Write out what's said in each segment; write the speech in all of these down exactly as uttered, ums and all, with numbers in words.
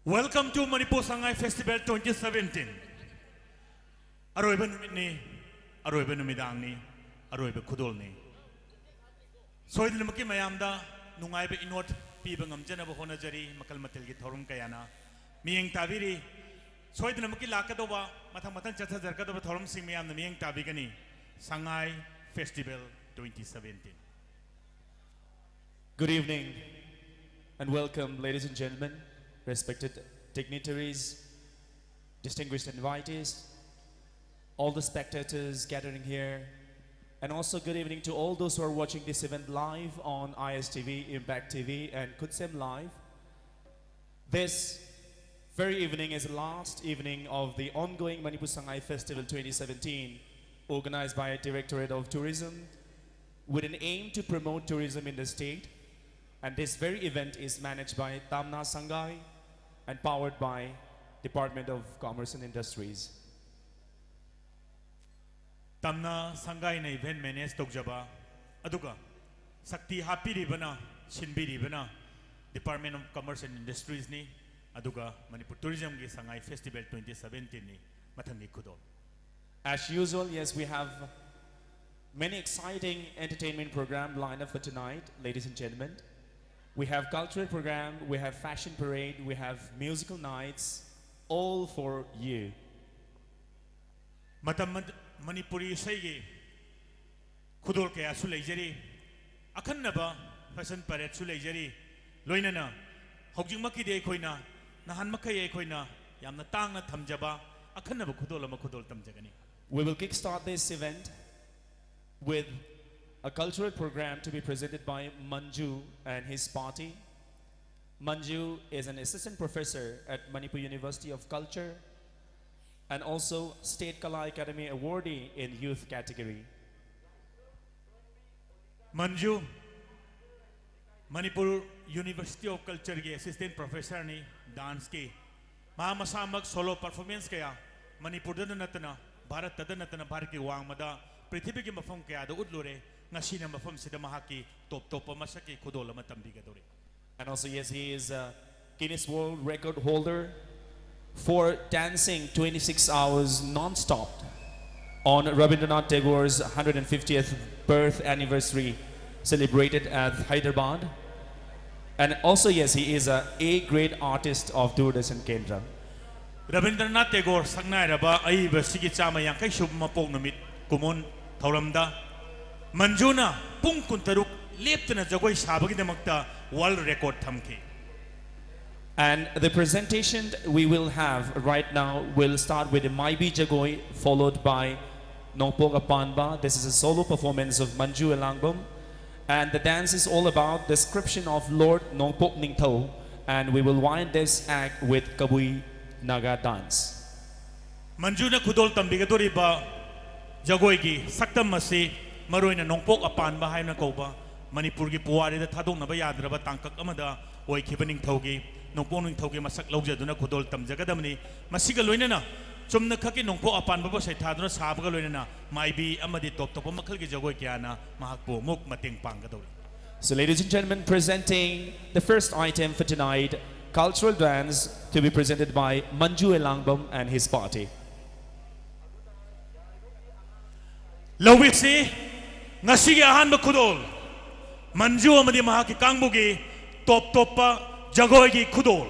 Welcome to Manipur Sangai Festival twenty seventeen. ꯑꯔꯣꯏꯕ ꯅꯨꯃꯤꯠꯅꯤ, ꯑꯔꯣꯏꯕ ꯅꯨꯃꯤꯗꯥꯡꯅꯤ, ꯑꯔꯣꯏꯕ ꯈꯨꯗꯣꯜꯅꯤ꯫ ꯁꯣꯏꯗꯅꯃꯛꯀꯤ ꯃꯌꯥꯝꯗ ꯅꯨꯡꯉꯥꯏꯕ ꯏꯅꯣꯠ ꯄꯤꯕ ꯉꯝꯖꯅꯕ ꯍꯣꯠꯅꯖꯔꯤ꯫ ꯃꯈꯜ ꯃꯊꯦꯜꯒꯤ ꯊꯧꯔꯝ ꯀꯌꯥꯅ ꯃꯤꯠꯌꯦꯡ ꯇꯥꯕꯤꯔꯤ꯫ ꯁꯣꯏꯗꯅꯃꯛꯀꯤ ꯂꯥꯛꯀꯗꯧꯕ, ꯃꯊꯪ ꯃꯊꯪ ꯆꯠꯊꯖꯔꯛꯀꯗꯧꯕ ꯊꯧꯔꯝꯁꯤꯡ ꯃꯌꯥꯝꯅ ꯃꯤꯠꯌꯦꯡ ꯇꯥꯕꯤꯒꯅꯤ꯫ Sangai Festival twenty seventeen. Good evening and welcome, ladies and gentlemen, respected dignitaries, distinguished invitees, all the spectators gathering here, and also good evening to all those who are watching this event live on I S T V, Impact T V, and Kutsem Live. This very evening is the last evening of the ongoing Manipur Sangai Festival twenty seventeen, organized by Directorate of Tourism, with an aim to promote tourism in the state. And this very event is managed by Tamna Sangai and powered by Department of Commerce and Industries. ꯇꯝꯅ ꯁꯪꯒꯥꯏꯅ event manage ꯇꯧꯖꯕ, ꯑꯗꯨꯒ ꯁꯛꯇꯤ ꯍꯥꯞꯄꯤꯔꯤꯕꯅ, ꯁꯤꯟꯕꯤꯔꯤꯕꯅ Department of Commerce and Industriesꯅꯤ, ꯑꯗꯨꯒ Manipur Tourismꯒꯤ Sangai Festival twenty seventeenꯅꯤ꯫ ꯃꯊꯪꯒꯤ ꯈꯨꯗꯣꯜ꯫ As usual, yes, we have many exciting entertainment program lined up for tonight, ladies and gentlemen. We have cultural program, we have fashion parade, we have musical nights, all for you. ꯃꯇꯝ ꯑꯗ ꯃꯅꯤꯄꯨꯔꯤ ꯏꯁꯩꯒꯤ ꯈꯨꯗꯣꯜ ꯀꯌꯥꯁꯨ ꯂꯩꯖꯔꯤ꯫ ꯑꯈꯟꯅꯕ fashion paradeꯁꯨ ꯂꯩꯖꯔꯤ꯫ ꯂꯣꯏꯅꯅ ꯍꯧꯖꯤꯛꯃꯛꯀꯤꯗꯤ ꯑꯩꯈꯣꯏꯅ ꯅꯍꯥꯟ ꯃꯈꯩ ꯑꯩꯈꯣꯏꯅ ꯌꯥꯝꯅ ꯇꯥꯡꯅ ꯊꯝꯖꯕ ꯑꯈꯟꯅꯕ ꯈꯨꯗꯣꯜ ꯑꯃ ꯈꯨꯗꯣꯜ ꯇꯝꯖꯒꯅꯤ꯫ We will kickstart this event with a cultural program to be presented by Manju and his party. Manju is an assistant professor at Manipur University of Culture and also State Kala Academy awardee in youth category. Manju, Manipur University of Cultureꯒꯤ assistant professorꯅꯤ danceꯀꯤ꯫ ꯃꯍꯥꯛ ꯃꯁꯥꯃꯛ solo performance ꯀꯌꯥ ꯃꯅꯤꯄꯨꯔꯗꯇ ꯅꯠꯇꯅ ꯚꯥꯔꯠꯇꯗ ꯅꯠꯇꯅ ꯚꯥꯔꯠꯀꯤ ꯋꯥꯡꯃꯗ ꯄ꯭ꯔꯤꯊꯤꯕꯤꯒꯤ ꯃꯐꯝ ꯀꯌꯥꯗ ꯎꯠꯂꯨꯔꯦ꯫ ꯉꯁꯤꯅ ꯃꯐꯝꯁꯤꯗ ꯃꯍꯥꯛꯀꯤ top ꯇꯣꯞꯄ ꯃꯁꯛꯀꯤ ꯈꯨꯗꯣꯜ ꯑꯃ ꯇꯝꯕꯤꯒꯗꯧꯔꯤ꯫ And also, yes, he is uh, Guinness World Record holder for dancing twenty-six hours non-stop on Rabindranath Tagore's hundred fiftieth birth anniversary celebrated at Hyderabad. And also, yes, he is a A grade artist of Doordarshan Kendra. Rabindranath Tagore ꯁꯛꯅꯥꯏꯔꯕ ꯑꯏꯕꯁꯤꯒꯤ ꯆꯥꯝꯃ ꯌꯥꯡꯈꯩ ꯁꯨꯕ ꯃꯄꯣꯛ ꯅꯨꯃꯤꯠ ꯀꯨꯝꯑꯣꯟ ꯊꯧꯔꯝꯗ ꯃꯟꯖꯨꯅ ꯄꯨꯡ ꯀꯨꯟꯇꯔꯨꯛ ꯂꯦꯞꯇꯅ ꯖꯒꯣꯏ ꯁꯥꯕꯒꯤꯗꯃꯛꯇ ꯋꯥꯔꯜ ꯔꯦꯀꯣꯔꯗ ꯊꯝꯈꯤ꯫ And the presentation we will have right now will start with the Maibi Jagoi, followed by Nongpok Apanba. This is a solo performance of Manju Elangbam. And the dance is all about description of Lord Nongpok Ningthou. And we will wind this act with Kabui Naga dance. ꯃꯟꯖꯨꯅ ꯈꯨꯗꯣꯜ ꯇꯝꯕꯤꯒꯗꯧꯔꯤꯕ ꯖꯒꯣꯏꯒꯤ ꯁꯛꯇꯝ ꯑꯁꯤ ꯃꯔꯨꯑꯣꯏꯅ ꯅꯣꯡꯄꯣꯛ ꯑꯄꯥꯟꯕ ꯍꯥꯏꯅ ꯀꯧꯕ ꯃꯅꯤꯄꯨꯔꯒꯤ ꯄꯨꯋꯥꯔꯤꯗ ꯊꯥꯗꯣꯛꯅꯕ ꯌꯥꯗ꯭ꯔꯕ ꯇꯥꯡꯀꯛ ꯑꯃꯗ ꯑꯣꯏꯈꯤꯕ ꯅꯤꯡꯊꯧꯒꯤ, ꯅꯣꯡꯄꯣꯛ ꯅꯤꯡꯊꯧꯒꯤ ꯃꯁꯛ ꯂꯧꯖꯗꯨꯅ ꯈꯨꯗꯣꯜ ꯇꯝꯖꯒꯗꯕꯅꯤ꯫ ꯃꯁꯤꯒ ꯂꯣꯏꯅꯅ ꯆꯨꯝꯅ ꯈꯛꯀꯤ ꯅꯣꯡꯄꯣꯛ ꯑꯄꯥꯟꯕꯕꯨ ꯁꯩꯊꯥꯗꯨꯅ ꯁꯥꯕꯒ ꯂꯣꯏꯅꯅ ꯃꯥꯏꯕꯤ ꯑꯃꯗꯤ ꯇꯣꯞ ꯇꯣꯞꯄ ꯃꯈꯜꯒꯤ ꯖꯒꯣꯏ ꯀꯌꯥꯅ ꯃꯍꯥꯛꯄꯨ ꯑꯃꯨꯛ ꯃꯇꯦꯡ ꯄꯥꯡꯒꯗꯧꯔꯤ꯫ So, ladies and gentlemen, presenting the first item for tonight, cultural dance to be presented by Manju Elangbam and his party. ꯂꯧꯕꯤꯁꯤ ꯉꯁꯤꯒꯤ ꯑꯍꯥꯟꯕ ꯈꯨꯗꯣꯜ, ꯃꯟꯖꯨ ꯑꯃꯗꯤ ꯃꯍꯥꯛꯀꯤ ꯀꯥꯡꯕꯨꯒꯤ ꯇꯣꯞ ꯇꯣꯞꯄ ꯖꯒꯣꯏꯒꯤ ꯈꯨꯗꯣꯜ꯫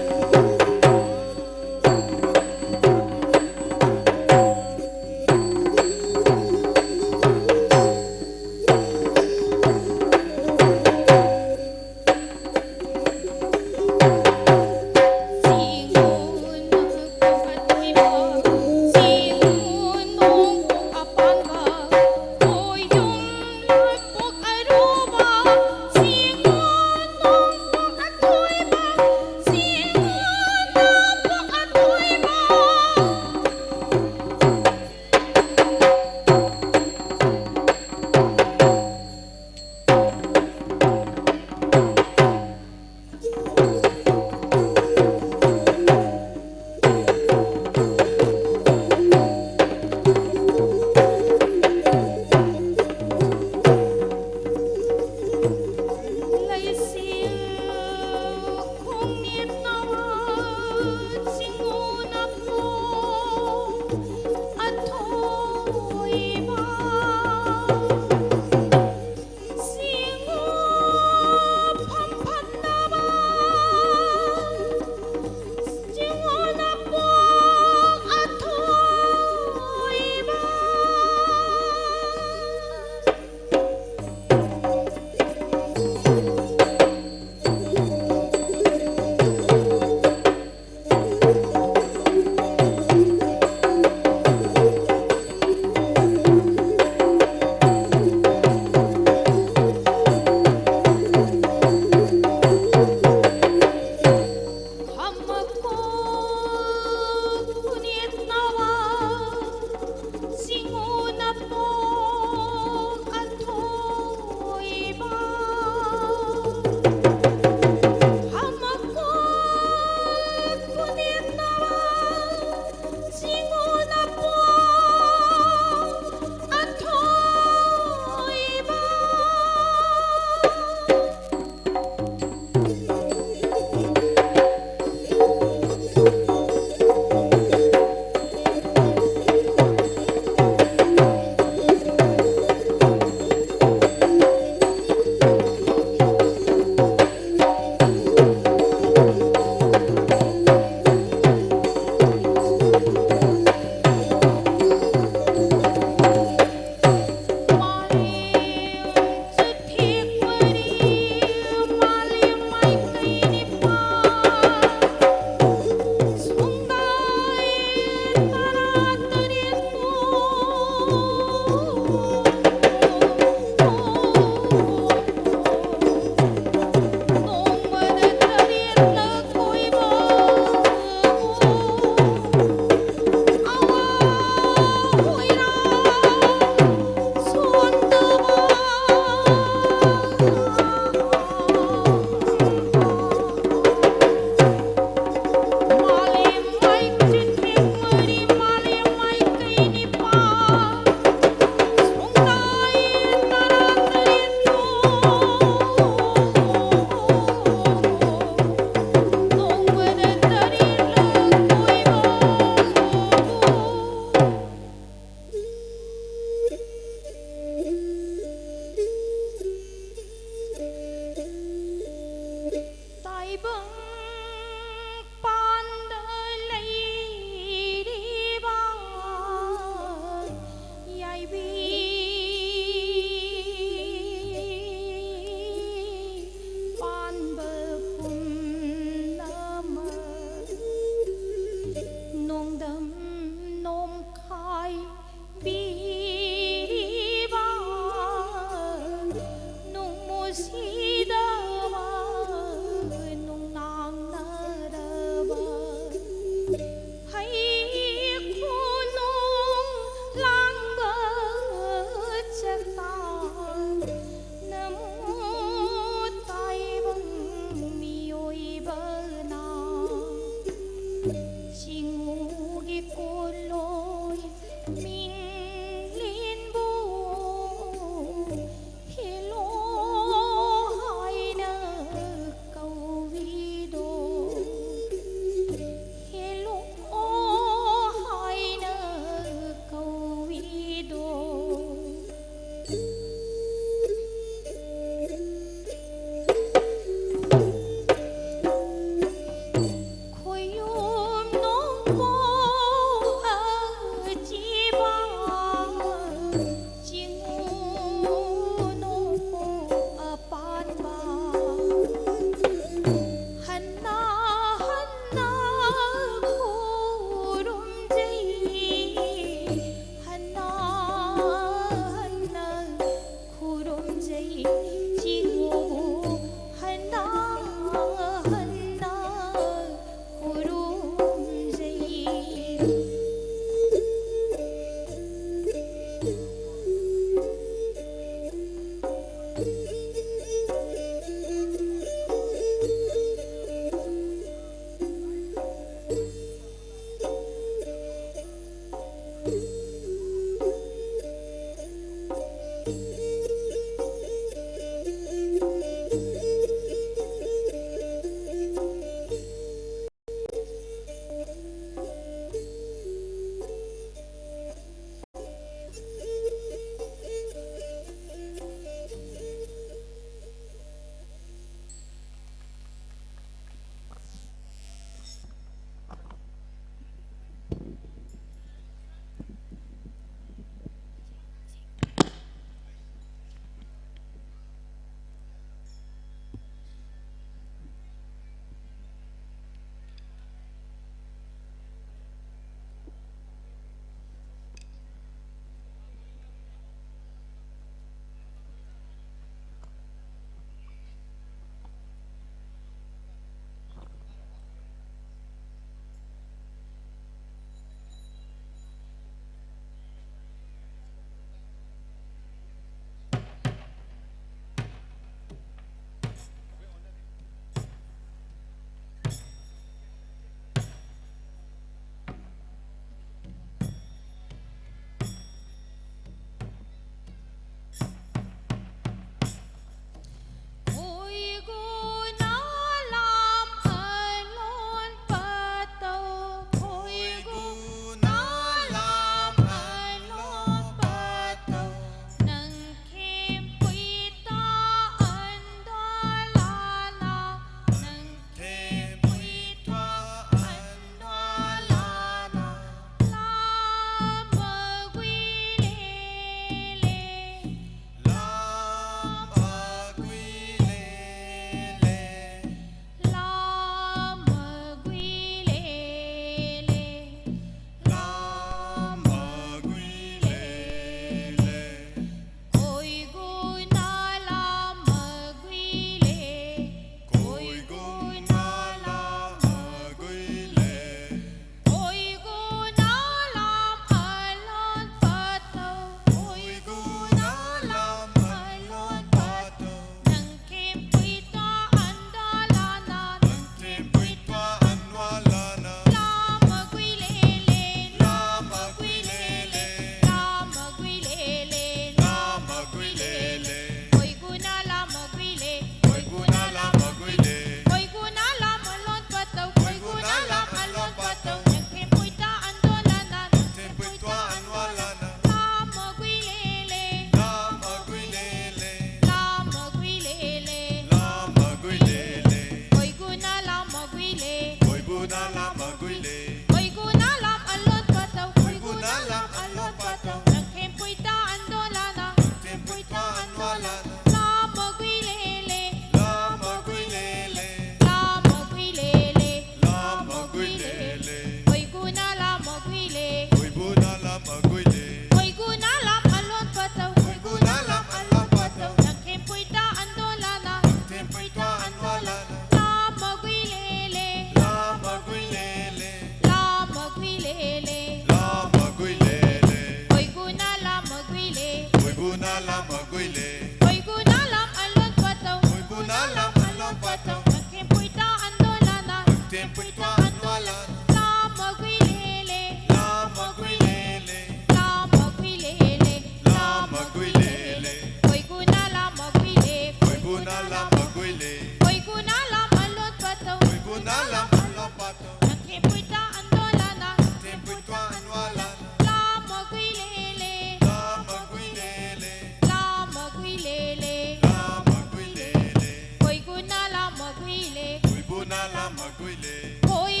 Tiempo y tu anuala. La maguilele. La maguilele. La maguilele. La maguilele. Koiguna la maguile. Koiguna la maguile. Koiguna la malot pato. Koiguna la malot pato. Tiempo y tu anuala. Tiempo y tu anuala. La maguilele. La maguilele. La maguilele. La maguilele. Koiguna la maguile. Koiguna la maguile. Koi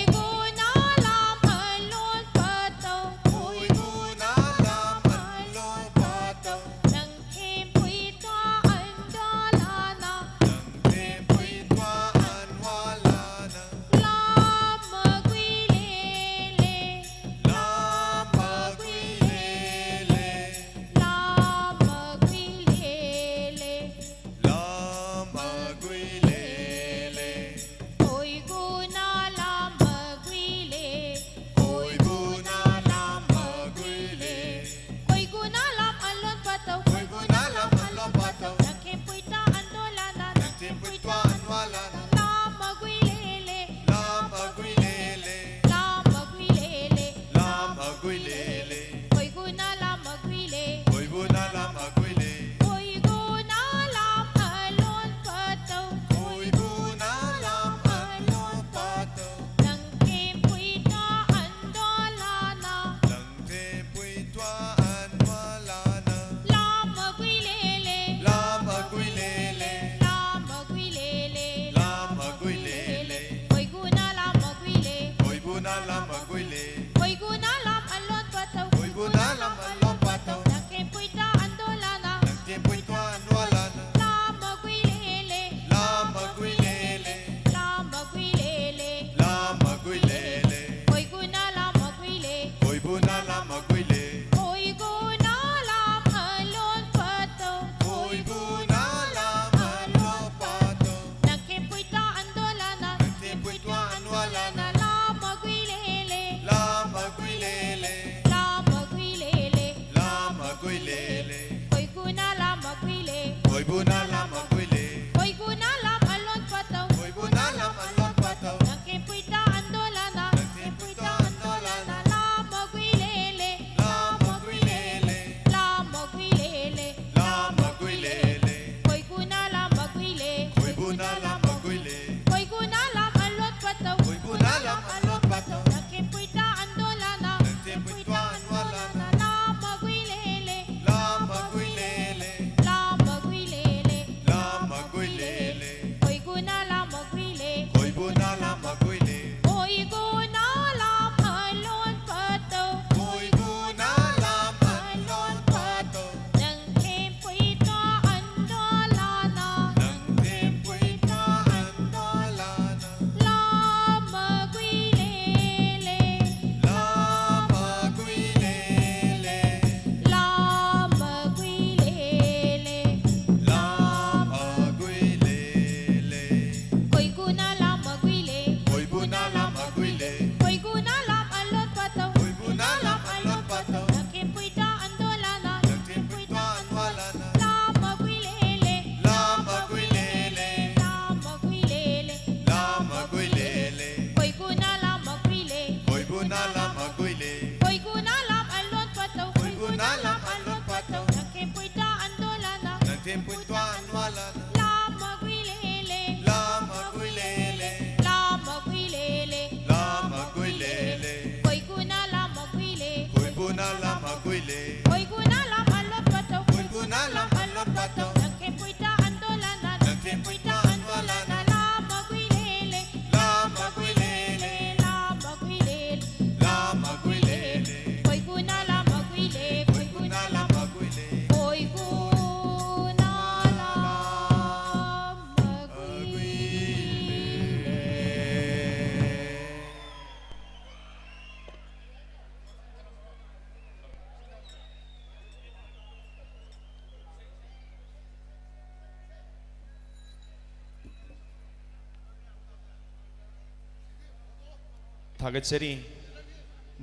ꯊꯥꯒꯠꯆꯔꯤ꯫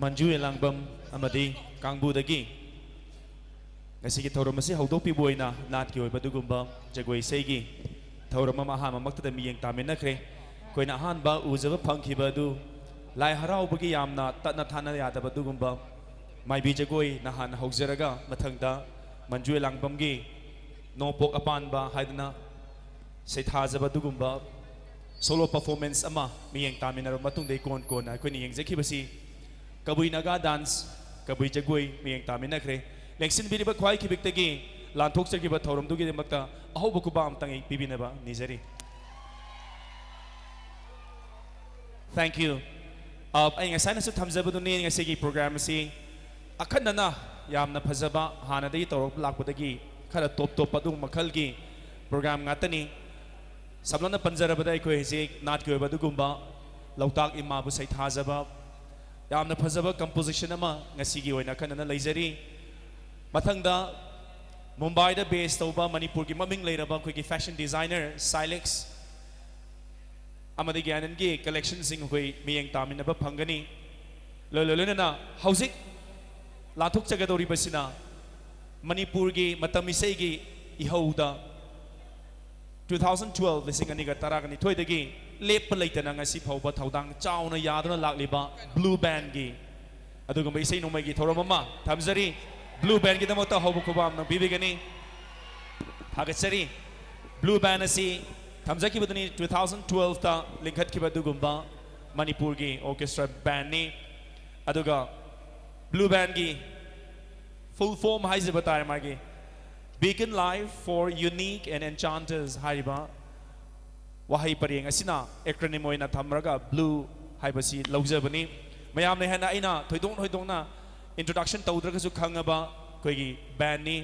ꯃꯟꯖꯨ ꯌꯦꯂꯥꯡꯕꯝ ꯑꯃꯗꯤ ꯀꯥꯡꯕꯨꯗꯒꯤ ꯉꯁꯤꯒꯤ ꯊꯧꯔꯝ ꯑꯁꯤ ꯍꯧꯗꯣꯛꯄꯤꯕ ꯑꯣꯏꯅ ꯅꯥꯠꯀꯤ ꯑꯣꯏꯕ ꯑꯗꯨꯒꯨꯝꯕ ꯖꯒꯣꯏ ꯏꯁꯩꯒꯤ ꯊꯧꯔꯝ ꯑꯃ ꯑꯍꯥꯟꯕꯃꯛꯇꯗ ꯃꯤꯠꯌꯦꯡ ꯇꯥꯃꯤꯟꯅꯈ꯭ꯔꯦ꯫ ꯑꯩꯈꯣꯏꯅ ꯑꯍꯥꯟꯕ ꯎꯖꯕ ꯐꯪꯈꯤꯕ ꯑꯗꯨ ꯂꯥꯏ ꯍꯔꯥꯎꯕꯒꯤ ꯌꯥꯝꯅ ꯇꯠꯅ ꯊꯥꯅ ꯌꯥꯗꯕ ꯑꯗꯨꯒꯨꯝꯕ ꯃꯥꯏꯕꯤ ꯖꯒꯣꯏ ꯅꯍꯥꯟ ꯍꯧꯖꯔꯒ ꯃꯊꯪꯗ ꯃꯟꯖꯨ ꯌꯦꯂꯥꯡꯕꯝꯒꯤ ꯅꯣꯡꯄꯣꯛ ꯑꯄꯥꯟꯕ ꯍꯥꯏꯗꯅ ꯁꯩꯊꯥꯖꯕ ꯑꯗꯨꯒꯨꯝꯕ ꯁꯣꯂꯣ ꯄꯔꯐꯣꯔꯃꯦꯟꯁ ꯑꯃ ꯃꯤꯠꯌꯦꯡ ꯇꯥꯃꯤꯟꯅꯔꯕ ꯃꯇꯨꯡꯗ ꯏꯀꯣꯟ ꯀꯣꯟꯅ ꯑꯩꯈꯣꯏꯅ ꯌꯦꯡꯖꯈꯤꯕꯁꯤ ꯀꯕꯨꯏ ꯅꯥꯒꯥ ꯗꯥꯟꯁ, ꯀꯕꯨꯏ ꯖꯒꯣꯏ ꯃꯤꯠꯌꯦꯡ ꯇꯥꯃꯤꯟꯅꯈ꯭ꯔꯦ꯫ ꯂꯦꯡꯁꯤꯟꯕꯤꯔꯤꯕ ꯈ꯭ꯋꯥꯏ ꯈꯤꯕꯤꯛꯇꯒꯤ ꯂꯥꯟꯊꯣꯛꯆꯈꯤꯕ ꯊꯧꯔꯝꯗꯨꯒꯤꯗꯃꯛꯇ ꯑꯍꯧꯕ ꯈꯨꯕꯥꯛ ꯑꯃꯇꯪ ꯑꯩ ꯄꯤꯕꯤꯅꯕ ꯅꯤꯖꯔꯤ꯫ Thank you. ꯑ, ꯑꯩ ꯉꯁꯥꯏꯅꯁꯨ ꯊꯝꯖꯕꯗꯨꯅꯤ, ꯉꯁꯤꯒꯤ ꯄ꯭ꯔꯣꯒ꯭ꯔꯥꯝ ꯑꯁꯤ ꯑꯈꯟꯅꯅ ꯌꯥꯝꯅ ꯐꯖꯕ, ꯍꯥꯟꯅꯗꯒꯤ ꯇꯧꯔꯛꯄ ꯂꯥꯛꯄꯗꯒꯤ ꯈꯔ ꯇꯣꯞ ꯇꯣꯞꯄ ꯑꯗꯨꯒꯨꯝꯕ ꯃꯈꯜꯒꯤ ꯄ꯭ꯔꯣꯒ꯭ꯔꯥꯝ ꯉꯥꯛꯇꯅꯤ꯫ ꯁꯝꯂꯞꯅ ꯄꯟꯖꯔꯕꯗ ꯑꯩꯈꯣꯏ ꯍꯧꯖꯤꯛ ꯅꯥꯠꯀꯤ ꯑꯣꯏꯕ ꯑꯗꯨꯒꯨꯝꯕ ꯂꯣꯛꯇꯥꯛ ꯏꯃꯥꯕꯨ ꯁꯩꯊꯥꯖꯕ ꯌꯥꯝꯅ ꯐꯖꯕ ꯀꯝꯄꯣꯖꯤꯁꯟ ꯑꯃ ꯉꯁꯤꯒꯤ ꯑꯣꯏꯅ ꯑꯈꯟꯅꯅ ꯂꯩꯖꯔꯤ꯫ ꯃꯊꯪꯗ ꯃꯨꯝꯕꯥꯏꯗ ꯕꯦꯁ ꯇꯧꯕ ꯃꯅꯤꯄꯨꯔꯒꯤ ꯃꯃꯤꯡ ꯂꯩꯔꯕ ꯑꯩꯈꯣꯏꯒꯤ ꯐꯦꯁꯟ ꯗꯤꯖꯥꯏꯅꯔ ꯁꯥꯏꯂꯦꯛꯁ ꯑꯃꯗꯤ ꯒ꯭ꯌꯥꯅꯟꯒꯤ ꯀꯂꯦꯛꯁꯟꯁꯤꯡ ꯑꯩꯈꯣꯏ ꯃꯤꯠꯌꯦꯡ ꯇꯥꯃꯤꯟꯅꯕ ꯐꯪꯒꯅꯤ꯫ ꯂꯣꯏ-, ꯂꯣꯏ-, ꯂꯣꯏꯅꯅ ꯍꯧꯖꯤꯛ ꯂꯥꯟꯊꯣꯛꯆꯒꯗꯧꯔꯤꯕꯁꯤꯅ ꯃꯅꯤꯄꯨꯔꯒꯤ ꯃꯇꯝ ꯏꯁꯩꯒꯤ ꯏꯍꯧꯗ two thousand twelve, ꯂꯤꯁꯤꯡ ꯑꯅꯤꯒ ꯇꯔꯥꯅꯤꯊꯣꯏꯗꯒꯤ ꯂꯦꯞꯄ ꯂꯩꯇꯅ ꯉꯁꯤ ꯐꯥꯎꯕ ꯊꯧꯗꯥꯡ ꯆꯥꯎꯅ ꯌꯥꯗꯨꯅ ꯂꯥꯛꯂꯤꯕ ꯕ꯭ꯂꯨ ꯕꯦꯟꯒꯤ ꯑꯗꯨꯒꯨꯝꯕ ꯏꯁꯩ ꯅꯣꯡꯃꯥꯏꯒꯤ ꯊꯧꯔꯝ ꯑꯃ ꯊꯝꯖꯔꯤ꯫ ꯕ꯭ꯂꯨ ꯕꯦꯟꯒꯤꯗꯃꯛꯇ ꯍꯧꯕ ꯈꯨꯕꯥꯝ ꯅꯪ ꯄꯤꯕꯤꯒꯅꯤ꯫ ꯊꯥꯒꯠꯆꯔꯤ꯫ ꯕ꯭ꯂꯨ ꯕꯦꯟ ꯑꯁꯤ ꯊꯝꯖꯈꯤꯕꯗꯨꯅꯤ, two thousand twelve ꯇ ꯂꯤꯡꯈꯠꯈꯤꯕ ꯑꯗꯨꯒꯨꯝꯕ ꯃꯅꯤꯄꯨꯔꯒꯤ ꯑꯣꯔꯀꯦꯁꯇ꯭ꯔꯥ ꯕꯦꯟꯅꯤ꯫ ꯑꯗꯨꯒ ꯕ꯭ꯂꯨ ꯕꯦꯟꯒꯤ ꯐꯨꯜ ꯐꯣꯝ ꯍꯥꯏꯖꯕ ꯇꯥꯔꯦ, ꯃꯥꯒꯤ Beacon Life for Unique and Enchanters ꯍꯥꯏꯔꯤꯕ ꯋꯥꯍꯩ ꯄꯔꯦꯡ ꯑꯁꯤꯅ ꯑꯦꯀ꯭ꯔꯣꯅꯤꯝ ꯑꯣꯏꯅ ꯊꯝꯂꯒ ꯕ꯭ꯂꯨ ꯍꯥꯏꯕꯁꯤ ꯂꯧꯖꯕꯅꯤ꯫ ꯃꯌꯥꯝꯅ ꯍꯦꯟꯅ ꯑꯩꯅ ꯊꯣꯏꯗꯣꯛ ꯍꯦꯟꯗꯣꯛꯅ ꯏꯟꯇ꯭ꯔꯣꯗꯛꯁꯟ ꯇꯧꯗ꯭ꯔꯒꯁꯨ ꯈꯪꯉꯕ ꯑꯩꯈꯣꯏꯒꯤ ꯕꯦꯟꯅꯤ꯫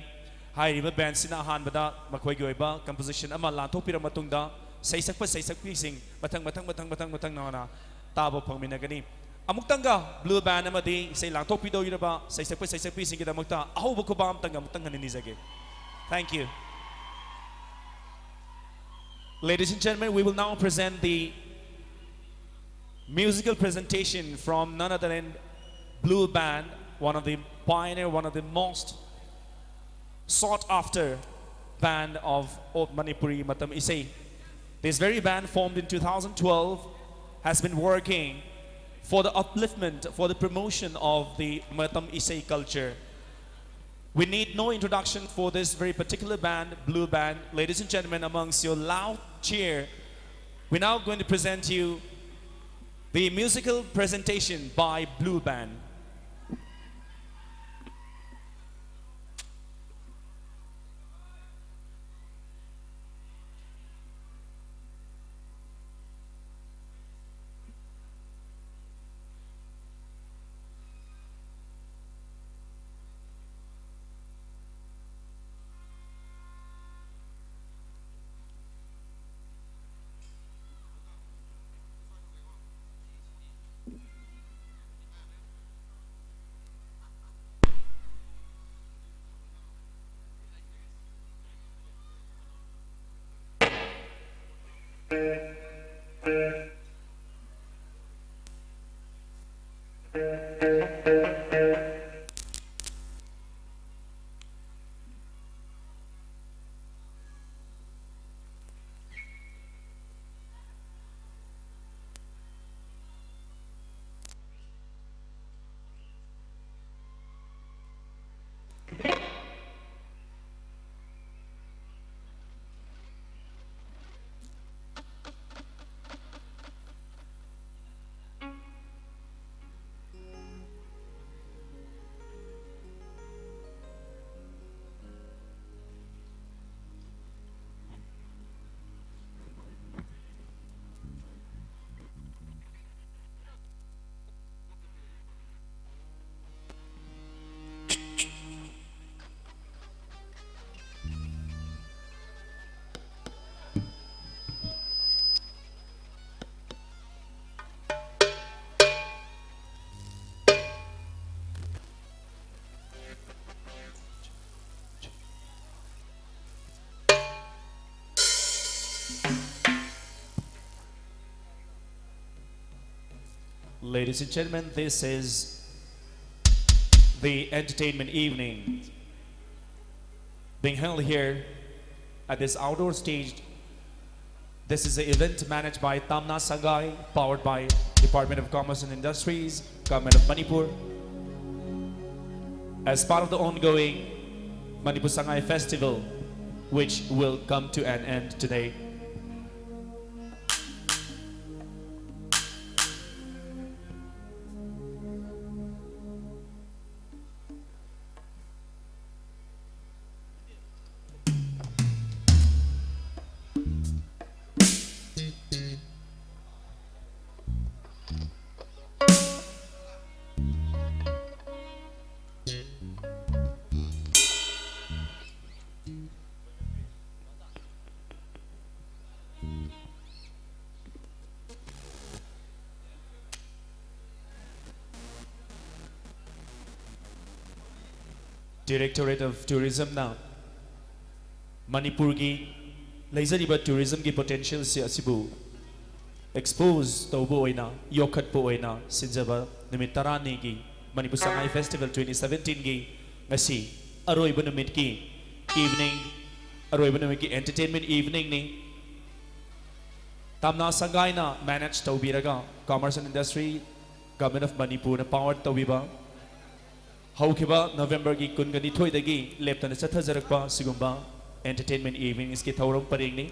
ꯍꯥꯏꯔꯤꯕ ꯕꯦꯟꯁꯤꯅ ꯑꯍꯥꯟꯕꯗ ꯃꯈꯣꯏꯒꯤ ꯑꯣꯏꯕ ꯀꯝꯄꯣꯖꯤꯁꯟ ꯑꯃ ꯂꯥꯟꯊꯣꯛꯄꯤꯔꯕ ꯃꯇꯨꯡꯗ ꯁꯩꯁꯛꯄ ꯁꯩꯁꯛꯄꯤꯁꯤꯡ ꯃꯊꯪ ꯃꯊꯪ ꯃꯊꯪ ꯃꯊꯪ ꯃꯊꯪ ꯅꯥꯏꯅ ꯇꯥꯕ ꯐꯪꯃꯤꯟꯅꯒꯅꯤ꯫ ꯑꯃꯨꯛꯇꯪꯒ ꯕ꯭ꯂꯨ ꯕꯦꯟ ꯑꯃꯗꯤ ꯏꯁꯩ ꯂꯥꯟꯊꯣꯛꯄꯤꯗꯧꯔꯤꯕ ꯁꯩꯁꯛꯄ ꯁꯩꯁꯛꯄꯤꯁꯤꯡꯒꯤꯗꯃꯛꯇ ꯑꯍꯧꯕ ꯈꯨꯕꯥꯝ ꯑꯃꯇꯪ ꯑꯃꯨꯛꯇꯪ ꯍꯟꯅ ꯅꯤꯖꯒꯦ꯫ Thank you. Ladies and gentlemen, we will now present the Musical presentation from none other than Blue Band, one of the pioneer, one of the most sought after band of, of Manipuri, Matam Isei. This very band, formed in two thousand twelve, has been working for the upliftment, for the promotion of the Matam Isei culture. We need no introduction for this very particular band, Blue Band. Ladies and gentlemen, amongst your loud cheer, we're now going to present you the musical presentation by Blue Band. Ladies and gentlemen, this is the entertainment evening being held here at this outdoor stage. This is the event managed by Tamna Sangai, powered by Department of Commerce and Industries, Government of Manipur, as part of the ongoing Manipur Sangai Festival, which will come to an end today. Directorate of Tourismꯅ ꯃꯅꯤꯄꯨꯔꯒꯤ ꯂꯩꯖꯔꯤꯕ tourismꯒꯤ potentialꯁꯤ ꯑꯁꯤꯕꯨ expose ꯇꯧꯕ ꯑꯣꯏꯅ, ꯌꯣꯛꯈꯠꯄ ꯑꯣꯏꯅ ꯁꯤꯟꯖꯕ ꯅꯨꯃꯤꯠ ꯇꯔꯥꯅꯤꯒꯤ Manipur Sangai Festival twenty seventeenꯒꯤ ꯉꯁꯤ ꯑꯔꯣꯏꯕ ꯅꯨꯃꯤꯠꯀꯤ evening, ꯑꯔꯣꯏꯕ ꯅꯨꯃꯤꯠꯀꯤ entertainment eveningꯅꯤ꯫ ꯇꯥꯝꯅꯥ ꯁꯪꯒꯥꯏꯅ manage ꯇꯧꯕꯤꯔꯒ, Commerce and Industry, Government of Manipurꯅ power ꯇꯧꯕꯤꯕ, ꯍꯧꯈꯤꯕ Novemberꯒꯤ ꯀꯨꯟꯒ ꯅꯤꯊꯣꯏꯗꯒꯤ ꯂꯦꯞꯇꯅ ꯆꯠꯊꯖꯔꯛꯄ ꯁꯤꯒꯨꯝꯕ entertainment eveningꯁꯀꯤ ꯊꯧꯔꯝ ꯄꯔꯦꯡꯅꯤ꯫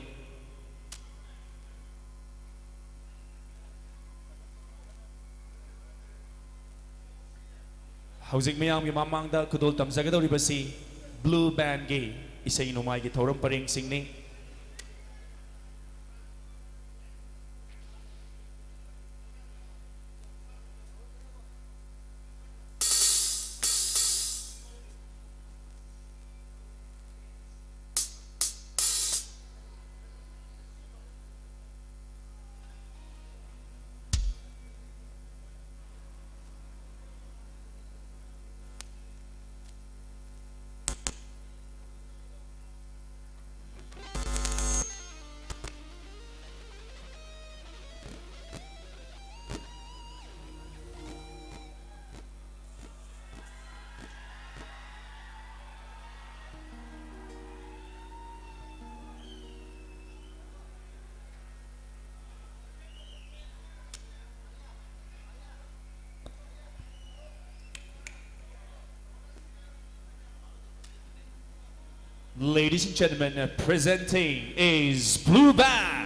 ꯍꯧꯖꯤꯛ ꯃꯤꯌꯥꯝꯒꯤ ꯃꯃꯥꯡꯗ ꯈꯨꯗꯣꯜ ꯇꯝꯖꯒꯗꯧꯔꯤꯕꯁꯤ Blue Bandꯒꯤ ꯏꯁꯩ ꯅꯣꯡꯃꯥꯏꯒꯤ ꯊꯧꯔꯝ ꯄꯔꯦꯡꯁꯤꯡꯅꯤ꯫ Ladies and gentlemen, presenting is Blue Band.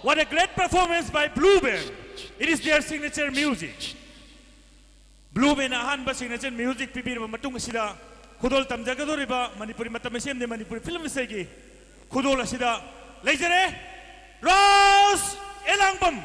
What a great performance by Blue Band. It is their signature music. Blue Band ꯑꯍꯥꯟꯕ signature music ꯄꯤꯕꯤꯔꯕ ꯃꯇꯨꯡ ꯑꯁꯤꯗ ꯈꯨꯗꯣꯜ ꯇꯝꯖꯒꯗꯧꯔꯤꯕ ꯃꯅꯤꯄꯨꯔꯤ ꯃꯇꯝ ꯑꯁꯦꯝꯗꯤ ꯃꯅꯤꯄꯨꯔꯤ film ꯏꯁꯩꯒꯤ ꯈꯨꯗꯣꯜ ꯑꯁꯤꯗ ꯂꯩꯖꯔꯦ, ꯔꯣꯁ ꯑꯦꯂꯥꯡꯕꯝ꯫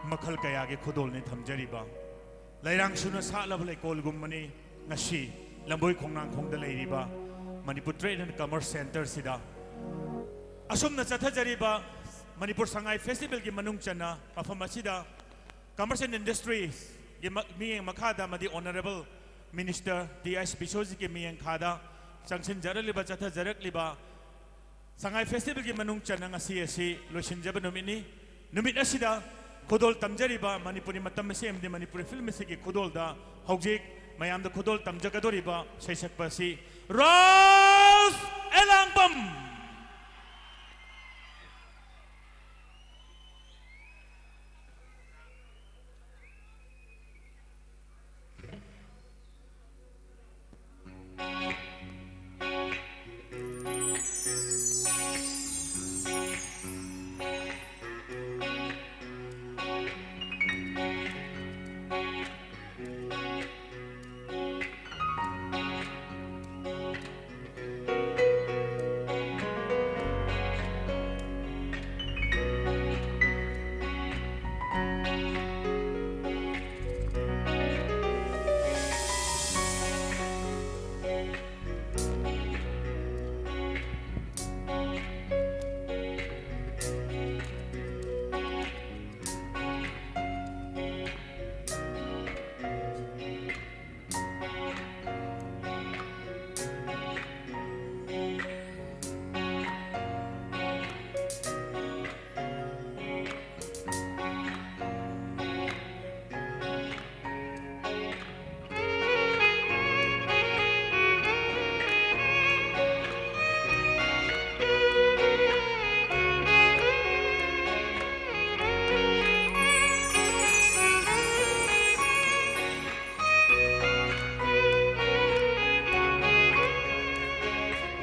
ꯃꯈꯜ ꯀꯌꯥꯒꯤ ꯈꯨꯗꯣꯜꯅꯤ ꯊꯝꯖꯔꯤꯕ꯫ ꯂꯩꯔꯥꯡ ꯁꯨꯅ ꯁꯥꯠꯂꯕ ꯂꯩꯀꯣꯜꯒꯨꯝꯕꯅꯤ ꯉꯁꯤ ꯂꯝꯕꯣꯏ ꯈꯣꯡꯅꯥꯡꯈꯣꯡꯗ ꯂꯩꯔꯤꯕ ꯃꯅꯤꯄꯨꯔ Trade and Commerce Centreꯁꯤꯗ꯫ ꯑꯁꯨꯝꯅ ꯆꯠꯊꯖꯔꯤꯕ ꯃꯅꯤꯄꯨꯔ ꯁꯉꯥꯏ Festivalꯒꯤ ꯃꯅꯨꯡ ꯆꯟꯅ ꯃꯐꯝ ꯑꯁꯤꯗ Commerce and Industryꯒꯤ ꯃ-, ꯃꯤꯠꯌꯦꯡ ꯃꯈꯥꯗ ꯑꯃꯗꯤ Honourable Minister ꯇꯤ ꯑꯥꯏ ꯁꯤꯄꯤꯁꯣꯖꯤꯠꯀꯤ ꯃꯤꯠꯌꯦꯡ ꯃꯈꯥꯗ ꯆꯪꯁꯤꯟꯖꯔꯛꯂꯤꯕ, ꯆꯠꯊꯖꯔꯛꯂꯤꯕ ꯁꯉꯥꯏ Festivalꯒꯤ ꯃꯅꯨꯡ ꯆꯟꯅ ꯉꯁꯤ ꯑꯁꯤ ꯂꯣꯏꯁꯤꯟꯖꯕ ꯅꯨꯃꯤꯠꯅꯤ꯫ ꯅꯨꯃꯤꯠ ꯑꯁꯤꯗ ꯈꯨꯗꯣꯜ ꯇꯝꯖꯔꯤꯕ ꯃꯅꯤꯄꯨꯔꯤ ꯃꯇꯝ ꯑꯁꯤ ꯑꯃꯗꯤ ꯃꯅꯤꯄꯨꯔꯤ film ꯑꯁꯤꯒꯤ ꯈꯨꯗꯣꯜꯗ ꯍꯧꯖꯤꯛ ꯃꯌꯥꯝꯗ ꯈꯨꯗꯣꯜ ꯇꯝꯖꯒꯗꯧꯔꯤꯕ ꯁꯩꯁꯛꯄ ꯑꯁꯤ ꯔꯣꯁ ꯑꯦꯂꯥꯡꯕꯝ꯫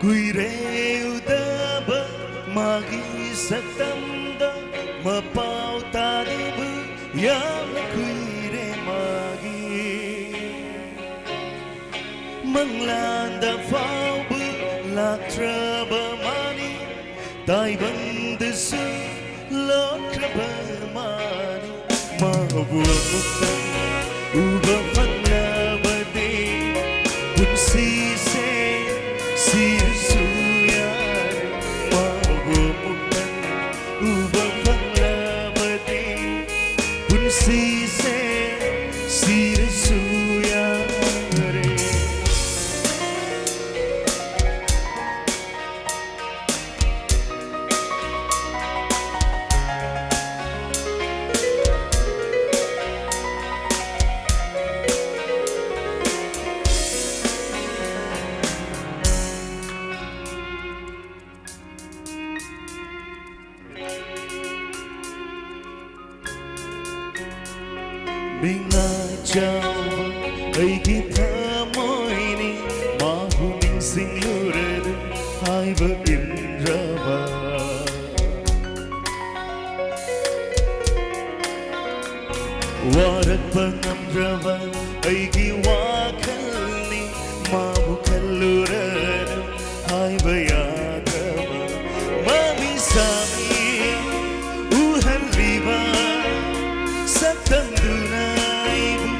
ꯀꯨꯏꯔꯦ ꯎꯗꯕ ꯃꯥꯒꯤ ꯁꯛꯇꯝꯗ, ꯃꯄꯥꯎ ꯇꯥꯗꯕ ꯌꯥꯝꯅ ꯀꯨꯏꯔꯦ ꯃꯥꯒꯤ꯫ ꯃꯪꯂꯥꯟꯗ ꯐꯥꯎꯕ ꯂꯥꯛꯇ꯭ꯔꯕ ꯃꯥꯅꯤ, ꯇꯥꯏꯕꯪꯗꯁꯨ ꯂꯣꯠꯈ꯭ꯔꯕ ꯃꯥꯅꯤ꯫ ꯃꯥꯕꯨ ꯑꯃꯨꯛꯇꯪ ꯎꯕ ꯐꯪꯂꯕꯗꯤ ꯄꯨꯟꯁꯤꯁꯦ ꯁꯤꯔꯁꯨ ꯌꯥꯔꯦ꯫ ꯃꯥꯕꯨ ꯑꯃꯨꯛꯇꯪ ꯎꯕ ꯐꯪꯂꯕꯗꯤ ꯄꯨꯟꯁꯤꯁꯦ ꯁꯤꯔꯁꯨ ꯌꯥꯔꯦ꯫ ꯃꯤꯉꯥ ꯆꯥꯎꯕ ꯑꯩꯒꯤ ꯊꯃꯣꯏꯅꯤ, ꯃꯥꯕꯨ ꯅꯤꯡꯁꯤꯡꯂꯨꯔꯗꯨ ꯍꯥꯏꯕ ꯏꯟꯗ꯭ꯔꯕ꯫ ꯋꯥꯔꯛꯄ ꯉꯝꯗ꯭ꯔꯕ ꯑꯩꯒꯤ ꯋꯥꯈꯜꯅꯤ, ꯃꯥꯕꯨ ꯈꯜꯂꯨꯔꯗꯨ ꯍꯥꯏꯕ ꯌꯥꯗ꯭ꯔꯕ꯫ ꯃꯃꯤꯁꯥꯃꯤ ꯎꯍꯜꯂꯤꯕ ꯁꯛꯇꯝꯗꯨꯅ ꯑꯩꯕꯨ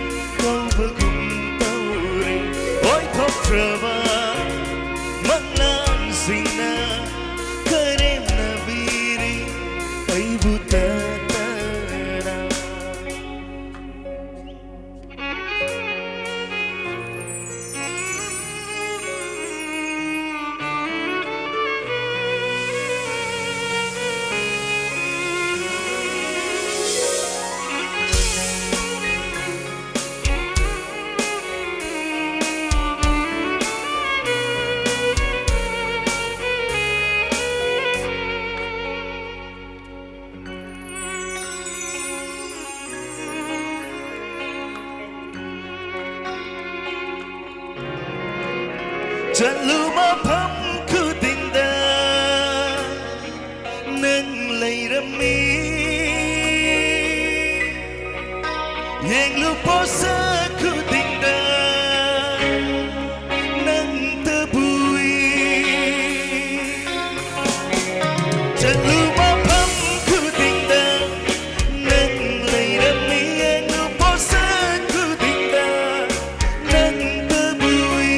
ꯀꯧꯕꯒꯨꯝ ꯇꯧꯔꯦ꯫ ꯑꯣꯏꯊꯣꯛꯇ꯭ꯔꯕ ꯃꯪꯂꯥꯟꯁꯤꯡꯅ ꯀꯔꯦꯝꯅꯕꯤꯔꯤ ꯑꯩꯕꯨ ꯇꯠꯇꯅ꯫ ꯆꯠꯂꯨ ꯃꯐꯝ ꯄꯣꯠꯁꯛ ꯈꯨꯗꯤꯡꯗ ꯅꯪꯇꯕꯨ ꯎꯏ꯫ ꯆꯠꯂꯨ ꯃꯐꯝ ꯈꯨꯗꯤꯡꯗ ꯅꯪ ꯂꯩꯔꯝꯃꯤ꯫ ꯌꯦꯡꯉꯨ ꯄꯣꯠꯁꯛ ꯈꯨꯗꯤꯡꯗ ꯅꯪꯇꯕꯨ ꯎꯏ꯫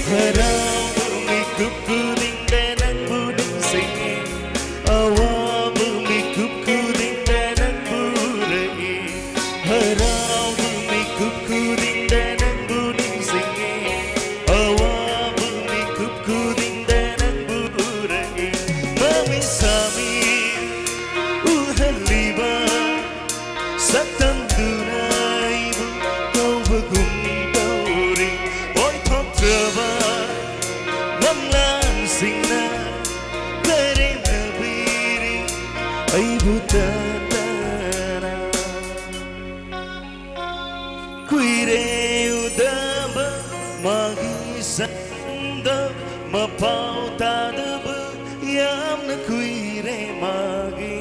ꯍꯔꯥꯎꯕ ꯃꯤꯀꯨꯞ ꯈꯨꯗꯤꯡꯗ ꯅꯪꯕꯨ ꯅꯤꯡꯁꯤꯡꯉꯤ꯫ ꯑꯋꯥꯕ ꯃꯤꯀꯨꯞ ꯈꯨꯗꯤꯡꯗ ꯅꯪꯕꯨ ꯎꯔꯛꯏ꯫ ꯍꯔꯥꯎꯕ ꯃꯤꯀꯨꯞ ꯈꯨꯗꯤꯡꯗ ꯅꯪꯕꯨ ꯅꯤꯡꯁꯤꯡꯉꯤ꯫ ꯑꯋꯥꯕ ꯃꯤꯀꯨꯞ ꯈꯨꯗꯤꯡꯗ ꯅꯪꯕꯨ ꯎꯔꯛꯏ꯫ ꯃꯃꯤꯠ ꯁꯥꯃꯤ ꯎꯍꯜꯂꯤꯕ ꯁꯛꯇꯝꯗꯨꯅ ꯑꯩꯕꯨ ꯀꯧꯕꯒꯨꯝ ꯇꯧꯔꯤ꯫ ꯑꯣꯏꯊꯣꯛꯇ꯭ꯔꯕ ꯃꯪꯂꯥꯟꯁꯤꯡꯅ ꯀꯔꯦꯝꯅꯕꯤꯔꯤ ꯑꯩꯕꯨ ꯇꯠꯇꯅ꯫ ꯀꯨꯏꯔꯦ ꯎꯗꯕ ꯃꯥꯒꯤ ꯁꯛꯇꯝꯗ, ꯃꯄꯥꯎ ꯇꯥꯗꯕ ꯌꯥꯝꯅ ꯀꯨꯏꯔꯦ ꯃꯥꯒꯤ꯫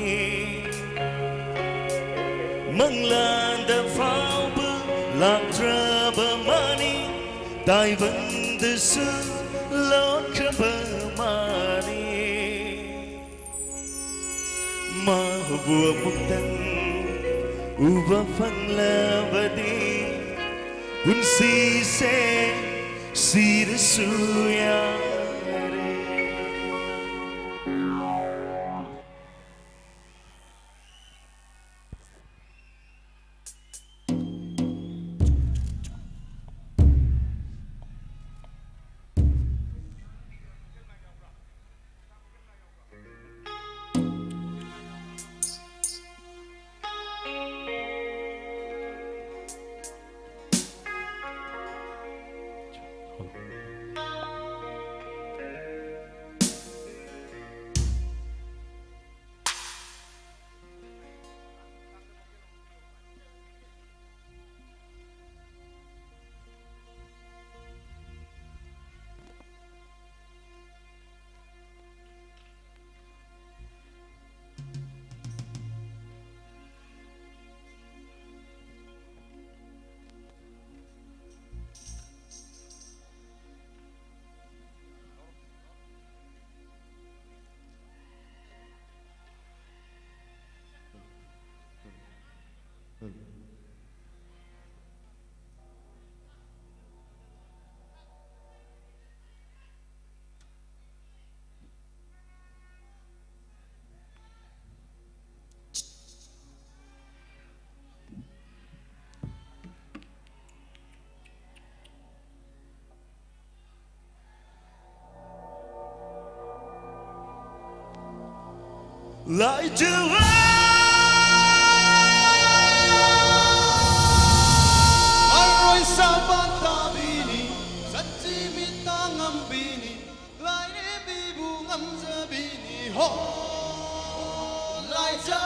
ꯃꯪꯂꯥꯟꯗ ꯐꯥꯎꯕ ꯂꯥꯛꯇ꯭ꯔꯕ ꯃꯥꯅꯤ, ꯇꯥꯏꯕꯪꯗꯁꯨ ꯂꯣꯠꯈ꯭ꯔꯕ ꯃꯥꯅꯤ꯫ ꯃꯥꯕꯨ ꯑꯃꯨꯛꯇꯪ ꯎꯕ ꯐꯪꯂꯕꯗꯤ ꯄꯨꯟꯁꯤꯁꯦ ꯁꯤꯔꯁꯨ ꯌꯥꯔꯦ꯫ ꯂꯥꯏꯖꯋꯥ! ꯑꯔꯣꯏ ꯁꯥꯕ ꯇꯥꯕꯤꯅꯤ, ꯁꯟꯖꯤ ꯃꯤꯠꯇ ꯉꯝꯕꯤꯅꯤ, ꯂꯥꯏꯔꯦꯝꯕꯤꯕꯨ ꯉꯝꯖꯕꯤꯅꯤ꯫ ꯍꯣ! ꯂꯥꯏꯖ,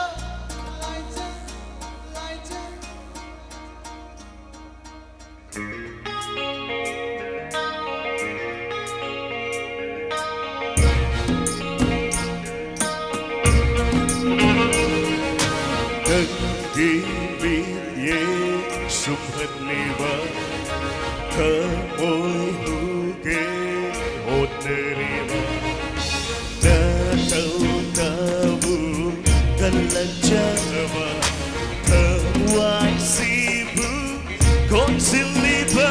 ꯂꯥꯏꯖ, ꯂꯥꯏꯖ꯫ ꯅꯪꯒꯤ ꯃꯤꯠꯌꯦꯡ ꯁꯨꯝꯍꯠꯂꯤꯕ, ꯊꯃꯣꯏ ꯍꯨꯒꯦ ꯍꯣꯠꯅꯔꯤꯕ, ꯅꯇꯧ ꯅꯕꯨꯛ ꯀꯜꯂꯛꯆꯕ, ꯊꯋꯥꯏꯁꯤꯕꯨ ꯀꯣꯟꯁꯤꯜꯂꯤꯕ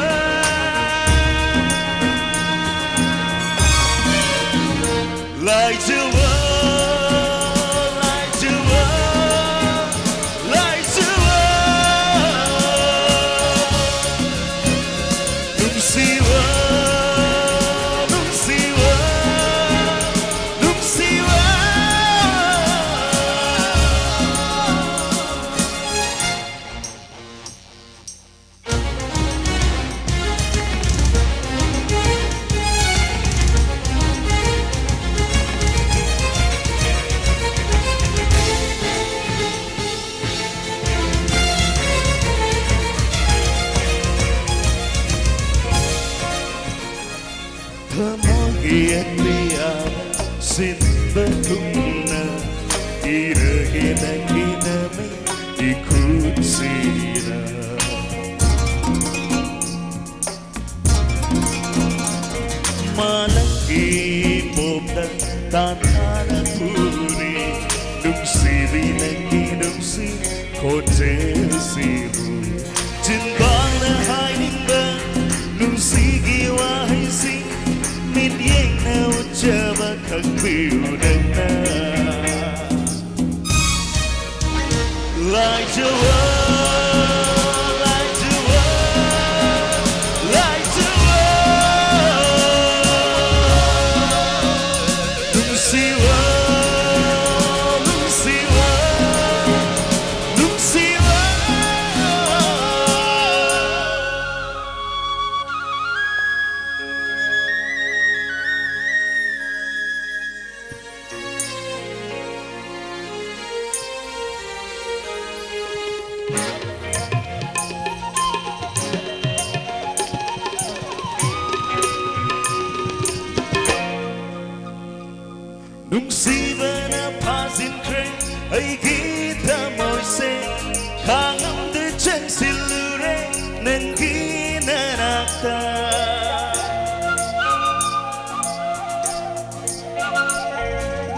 ꯂꯥꯏꯖꯋꯥ, ꯂꯥꯏꯖꯋꯥ, ꯂꯥꯏꯖꯋꯥ, ꯅꯨꯡꯁꯤꯕ, ꯅꯨꯡꯁꯤꯕ, ꯅꯨꯡꯁꯤꯕ꯫ ꯊꯃꯣꯏꯒꯤ ꯑꯇꯤꯌꯥ ꯁꯤꯟꯕꯒꯨꯝꯅ ꯏꯔꯒꯦ ꯅꯪꯒꯤ ꯅꯃꯤꯡ ꯏꯈꯨꯠꯁꯤꯗ꯫ ꯃꯥꯂꯪꯒꯤ ꯃꯣꯝꯗ ꯇꯥꯟꯊꯥꯅ ꯄꯨꯔꯤ ꯅꯨꯡꯁꯤꯕꯤ ꯅꯪꯒꯤ ꯅꯨꯡꯁꯤ ꯈꯣꯟꯖꯦꯜꯁꯤꯕꯨ꯫ ꯆꯤꯟꯕꯥꯜꯅ ꯍꯥꯏꯅꯤꯡꯕ ꯅꯨꯡꯁꯤꯒꯤ ꯋꯥꯍꯩꯁꯤꯡ ꯃꯤꯠꯌꯦꯡꯅ ꯎꯠꯆꯕ ꯈꯪꯕꯤꯌꯨ ꯅꯪꯅ꯫ ꯂꯥꯏꯖꯋꯥ, ꯂꯥꯏꯖꯋꯥ, ꯂꯥꯏꯖꯋꯥ, ꯅꯨꯡꯁꯤꯕ,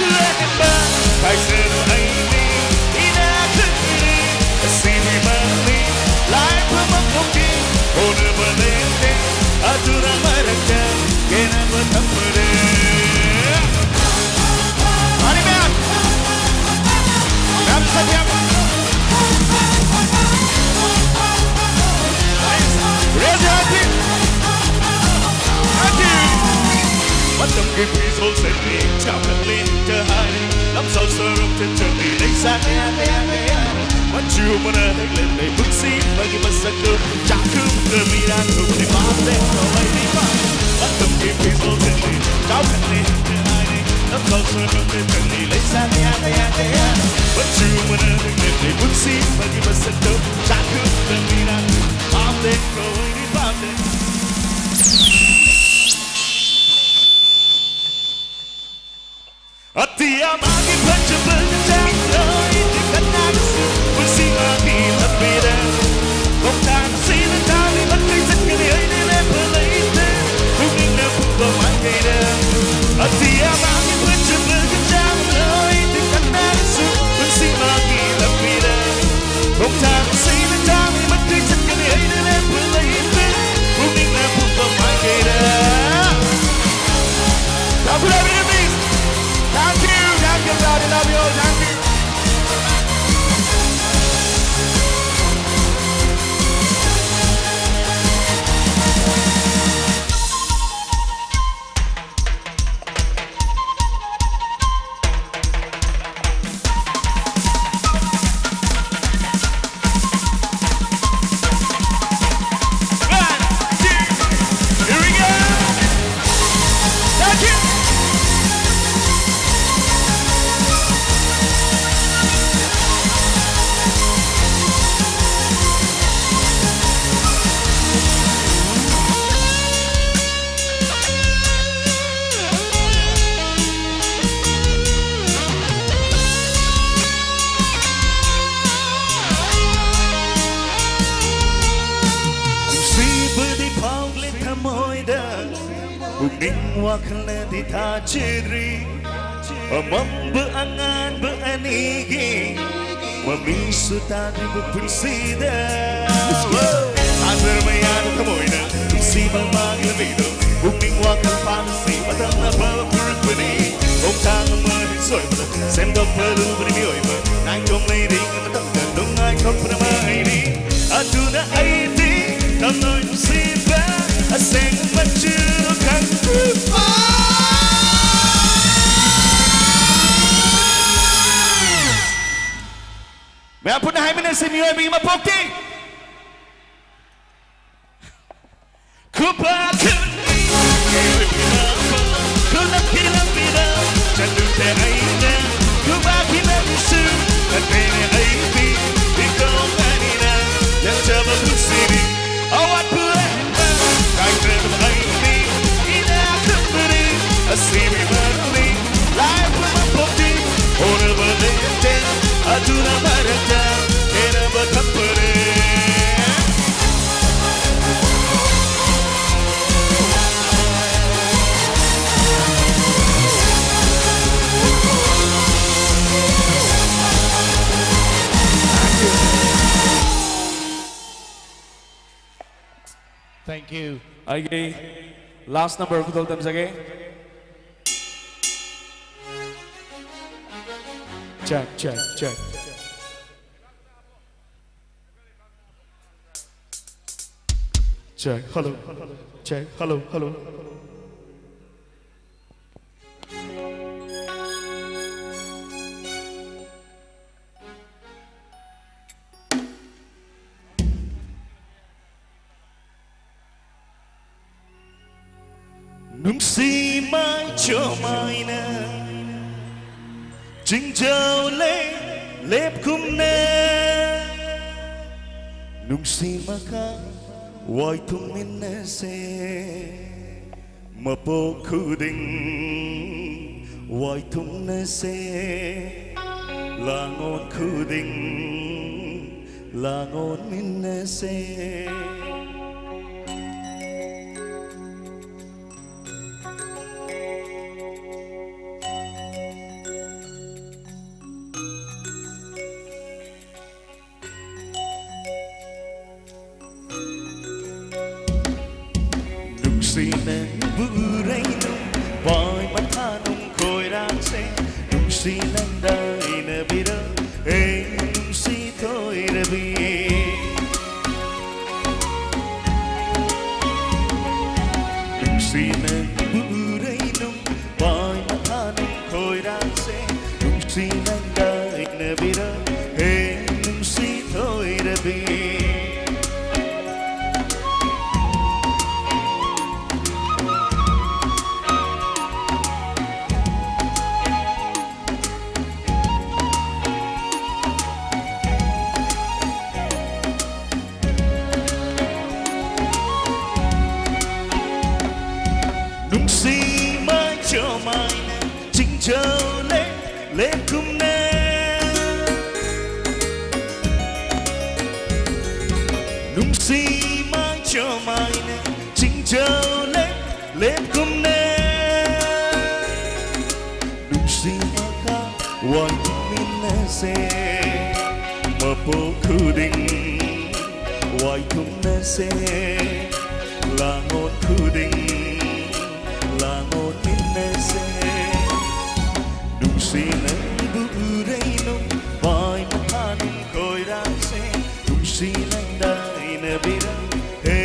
ꯂꯦꯝꯕ ꯍꯥꯏꯖꯔꯣ ꯑꯩꯗꯤ ꯏꯅꯥꯛ ꯈꯨꯟꯕꯅꯤ, ꯑꯁꯤꯗꯤ ꯃꯥꯅꯤ ꯂꯥꯏꯐꯝ ꯑꯃꯒꯤ ꯍꯣꯠꯅꯕ ꯂꯦꯞꯇꯦ ꯑꯗꯨꯅ ꯃꯔꯛꯇ ꯈꯦꯠꯅꯕ ꯊꯝꯕꯅꯦ꯫ ꯃꯥꯅꯤ ꯃꯌꯥꯝ, ꯃꯌꯥꯝ ꯁꯛꯄ ꯌꯥꯕ꯫ Raise your hand, please. Thank you. ꯃꯇꯝꯒꯤ ꯐꯤꯖꯣꯜ ꯁꯦꯠꯂꯤ ꯆꯥꯎꯈꯠꯂꯦ ꯍꯦꯛꯇ ꯍꯥꯏꯔꯤ ꯂꯝꯖꯥꯎ ꯁꯣꯔꯣꯛꯇ ꯆꯠꯂꯤ ꯂꯩꯁꯥ ꯀꯌꯥ ꯀꯌꯥ ꯀꯌꯥ ꯃꯆꯨ ꯑꯃꯅ ꯍꯦꯛꯂꯦꯞꯂꯦ ꯄꯨꯟꯁꯤ ꯑꯃꯒꯤ ꯃꯁꯛꯇꯨ ꯆꯥꯛꯈꯨꯝꯗ ꯃꯤꯔꯥꯡ ꯊꯣꯛꯂꯤ ꯄꯥꯝꯗꯦ ꯅꯣꯏꯗꯤ ꯄꯥꯝꯗꯦ ꯃꯇꯝꯒꯤ ꯐꯤꯖꯣꯜ ꯁꯦꯠꯂꯤ ꯆꯥꯎꯈꯠꯂꯦ ꯍꯦꯛꯇ ꯍꯥꯏꯔꯤ ꯂꯝꯖꯥꯎ ꯁꯣꯔꯣꯛꯇ ꯆꯠꯂꯤ ꯂꯩꯁꯥ ꯀꯌꯥ ꯀꯌꯥ ꯀꯌꯥ ꯃꯆꯨ ꯑꯃꯅ ꯍꯦꯛꯂꯦꯞꯂꯦ ꯄꯨꯟꯁꯤ ꯑꯃꯒꯤ ꯃꯁꯛꯇꯨ ꯆꯥꯛꯈꯨꯝꯗ ꯃꯤꯔꯥꯡ ꯄꯥꯝꯗꯦ ꯅꯣꯏꯗꯤ ꯄꯥꯝꯗꯦ꯫ ꯑꯇꯤꯌꯥ ꯃꯥꯒꯤ ꯐꯖꯕꯒ ꯆꯥꯡꯗꯣꯏꯗꯤ ꯀꯅꯥꯒꯁꯨ ꯄꯨꯟꯁꯤ ꯃꯥꯒꯤ ꯂꯝꯕꯤꯗ ꯈꯣꯡꯊꯥꯡ ꯑꯁꯤꯅ ꯊꯥꯡꯂꯤ ꯃꯈꯩ ꯆꯠꯀꯅꯤ ꯑꯩꯗꯤ ꯂꯦꯞꯄ ꯂꯩꯇꯦ ꯄꯨꯛꯅꯤꯡꯅ ꯄꯨꯝꯕ ꯃꯥꯏꯀꯩꯗ ꯑꯇꯤꯌꯥ ꯃꯥꯒꯤ ꯐꯖꯕꯒ ꯆꯥꯡꯗꯣꯏꯗꯤ ꯀꯅꯥꯒꯁꯨ ꯄꯨꯟꯁꯤ ꯃꯥꯒꯤ ꯂꯝꯕꯤꯗ ꯈꯣꯡꯊꯥꯡ ꯑꯁꯤꯅ ꯊꯥꯡꯂꯤ ꯃꯈꯩ ꯆꯠꯀꯅꯤ ꯑꯩꯗꯤ ꯂꯦꯞꯄ ꯂꯩꯇꯦ ꯄꯨꯛꯅꯤꯡꯅ ꯄꯨꯝꯕ ꯃꯥꯏꯀꯩꯗ Clap it up in the mix. Thank you, thank you, everybody. Love you all. Thank you. One, two, here we go. Thank you. ꯅꯨꯡꯁꯤꯕꯗꯤ ꯐꯥꯎꯂꯦ ꯊꯃꯣꯏꯗ ꯄꯨꯛꯅꯤꯡ ꯋꯥꯈꯜꯅꯗꯤ ꯊꯥꯖꯗ꯭ꯔꯤ ꯑꯃꯝꯕ ꯑꯉꯥꯟꯕ ꯑꯅꯤꯒꯤ ꯃꯃꯤꯁꯨ ꯇꯥꯗ꯭ꯔꯤꯕ ꯄꯨꯟꯁꯤꯗ꯫ ꯊꯥꯖꯔ ꯃꯌꯥꯗ ꯊꯃꯣꯏꯅ ꯅꯨꯡꯁꯤꯕ ꯃꯥꯒꯤ ꯂꯝꯕꯤꯗꯣ ꯄꯨꯛꯅꯤꯡ ꯋꯥꯈꯜ ꯐꯥꯅꯁꯤ ꯃꯇꯝꯅ ꯑꯐꯕ ꯄꯨꯔꯛꯄꯅꯤ꯫ ꯈꯣꯡꯊꯥꯡ ꯑꯃ ꯍꯦꯛ ꯁꯣꯏꯕꯗ ꯁꯦꯝꯗꯣꯛꯄ ꯂꯨꯕꯅꯤ ꯃꯤꯑꯣꯏꯕ꯫ ꯅꯥꯏꯇꯣꯝ ꯂꯩꯔꯤꯉꯩ ꯃꯇꯝꯗ ꯅꯨꯡꯉꯥꯏꯊꯣꯛꯄꯅ ꯃꯍꯩꯅꯤ꯫ ꯑꯗꯨꯅ ꯑꯩꯗꯤ ꯊꯃꯣꯏ ꯅꯨꯡꯁꯤꯕ ꯑꯁꯦꯡꯕ ꯃꯆꯨ ꯈꯪꯗ꯭ꯔꯤꯕ꯫ ꯃꯌꯥꯝ ꯄꯨꯟꯅ ꯍꯥꯏꯃꯤꯟꯅꯁꯤ, ꯃꯤꯑꯣꯏꯕꯒꯤ ꯃꯄꯣꯛꯇꯤ ꯈꯨꯕꯥꯛ ꯈꯨꯅꯤꯡ ꯈꯨꯅꯞꯀꯤ ꯂꯝꯕꯤꯗ ꯆꯠꯂꯨꯗꯦ ꯑꯩꯅ꯫ ꯈꯨꯕꯥꯛꯀꯤ ꯂꯝꯕꯤꯁꯨ ꯅꯠꯇꯦꯅꯦ ꯑꯩꯗꯤ ꯏꯇꯣꯝ ꯑꯅꯤꯅ ꯂꯦꯞꯆꯕ ꯄꯨꯟꯁꯤꯅꯤ꯫ ꯑꯋꯥꯠꯄ ꯑꯍꯦꯟꯕ ꯀꯥꯏꯗ꯭ꯔꯕ ꯑꯩꯗꯤ ꯏꯅꯥꯛ ꯈꯨꯟꯕꯅꯤ꯫ ꯑꯁꯤꯕꯤ ꯃꯔꯨꯅꯤ ꯂꯥꯏ ꯄꯨꯝꯅꯃꯛꯇꯤ ꯍꯣꯠꯅꯕ ꯂꯩꯇꯦ꯫ ꯑꯗꯨꯅ ꯃꯔꯛꯇ ꯈꯦꯠꯅꯕ ꯊꯝꯕꯅꯦ꯫ Thank you. ꯑꯩꯒꯤ last number ꯈꯨꯗꯣꯜ ꯇꯝꯖꯒꯦ꯫ Check, check, check. Check, hello. Check, hello, hello. ꯅꯨꯡꯁꯤ ꯃꯥꯏꯆꯣꯝ ꯍꯥꯏꯅ ꯆꯤꯡꯖꯥꯎ ꯂꯩ ꯂꯦꯞꯀꯨꯝꯅ ꯅꯨꯡꯁꯤ ꯃꯈꯥ ꯋꯥꯏ ꯊꯨꯡꯃꯤꯟꯅꯁꯦ꯫ ꯃꯄꯣꯛ ꯈꯨꯗꯤꯡ ꯋꯥꯏ ꯊꯨꯡꯅꯁꯦ꯫ ꯂꯥꯡꯑꯣꯟ ꯈꯨꯗꯤꯡ ꯂꯥꯡꯑꯣꯟꯃꯤꯟꯅꯁꯦ꯫ ꯅꯪꯗ ꯏꯅꯕꯤꯔ ꯍꯦ ꯅꯨꯡꯁꯤ ꯊꯣꯏꯔꯕꯤ. ꯅꯨꯡꯁꯤ ꯅꯪꯕꯨ ꯎꯔꯩꯅꯨꯡ ꯄꯥꯏ ꯃꯈꯥꯅꯨꯡ ꯈꯣꯏꯔꯥꯡꯁꯦ. ꯅꯨꯡꯁꯤ ꯅꯪꯗ ꯏꯅꯕꯤꯔ ꯍꯦ ꯅꯨꯡꯁꯤ ꯊꯣꯏꯔꯕꯤ. ꯅꯨꯡꯁꯤ ꯃꯥꯏꯆꯣ ꯃꯥꯏꯅ ꯆꯤꯡꯖꯧꯂꯦ ꯂꯦꯞꯀꯨꯝꯅ. ꯅꯨꯡꯁꯤ ꯃꯥꯏꯆꯣ ꯃꯥꯏꯅ ꯆꯤꯡꯖꯧꯂꯦ ꯂꯦꯞꯀꯨꯝꯅ. ꯅꯨꯡꯁꯤ ꯃꯈꯥ ꯋꯥꯏꯃꯤꯟꯅꯁꯦ. ꯃꯄꯣꯛ ꯈꯨꯗꯤꯡ ꯋꯥꯏꯊꯨꯝꯅꯁꯦ. ꯂꯥꯡꯑꯣꯟ ꯈꯨꯗꯤꯡ ꯂꯥꯡꯑꯣꯟ ꯃꯤꯟꯅꯁꯦ. ꯅꯨꯡꯁꯤ ꯅꯪꯕꯨ ꯎꯔꯩꯅꯨꯡ ꯄꯥꯏ ꯃꯈꯥꯅꯨꯡ ꯈꯣꯏꯔꯥꯡꯁꯦ. ꯅꯨꯡꯁꯤ ꯅꯪꯗ ꯏꯅꯕꯤꯔ ꯍꯦ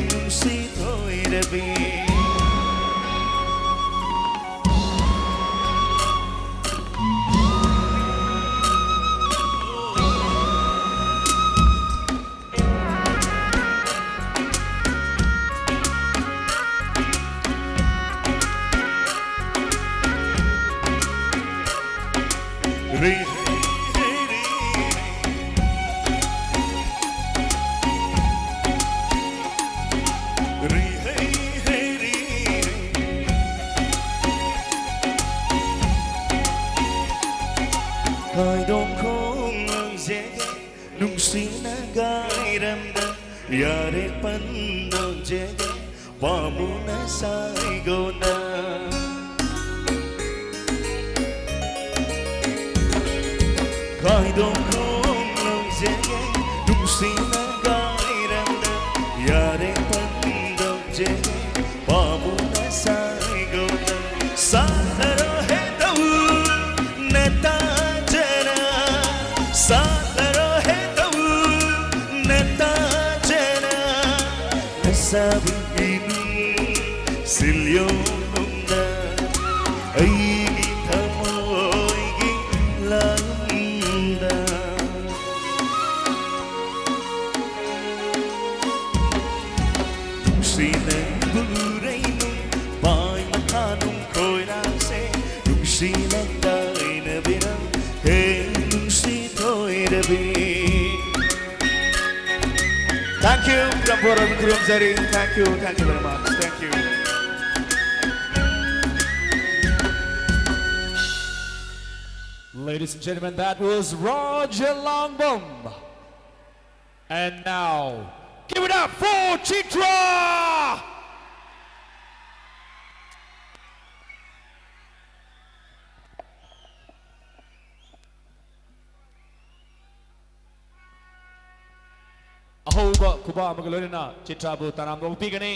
ꯅꯨꯡꯁꯤ ꯊꯣꯏꯔꯕꯤ. ꯈꯥꯏꯗꯣꯛ ꯈꯣꯡꯂꯪꯖꯒꯦ ꯅꯨꯡꯁꯤꯅ ꯒꯥꯏꯔꯝꯗ ꯌꯥꯔꯦ ꯄꯟꯗꯣꯛꯖꯒꯦ ꯄꯥꯃꯨꯅ ꯁꯥꯏꯒꯣꯟꯗ. ꯈꯥꯏꯗꯣꯛ ꯈꯣꯡꯂꯪꯖꯒꯦ ꯅꯨꯡꯁꯤꯅ ꯒꯥꯏꯔꯝꯗ ꯌꯥꯔꯦ ꯄꯟꯗꯣꯛꯖꯒꯦ ꯄꯥꯃꯨꯅ ꯁꯥꯏꯒꯣꯟꯗ. ꯁꯥꯟꯅꯔꯣ ꯍꯦ ꯇꯧ ꯅꯕꯨ ꯏꯅꯨꯡ ꯁꯤꯜꯌꯣꯡꯅꯨꯡꯗ ꯑꯩꯒꯤ ꯊꯃꯣꯏꯒꯤ ꯂꯝꯗ꯫ ꯅꯨꯡꯁꯤꯅ ꯎꯔꯩꯅꯨꯡ ꯄꯥꯏ ꯃꯈꯥꯅꯨꯡ ꯈꯣꯏꯔꯥꯡꯁꯦ ꯅꯨꯡꯁꯤꯅ ꯇꯥꯏꯅꯕꯤꯔꯝ ꯍꯦ ꯅꯨꯡꯁꯤ ꯊꯣꯏꯔꯕꯤ꯫ Thank you. ꯈꯨꯔꯨꯝ ꯄꯣꯔꯣꯝ ꯈꯨꯔꯨꯝ zari. Thank you. Thank you very much. Thank you. Ladies and gentlemen, that was Roger Langbam. And now, give it up for Chitra! ꯑꯍꯧꯕ ꯈꯨꯕꯥꯛ ꯑꯃꯒ ꯂꯣꯏꯅꯅ ꯆꯤꯇ꯭ꯔꯥꯕꯨ ꯇꯔꯥꯝꯅ ꯑꯣꯛꯄꯤꯒꯅꯤ꯫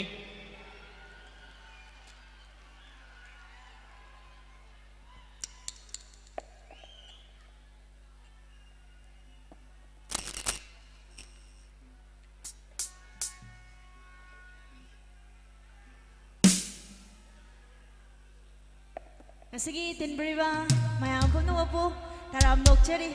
ꯉꯁꯤꯒꯤ ꯇꯤꯟꯕꯤꯔꯤꯕ ꯃꯌꯥꯝ ꯄꯨꯝꯅꯃꯛꯄꯨ ꯇꯔꯥꯝꯅ ꯑꯣꯛꯆꯔꯤ꯫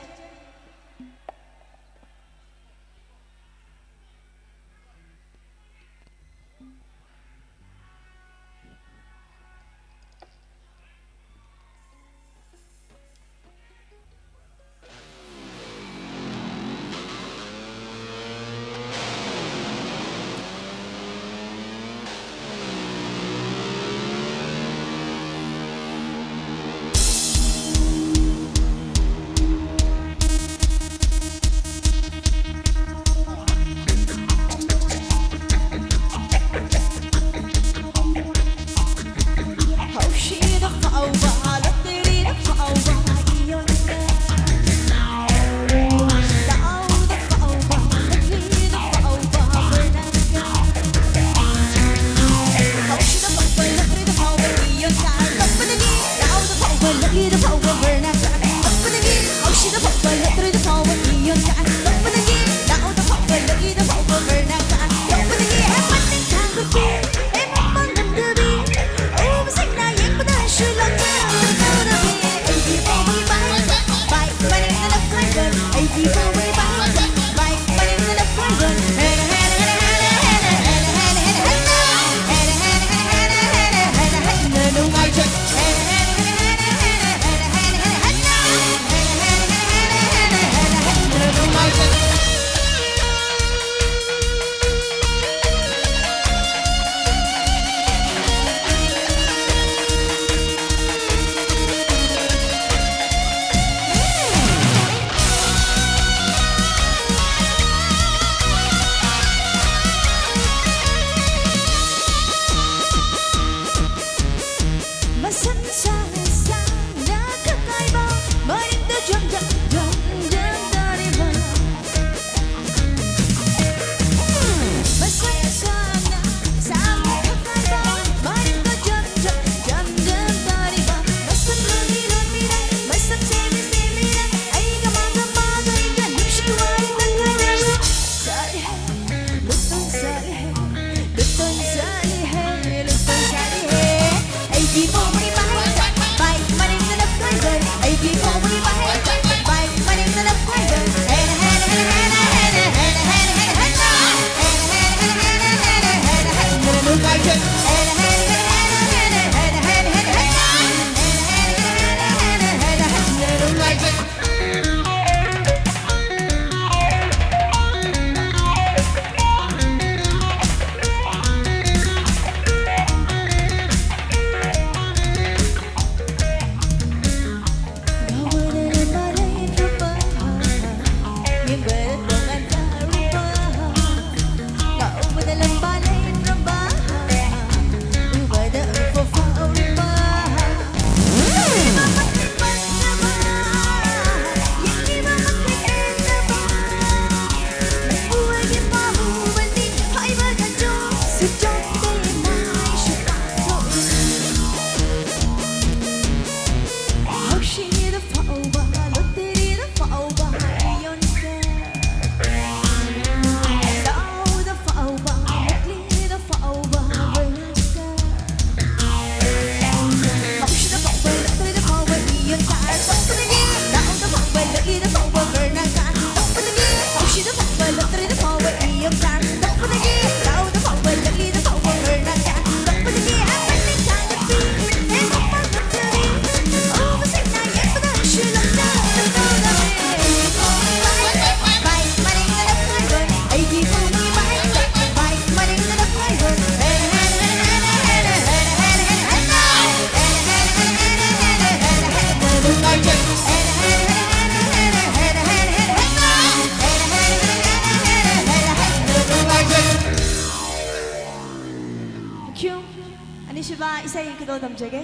ꯏꯁꯩ ꯈꯨꯗꯣꯜ ꯇꯝꯖꯒꯦ꯫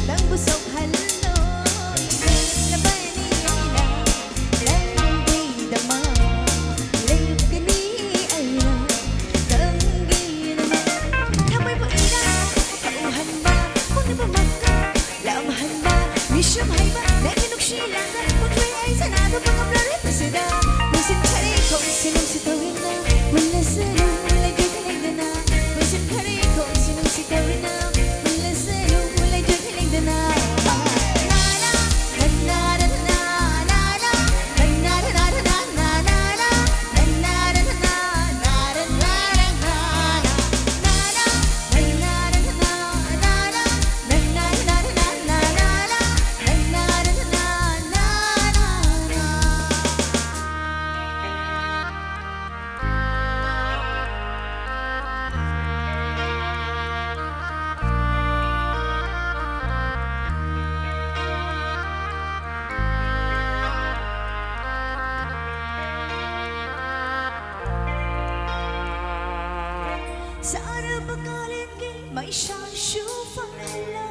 ꯅꯪꯕꯨ ꯁꯣꯛꯍꯜꯂꯣꯏ꯫ ꯂꯦꯞꯂꯕꯅꯤ ꯑꯩꯅ ꯅꯪꯒꯤꯗꯃꯛ꯫ ꯂꯦꯞꯀꯅꯤ ꯑꯩꯅ ꯅꯪꯒꯤꯗꯃꯛ꯫ ꯊꯃꯣꯏꯕꯨ ꯏꯔꯥ ꯍꯧꯍꯟꯕ, ꯄꯨꯛꯅꯤꯡꯕꯨ ꯃꯛꯀ ꯂꯥꯝꯍꯟꯕ, ꯃꯤꯁꯨꯝ ꯍꯩꯕ ꯅꯪꯒꯤ ꯅꯨꯡꯁꯤ ꯂꯥꯟꯗ ꯄꯨꯛꯂꯣꯏ ꯑꯩ ꯁꯅꯥꯗꯨ ꯄꯪꯉꯝꯂꯔꯣꯏ ꯃꯁꯤꯗ꯫ ꯄꯨꯟꯁꯤꯟ ꯈꯔꯦ ꯈꯣꯡꯁꯤ ꯅꯨꯡꯁꯤ ꯇꯧꯔꯤꯅ ꯃꯨꯜꯂꯁꯅꯨ ꯂꯩꯖꯨ ꯂꯩꯗꯅ꯫ ꯄꯨꯟꯁꯤꯟ ꯈꯔꯦ ꯈꯣꯡꯁꯤ ꯅꯨꯡꯁꯤ ꯇꯧꯔꯤꯅ ꯃꯨꯜꯂꯁꯅꯨ ꯂꯩꯖꯨ ꯂꯩꯗꯅ꯫ ꯁꯥꯔꯕ ꯀꯥꯂꯦꯟꯒꯤ ꯃꯩꯁꯥꯁꯨ ꯐꯪꯍꯜꯂꯣ,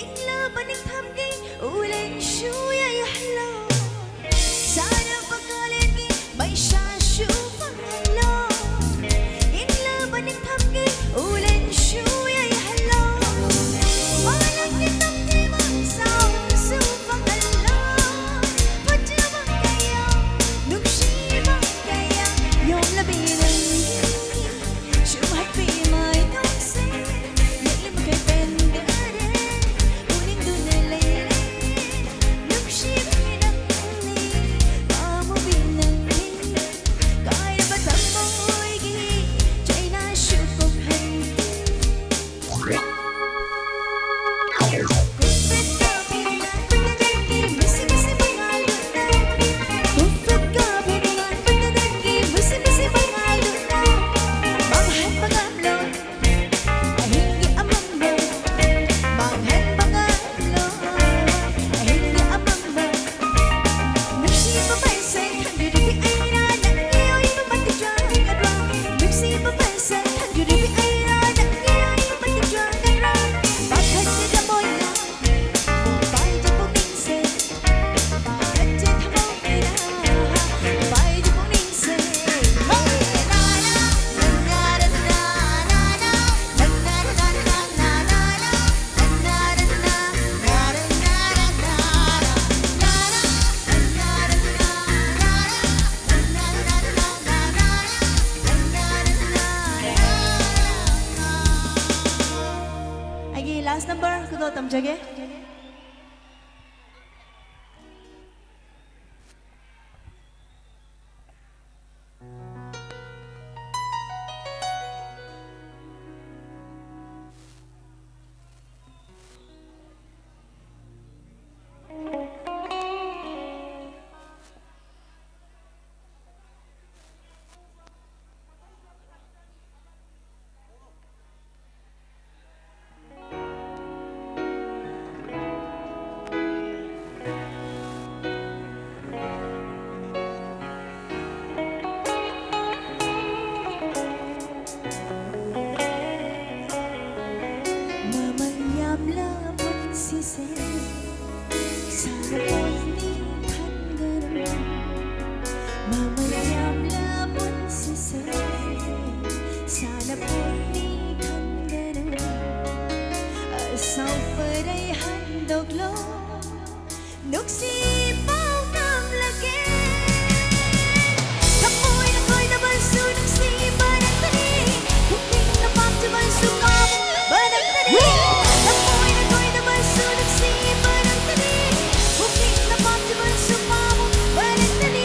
ꯏꯪꯂꯕ ꯅꯤꯡꯊꯝꯒꯤ ꯎꯂꯦꯟꯁꯨ ꯌꯩꯍꯜꯂꯣ꯫ ꯁꯥꯔꯕ ꯀꯥꯂꯦꯟꯒꯤ ꯃꯩꯁꯥꯁꯨ ꯐꯪꯍꯜꯂꯣ, ꯏꯪꯂꯕ ꯅꯤꯡꯊꯝꯒꯤ ꯎꯂꯦꯟꯁꯨ ꯌꯩꯍꯜꯂꯣ꯫ ꯃꯥꯂꯪꯒꯤ ꯇꯝꯊꯤꯕ ꯁꯥꯎꯁꯨ ꯐꯪꯍꯜꯂꯣ, ꯐꯖꯕ ꯀꯌꯥ, ꯅꯨꯡꯁꯤꯕ ꯀꯌꯥ ꯌꯣꯝꯂꯕꯤ ꯅꯪꯒꯤ ꯁꯨꯝꯍꯠꯄꯤ ꯃꯥꯏꯊꯣꯡꯁꯦ꯫ ꯌꯦꯡꯂꯤꯕ ꯀꯩ ꯄꯦꯟꯗꯔꯦ, ꯎꯅꯤꯡꯗꯨꯅ ꯂꯩꯔꯦ꯫ ꯅꯨꯡꯁꯤ ꯇꯝꯖꯒꯦ꯫ ꯃꯃꯜ ꯌꯥꯝꯂ ꯄꯨꯟꯁꯤꯁꯦ, ꯁꯥꯟꯅꯄꯣꯠꯅꯤ ꯈꯟꯒꯅꯨ꯫ ꯃꯃꯜ ꯌꯥꯝꯂ ꯄꯨꯟꯁꯤꯁꯦ, ꯁꯥꯟꯅꯄꯣꯠꯅꯤ ꯈꯟꯒꯅꯨ꯫ ꯑꯁꯥꯎ ꯄꯔꯩ ꯍꯟꯗꯣꯛꯂꯣ꯫ ꯅꯨꯡꯁꯤ ꯄꯥꯎ ꯇꯝꯂꯒꯦ꯫ ꯊꯃꯣꯏꯅ ꯀꯣꯏꯗꯕꯁꯨ ꯅꯨꯡꯁꯤꯕ ꯅꯪꯇꯅꯤ꯫ ꯄꯨꯛꯅꯤꯡꯅ ꯄꯥꯝꯖꯕꯁꯨ ꯄꯥꯝꯕ ꯅꯪꯇꯅꯤ꯫ ꯊꯃꯣꯏꯅ ꯀꯣꯏꯗꯕꯁꯨ ꯅꯨꯡꯁꯤꯕ ꯅꯪꯇꯅꯤ꯫ ꯄꯨꯛꯅꯤꯡꯅ ꯄꯥꯝꯖꯕꯁꯨ ꯄꯥꯝꯕ ꯅꯪꯇꯅꯤ꯫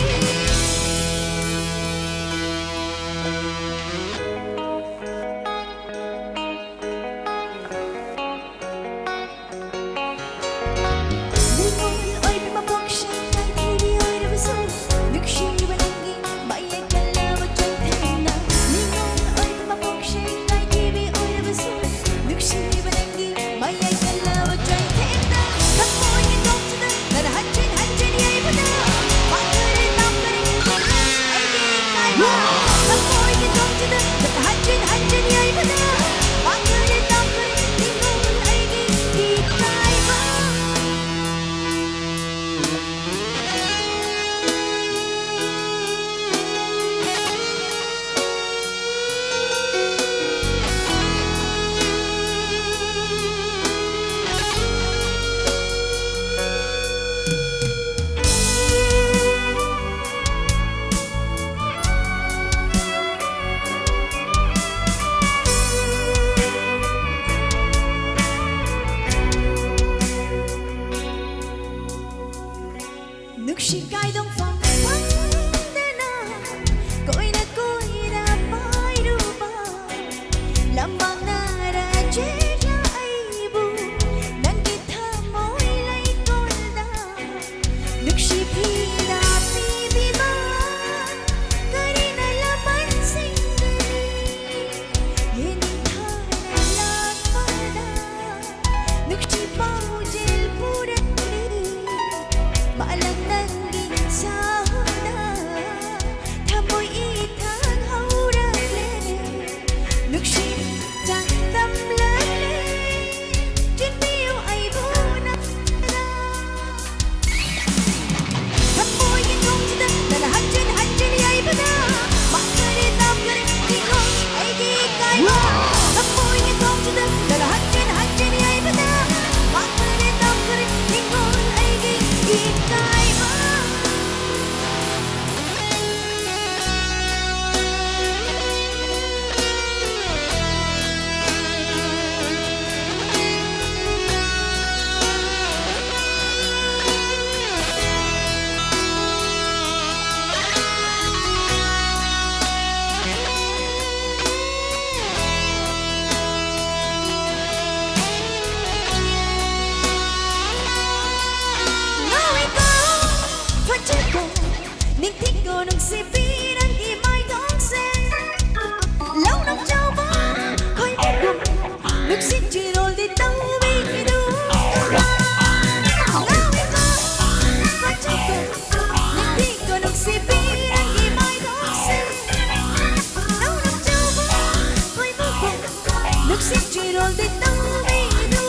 ꯃꯤꯑꯣꯏ ꯑꯣꯏꯕꯤ ꯃꯄꯣꯛ ꯁꯤꯡꯀꯥꯏꯗꯣꯡꯐꯝ ꯐꯪꯗꯅ ꯀꯣꯏꯅ ꯀꯣꯏꯅ ꯄꯥꯏꯔꯨꯕ ꯂꯝꯃꯥꯡꯅꯔ ꯆꯦꯟꯅ ꯑꯩꯕꯨ ꯅꯪꯒꯤ ꯊꯃꯣꯏ ꯂꯩꯀꯣꯜꯗ ꯅꯨꯡꯁꯤ ꯐꯤꯗꯥ ꯄꯤꯕꯤꯕ ꯀꯔꯤꯅ ꯂꯃꯟꯁꯤꯡꯗꯒꯤ ꯌꯦꯡꯊꯥꯅ ꯂꯥꯛꯄꯗ ꯅꯨꯡꯁꯤ ꯄꯥꯎꯖꯦꯜ ꯄꯨꯔꯛꯂꯤ ꯃꯥꯂꯪ ꯅꯪꯒꯤ ꯁꯥꯍꯨꯗ ꯊꯃꯣꯏ ꯏꯊꯪ ꯍꯧꯔꯛꯂꯦ ꯅꯨꯡꯁꯤ ꯆꯥꯡꯗꯝꯂꯛꯂꯦ ꯆꯦꯟꯕꯤꯌꯨ ꯑꯩꯕꯨ ꯅꯪꯅ ꯊꯃꯣꯏꯒꯤ ꯊꯣꯡꯁꯤꯗ ꯅꯪꯅ ꯍꯟꯖꯤꯟ ꯍꯟꯖꯤꯟ ꯌꯩꯕꯗ ꯃꯥꯡꯈꯔꯦ ꯇꯝꯈꯔꯦ ꯅꯤꯡꯉꯣ ꯑꯩꯒꯤ ꯏꯀꯥꯏꯕ ꯊꯃꯣꯏꯒꯤ ꯊꯣꯡꯁꯤꯗ ꯅꯪꯅ ꯍꯟꯖꯤꯟ ꯍꯟꯖꯤꯟ ꯌꯩꯕꯗ ꯃꯥꯡꯈꯔꯦ ꯇꯝꯈꯔꯦ ꯅꯤꯡꯉꯣ ꯑꯩꯒꯤ ꯏꯀꯥꯏꯕ ꯅꯤꯡꯊꯤꯡꯈꯣ ꯅꯨꯡꯁꯤꯕꯤ ꯅꯪꯒꯤ ꯃꯥꯏꯊꯣꯡꯁꯦ ꯂꯧꯅꯝ ꯆꯥꯎꯕ ꯈꯣꯏꯕꯨꯝ ꯅꯨꯡꯁꯤꯠ ꯆꯤꯔꯣꯜꯗꯤ ꯇꯧꯕꯤꯗꯨ ꯉꯥꯎꯏꯀꯣ ꯐꯖꯩꯀꯣ ꯅꯤꯡꯊꯤꯡꯈꯣ ꯅꯨꯡꯁꯤꯕꯤ ꯅꯪꯒꯤ ꯃꯥꯏꯊꯣꯡꯁꯦ ꯂꯧꯅꯝ ꯆꯥꯎꯕ ꯈꯣꯏꯕꯨꯝ ꯅꯨꯡꯁꯤꯠ ꯆꯤꯔꯣꯜꯗꯤ ꯇꯧꯕꯤꯗꯨ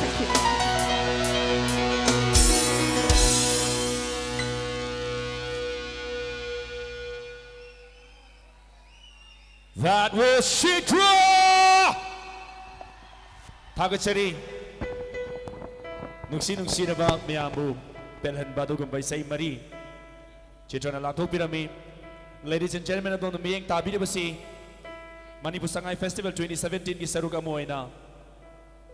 That was Chitra! ꯊꯥꯒꯠꯆꯔꯤ꯫ ꯅꯨꯡꯁꯤ ꯅꯨꯡꯁꯤꯔꯕ ꯃꯌꯥꯝꯕꯨ ꯄꯦꯜꯍꯟꯕ ꯑꯗꯨꯒꯨꯝꯕ ꯏꯁꯩ ꯃꯔꯤ ꯆꯤꯇ꯭ꯔꯅ ꯂꯥꯡꯊꯣꯛꯄꯤꯔꯝꯃꯤ꯫ Ladies and gentlemen, ꯑꯗꯣꯝꯅ ꯃꯤꯠꯌꯦꯡ ꯇꯥꯕꯤꯔꯤꯕꯁꯤ Manipur Sangai Festival twenty seventeen ꯒꯤ ꯁꯔꯨꯛ ꯑꯃ ꯑꯣꯏꯅ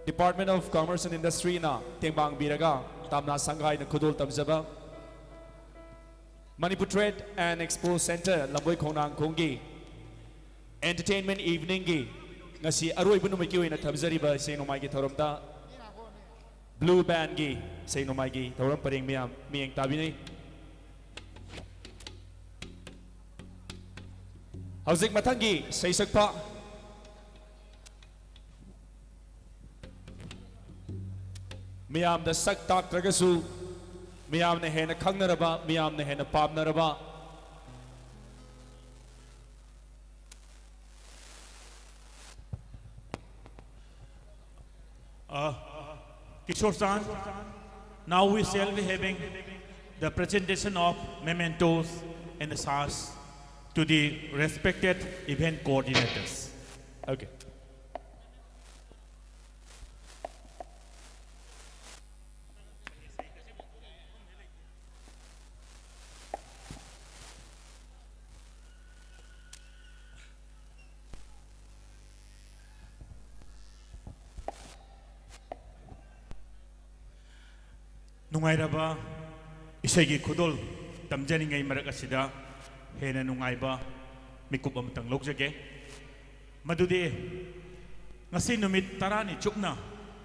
Department of Commerce and Industry ꯅ ꯇꯦꯡꯕꯥꯡꯕꯤꯔꯒ ꯇꯥꯝꯅꯥ ꯁꯪꯒꯥꯏꯅ ꯈꯨꯗꯣꯜ ꯇꯝꯖꯕ Manipur Trade and Expo Center ꯂꯝꯕꯣꯏ ꯈꯣꯡꯅꯥꯡꯈꯣꯡꯒꯤ entertainment evening ꯒꯤ ꯉꯁꯤ ꯑꯔꯣꯏꯕ ꯅꯨꯃꯤꯠꯀꯤ ꯑꯣꯏꯅ ꯊꯝꯖꯔꯤꯕ ꯏꯁꯩ ꯅꯣꯡꯃꯥꯏꯒꯤ ꯊꯧꯔꯝꯗ Blue Band ꯒꯤ ꯏꯁꯩ ꯅꯣꯡꯃꯥꯏꯒꯤ ꯊꯧꯔꯝ ꯄꯔꯦꯡ ꯃꯌꯥꯝ ꯃꯤꯠꯌꯦꯡ ꯇꯥꯕꯤꯅꯩ꯫ ꯍꯧꯖꯤꯛ ꯃꯊꯪꯒꯤ ꯏꯁꯩ ꯁꯛꯄ ꯃꯤꯌꯥꯝꯗ ꯁꯛ ꯇꯥꯛꯇ꯭ꯔꯒꯁꯨ ꯃꯤꯌꯥꯝꯅ ꯍꯦꯟꯅ ꯈꯪꯅꯔꯕ, ꯃꯤꯌꯥꯝꯅ ꯍꯦꯟꯅ ꯄꯥꯝꯅꯔꯕ Uh, Kishore Chan, now we shall be having the presentation of mementos and the sars to the respected event coordinators. Okay. ꯅꯨꯡꯉꯥꯏꯔꯕ ꯏꯁꯩꯒꯤ ꯈꯨꯗꯣꯜ ꯇꯝꯖꯔꯤꯉꯩ ꯃꯔꯛ ꯑꯁꯤꯗ ꯍꯦꯟꯅ ꯅꯨꯡꯉꯥꯏꯕ ꯃꯤꯀꯨꯞ ꯑꯃꯇꯪ ꯂꯧꯖꯒꯦ꯫ ꯃꯗꯨꯗꯤ ꯉꯁꯤ ꯅꯨꯃꯤꯠ ꯇꯔꯥꯅꯤ ꯆꯨꯞꯅ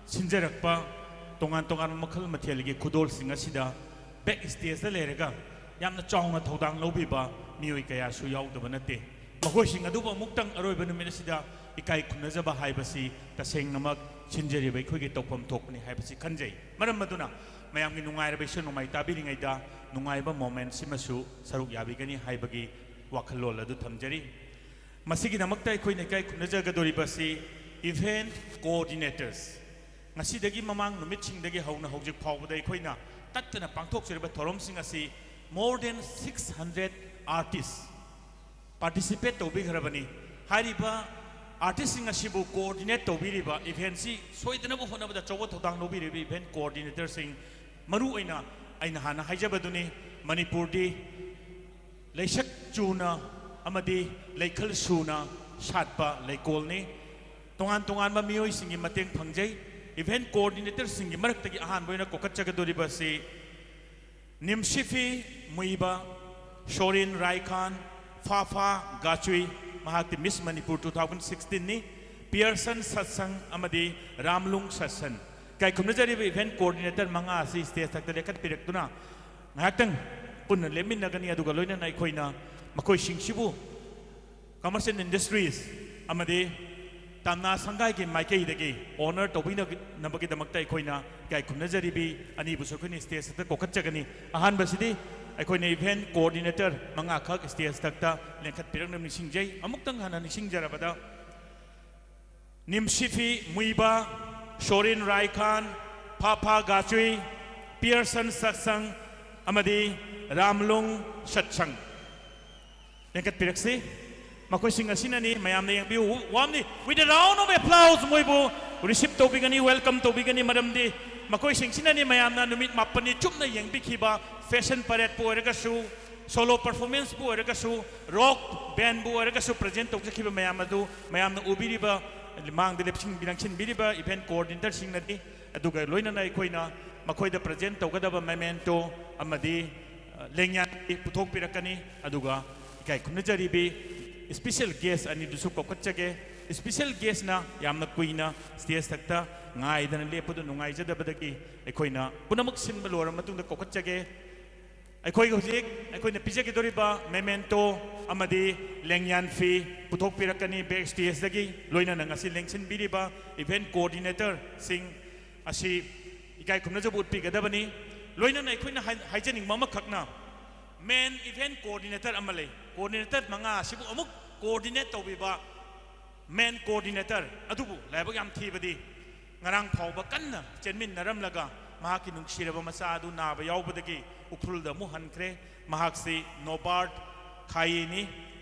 ꯁꯤꯟꯖꯔꯛꯄ ꯇꯣꯉꯥꯟ ꯇꯣꯉꯥꯟꯕ ꯃꯈꯜ ꯃꯊꯦꯜꯒꯤ ꯈꯨꯗꯣꯜꯁꯤꯡ ꯑꯁꯤꯗ back stage ꯇ ꯂꯩꯔꯒ ꯌꯥꯝꯅ ꯆꯥꯎꯅ ꯊꯧꯗꯥꯡ ꯂꯧꯕꯤꯕ ꯃꯤꯑꯣꯏ ꯀꯌꯥꯁꯨ ꯌꯥꯎꯗꯕ ꯅꯠꯇꯦ꯫ ꯃꯈꯣꯏꯁꯤꯡ ꯑꯗꯨꯕꯨ ꯑꯃꯨꯛꯇꯪ ꯑꯔꯣꯏꯕ ꯅꯨꯃꯤꯠ ꯑꯁꯤꯗ ꯏꯀꯥꯏ ꯈꯨꯝꯅꯖꯕ ꯍꯥꯏꯕꯁꯤ ꯇꯁꯦꯡꯅꯃꯛ ꯁꯤꯟꯖꯔꯤꯕ ꯑꯩꯈꯣꯏꯒꯤ ꯇꯧꯐꯝ ꯊꯣꯛꯄꯅꯤ ꯍꯥꯏꯕꯁꯤ ꯈꯟꯖꯩ꯫ ꯃꯔꯝ ꯑꯗꯨꯅ ꯃꯌꯥꯝꯒꯤ ꯅꯨꯡꯉꯥꯏꯔꯕ ꯏꯁꯩ ꯅꯣꯡꯃꯥꯏ ꯇꯥꯕꯤꯔꯤꯉꯩꯗ ꯅꯨꯡꯉꯥꯏꯕ moment ꯁꯤꯃꯁꯨ ꯁꯔꯨꯛ ꯌꯥꯕꯤꯒꯅꯤ ꯍꯥꯏꯕꯒꯤ ꯋꯥꯈꯜꯂꯣꯟ ꯑꯗꯨ ꯊꯝꯖꯔꯤ꯫ ꯃꯁꯤꯒꯤꯗꯃꯛꯇ ꯑꯩꯈꯣꯏꯅ ꯏꯀꯥꯏ ꯈꯨꯝꯅꯖꯒꯗꯧꯔꯤꯕꯁꯤ event coordinators, ꯉꯁꯤꯗꯒꯤ ꯃꯃꯥꯡ ꯅꯨꯃꯤꯠꯁꯤꯡꯗꯒꯤ ꯍꯧꯅ ꯍꯧꯖꯤꯛ ꯐꯥꯎꯕꯗ ꯑꯩꯈꯣꯏꯅ ꯇꯠꯇꯅ ꯄꯥꯡꯊꯣꯛꯆꯔꯤꯕ ꯊꯧꯔꯝꯁꯤꯡ ꯑꯁꯤ more than six hundred artists participate ꯇꯧꯕꯤꯈ꯭ꯔꯕꯅꯤ꯫ ꯍꯥꯏꯔꯤꯕ artistꯁꯤꯡ ꯑꯁꯤꯕꯨ coordinate ꯇꯧꯕꯤꯔꯤꯕ, eventꯁꯤ ꯁꯣꯏꯗꯅꯕ ꯍꯣꯠꯅꯕꯗ ꯑꯆꯧꯕ ꯊꯧꯗꯥꯡ ꯂꯧꯕꯤꯔꯤꯕ event coordinatorꯁꯤꯡ, ꯃꯔꯨ ꯑꯣꯏꯅ ꯑꯩꯅ ꯍꯥꯟꯅ ꯍꯥꯏꯖꯕꯗꯨꯅꯤ, ꯃꯅꯤꯄꯨꯔꯗꯤ ꯂꯩꯁꯛ ꯆꯨꯅ ꯑꯃꯗꯤ ꯂꯩꯈꯜ ꯁꯨꯅ ꯁꯥꯠꯄ ꯂꯩꯀꯣꯜꯅꯤ꯫ ꯇꯣꯉꯥꯟ ꯇꯣꯉꯥꯟꯕ ꯃꯤꯑꯣꯏꯁꯤꯡꯒꯤ ꯃꯇꯦꯡ ꯐꯪꯖꯩ꯫ Event coordinatorꯁꯤꯡꯒꯤ ꯃꯔꯛꯇꯒꯤ ꯑꯍꯥꯟꯕ ꯑꯣꯏꯅ ꯀꯧꯈꯠꯆꯒꯗꯧꯔꯤꯕ ꯑꯁꯤ ꯅꯤꯝꯁꯤꯐꯤ ꯃꯨꯏꯕ, ꯁꯣꯔꯤꯟ ꯔꯥꯏꯈꯥꯟ, ꯐꯥꯐꯥ ꯒꯥꯆꯨꯏ, ꯃꯍꯥꯛꯇꯤ Miss Manipur two thousand sixteenꯅꯤ, ꯄꯤꯌꯔꯁꯟ ꯁꯠꯁꯪ ꯑꯃꯗꯤ ꯔꯥꯝꯂꯨꯡ ꯁꯠꯁꯟ꯫ ꯏꯀꯥꯏ ꯈꯨꯝꯅꯖꯔꯤꯕ event coordinator ꯃꯉꯥ ꯑꯁꯤ stage ꯊꯛꯇ ꯂꯦꯞꯈꯠꯄꯤꯔꯛꯇꯨꯅ ꯉꯥꯏꯍꯥꯛꯇꯪ ꯄꯨꯟꯅ ꯂꯦꯞꯃꯤꯟꯅꯒꯅꯤ꯫ ꯑꯗꯨꯒ ꯂꯣꯏꯅꯅ ꯑꯩꯈꯣꯏꯅ ꯃꯈꯣꯏꯁꯤꯡꯁꯤꯕꯨ Commerce and Industries ꯑꯃꯗꯤ ꯇꯝꯅꯥ ꯁꯪꯒꯥꯏꯒꯤ ꯃꯥꯏꯀꯩꯗꯒꯤ honor ꯇꯧꯕꯤꯅꯕꯒꯤꯗꯃꯛꯇ ꯑꯩꯈꯣꯏꯅ ꯏꯀꯥꯏ ꯈꯨꯝꯅꯖꯔꯤꯕꯤ ꯑꯅꯤꯕꯨꯁꯨ ꯑꯩꯈꯣꯏꯅ stage ꯊꯛꯇ ꯀꯧꯈꯠꯆꯒꯅꯤ꯫ ꯑꯍꯥꯟꯕꯁꯤꯗꯤ ꯑꯩꯈꯣꯏꯅ event coordinator ꯃꯉꯥꯈꯛ stage ꯊꯛꯇ ꯂꯦꯡꯈꯠꯄꯤꯔꯛꯅꯕ ꯅꯤꯡꯁꯤꯡꯖꯩ꯫ ꯑꯃꯨꯛꯇꯪ ꯍꯥꯟꯅ ꯅꯤꯡꯁꯤꯡꯖꯔꯕꯗ, ꯅꯤꯝꯁꯤꯐꯤ ꯃꯨꯏꯕ, ꯁꯣꯔꯤꯟ ꯔꯥꯏꯈꯥꯟ, ꯐꯥꯐꯥ ꯒꯥꯆꯨꯏ, ꯄꯤꯌꯔꯁꯟ ꯁꯠꯁꯪ ꯑꯃꯗꯤ ꯔꯥꯝꯂꯨꯡ ꯁꯠꯁꯪ꯫ ꯂꯦꯡꯈꯠꯄꯤꯔꯛꯁꯤ꯫ ꯃꯈꯣꯏꯁꯤꯡ ꯑꯁꯤꯅꯅꯤ, ꯃꯌꯥꯝꯅ ꯌꯦꯡꯕꯤꯌꯨ꯫ Warmly, with a round of applause, ꯃꯣꯏꯕꯨ receive ꯇꯧꯕꯤꯒꯅꯤ, welcome ꯇꯧꯕꯤꯒꯅꯤ, ꯃꯔꯝꯗꯤ ꯃꯈꯣꯏꯁꯤꯡꯁꯤꯅꯅꯤ ꯃꯌꯥꯝꯅ ꯅꯨꯃꯤꯠ ꯃꯥꯄꯟꯅꯤ ꯆꯨꯞꯅ ꯌꯦꯡꯕꯤꯈꯤꯕ fashion paradeꯄꯨ ꯑꯣꯏꯔꯒꯁꯨ, solo performanceꯄꯨ ꯑꯣꯏꯔꯒꯁꯨ, rock bandꯕꯨ ꯑꯣꯏꯔꯒꯁꯨ present ꯇꯧꯖꯈꯤꯕ ꯃꯌꯥꯝ ꯑꯗꯨ ꯃꯌꯥꯝꯅ ꯎꯕꯤꯔꯤꯕ, ꯃꯥꯡꯗ ꯂꯦꯞꯁꯤꯟ-, ꯂꯦꯡꯁꯤꯟꯕꯤꯔꯤꯕ event coordinatorꯁꯤꯡꯅꯗꯤ, ꯑꯗꯨꯒ ꯂꯣꯏꯅꯅ ꯑꯩꯈꯣꯏꯅ ꯃꯈꯣꯏꯗ present ꯇꯧꯒꯗꯕ memento ꯑꯃꯗꯤ, ꯑ, ꯂꯦꯡꯌꯥꯟ ꯄꯨꯊꯣꯛꯄꯤꯔꯛꯀꯅꯤ꯫ ꯑꯗꯨꯒ ꯏꯀꯥꯏ ꯈꯨꯝꯅꯖꯔꯤꯕꯤ special guest ꯑꯅꯤꯗꯨꯁꯨ ꯀꯧꯈꯠꯆꯒꯦ꯫ Special guestꯅ ꯌꯥꯝꯅ ꯀꯨꯏꯅ stage ꯊꯛꯇ ꯉꯥꯏꯗꯅ ꯂꯦꯞꯄꯗꯨ ꯅꯨꯡꯉꯥꯏꯖꯗꯕꯗꯒꯤ ꯑꯩꯈꯣꯏꯅ ꯄꯨꯝꯅꯃꯛ ꯁꯤꯟꯕ ꯂꯣꯏꯔꯕ ꯃꯇꯨꯡꯗ ꯀꯧꯈꯠꯆꯒꯦ꯫ ꯑꯩꯈꯣꯏ ꯍꯧꯖꯤꯛ ꯑꯩꯈꯣꯏꯅ ꯄꯤꯖꯒꯗꯧꯔꯤꯕ memento ꯑꯃꯗꯤ ꯂꯦꯡꯌꯥꯟ ꯐꯤ ꯄꯨꯊꯣꯛꯄꯤꯔꯛꯀꯅꯤ backstageꯗꯒꯤ, ꯂꯣꯏꯅꯅ ꯉꯁꯤ ꯂꯦꯡꯁꯤꯟꯕꯤꯔꯤꯕ event coordinatorꯁꯤꯡ ꯑꯁꯤ ꯏꯀꯥꯏ ꯈꯨꯝꯅꯖꯕ ꯎꯠꯄꯤꯒꯗꯕꯅꯤ꯫ ꯂꯣꯏꯅꯅ ꯑꯩꯈꯣꯏꯅ ꯍꯥꯏ-, ꯍꯥꯏꯖꯅꯤꯡꯕ ꯑꯃꯈꯛꯅ, main event coordinator ꯑꯃ ꯂꯩ꯫ Coordinator ꯃꯉꯥ ꯑꯁꯤꯕꯨ ꯑꯃꯨꯛ coordinate ꯇꯧꯕꯤꯕ main coordinator ꯑꯗꯨꯕꯨ ꯂꯥꯏꯕꯛ ꯌꯥꯝ ꯊꯤꯕꯗꯤ ꯉꯔꯥꯡ ꯐꯥꯎꯕ ꯀꯟꯅ ꯆꯦꯟꯃꯤꯟꯅꯔꯝꯂꯒ ꯃꯍꯥꯛꯀꯤ ꯅꯨꯡꯁꯤꯔꯕ ꯃꯆꯥ ꯑꯗꯨ ꯅꯥꯕ ꯌꯥꯎꯕꯗꯒꯤ ꯎꯈ꯭ꯔꯨꯜꯗ ꯑꯃꯨꯛ ꯍꯟꯈ꯭ꯔꯦ꯫ ꯃꯍꯥꯛꯁꯤ ꯅꯣꯕꯥꯔꯠ ꯈꯥꯌꯦꯅꯤ꯫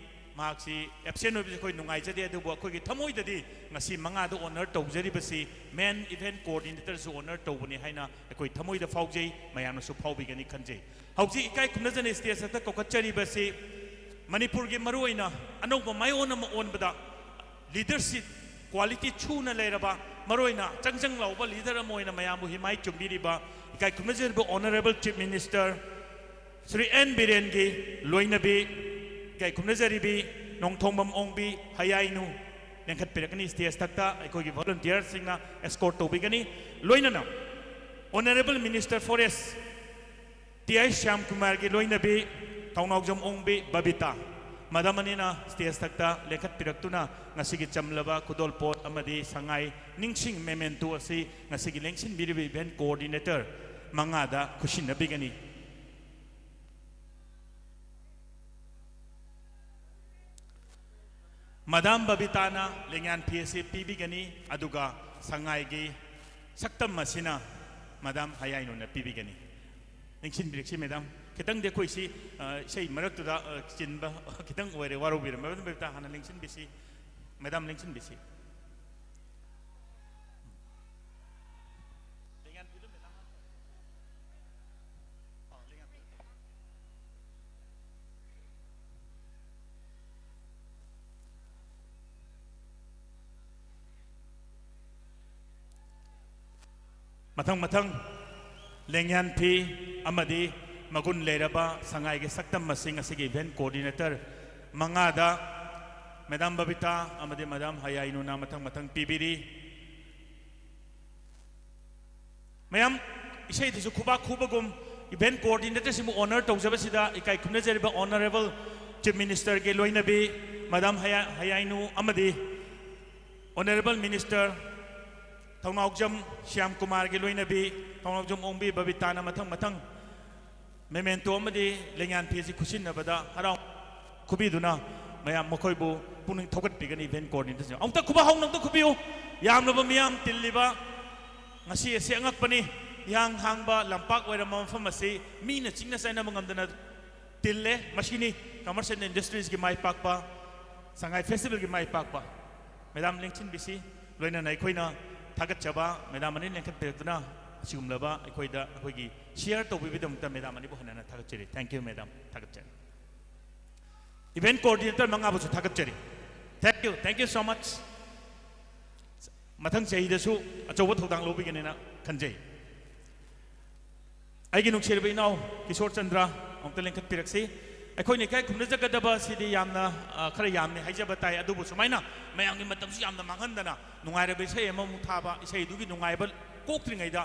ꯃꯍꯥꯛꯁꯤ ꯑꯦꯕꯁꯦꯟ ꯑꯣꯏꯕꯁꯤ ꯑꯩꯈꯣꯏ ꯅꯨꯡꯉꯥꯏꯖꯗꯦ, ꯑꯗꯨꯕꯨ ꯑꯩꯈꯣꯏꯒꯤ ꯊꯃꯣꯏꯗꯗꯤ ꯉꯁꯤ ꯃꯉꯥꯗ ꯑꯣꯅꯔ ꯇꯧꯖꯔꯤꯕꯁꯤ ꯃꯦꯟ ꯏꯚꯦꯟꯠ ꯀꯣꯑꯣꯔꯗꯤꯅꯦꯇꯔꯁꯨ ꯑꯣꯅꯔ ꯇꯧꯕꯅꯤ ꯍꯥꯏꯅ ꯑꯩꯈꯣꯏ ꯊꯃꯣꯏꯗ ꯐꯥꯎꯖꯩ, ꯃꯌꯥꯝꯅꯁꯨ ꯐꯥꯎꯕꯤꯒꯅꯤ ꯈꯟꯖꯩ꯫ ꯍꯧꯖꯤꯛ ꯏꯀꯥꯏ ꯈꯨꯝꯅꯖꯅ ꯁ꯭ꯇꯦꯖ ꯑꯁꯤꯗ ꯀꯧꯈꯠꯆꯔꯤꯕꯁꯤ ꯃꯅꯤꯄꯨꯔꯒꯤ ꯃꯔꯨꯑꯣꯏꯅ ꯑꯅꯧꯕ ꯃꯥꯏꯑꯣꯟ ꯑꯃ ꯑꯣꯟꯕꯗ ꯂꯤꯗꯔꯁꯤꯞ ꯀ꯭ꯋꯥꯂꯤꯇꯤ ꯁꯨꯅ ꯂꯩꯔꯕ, ꯃꯔꯨꯑꯣꯏꯅ ꯆꯪꯖꯪ ꯂꯥꯎꯕ ꯂꯤꯗꯔ ꯑꯃ ꯑꯣꯏꯅ ꯃꯌꯥꯝꯕꯨ ꯍꯤꯃꯥꯏ ꯆꯨꯝꯕꯤꯔꯤꯕ ꯏꯀꯥꯏ ꯈꯨꯝꯅꯖꯔꯤꯕ honourable chief minister Shri N ꯕꯤꯔꯦꯟꯒꯤ ꯂꯣꯏꯅꯕꯤ, ꯏꯀꯥꯏ ꯈꯨꯝꯅꯖꯔꯤꯕꯤ ꯅꯣꯡꯊꯣꯡꯕꯝ ꯑꯣꯡꯕꯤ ꯍꯌꯥꯏꯅꯨ ꯂꯦꯡꯈꯠꯄꯤꯔꯛꯀꯅꯤ꯫ ꯁ꯭ꯇꯦꯖ ꯊꯛꯇ ꯑꯩꯈꯣꯏꯒꯤ ꯚꯣꯂꯨꯟꯇꯤꯌꯔꯁꯤꯡꯅ ꯑꯦꯁꯀꯣꯔꯠ ꯇꯧꯕꯤꯒꯅꯤ꯫ ꯂꯣꯏꯅꯅ ꯑꯣꯅꯔꯦꯕꯜ ꯃꯤꯅꯤꯁꯇꯔ ꯐꯣꯔꯦꯁ ꯇꯤ ꯑꯥꯏ ꯁ꯭ꯌꯥꯝ ꯀꯨꯃꯥꯔꯒꯤ ꯂꯣꯏꯅꯕꯤ ꯊꯧꯅꯥꯎꯖꯝ ꯑꯣꯡꯕꯤ ꯕꯕꯤꯇꯥ ꯃꯦꯗꯥꯝ ꯑꯅꯤꯅ ꯁ꯭ꯇꯦꯖ ꯊꯛꯇ ꯂꯦꯡꯈꯠꯄꯤꯔꯛꯇꯨꯅ ꯉꯁꯤꯒꯤ ꯆꯝꯂꯕ ꯈꯨꯗꯣꯜꯄꯣꯠ ꯑꯃꯗꯤ ꯁꯉꯥꯏ ꯅꯤꯡꯁꯤꯡ ꯃꯦꯃꯦꯟꯇꯣ ꯑꯁꯤ ꯉꯁꯤꯒꯤ ꯂꯦꯡꯁꯤꯟꯕꯤꯔꯤꯕ ꯏꯚꯦꯟꯠ ꯀꯣꯑꯣꯔꯗꯤꯅꯦꯇꯔ ꯃꯉꯥꯗ ꯈꯨꯠꯁꯤꯟꯅꯕꯤꯒꯅꯤ꯫ ꯃꯦꯗꯥꯝ ꯕꯕꯤꯇꯥꯅ ꯂꯦꯡꯌꯥꯟ ꯐꯤ ꯑꯁꯤ ꯄꯤꯕꯤꯒꯅꯤ, ꯑꯗꯨꯒ ꯁꯉꯥꯏꯒꯤ ꯁꯛꯇꯝ ꯑꯁꯤꯅ ꯃꯦꯗꯥꯝ ꯍꯌꯥꯏꯅꯨꯅ ꯄꯤꯕꯤꯒꯅꯤ꯫ ꯅꯤꯡꯁꯤꯡꯕꯤꯔꯛꯁꯤ ꯃꯦꯗꯥꯝ, ꯈꯤꯇꯪꯗꯤ ꯑꯩꯈꯣꯏꯁꯤ, ꯑ, ꯏꯁꯩ ꯃꯔꯛꯇꯨꯗ, ꯑ, ꯆꯤꯟꯕ ꯈꯤꯇꯪ ꯑꯣꯏꯔꯦ, ꯋꯥꯔꯧꯕꯤꯔꯝꯕ꯫ ꯃꯦꯗꯥꯝ ꯕꯕꯤꯇꯥ ꯍꯥꯟꯅ ꯂꯦꯡꯁꯤꯟꯕꯤꯁꯤ, ꯃꯦꯗꯥꯝ ꯂꯦꯡꯁꯤꯟꯕꯤꯁꯤ꯫ ꯃꯊꯪ ꯃꯊꯪ ꯂꯦꯡꯌꯥꯟ ꯐꯤ ꯑꯃꯗꯤ ꯃꯒꯨꯟ ꯂꯩꯔꯕ ꯁꯉꯥꯏꯒꯤ ꯁꯛꯇꯝ ꯑꯁꯤ ꯉꯁꯤꯒꯤ ꯏꯚꯦꯟꯠ ꯀꯣꯑꯣꯔꯗꯤꯅꯦꯇꯔ ꯃꯉꯥꯗ ꯃꯦꯗꯥꯝ ꯕꯕꯤꯇꯥ ꯑꯃꯗꯤ ꯃꯦꯗꯥꯝ ꯍꯌꯥꯏꯅꯨꯅ ꯃꯊꯪ ꯃꯊꯪ ꯄꯤꯕꯤꯔꯤ꯫ ꯃꯌꯥꯝ, ꯏꯁꯩꯗꯁꯨ ꯈꯨꯕꯥꯛ ꯈꯨꯕꯒꯨꯝ ꯏꯚꯦꯟꯠ ꯀꯣꯑꯣꯔꯗꯤꯅꯦꯇꯔꯁꯤꯡꯕꯨ ꯑꯣꯅꯔ ꯇꯧꯖꯕꯁꯤꯗ ꯏꯀꯥꯏ ꯈꯨꯝꯅꯖꯔꯤꯕ ꯑꯣꯅꯔꯦꯕꯜ ꯆꯤꯐ ꯃꯤꯅꯤꯁꯇꯔꯒꯤ ꯂꯣꯏꯅꯕꯤ ꯃꯦꯗꯥꯝ ꯍꯌꯥ-, ꯍꯌꯥꯏꯅꯨ ꯑꯃꯗꯤ ꯑꯣꯅꯔꯦꯕꯜ ꯃꯤꯅꯤꯁꯇꯔ ꯊꯧꯅꯥꯎꯖꯝ ꯁ꯭ꯌꯥꯝ ꯀꯨꯃꯥꯔꯒꯤ ꯂꯣꯏꯅꯕꯤ ꯊꯧꯅꯥꯎꯖꯝ ꯑꯣꯡꯕꯤ ꯕꯕꯤꯇꯥꯅ ꯃꯊꯪ ꯃꯊꯪ ꯃꯦꯃꯦꯟꯇꯣ ꯑꯃꯗꯤ ꯂꯦꯡꯌꯥꯟ ꯐꯤ ꯑꯁꯤ ꯈꯨꯠꯁꯤꯟꯅꯕꯗ ꯍꯔꯥꯎ ꯈꯨꯕꯤꯗꯨꯅ ꯃꯌꯥꯝ ꯃꯈꯣꯏꯕꯨ ꯄꯨꯛꯅꯤꯡ ꯊꯧꯒꯠꯄꯤꯒꯅꯤ ꯏꯚꯦꯟꯠ ꯀꯣꯑꯣꯔꯗꯤꯅꯦꯇꯔꯁꯤꯡ꯫ ꯑꯃꯨꯛꯇ ꯈꯨꯕꯥꯛ ꯍꯧꯅ ꯑꯃꯨꯛꯇ ꯈꯨꯕꯤꯌꯨ꯫ ꯌꯥꯝꯂꯕ ꯃꯤꯌꯥꯝ ꯇꯤꯜꯂꯤꯕ ꯉꯁꯤ ꯑꯁꯤ ꯑꯉꯛꯄꯅꯤ꯫ ꯏꯍꯥꯡ ꯍꯥꯡꯕ ꯂꯝꯄꯥꯛ ꯑꯣꯏꯔꯝꯕ ꯃꯐꯝ ꯑꯁꯤ ꯃꯤꯅ ꯆꯤꯡꯅ ꯆꯥꯏꯅꯕ ꯉꯝꯗꯅ ꯇꯤꯜꯂꯦ꯫ ꯃꯁꯤꯅꯤ Commerce and Industries ꯒꯤ ꯃꯥꯏ ꯄꯥꯛꯄ, ꯁꯉꯥꯏ Festival ꯒꯤ ꯃꯥꯏ ꯄꯥꯛꯄ꯫ ꯃꯦꯗꯥꯝ ꯂꯦꯡꯁꯤꯟꯕꯤꯁꯤ꯫ ꯂꯣꯏꯅꯅ ꯑꯩꯈꯣꯏꯅ ꯊꯥꯒꯠꯆꯕ ꯃꯦꯗꯥꯝ ꯑꯅꯤ ꯂꯦꯡꯈꯠꯄꯤꯔꯛꯇꯨꯅ ꯑꯁꯤꯒꯨꯝꯂꯕ ꯑꯩꯈꯣꯏꯗ, ꯑꯩꯈꯣꯏꯒꯤ share ꯇꯧꯕꯤꯕꯒꯤꯗꯃꯛꯇ ꯃꯦꯗꯥꯝ ꯑꯅꯤꯕꯨ ꯍꯟꯅ ꯍꯟꯅ ꯊꯥꯒꯠꯆꯔꯤ꯫ Thank you, madam. ꯊꯥꯒꯠꯆꯔꯤ꯫ Event coordinator ꯃꯉꯥꯕꯨꯁꯨ ꯊꯥꯒꯠꯆꯔꯤ꯫ Thank you, thank you so much꯫ ꯃꯊꯪ ꯆꯍꯤꯗꯁꯨ ꯑꯆꯧꯕ ꯊꯧꯗꯥꯡ ꯂꯧꯕꯤꯒꯅꯤꯅ ꯈꯟꯖꯩ꯫ ꯑꯩꯒꯤ ꯅꯨꯡꯁꯤꯔꯕ ꯏꯅꯥꯎ ꯀꯤꯁꯣꯔ ꯆꯟꯗ꯭ꯔ ꯑꯃꯨꯛꯇ ꯂꯦꯡꯈꯠꯄꯤꯔꯛꯁꯤ꯫ ꯑꯩꯈꯣꯏꯅ ꯏꯀꯥꯏ ꯈꯨꯝꯅꯖꯒꯗꯕ ꯁꯤꯗꯤ ꯌꯥꯝꯅ, ꯑ, ꯈꯔ ꯌꯥꯝꯃꯤ ꯍꯥꯏꯖꯕ ꯇꯥꯏ, ꯑꯗꯨꯕꯨ ꯁꯨꯃꯥꯏꯅ ꯃꯌꯥꯝꯒꯤ ꯃꯇꯝꯁꯨ ꯌꯥꯝꯅ ꯃꯥꯡꯍꯟꯗꯅ ꯅꯨꯡꯉꯥꯏꯔꯕ ꯏꯁꯩ ꯑꯃꯃꯨꯛ ꯊꯥꯕ, ꯏꯁꯩꯗꯨꯒꯤ ꯅꯨꯡꯉꯥꯏꯕ ꯀꯣꯛꯇ꯭ꯔꯤꯉꯩꯗ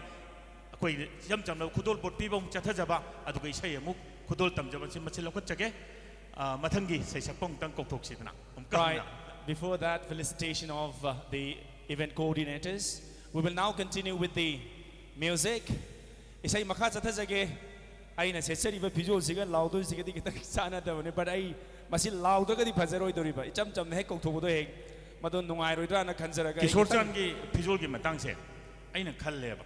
ꯑꯩꯈꯣꯏ ꯏꯆꯝ ꯆꯝꯅ ꯈꯨꯗꯣꯜꯄꯣꯠ ꯄꯤꯕ ꯑꯃꯨꯛ ꯆꯠꯊꯖꯕ, ꯑꯗꯨꯒ ꯏꯁꯩ ꯑꯃꯨꯛ ꯈꯨꯗꯣꯜ ꯇꯝꯖꯕꯁꯤ ꯃꯁꯤ ꯂꯧꯈꯠꯆꯒꯦ꯫ ꯑ, ꯃꯊꯪꯒꯤ ꯁꯩꯁꯛꯄ ꯑꯃꯨꯛꯇꯪ ꯀꯧꯊꯣꯛꯁꯤꯗꯅ꯫ ꯑꯃꯨꯛꯀ Right. ꯍꯟꯅ꯫ Before that, felicitation of, uh, the event coordinators. We will now continue with the music. ꯏꯁꯩ ꯃꯈꯥ ꯆꯠꯊꯖꯒꯦ꯫ ꯑꯩꯅ ꯁꯦꯠꯆꯔꯤꯕ ꯐꯤꯖꯣꯜꯁꯤꯒ ꯂꯥꯎꯗꯣꯏꯁꯤꯒꯗꯤ ꯈꯤꯇꯪ ꯆꯥꯟꯅꯗꯕꯅꯤ, but ꯑꯩ ꯃꯁꯤ ꯂꯥꯎꯗ꯭ꯔꯒꯗꯤ ꯐꯖꯔꯣꯏꯗꯧꯔꯤꯕ꯫ ꯏꯆꯝ ꯆꯝꯅ ꯍꯦꯛ ꯀꯧꯊꯣꯛꯄꯗꯣ ꯍꯦꯛ ꯃꯗꯨ ꯅꯨꯡꯉꯥꯏꯔꯣꯏꯗ꯭ꯔꯥꯅ ꯈꯟꯖꯔꯒ ꯑꯩ ꯈꯤꯇꯪ ꯀꯤꯁꯣꯔꯆꯥꯟꯒꯤ ꯐꯤꯖꯣꯜꯒꯤ ꯃꯇꯥꯡꯁꯦ ꯑꯩꯅ ꯈꯜꯂꯦꯕ꯫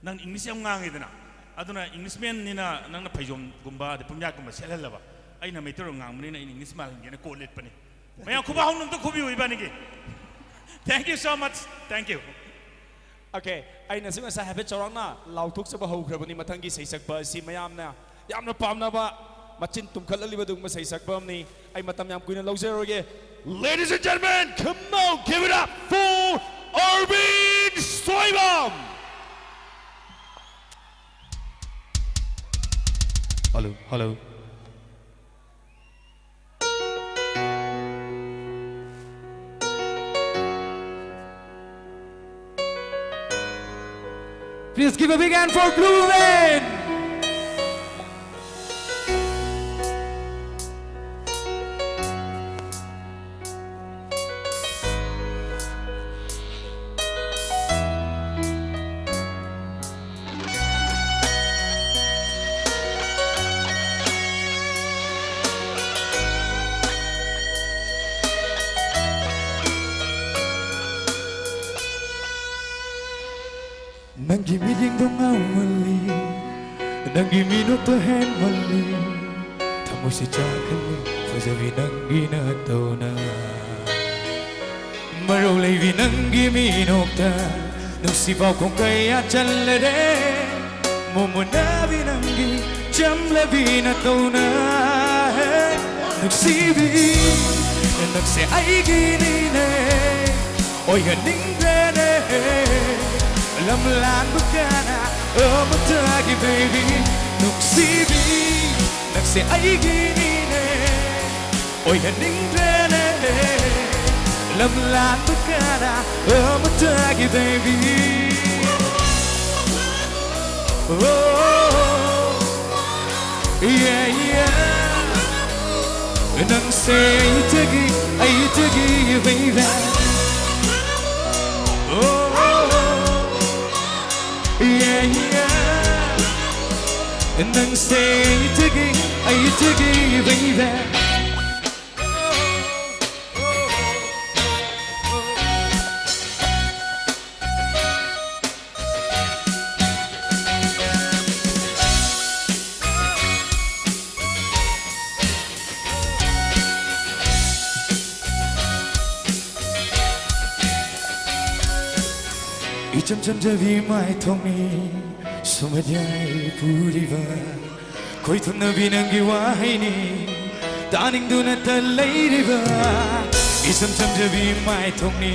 ꯅꯪ English ꯌꯥꯝ ꯉꯥꯡꯉꯤꯗꯅ, ꯑꯗꯨꯅ Englishman ꯅꯤꯅ ꯅꯪꯅ ꯐꯩꯖꯣꯝꯒꯨꯝꯕ ꯑꯗꯩ ꯄꯨꯝꯌꯥꯠꯀꯨꯝꯕ ꯁꯦꯠꯍꯜꯂꯕ꯫ ꯑꯩꯅ ꯃꯩꯇꯩꯂꯣꯟ ꯉꯥꯡꯕꯅꯤꯅ ꯑꯩꯅ English ꯃꯥꯜꯍꯟꯒꯦꯅ ꯀꯣꯠ ꯂꯤꯠꯄꯅꯤ꯫ ꯃꯌꯥꯝ ꯈꯨꯕꯥꯛ ꯍꯧꯅ ꯑꯝꯇ ꯈꯨꯕꯤꯌꯨ ꯏꯕꯥꯅꯤꯒꯤ꯫ Thank you so much. Thank you. Okay, ꯑꯩꯅꯁꯨ ꯉꯁꯥꯏ ꯍꯥꯏꯐꯦꯠ ꯆꯥꯎꯔꯥꯛꯅ ꯂꯥꯎꯊꯣꯛꯆꯕ ꯍꯧꯈ꯭ꯔꯕꯅꯤ꯫ ꯃꯊꯪꯒꯤ ꯁꯩꯁꯛꯄ ꯑꯁꯤ ꯃꯌꯥꯝꯅ ꯌꯥꯝꯅ ꯄꯥꯝꯅꯕ, ꯃꯆꯤꯟ ꯇꯨꯝꯈꯠꯍꯜꯂꯤꯕ ꯑꯗꯨꯒꯨꯝꯕ ꯁꯩꯁꯛꯄ ꯑꯃꯅꯤ꯫ ꯑꯩ ꯃꯇꯝ ꯌꯥꯝ ꯀꯨꯏꯅ ꯂꯧꯖꯔꯣꯏꯒꯦ꯫ Ladies and gentlemen, come on, give it up for Arvind Soibam. Hello, hello. Please give a big hand for Blue Vein. ꯅꯪꯒꯤ ꯃꯤꯠꯌꯦꯡꯗꯣ ꯉꯥꯎꯃꯜꯂꯤ, ꯅꯪꯒꯤ ꯃꯤꯅꯣꯛꯇꯣ ꯍꯦꯟꯃꯜꯂꯤ, ꯊꯃꯣꯏꯁꯦ ꯆꯥꯛꯍꯜꯂꯤ, ꯐꯖꯕꯤ ꯅꯪꯒꯤ ꯅꯇꯧꯅ꯫ ꯃꯔꯧ ꯂꯩꯕꯤ ꯅꯪꯒꯤ ꯃꯤꯅꯣꯛꯇ ꯅꯨꯡꯁꯤ ꯄꯥꯎꯈꯣꯡ ꯀꯌꯥ ꯆꯜꯂꯔꯦ꯫ ꯃꯣꯃꯣꯟꯅꯕꯤ ꯅꯪꯒꯤ ꯆꯝꯂꯕꯤ ꯅꯇꯧꯅ꯫ ꯅꯨꯡꯁꯤꯕꯤ ꯅꯪꯁꯦ ꯑꯩꯒꯤꯅꯤꯅꯦ, ꯑꯣꯏꯍꯟꯅꯤꯡꯗ꯭ꯔꯦꯅꯦ꯫ ꯂꯝ ꯂꯥꯟꯕ ꯀꯅꯥ ꯑꯃꯠꯇꯒꯤ baby꯫ ꯅꯨꯡꯁꯤꯕꯤ ꯅꯪꯁꯦ ꯑꯩꯒꯤꯅꯤꯅꯦ, ꯑꯣꯏꯍꯟꯅꯤꯡꯗ꯭ꯔꯦꯅꯦ꯫ ꯂꯝ ꯂꯥꯟꯕ ꯀꯅꯥ ꯑꯃꯠꯇꯒꯤ baby꯫ Oh, yeah, yeah. ꯅꯪꯁꯦ ꯑꯩꯇꯒꯤ, ꯑꯩꯇꯒꯤ baby꯫ Oh, yeah, yeah. ꯅꯪꯁꯦ ꯑꯩꯇꯒꯤ, ꯑꯩꯇꯒꯤ baby꯫ ꯏꯆꯝ ꯆꯝꯖꯕꯤ ꯃꯥꯏꯊꯣꯡꯅꯤ ꯁꯨꯝꯍꯠ ꯌꯥꯏ ꯄꯨꯔꯤꯕ꯫ ꯈꯣꯏꯊꯨꯝꯅꯕꯤ ꯅꯪꯒꯤ ꯋꯥꯍꯩꯅꯤ ꯇꯥꯅꯤꯡꯗꯨꯅꯇ ꯂꯩꯔꯤꯕ꯫ ꯏꯆꯝ ꯆꯝꯖꯕꯤ ꯃꯥꯏꯊꯣꯡꯅꯤ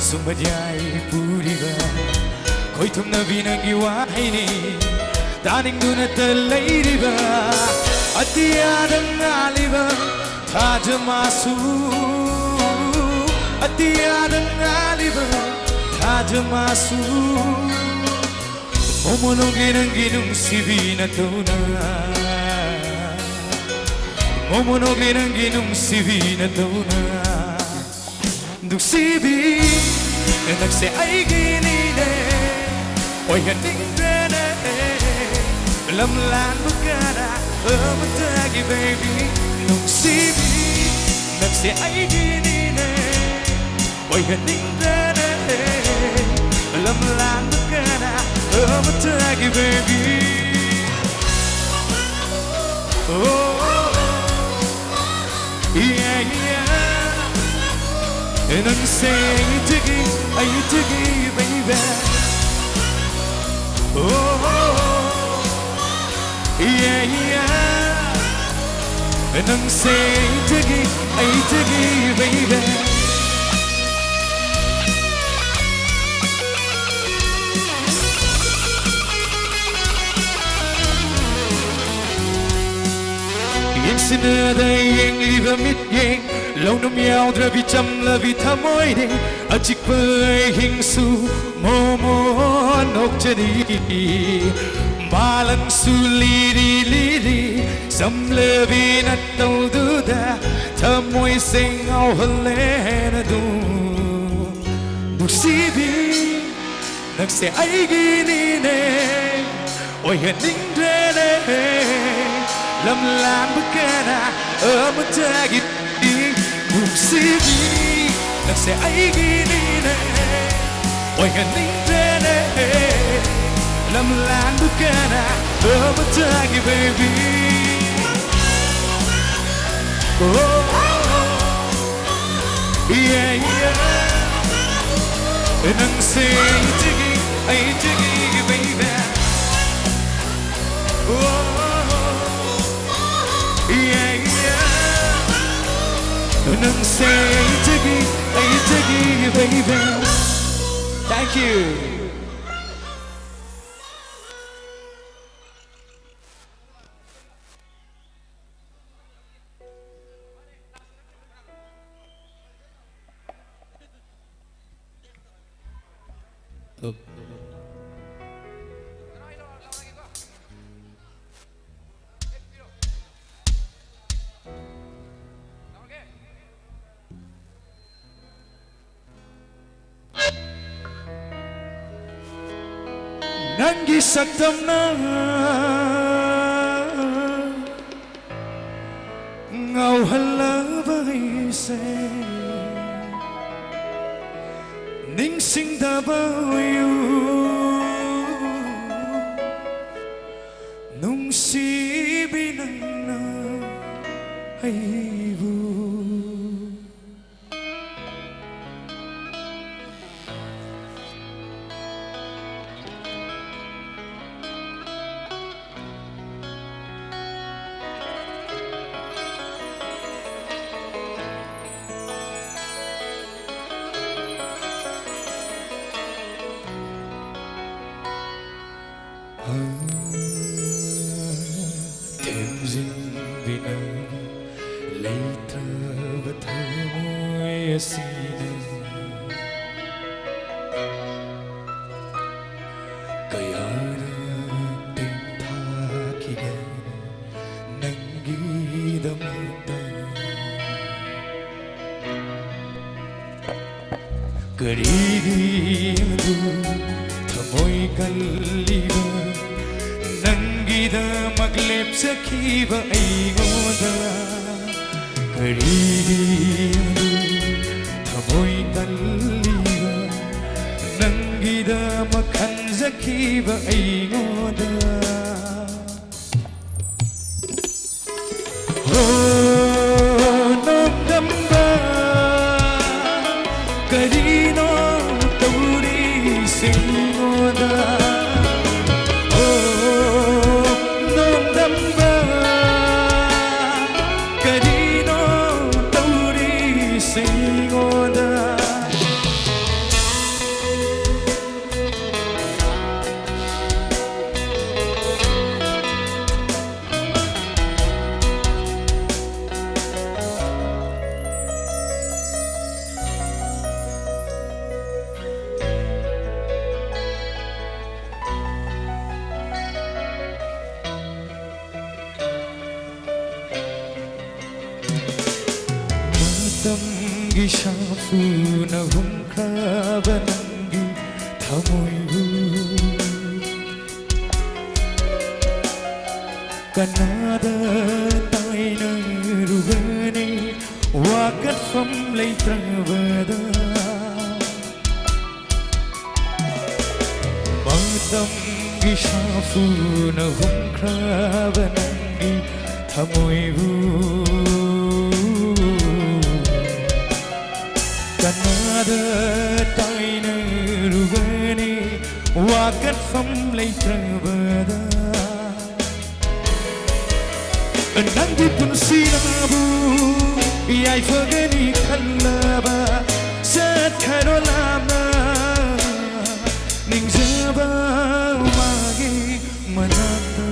ꯁꯨꯝꯍꯠ ꯌꯥꯏ ꯄꯨꯔꯤꯕ꯫ ꯈꯣꯏꯊꯨꯝꯅꯕꯤ ꯅꯪꯒꯤ ꯋꯥꯍꯩꯅꯤ ꯇꯥꯅꯤꯡꯗꯨꯅꯇ ꯂꯩꯔꯤꯕ꯫ ꯑꯇꯤꯌꯥꯗ ꯉꯥꯜꯂꯤꯕ ꯊꯥꯖ ꯃꯥꯁꯨ, ꯑꯇꯤꯌꯥꯗ ꯉꯥꯜꯂꯤꯕ ꯊꯥꯖ ꯃꯥꯁꯨ꯫ ꯃꯣꯃꯣꯟ ꯅꯣꯛꯂꯤ ꯅꯪꯒꯤ ꯅꯨꯡꯁꯤꯕꯤ ꯅꯇꯧꯅ, ꯃꯣꯃꯣꯟ ꯅꯣꯛꯂꯤ ꯅꯪꯒꯤ ꯅꯨꯡꯁꯤꯕꯤ ꯅꯇꯧꯅ꯫ ꯅꯨꯡꯁꯤꯕꯤ ꯅꯪꯁꯦ ꯑꯩꯒꯤꯅꯤꯅꯦ, ꯑꯣꯏꯍꯟꯅꯤꯡꯗ꯭ꯔꯦꯅꯦ꯫ ꯂꯝ ꯂꯥꯟꯕ ꯀꯅꯥ ꯑꯃꯠꯇꯒꯤ baby꯫ ꯅꯨꯡꯁꯤꯕꯤ ꯅꯪꯁꯦ ꯑꯩꯒꯤꯅꯤꯅꯦ, ꯑꯣꯏꯍꯟꯅꯤꯡꯗ꯭ꯔꯦꯅꯦ꯫ ꯂꯝ ꯂꯥꯟꯕ ꯀꯅꯥ ꯑꯃꯇꯒꯤ baby. Oh, yeah, yeah. ꯅꯪꯁꯦ ꯑꯩꯗꯒꯤ, ꯑꯩꯗꯒꯤ baby. Oh, yeah, yeah. ꯅꯪꯁꯦ ꯑꯩꯗꯒꯤ, ꯑꯩꯗꯒꯤ baby. ꯌꯦꯡꯁꯤꯟꯅꯗ ꯌꯦꯡꯂꯤꯕ ꯃꯤꯠꯌꯦꯡ, ꯂꯧꯅꯝ ꯌꯥꯎꯗ꯭ꯔꯕꯤ ꯆꯝꯂꯕꯤ ꯊꯃꯣꯏꯅꯦ꯫ ꯑꯆꯤꯛꯄ ꯑꯍꯤꯡꯁꯨ ꯃꯣꯃꯣ ꯅꯣꯛꯆꯔꯤ꯫ ꯃꯥꯂꯪꯁꯨ ꯂꯤꯔꯤ ꯂꯤꯔꯤ ꯆꯝꯂꯕꯤ ꯅꯇꯧꯗꯨꯗ ꯊꯃꯣꯏꯁꯦ ꯉꯥꯎꯍꯜꯂꯦꯅ ꯑꯗꯨꯝ꯫ ꯅꯨꯡꯁꯤꯕꯤ, ꯅꯪꯁꯦ ꯑꯩꯒꯤꯅꯤꯅꯦ, ꯑꯣꯏꯍꯟꯅꯤꯡꯗ꯭ꯔꯦꯅꯦ ꯂꯝꯂꯥꯟꯕ ꯀꯅꯥ ꯑꯃꯇꯒꯤ꯫ ꯅꯨꯡꯁꯤꯕꯤ, ꯅꯪꯁꯦ ꯑꯩꯒꯤꯅꯤꯅꯦ, ꯑꯣꯏꯍꯟꯅꯤꯡꯗ꯭ꯔꯦꯅꯦ ꯂꯝꯂꯥꯟꯕ ꯀꯅꯥ ꯑꯃꯇꯒꯤ baby. Oh, yeah, yeah. ꯅꯪꯁꯦ ꯑꯩꯗꯒꯤ, ꯑꯩꯗꯒꯤ baby. Oh, yeah, yeah. ꯅꯪꯁꯦ ꯑꯩꯗꯒꯤ, ꯑꯩꯗꯒꯤ baby. Thank you. ꯅꯪꯒꯤ ꯁꯛꯇꯝꯅ ꯉꯥꯎꯍꯜꯂꯕ ꯑꯩꯁꯦ ꯅꯤꯡꯁꯤꯡꯗꯕ ꯑꯣꯏꯌꯨ꯫ ꯅꯨꯡꯁꯤꯕꯤ ꯅꯪꯅ ꯑꯩꯕꯨ꯫ ꯊꯦꯝꯖꯤꯟꯕꯤꯅꯕ ꯂꯩꯇ꯭ꯔꯕ ꯊꯃꯣꯏ ꯑꯁꯤꯅ ꯀꯌꯥꯔꯛ ꯇꯦꯡꯊꯥꯈꯤꯒꯦ ꯅꯪꯒꯤꯗꯃꯛꯇ꯫ ꯀꯔꯤꯒꯤ ꯑꯗꯨ ꯊꯃꯣꯏ ꯀꯜꯂꯤꯕ ꯅꯪꯒꯤꯗꯃꯛ ꯂꯦꯞꯆꯈꯤꯕ ꯑꯩꯉꯣꯟꯗ? ꯀꯔꯤꯒꯤ ꯑꯗꯨ ꯊꯃꯣꯏ ꯀꯜꯂꯤꯕ ꯅꯪꯒꯤꯗꯃꯛ ꯈꯟꯖꯈꯤꯕ ꯑꯩꯉꯣꯟꯗ? ꯍꯣ ꯅꯣꯡꯗꯝꯕ, ꯀꯔꯤꯅꯣ ꯇꯧꯔꯤꯁꯤꯡꯉꯣꯗ? ꯍꯣ ꯅꯣꯡꯗꯝꯕ, ꯀꯔꯤꯅꯣ ꯇꯧꯔꯤꯁꯤꯡꯉꯣꯗ? ꯃꯇꯝꯒꯤ ꯁꯥꯐꯨꯅ ꯍꯨꯝꯈ꯭ꯔꯕ ꯅꯪꯒꯤ ꯊꯃꯣꯏꯕꯨ ꯀꯅꯥꯗ ꯇꯥꯏꯅꯔꯨꯒꯅꯤ ꯋꯥꯀꯠꯐꯝ ꯂꯩꯇ꯭ꯔꯕꯗ? ꯃꯇꯝ ꯒꯤ ꯁꯥꯐꯨꯅ ꯍꯨꯝꯈ꯭ꯔꯕ ꯅꯪꯒꯤ ꯊꯃꯣꯏꯕꯨ ꯀꯅꯥꯗ ꯇꯥꯏꯅꯔꯨꯒꯅꯤ ꯋꯥꯀꯠꯐꯝ ꯂꯩꯇ꯭ꯔꯕꯗ? ꯅꯪꯒꯤ ꯄꯨꯟꯁꯤꯅꯕꯨ ꯌꯥꯏꯐꯒꯅꯤ ꯈꯜꯂꯕ ꯆꯠꯈ꯭ꯔꯣ ꯂꯥꯞꯅ ꯅꯤꯡꯖꯕ ꯃꯥꯒꯤ ꯃꯅꯥꯛꯇ꯫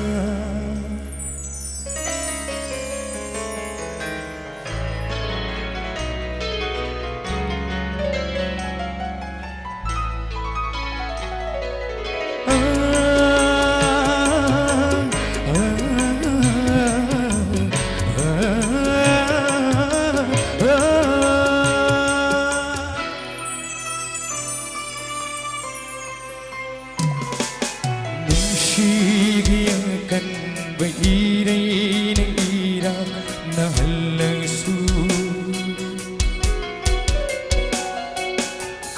ꯅꯨꯡꯁꯤꯒꯤ ꯑꯀꯟꯕ ꯏꯔꯩꯅ ꯏꯔꯥꯛꯅꯍꯜꯂꯁꯨ,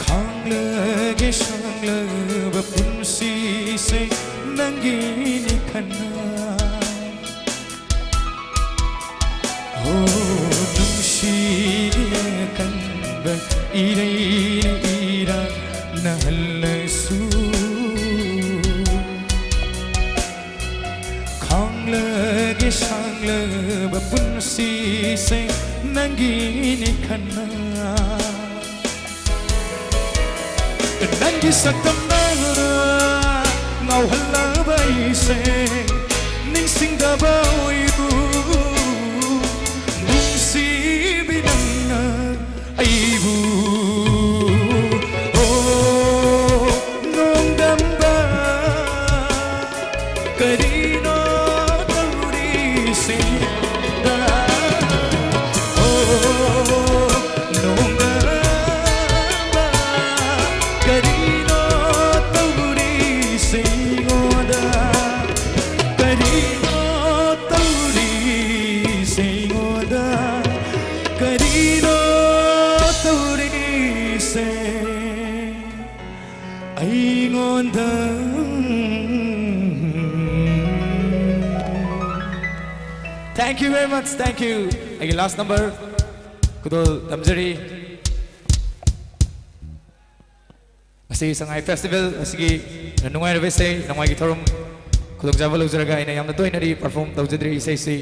ꯈꯥꯡꯂꯒꯦ ꯁꯥꯡꯂꯕ ꯄꯨꯟꯁꯤꯁꯦ ꯅꯪꯒꯤꯅꯤ ꯈꯟꯅ꯫ ꯍꯣ, ꯅꯨꯡꯁꯤꯒꯤ ꯑꯀꯟꯕ ꯏꯔꯩꯅ ꯏꯔꯥꯛꯅꯍꯜꯂꯁꯨ, ꯈꯥꯡꯂꯒꯦ ꯁꯥꯡꯂꯕ ꯄꯨꯟꯁꯤꯁꯦ ꯅꯪꯒꯤꯅꯤ ꯈꯟꯅ꯫ ꯅꯪꯒꯤ ꯁꯛꯇꯝꯅ ꯉꯥꯎꯍꯜꯂꯕ ꯑꯩꯁꯦ ꯅꯤꯡꯁꯤꯡꯗꯕ ꯑꯣꯏꯌꯨ꯫ ꯅꯨꯡꯁꯤꯕꯤ ꯅꯪꯅ ꯑꯩꯕꯨ, ꯑꯣ, ꯅꯣꯡꯗꯝꯕ ꯀꯔꯤꯅꯣ ꯇꯧꯔꯤꯁꯤꯗ? ꯑꯣ, ꯅꯣꯡꯗꯝꯕ ꯀꯔꯤꯅꯣ ꯇꯧꯔꯤꯁꯤꯉꯣꯗ? ꯀꯔꯤꯅꯣ ꯇꯧꯔꯤꯁꯤꯉꯣꯗ? ꯀꯔꯤꯅꯣ ꯇꯧꯔꯤꯁꯦ ꯑꯩꯉꯣꯟꯗ? Thank you very much, thank you. ꯑꯩꯒꯤ last number ꯈꯨꯗꯣꯜ ꯇꯝꯖꯔꯤ꯫ ꯉꯁꯤ ꯁꯉꯥꯏ festival ꯑꯁꯤꯒꯤ ꯅꯨꯡꯉꯥꯏꯔꯕ ꯏꯁꯩ ꯅꯣꯡꯃꯥꯏꯒꯤ ꯊꯧꯔꯝ ꯈꯨꯗꯣꯡꯆꯥꯕ ꯂꯧꯖꯔꯒ ꯑꯩꯅ ꯌꯥꯝꯅ ꯇꯣꯏꯅꯗꯤ perform ꯇꯧꯖꯗ꯭ꯔꯤ ꯏꯁꯩꯁꯤ꯫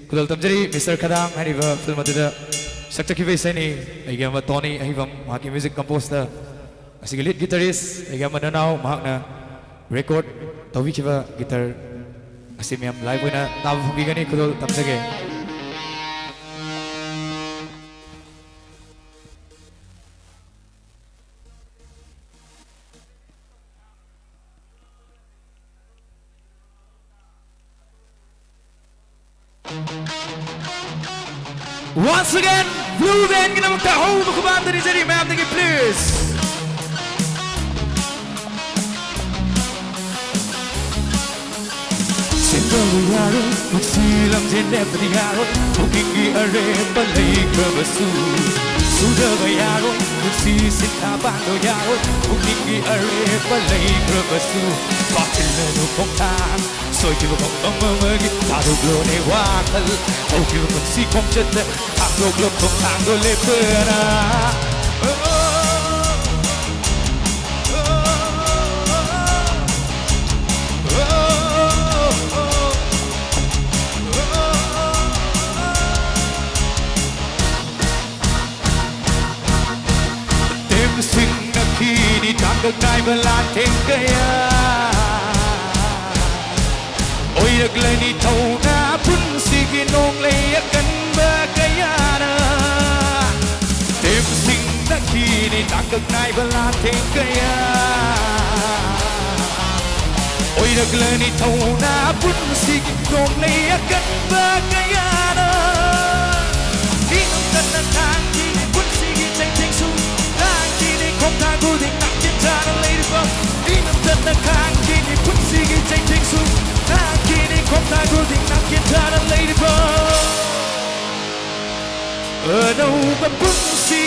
ꯈꯨꯗꯣꯜ ꯇꯝꯖꯔꯤ ꯃꯤꯁꯇꯔ ꯈꯗꯥꯡ ꯍꯥꯏꯔꯤꯕ film ꯑꯗꯨꯗ ꯁꯛꯆꯈꯤꯕ ꯏꯁꯩꯅꯤ꯫ ꯑꯩꯒꯤ ꯑꯃ ꯇꯣꯅꯤ ꯑꯍꯤꯕꯝ ꯃꯍꯥꯛꯀꯤ music composeꯇ ꯑꯁꯤꯒꯤ lead guitarist ꯑꯩꯒꯤ ꯑꯃ ꯅꯅꯥꯎ ꯃꯍꯥꯛꯅ record ꯇꯧꯕꯤꯈꯤꯕ guitar ꯑꯁꯤ ꯃꯌꯥꯝ live ꯑꯣꯏꯅ ꯇꯥꯕ ꯐꯪꯕꯤꯒꯅꯤ꯫ ꯈꯨꯗꯣꯜ ꯇꯝꯖꯒꯦ꯫ Once again, Blue Bandꯒꯤꯗꯃꯛꯇ ꯑꯍꯧꯕ ꯈꯨꯕꯥꯝꯗ ꯅꯤꯖꯔꯤ ꯃꯌꯥꯝꯗꯒꯤ, please. ꯁꯦꯝꯗꯕ ꯌꯥꯔꯣꯏ, ꯄꯨꯟꯁꯤ ꯂꯝꯖꯦꯟ ꯂꯦꯞꯄꯗꯤ ꯌꯥꯔꯣꯏ, ꯄꯨꯛꯅꯤꯡꯒꯤ ꯑꯔꯦꯞꯄ ꯂꯩꯈ꯭ꯔꯕꯁꯨ꯫ ꯁꯨꯗꯕ ꯌꯥꯔꯣꯏ, ꯄꯨꯟꯁꯤ ꯁꯤꯟꯊꯥ ꯄꯥꯡꯗ ꯌꯥꯔꯣꯏ, ꯄꯨꯛꯅꯤꯡꯒꯤ ꯑꯔꯦꯞꯄ ꯂꯩꯈ꯭ꯔꯕꯁꯨ꯫ ꯀꯥꯎꯁꯤꯜꯂꯅꯨ ꯈꯣꯡꯊꯥꯡ, ꯁꯣꯏꯈꯤꯕ ꯈꯣꯡꯐꯝ ꯑꯃꯒꯤ ꯊꯥꯗꯣꯛꯂꯣꯅꯦ ꯋꯥꯈꯜ꯫ ꯍꯧꯈꯤꯕ ꯄꯨꯟꯁꯤ ꯈꯣꯡꯆꯠꯇ ꯊꯥꯡꯗꯣꯛꯂꯣ ꯈꯣꯡꯊꯥꯡꯗꯣ ꯂꯦꯞꯇꯅ꯫ ꯇꯦꯝꯁꯤꯡꯅꯈꯤꯅꯤ ꯇꯥꯡꯀꯛ ꯅꯥꯏꯕ ꯂꯥꯟꯊꯦꯡ ꯀꯌꯥ꯫ ꯑꯣꯏꯔꯛꯂꯅꯤ ꯊꯧꯅꯥ ꯄꯨꯟꯁꯤꯒꯤ ꯅꯣꯡꯂꯩ ꯑꯀꯟꯕ ꯀꯌꯥꯅ꯫ ꯇꯦꯝꯁꯤꯡꯅꯈꯤꯅꯤ ꯇꯥꯡꯀꯛ ꯅꯥꯏꯕ ꯂꯥꯟꯊꯦꯡ ꯀꯌꯥ꯫ ꯑꯣꯏꯔꯛꯂꯅꯤ ꯊꯧꯅꯥ ꯄꯨꯟꯁꯤꯒꯤ ꯅꯣꯡꯂꯩ ꯑꯀꯟꯕ ꯀꯌꯥꯅ꯫ ꯏꯅꯝ ꯀꯟꯅ ꯈꯥꯡꯈꯤꯅꯤ ꯄꯨꯟꯁꯤꯒꯤ ꯆꯩꯊꯦꯡꯁꯨ ꯈꯥꯡꯈꯤꯅꯤ ꯈꯣꯡꯊꯥꯡ ꯈꯨꯗꯤꯡ ꯅꯥꯛꯆꯦꯟ ꯆꯥꯅ ꯂꯩꯔꯤꯕ꯫ ꯏꯅꯝ ꯀꯟꯅ ꯈꯥꯡꯈꯤꯅꯤ ꯄꯨꯟꯁꯤꯒꯤ ꯆꯩꯊꯦꯡꯁꯨ ꯈꯥꯡꯈꯤꯅꯤ ꯈꯣꯡꯊꯥꯡ ꯈꯨꯗꯤꯡ ꯅꯥꯛꯆꯦꯟ ꯆꯥꯅ ꯂꯩꯔꯤꯕ꯫ ꯑꯅꯧꯕ ꯄꯨꯟꯁꯤ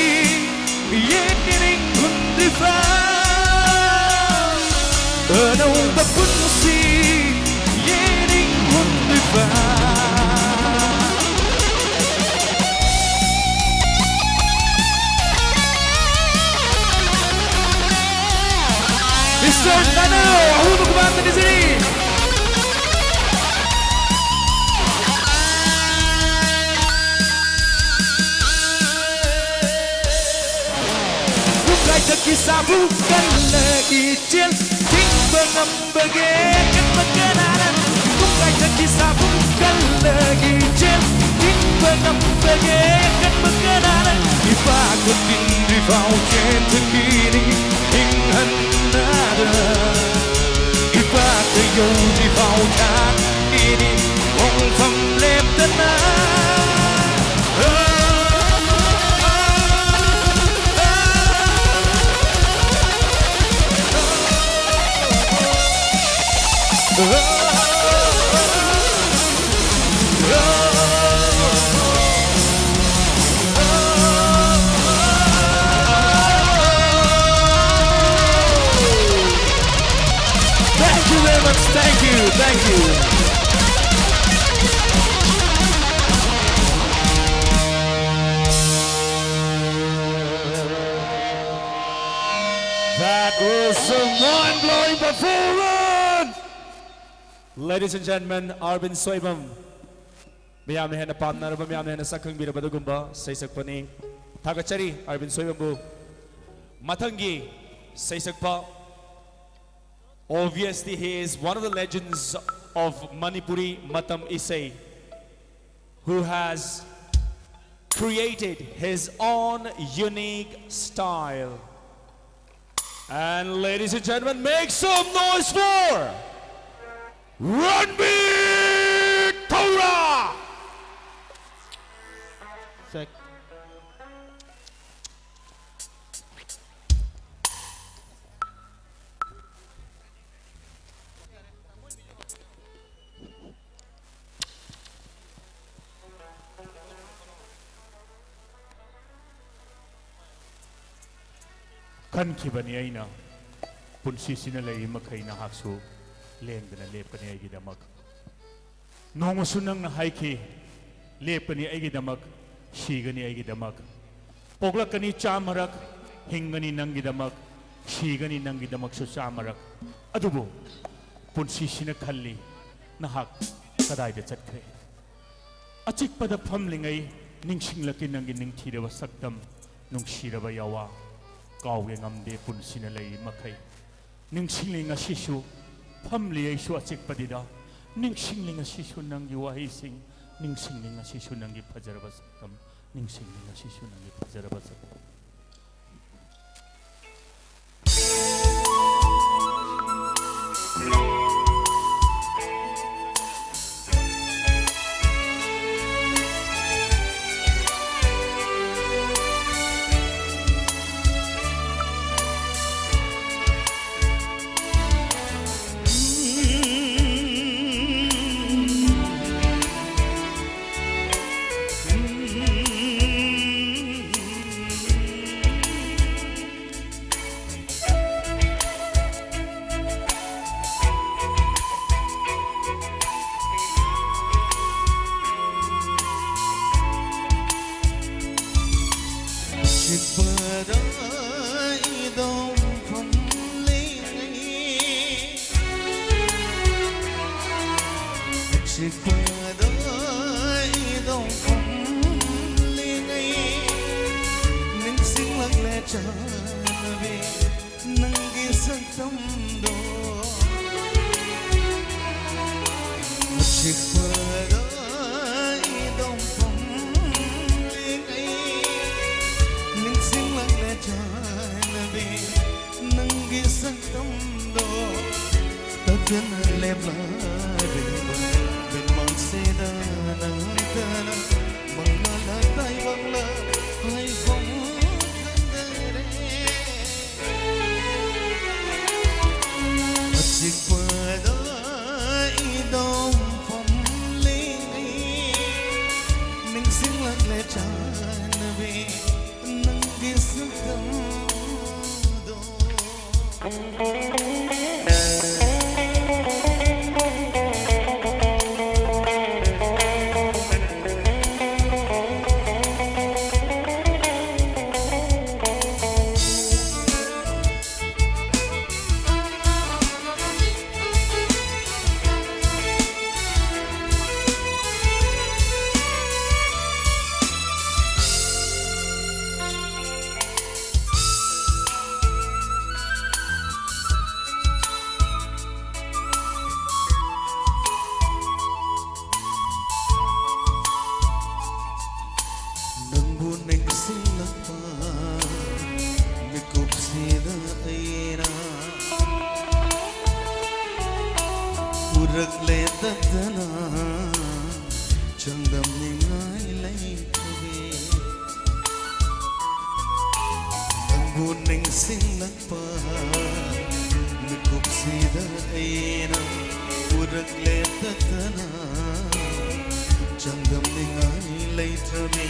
ꯌꯦꯡꯅꯤꯡꯍꯨꯟꯗ꯭ꯔꯤꯕ꯫ ꯑꯅꯧꯕ ꯄꯨꯟꯁꯤ ꯌꯦꯡꯅꯤꯡꯍꯨꯟꯗ꯭ꯔꯤꯕ꯫ ꯀꯜꯂꯒꯤ ꯏꯆꯦꯜ ꯊꯤꯡꯕ ꯉꯝꯕꯒꯦ? ꯀꯟꯕ ꯀꯅꯥꯅ ꯄꯨꯡꯀꯥꯏ ꯆꯠꯈꯤ ꯁꯥꯕꯨꯡ ꯀꯜꯂꯒꯤ ꯏꯆꯦꯜ ꯊꯤꯡꯕ ꯉꯝꯕꯒꯦ? ꯀꯟꯕ ꯀꯅꯥꯅ ꯏꯄꯥ ꯈꯨꯗꯤꯡꯗ꯭ꯔꯤꯐꯥꯎ ꯆꯦꯟꯊꯈꯤꯅꯤ ꯏꯪꯍꯟꯅꯗ ꯏꯄꯥꯛꯇ ꯌꯧꯗ꯭ꯔꯤꯐꯥꯎ ꯊꯥꯛꯏꯅꯤ ꯍꯣꯡꯐꯝ ꯂꯦꯞꯇꯅ. Thank you very much. Thank you. Thank you. That was a mind-blowing performance! Ladies and gentlemen, Arvind Soibam. ꯃꯤꯌꯥꯝꯅ ꯍꯦꯟꯅ ꯄꯥꯝꯅꯔꯕ, ꯃꯤꯌꯥꯝꯅ ꯍꯦꯟꯅ ꯁꯛꯈꯪꯕꯤꯔꯕ ꯑꯗꯨꯒꯨꯝꯕ ꯁꯩꯁꯛꯄꯅꯤ꯫ ꯊꯥꯒꯠꯆꯔꯤ ꯑꯔꯕꯤꯟ ꯁꯣꯏꯕꯝꯕꯨ꯫ ꯃꯊꯪꯒꯤ ꯁꯩꯁꯛꯄ, obviously he is one of the legends of Manipuri matam isei, who has created his own unique style. And ladies and gentlemen, make some noise for Ranbir Taura! Sec. ꯈꯟꯈꯤꯕꯅꯤ ꯑꯩꯅ, ꯄꯨꯟꯁꯤꯁꯤꯅ ꯂꯩꯔꯤ ꯃꯈꯩ ꯅꯍꯥꯛꯁꯨ ꯂꯦꯡꯗꯅ ꯂꯦꯞꯀꯅꯤ ꯑꯩꯒꯤꯗꯃꯛ꯫ ꯅꯣꯡꯃꯁꯨ ꯅꯪꯅ ꯍꯥꯏꯈꯤ, "ꯂꯦꯞꯀꯅꯤ ꯑꯩꯒꯤꯗꯃꯛ, ꯁꯤꯒꯅꯤ ꯑꯩꯒꯤꯗꯃꯛ꯫ ꯄꯣꯛꯂꯛꯀꯅꯤ ꯆꯥꯝꯃꯔꯛ, ꯍꯤꯡꯒꯅꯤ ꯅꯪꯒꯤꯗꯃꯛ, ꯁꯤꯒꯅꯤ ꯅꯪꯒꯤꯗꯃꯛꯁꯨ ꯆꯥꯝꯃꯔꯛ"꯫ ꯑꯗꯨꯕꯨ ꯄꯨꯟꯁꯤꯁꯤꯅ ꯈꯜꯂꯤ, ꯅꯍꯥꯛ ꯀꯗꯥꯏꯗ ꯆꯠꯈ꯭ꯔꯦ? ꯑꯆꯤꯛꯄꯗ ꯐꯝꯂꯤꯉꯩ ꯅꯤꯡꯁꯤꯡꯂꯛꯀꯦ ꯅꯪꯒꯤ ꯅꯤꯡꯊꯤꯔꯕ ꯁꯛꯇꯝ, ꯅꯨꯡꯁꯤꯔꯕ ꯌꯥꯋꯥ꯫ ꯀꯥꯎꯒꯦ ꯉꯝꯗꯦ ꯄꯨꯟꯁꯤꯅ ꯂꯩꯔꯤ ꯃꯈꯩ꯫ ꯅꯤꯡꯁꯤꯡꯂꯤ ꯉꯁꯤꯁꯨ, ꯐꯝꯂꯤ ꯑꯩꯁꯨ ꯑꯆꯤꯛꯄꯗꯤꯗ꯫ ꯅꯤꯡꯁꯤꯡꯂꯤ ꯉꯁꯤꯁꯨ ꯅꯪꯒꯤ ꯋꯥꯍꯩꯁꯤꯡ, ꯅꯤꯡꯁꯤꯡꯂꯤ ꯉꯁꯤꯁꯨ ꯅꯪꯒꯤ ꯐꯖꯔꯕ ꯁꯛꯇꯝ, ꯅꯤꯡꯁꯤꯡꯂꯤ ꯉꯁꯤꯁꯨ ꯅꯪꯒꯤ ꯐꯖꯔꯕ ꯁꯛꯇꯝ꯫ ꯆꯤꯛꯄꯗ ꯏꯗꯣꯝ ꯐꯝꯂꯤꯉꯩ, ꯆꯤꯛꯄꯗ ꯏꯗꯣꯝ ꯐꯝꯂꯤꯉꯩ, ꯅꯤꯡꯁꯤꯡꯂꯛꯂꯦ ꯆꯥꯟꯅꯕꯤ ꯅꯪꯒꯤ ꯁꯛꯇꯝꯗꯣ꯫ ꯆꯤꯛꯄꯗ ꯏꯗꯣꯝ ꯐꯝꯂꯤꯉꯩ, ꯅꯤꯡꯁꯤꯡꯂꯛꯂꯦ ꯆꯥꯟꯅꯕꯤ ꯅꯪꯒꯤ ꯁꯛꯇꯝꯗꯣ꯫ ꯇꯠꯇꯅ ꯂꯦꯞꯂꯛꯂꯤꯕ ꯃꯤꯠꯃꯥꯡꯁꯤꯗ ꯅꯪꯇꯅ ꯃꯪꯂꯥ ꯇꯥꯏꯕꯪꯂꯥ ꯍꯥꯏꯐꯝ ꯈꯪꯗꯔꯦ꯫ ꯑꯆꯤꯛꯄꯗ ꯏꯗꯣꯝ ꯐꯝꯂꯤꯉꯩ, ꯅꯤꯡꯁꯤꯡꯂꯛꯂꯦ ꯆꯥꯟꯅꯕꯤ ꯅꯪꯒꯤ ꯁꯛꯇꯝꯗꯣ꯫ ꯎꯔꯛꯂꯦ ꯇꯠꯇꯅ ꯆꯥꯡꯗꯝꯅꯤꯡꯉꯥꯏ ꯂꯩꯇ꯭ꯔꯦ꯫ ꯅꯪꯕꯨ ꯅꯤꯡꯁꯤꯡꯂꯛꯄ ꯃꯤꯀꯨꯞꯁꯤꯗ ꯑꯩꯅ ꯎꯔꯛꯂꯦ ꯇꯠꯇꯅ ꯆꯥꯡꯗꯝꯅꯤꯡꯉꯥꯏ ꯂꯩꯇ꯭ꯔꯕꯤ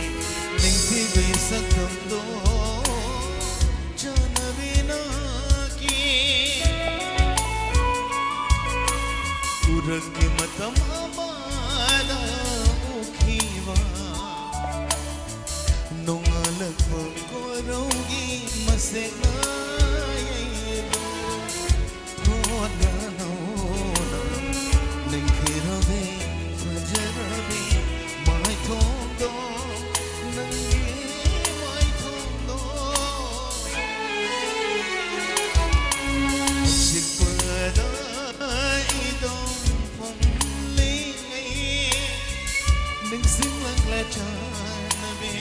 ꯅꯤꯡꯊꯤꯕꯤ ꯁꯛꯇꯝꯗꯣ ꯆꯥꯟꯅꯕꯤꯅꯒꯤ ꯎꯔꯛꯀꯤ ꯃꯇꯝ ꯑꯃꯗ ꯎꯈꯤꯕ ꯅꯣꯡꯉꯥꯜꯂꯛꯄ ꯀꯣꯔꯧꯒꯤ ꯃꯁꯦꯛ ꯅꯥꯏꯕ ꯊꯣꯟꯅ ꯅꯧꯅ ꯅꯤꯡꯊꯤꯔꯕꯤ ꯐꯖꯔꯕꯤ ꯃꯥꯏꯊꯣꯡꯗꯣ ꯅꯪꯒꯤ ꯃꯥꯏꯊꯣꯡꯗꯣ ꯆꯤꯛꯄꯗ ꯏꯗꯣꯝ ꯐꯝꯂꯤꯉꯩ ꯅꯤꯡꯁꯤꯡꯂꯛꯂꯦ ꯆꯥꯟꯅꯕꯤ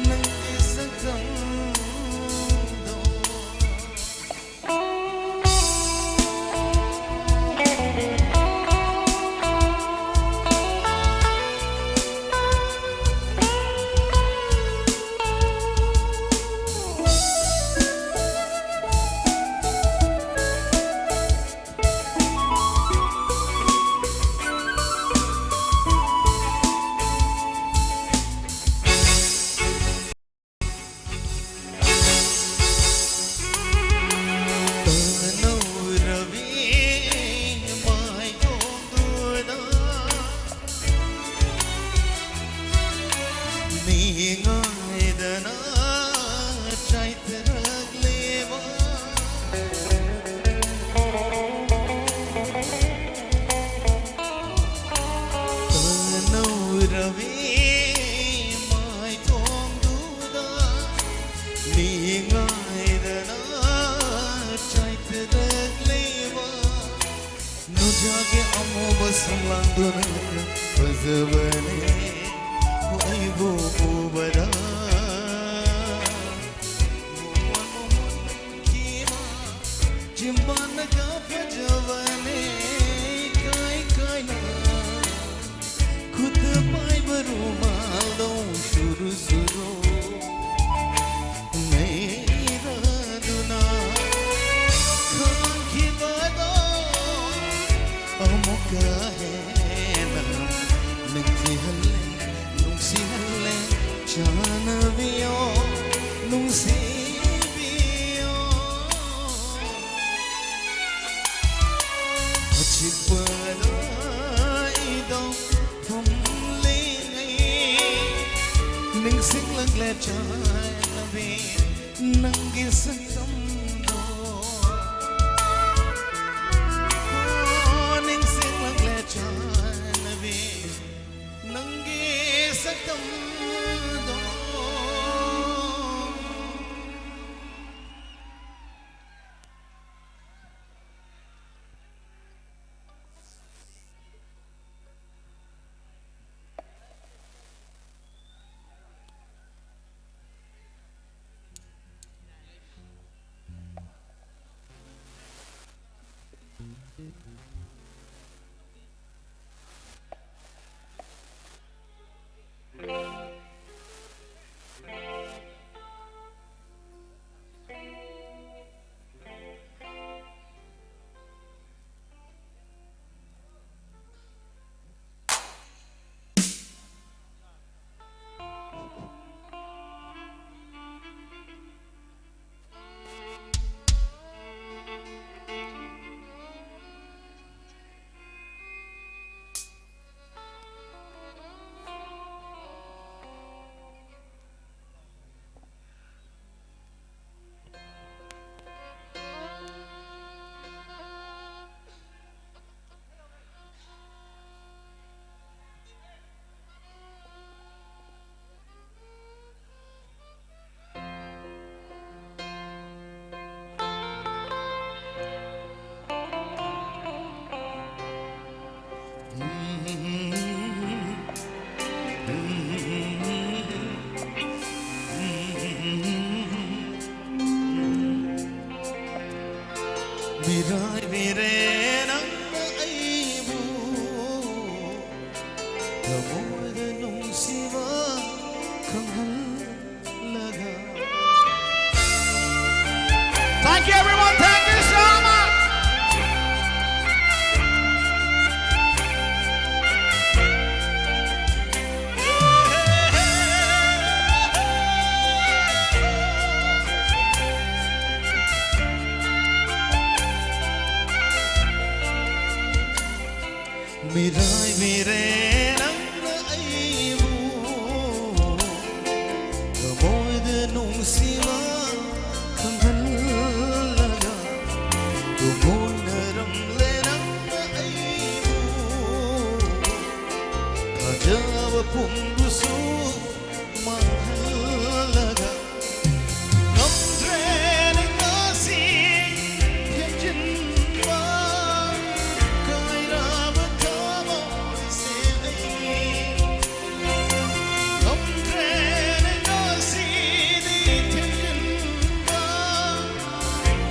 ꯅꯪꯒꯤ ꯁꯛꯇꯝꯗꯣ꯫ ꯇꯅꯧꯔꯕꯤ ꯃꯥꯏꯊꯣꯡꯗꯨꯗ ꯃꯤ ꯉꯥꯏꯗꯅ ꯆꯥꯏꯊꯔꯛꯂꯦꯕ ꯇꯅꯧꯔꯕꯤ ꯃꯥꯏꯊꯣꯡꯗꯨꯗ ꯃꯤ ꯉꯥꯏꯗꯅ ꯆꯥꯏꯊꯔꯛꯂꯤꯕ ꯅꯨꯡꯖꯥꯒꯤ ꯑꯃꯨꯕ ꯁꯝꯂꯥꯡꯗꯨꯅ ꯐꯖꯕꯅꯦ ꯑꯩꯕꯨ ꯎꯕꯗ ꯃꯣꯃꯣꯟ ꯃꯣꯃꯣꯟ ꯅꯨꯡꯁꯤꯕ ꯆꯤꯝꯕꯥꯟꯅꯒ ꯐꯖꯕꯅꯦ ꯑꯃꯨꯛꯀ ꯍꯦꯟꯅ ꯅꯤꯡꯊꯤꯍꯜꯂꯦ, ꯅꯨꯡꯁꯤꯍꯜꯂꯦ, ꯆꯥꯟꯅꯕꯤꯌꯣ, ꯅꯨꯡꯁꯤꯕꯤꯌꯣ꯫ ꯑꯆꯤꯛꯄꯗ ꯑꯩꯗꯣ ꯐꯝꯂꯤꯉꯩ ꯅꯤꯡꯁꯤꯡꯂꯛꯂꯦ ꯆꯥꯟꯅꯕꯤ ꯅꯪꯒꯤ ꯁꯛꯇꯝꯗꯣ꯫ ꯅꯤꯡꯁꯤꯡꯂꯛꯂꯦ ꯆꯥꯟꯅꯕꯤ ꯅꯪꯒꯤ ꯁꯛꯇꯝꯗꯣ꯫ ꯃꯤꯔꯥꯏꯕꯤꯔꯦ ꯅꯪꯅ ꯑꯩꯕꯨ, ꯊꯃꯣꯏꯗ ꯅꯨꯡꯁꯤꯕ ꯈꯪꯍꯜꯂꯒ꯫ Thank you, everyone. Thank you so much. ꯃꯤꯔꯥꯏꯕꯤꯔꯦ ꯅꯪꯅ ꯑꯩꯕꯨ, ꯊꯃꯣꯏꯗ ꯅꯨꯡꯁꯤꯕ ꯈꯪꯍꯜꯂꯒ, ꯊꯃꯣꯏꯅꯔꯝꯂꯦ ꯅꯪꯅ ꯑꯩꯕꯨ, ꯊꯥꯖꯕ ꯄꯨꯝꯕꯁꯨ ꯃꯥꯡꯍꯜꯂꯒ, ꯉꯝꯗ꯭ꯔꯦꯅꯦ ꯉꯁꯤ ꯊꯦꯝꯖꯤꯟꯕ, ꯀꯥꯏꯔꯕ ꯊꯃꯣꯏꯁꯦ ꯑꯩ꯫ ꯉꯝꯗ꯭ꯔꯦꯅꯦ ꯉꯁꯤꯗꯤ ꯊꯦꯝꯖꯤꯟꯕ,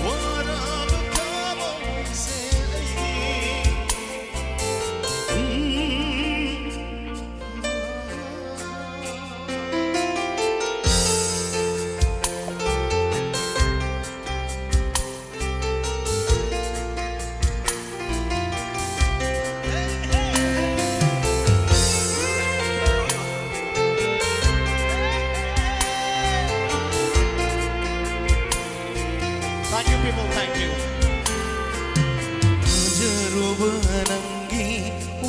ꯋꯥꯔꯕ ꯊꯃꯣꯏꯁꯦ ꯑꯩ꯫ ꯎꯝ꯫ Thank you, people. Thank you. ꯊꯥꯖꯔꯨꯕ ꯅꯪꯒꯤ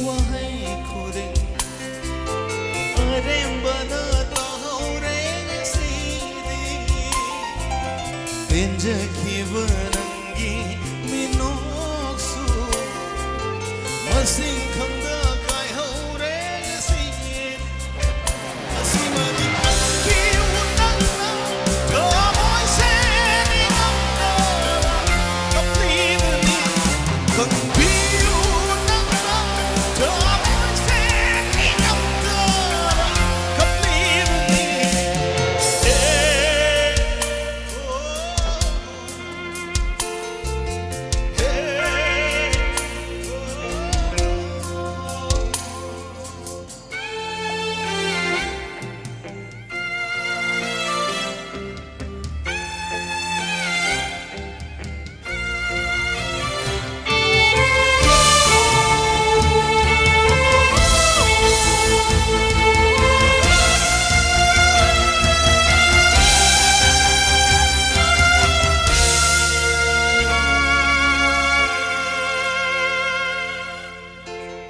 ꯋꯥꯍꯩ ꯈꯨꯗꯤꯡ ꯑꯔꯦꯝꯕꯗ ꯇꯥꯍꯧꯔꯦ ꯉꯁꯤꯗꯤ꯫ ꯄꯦꯟꯖꯈꯤꯕ ꯅꯪꯒꯤ ꯃꯤꯅꯣꯛꯁꯨ ꯃꯁꯤꯡ ꯈꯪꯗ ꯀꯥꯏꯍꯧꯔꯦ ꯉꯁꯤꯗꯤ꯫ ꯑꯁꯤꯃꯗꯤ ꯈꯪꯕꯤꯌꯨ ꯅꯪꯅ, ꯊꯃꯣꯏ ꯁꯦꯡꯅ ꯀꯞꯂꯤꯕꯅꯤ꯫ ꯈꯪꯕꯤꯌꯨ ꯅꯪꯅ, ꯊꯃꯣꯏ ꯁꯦꯡꯅ ꯀꯞꯂꯤꯕꯅꯤ꯫ ꯑꯦ, ꯑꯣ, ꯑꯦ, ꯑꯣ꯫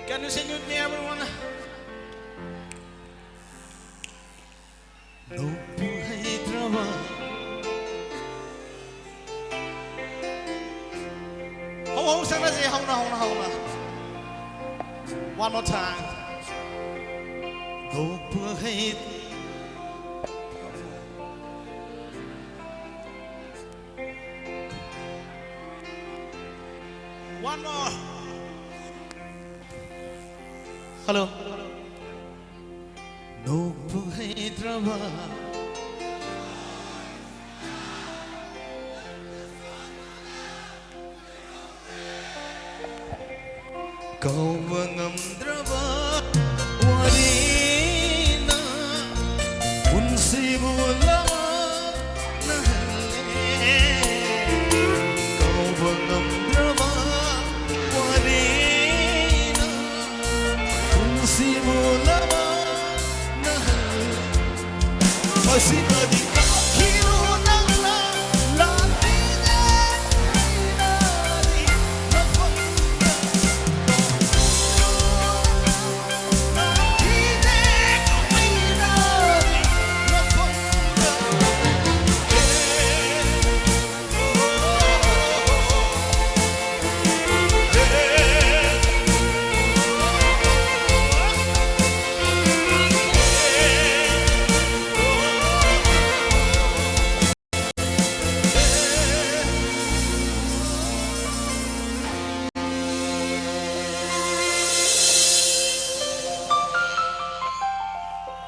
Can you sing with me, everyone? ꯅꯣꯛꯄ ꯍꯩꯇ꯭ꯔꯕ꯫ ꯍꯧ, ꯍꯧ, ꯁꯛꯅꯁꯦ, ꯍꯧꯅ, ꯍꯧꯅ, ꯍꯧꯅ꯫ One more time. ꯅꯣꯛꯄ ꯍꯩ- One more. Hello. ꯅꯣꯛꯄ ꯍꯩꯇ꯭ꯔꯕ꯫ ꯀꯧꯕ ꯉꯝꯗ꯭ꯔꯕ ꯋꯥꯔꯤꯅ ꯄꯨꯟꯁꯤꯕꯨ ꯂꯃꯟꯅꯍꯜꯂꯦ꯫ ꯀꯧꯕ ꯉꯝꯗ꯭ꯔꯕ ꯋꯥꯔꯤꯅ ꯄꯨꯟꯁꯤꯕꯨ ꯂꯃꯟꯅꯍꯜꯂꯦ꯫ ꯃꯁꯤꯃꯗꯤ ꯇꯥꯈꯤꯅꯨ ꯅꯪꯅ ꯂꯥꯛꯂꯤꯉꯩ ꯂꯥꯛꯂꯤꯉꯩꯗꯤ ꯃꯐꯝꯗ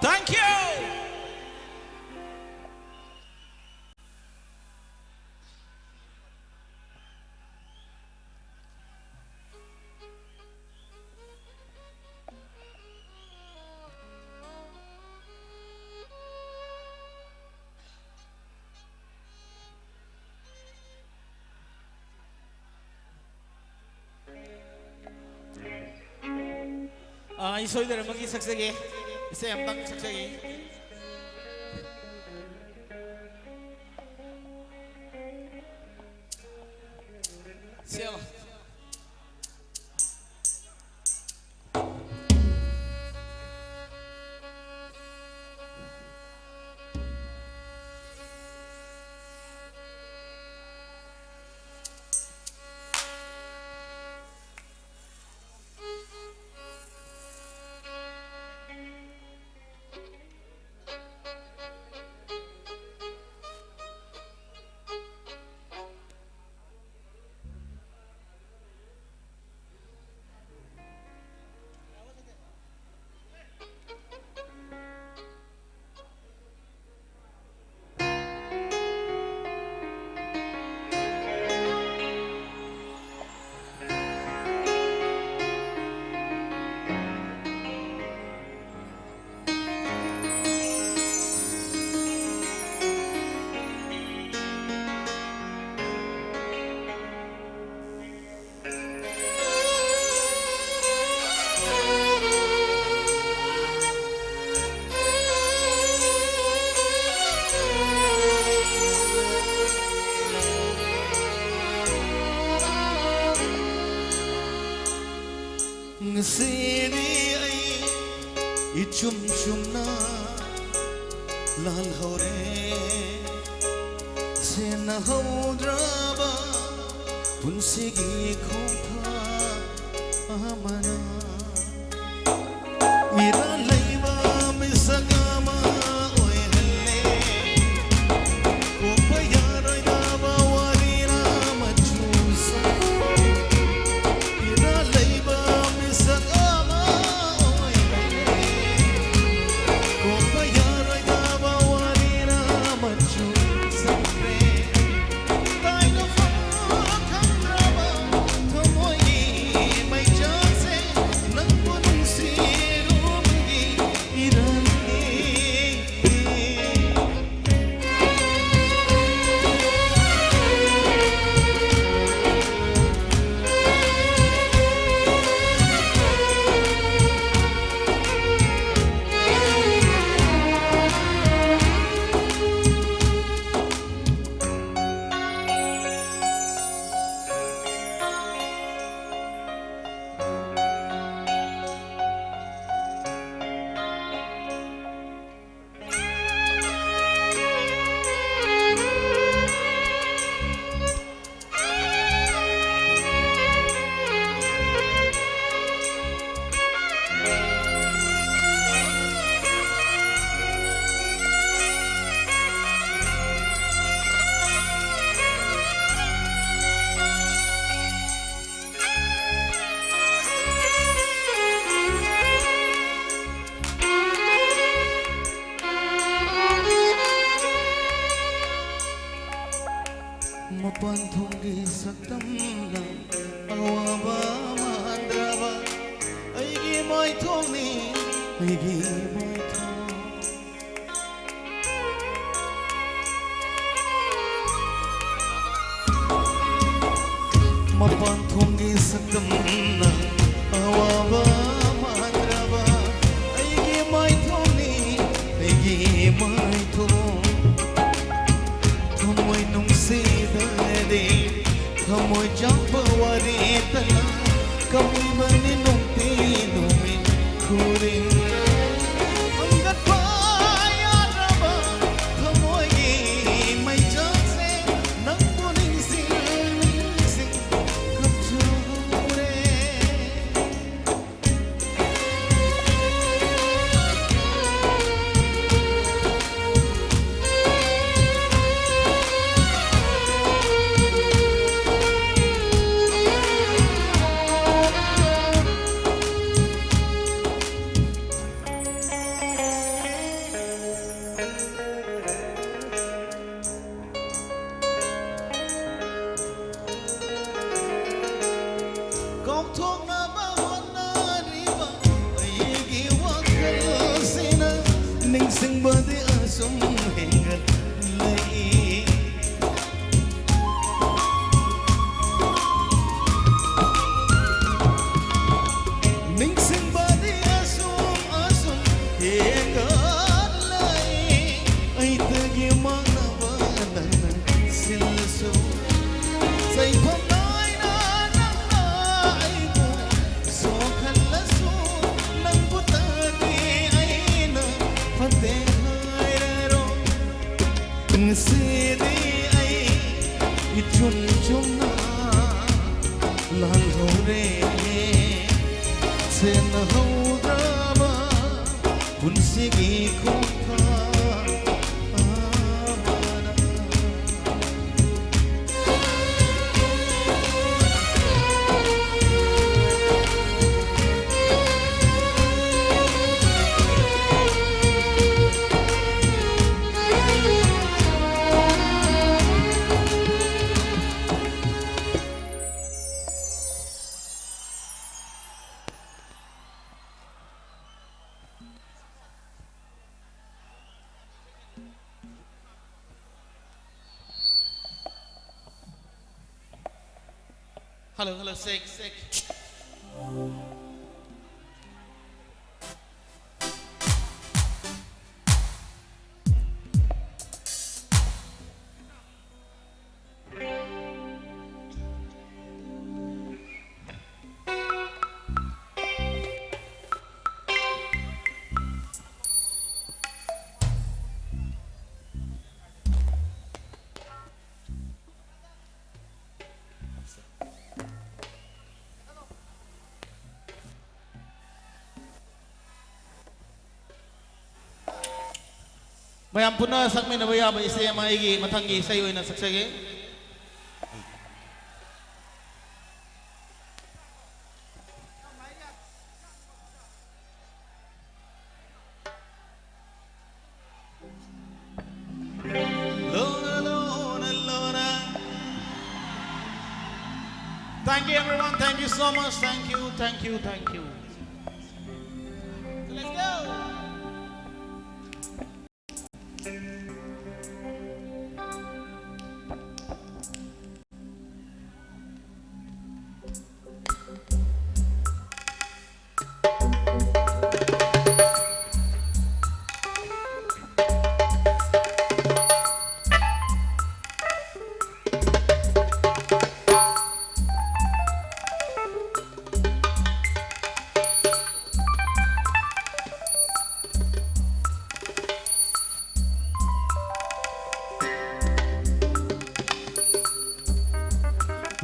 Thank you. ꯑꯥ, ꯑꯩ ꯁꯣꯏꯗꯅꯃꯛꯀꯤ ꯁꯛꯆꯒꯦ꯫ ꯏꯁꯩ ꯑꯝꯇꯪ ꯁꯛꯆꯒꯦ꯫ ꯁꯦꯝꯃꯣ꯫ ꯉꯁꯤꯗꯤ ꯑꯩ ꯏꯆꯨꯝ ꯆꯨꯝꯅ ꯂꯥꯜꯍꯧꯔꯦ꯫ ꯁꯦꯟꯅꯍꯧꯗ꯭ꯔꯕ ꯄꯨꯟꯁꯤꯒꯤ ꯈꯣꯡꯊꯥꯡ ꯑꯃꯅ ꯏꯔꯥꯜ ꯂꯩꯕ ꯃꯤꯁꯛ ꯑꯃ ꯑꯣꯏꯍꯜꯂꯦ꯫ ꯀꯣꯛꯄ ꯌꯥꯔꯣꯏꯗꯕ ꯋꯥꯔꯤꯔ ꯃꯆꯨ ꯁꯪꯂꯦ꯫ ꯏꯔꯥꯜ ꯂꯩꯕ ꯃꯤꯁꯛ ꯑꯃ ꯑꯣꯏꯍꯜꯂꯦ꯫ ꯀꯣꯛꯄ ꯌꯥꯔꯣꯏꯗꯕ ꯋꯥꯔꯤꯔ ꯃꯆꯨ ꯁꯪꯂꯦ꯫ ꯇꯥꯏꯅꯐꯝ ꯈꯪꯗ꯭ꯔꯕ ꯊꯃꯣꯏꯒꯤ ꯃꯩꯆꯥꯛꯁꯦ ꯅꯪꯕꯨ ꯅꯨꯡꯁꯤꯔꯨꯕꯒꯤ ꯏꯔꯥꯜꯅꯦ꯫ ꯃꯄꯥꯟ ꯊꯣꯡꯒꯤ ꯁꯛꯇꯝꯅ ꯑꯋꯥꯕ ꯃꯥꯟꯗ꯭ꯔꯕ ꯑꯩꯒꯤ ꯃꯥꯏꯊꯣꯡꯅꯤ, ꯑꯩꯒꯤ ꯃꯥꯏꯊꯣꯡ꯫ ꯃꯄꯥꯟ ꯊꯣꯡꯒꯤ ꯁꯛꯇꯝꯅ ꯑꯋꯥꯕ ꯃꯥꯟꯗ꯭ꯔꯕ ꯑꯩꯒꯤ ꯃꯥꯏꯊꯣꯡꯅꯤ, ꯑꯩꯒꯤ ꯃꯥꯏꯊꯣꯡ꯫ ꯊꯃꯣꯏ ꯅꯨꯡꯁꯤꯗꯅꯗꯤ ꯊꯃꯣꯏ ꯆꯥꯛꯄ ꯋꯥꯔꯤꯇꯅ ꯀꯞꯂꯤꯕꯅꯤ ꯅꯨꯡ ꯁꯦꯟꯅꯍꯧꯗ꯭ꯔꯕ ꯄꯨꯟꯁꯤꯒꯤ ꯈꯣꯡꯊꯥꯡ ꯑꯃꯅ꯫ Hello, hello, six, six. ꯃꯌꯥꯝ ꯄꯨꯟꯅ ꯁꯛꯃꯤꯟꯅꯕ ꯌꯥꯕ ꯏꯁꯩ ꯑꯃ ꯑꯩꯒꯤ ꯃꯊꯪꯒꯤ ꯏꯁꯩ ꯑꯣꯏꯅ ꯁꯛꯆꯒꯦ꯫ Lona, lona, lona. Thank you, everyone. Thank you so much. Thank you, thank you, thank you. So let's go.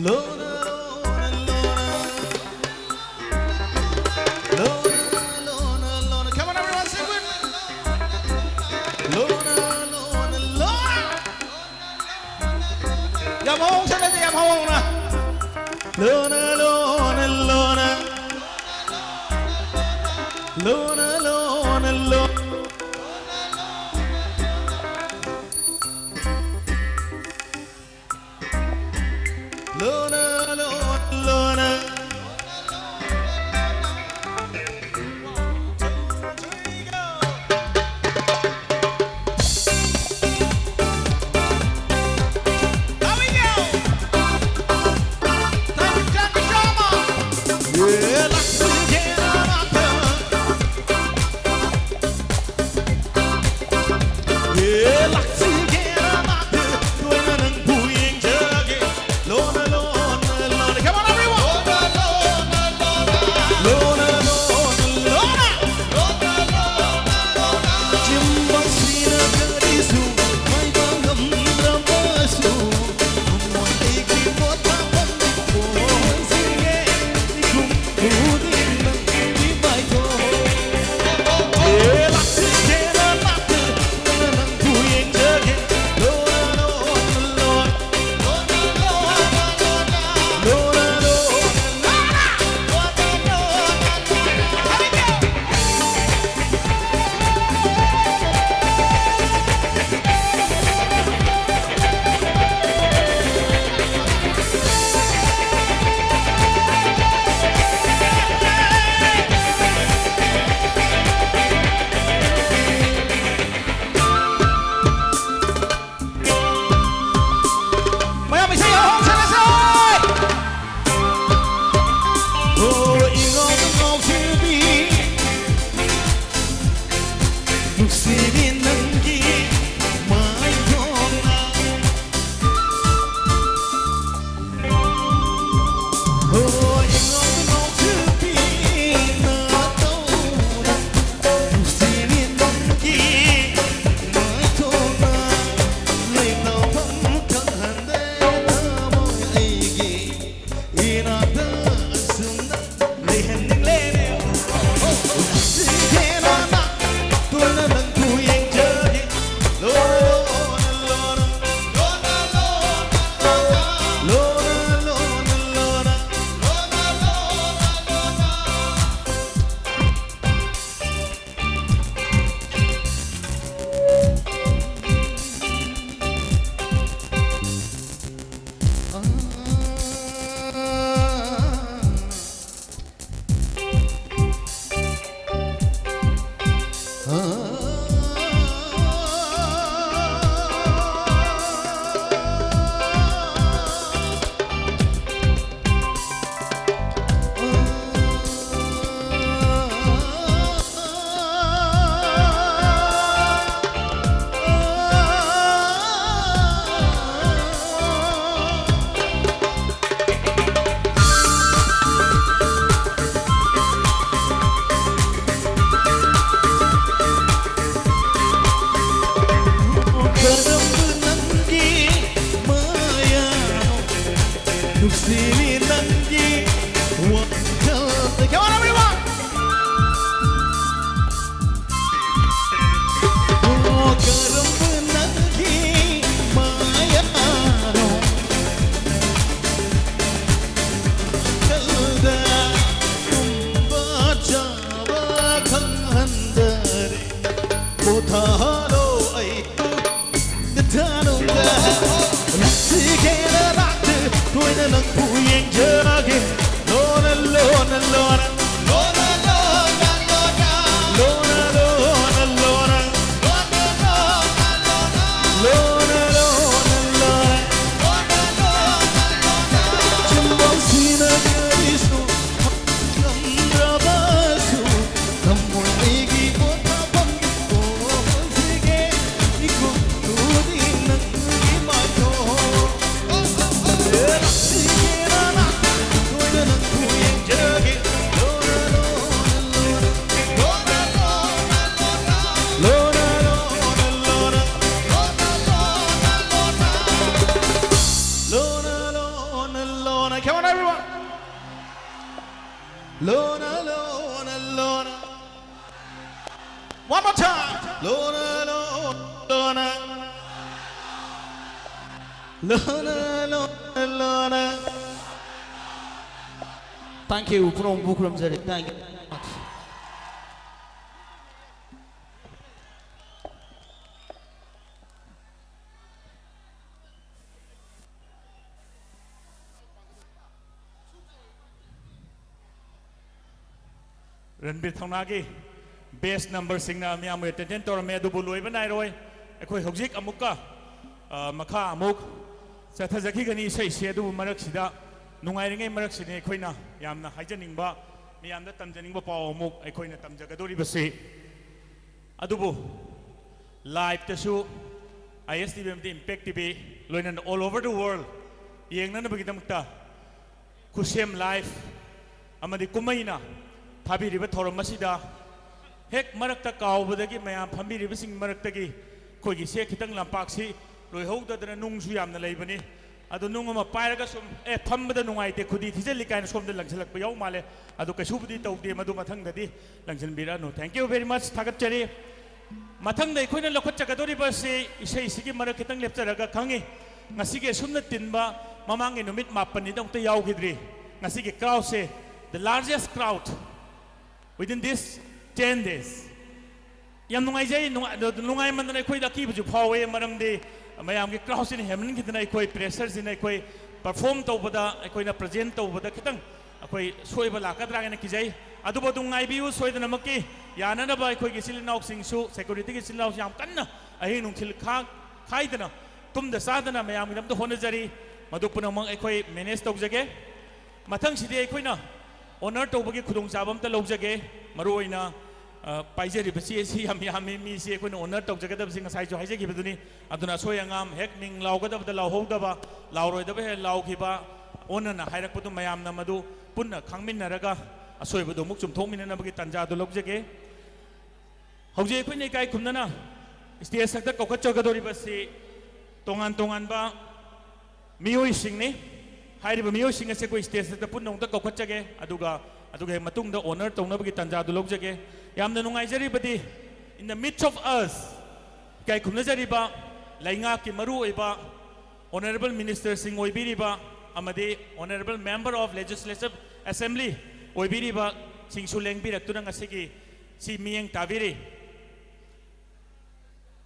Lona, lona, lona. Luna, Luna, Luna. Luna, Luna, Luna. One, two, three, go. Here we go. Thank you, Jackie Sharma. Yeah, like we can, One more time. Lona, lo, lona. Lona, lona, lona. Thank you. ꯄꯨꯝꯅꯃꯛꯄꯨ ꯈꯨꯔꯨꯝꯖꯔꯤ꯫ Thank you. ꯔꯟꯕꯤꯔ ꯊꯧꯅꯥꯒꯤ ꯕꯦꯁ ꯅꯝꯕꯔꯁꯤꯡꯅ ꯃꯌꯥꯝꯕꯨ entertain ꯇꯧꯔꯝꯃꯦ, ꯑꯗꯨꯕꯨ ꯂꯣꯏꯕ ꯅꯥꯏꯔꯣꯏ꯫ ꯑꯩꯈꯣꯏ ꯍꯧꯖꯤꯛ ꯑꯃꯨꯛꯀ, ꯑ, ꯃꯈꯥ ꯑꯃꯨꯛ ꯆꯠꯊꯖꯈꯤꯒꯅꯤ ꯏꯁꯩꯁꯦ꯫ ꯑꯗꯨꯕꯨ ꯃꯔꯛꯁꯤꯗ, ꯅꯨꯡꯉꯥꯏꯔꯤꯉꯩ ꯃꯔꯛꯁꯤꯗ ꯑꯩꯈꯣꯏꯅ ꯌꯥꯝꯅ ꯍꯥꯏꯖꯅꯤꯡꯕ, ꯃꯌꯥꯝꯗ ꯇꯝꯖꯅꯤꯡꯕ ꯄꯥꯎ ꯑꯃꯨꯛ ꯑꯩꯈꯣꯏꯅ ꯇꯝꯖꯒꯗꯧꯔꯤꯕꯁꯤ꯫ ꯑꯗꯨꯕꯨ ꯂꯥꯏꯞꯇꯁꯨ ꯑꯥꯏ ꯑꯦꯁ ꯇꯤ ꯚꯤ ꯑꯃꯗꯤ ꯏꯝꯄꯦꯛ ꯇꯤ ꯚꯤ, ꯂꯣꯏꯅꯅ all over the world ꯌꯦꯡꯅꯅꯕꯒꯤꯗꯃꯛꯇ ꯈꯨꯠꯁꯦꯝ ꯂꯥꯏꯐ ꯑꯃꯗꯤ ꯀꯨꯝꯍꯩꯅ ꯊꯥꯕꯤꯔꯤꯕ ꯊꯧꯔꯝ ꯑꯁꯤꯗ ꯍꯦꯛ ꯃꯔꯛꯇ ꯀꯥꯎꯕꯗꯒꯤ ꯃꯌꯥꯝ ꯐꯝꯕꯤꯔꯤꯕꯁꯤꯡ ꯃꯔꯛꯇꯒꯤ ꯑꯩꯈꯣꯏꯒꯤ ꯁꯦ ꯈꯤꯇꯪ ꯂꯝꯄꯥꯛꯁꯤ ꯂꯣꯏꯍꯧꯗꯗꯅ ꯅꯨꯡꯁꯨ ꯌꯥꯝꯅ ꯂꯩꯕꯅꯤ꯫ ꯑꯗꯨ ꯅꯨꯡ ꯑꯃ ꯄꯥꯏꯔꯒ ꯁꯨꯝ, "ꯑꯦ, ꯐꯝꯕꯗ ꯅꯨꯡꯉꯥꯏꯇꯦ, ꯈꯨꯗꯤ ꯊꯤꯖꯤꯜꯂꯤ" ꯀꯥꯏꯅ ꯁꯣꯝꯗ ꯂꯪꯁꯤꯜꯂꯛꯄ ꯌꯥꯎ ꯃꯥꯜꯂꯦ꯫ ꯑꯗꯨ ꯀꯩꯁꯨꯕꯨꯗꯤ ꯇꯧꯗꯦ, ꯃꯗꯨ ꯃꯊꯪꯗꯗꯤ ꯂꯪꯁꯤꯟꯕꯤꯔꯛꯑꯅꯨ꯫ Thank you very much, ꯊꯥꯒꯠꯆꯔꯤ꯫ ꯃꯊꯪꯗ ꯑꯩꯈꯣꯏꯅ ꯂꯧꯈꯠꯆꯒꯗꯧꯔꯤꯕ ꯑꯁꯤ ꯏꯁꯩꯁꯤꯒꯤ ꯃꯔꯛ ꯈꯤꯇꯪ ꯂꯦꯞꯆꯔꯒ ꯈꯪꯉꯤ, ꯉꯁꯤꯒꯤ ꯑꯁꯨꯝꯅ ꯇꯤꯟꯕ ꯃꯃꯥꯡꯒꯤ ꯅꯨꯃꯤꯠ ꯃꯥꯄꯟꯅꯤꯗ ꯑꯃꯨꯛꯇ ꯌꯥꯎꯈꯤꯗ꯭ꯔꯤ꯫ ꯉꯁꯤꯒꯤ ꯀ꯭ꯔꯥꯎꯗꯁꯦ, the largest crowd within this ten days꯫ ꯌꯥꯝ ꯅꯨꯡꯉꯥꯏꯖꯩ, ꯅꯨꯡꯉꯥꯏ-, ꯑꯗꯣ ꯅꯨꯡꯉꯥꯏꯃꯟꯗꯅ ꯑꯩꯈꯣꯏꯗ ꯑꯀꯤꯕꯁꯨ ꯐꯥꯎꯋꯦ, ꯃꯔꯝꯗꯤ ꯃꯌꯥꯝꯒꯤ ꯀ꯭ꯔꯥꯎꯗꯁꯤꯅ ꯍꯦꯟꯃꯟꯈꯤꯗꯅ ꯑꯩꯈꯣꯏ ꯄ꯭ꯔꯦꯁꯔꯁꯤꯅ ꯑꯩꯈꯣꯏ ꯄꯔꯐꯣꯔꯝ ꯇꯧꯕꯗ, ꯑꯩꯈꯣꯏꯅ ꯄ꯭ꯔꯖꯦꯟ ꯇꯧꯕꯗ ꯈꯤꯇꯪ ꯑꯩꯈꯣꯏ ꯁꯣꯏꯕ ꯂꯥꯛꯀꯗ꯭ꯔꯥ ꯍꯥꯏꯅ ꯀꯤꯖꯩ꯫ ꯑꯗꯨꯕꯨ ꯑꯗꯨꯝ ꯉꯥꯏꯕꯤꯌꯨ ꯁꯣꯏꯗꯅꯃꯛꯀꯤ꯫ ꯌꯥꯅꯅꯕ ꯑꯩꯈꯣꯏꯒꯤ ꯏꯆꯤꯜ ꯏꯅꯥꯎꯁꯤꯡꯁꯨ, ꯁꯦꯀ꯭ꯌꯨꯔꯤꯇꯤꯒꯤ ꯏꯆꯤꯜ ꯏꯅꯥꯎꯁꯨ ꯌꯥꯝ ꯀꯟꯅ ꯑꯍꯤꯡ ꯅꯨꯡꯊꯤꯜ ꯈꯥ-, ꯈꯥꯏꯗꯅ, ꯇꯨꯝꯗ ꯆꯥꯗꯅ ꯃꯌꯥꯝꯒꯤꯗꯃꯛꯇ ꯍꯣꯠꯅꯖꯔꯤ꯫ ꯃꯗꯨ ꯄꯨꯝꯅꯃꯛ ꯑꯩꯈꯣꯏ ꯃꯦꯅꯦꯖ ꯇꯧꯖꯒꯦ꯫ ꯃꯊꯪꯁꯤꯗꯤ ꯑꯩꯈꯣꯏꯅ ꯑꯣꯅꯔ ꯇꯧꯕꯒꯤ ꯈꯨꯗꯣꯡꯆꯥꯕ ꯑꯝꯇ ꯂꯧꯖꯒꯦ꯫ ꯃꯔꯨꯑꯣꯏꯅ, ꯑ, ꯄꯥꯏꯖꯔꯤꯕ ꯆꯦ ꯑꯁꯤ ꯌꯥꯝ ꯌꯥꯝꯃꯤ, ꯃꯤꯁꯤ ꯑꯩꯈꯣꯏꯅ ꯑꯣꯅꯔ ꯇꯧꯖꯒꯗꯕꯁꯤ ꯉꯁꯥꯏꯁꯨ ꯍꯥꯏꯖꯈꯤꯕꯗꯨꯅꯤ꯫ ꯑꯗꯨꯅ ꯑꯁꯣꯏ ꯑꯉꯥꯝ ꯍꯦꯛ ꯃꯤꯡ ꯂꯥꯎꯒꯗꯕꯗ ꯂꯥꯎꯍꯧꯗꯕ, ꯂꯥꯎꯔꯣꯏꯗꯕ ꯍꯦꯛ ꯂꯥꯎꯈꯤꯕ, ꯑꯣꯟꯅꯅ ꯍꯥꯏꯔꯛꯄꯗꯨ ꯃꯌꯥꯝꯅ ꯃꯗꯨ ꯄꯨꯟꯅ ꯈꯪꯃꯤꯟꯅꯔꯒ ꯑꯁꯣꯏꯕꯗꯨ ꯑꯃꯨꯛ ꯆꯨꯝꯊꯣꯛꯃꯤꯟꯅꯅꯕꯒꯤ ꯇꯥꯟꯖꯥꯗꯨ ꯂꯧꯖꯒꯦ꯫ ꯍꯧꯖꯤꯛ ꯑꯩꯈꯣꯏꯅ ꯏꯀꯥꯏ ꯈꯨꯝꯅꯅ ꯁ꯭ꯇꯦꯖ ꯊꯛꯇ ꯀꯧꯈꯠꯆꯒꯗꯧꯔꯤꯕꯁꯤ ꯇꯣꯉꯥꯟ ꯇꯣꯉꯥꯟꯕ ꯃꯤꯑꯣꯏꯁꯤꯡꯅꯤ꯫ ꯍꯥꯏꯔꯤꯕ ꯃꯤꯑꯣꯏꯁꯤꯡ ꯑꯁꯤ ꯑꯩꯈꯣꯏ ꯁ꯭ꯇꯦꯖ ꯊꯛꯇ ꯄꯨꯟꯅ ꯑꯃꯨꯛꯇ ꯀꯧꯈꯠꯆꯒꯦ, ꯑꯗꯨꯒ, ꯑꯗꯨꯒ ꯍꯦꯛ ꯃꯇꯨꯡꯗ ꯑꯣꯅꯔ ꯇꯧꯅꯕꯒꯤ ꯇꯥꯟꯖꯥꯗꯨ ꯂꯧꯖꯒꯦ꯫ ꯌꯥꯝꯅ ꯅꯨꯡꯉꯥꯏꯖꯔꯤꯕꯗꯤ In the midst of us, ꯏꯀꯥꯏ ꯈꯨꯝꯅꯖꯔꯤꯕ ꯂꯩꯉꯥꯛꯀꯤ ꯃꯔꯨꯑꯣꯏꯕ honourable ministerꯁꯤꯡ ꯑꯣꯏꯕꯤꯔꯤꯕ ꯑꯃꯗꯤ honourable member of legislative assembly ꯑꯣꯏꯕꯤꯔꯤꯕꯁꯤꯡꯁꯨ ꯂꯦꯡꯕꯤꯔꯛꯇꯨꯅ ꯉꯁꯤꯒꯤ ꯁꯤ ꯃꯤꯠꯌꯦꯡ ꯇꯥꯕꯤꯔꯤ꯫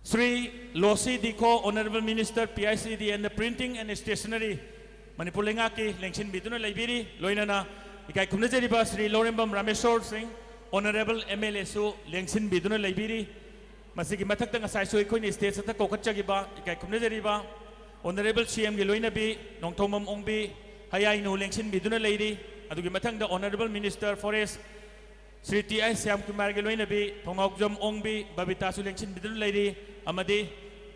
Shri ꯂꯣꯁꯤ ꯗꯤꯈꯣ, honourable minister P I C D and the printing and stationery, Manipur ꯂꯩꯉꯥꯛꯀꯤ ꯂꯦꯡꯁꯤꯟꯕꯤꯗꯨꯅ ꯂꯩꯕꯤꯔꯤ꯫ ꯂꯣꯏꯅꯅ ꯏꯀꯥꯏ ꯈꯨꯝꯅꯖꯔꯤꯕ ꯁ꯭ꯔꯤ ꯂꯧꯔꯦꯝꯕꯝ ꯔꯥꯃꯦꯁꯣꯔ ꯁꯤꯡ, honourable M L Aꯁꯨ ꯂꯦꯡꯁꯤꯟꯕꯤꯗꯨꯅ ꯂꯩꯕꯤꯔꯤ꯫ ꯃꯁꯤꯒꯤ ꯃꯊꯛꯇ ꯉꯁꯥꯏꯁꯨ ꯑꯩꯈꯣꯏꯅ stageꯇ ꯀꯧꯈꯠꯆꯈꯤꯕ ꯏꯀꯥꯏ ꯈꯨꯝꯅꯖꯔꯤꯕ honourable C Mꯒꯤ ꯂꯣꯏꯅꯕꯤ ꯅꯣꯡꯊꯣꯝꯕꯝ ꯑꯣꯡꯕꯤ ꯍꯌꯥꯏꯅꯨ ꯂꯦꯡꯁꯤꯟꯕꯤꯗꯨꯅ ꯂꯩꯔꯤ꯫ ꯑꯗꯨꯒꯤ ꯃꯊꯪꯗ honourable minister forest Shri T I ꯁ꯭ꯌꯥꯝꯀꯨꯃꯥꯔꯒꯤ ꯂꯣꯏꯅꯕꯤ ꯊꯣꯡꯅꯥꯎꯖꯝ ꯑꯣꯡꯕꯤ ꯕꯕꯤꯇꯥꯁꯨ ꯂꯦꯡꯁꯤꯟꯕꯤꯗꯨꯅ ꯂꯩꯔꯤ꯫ ꯑꯃꯗꯤ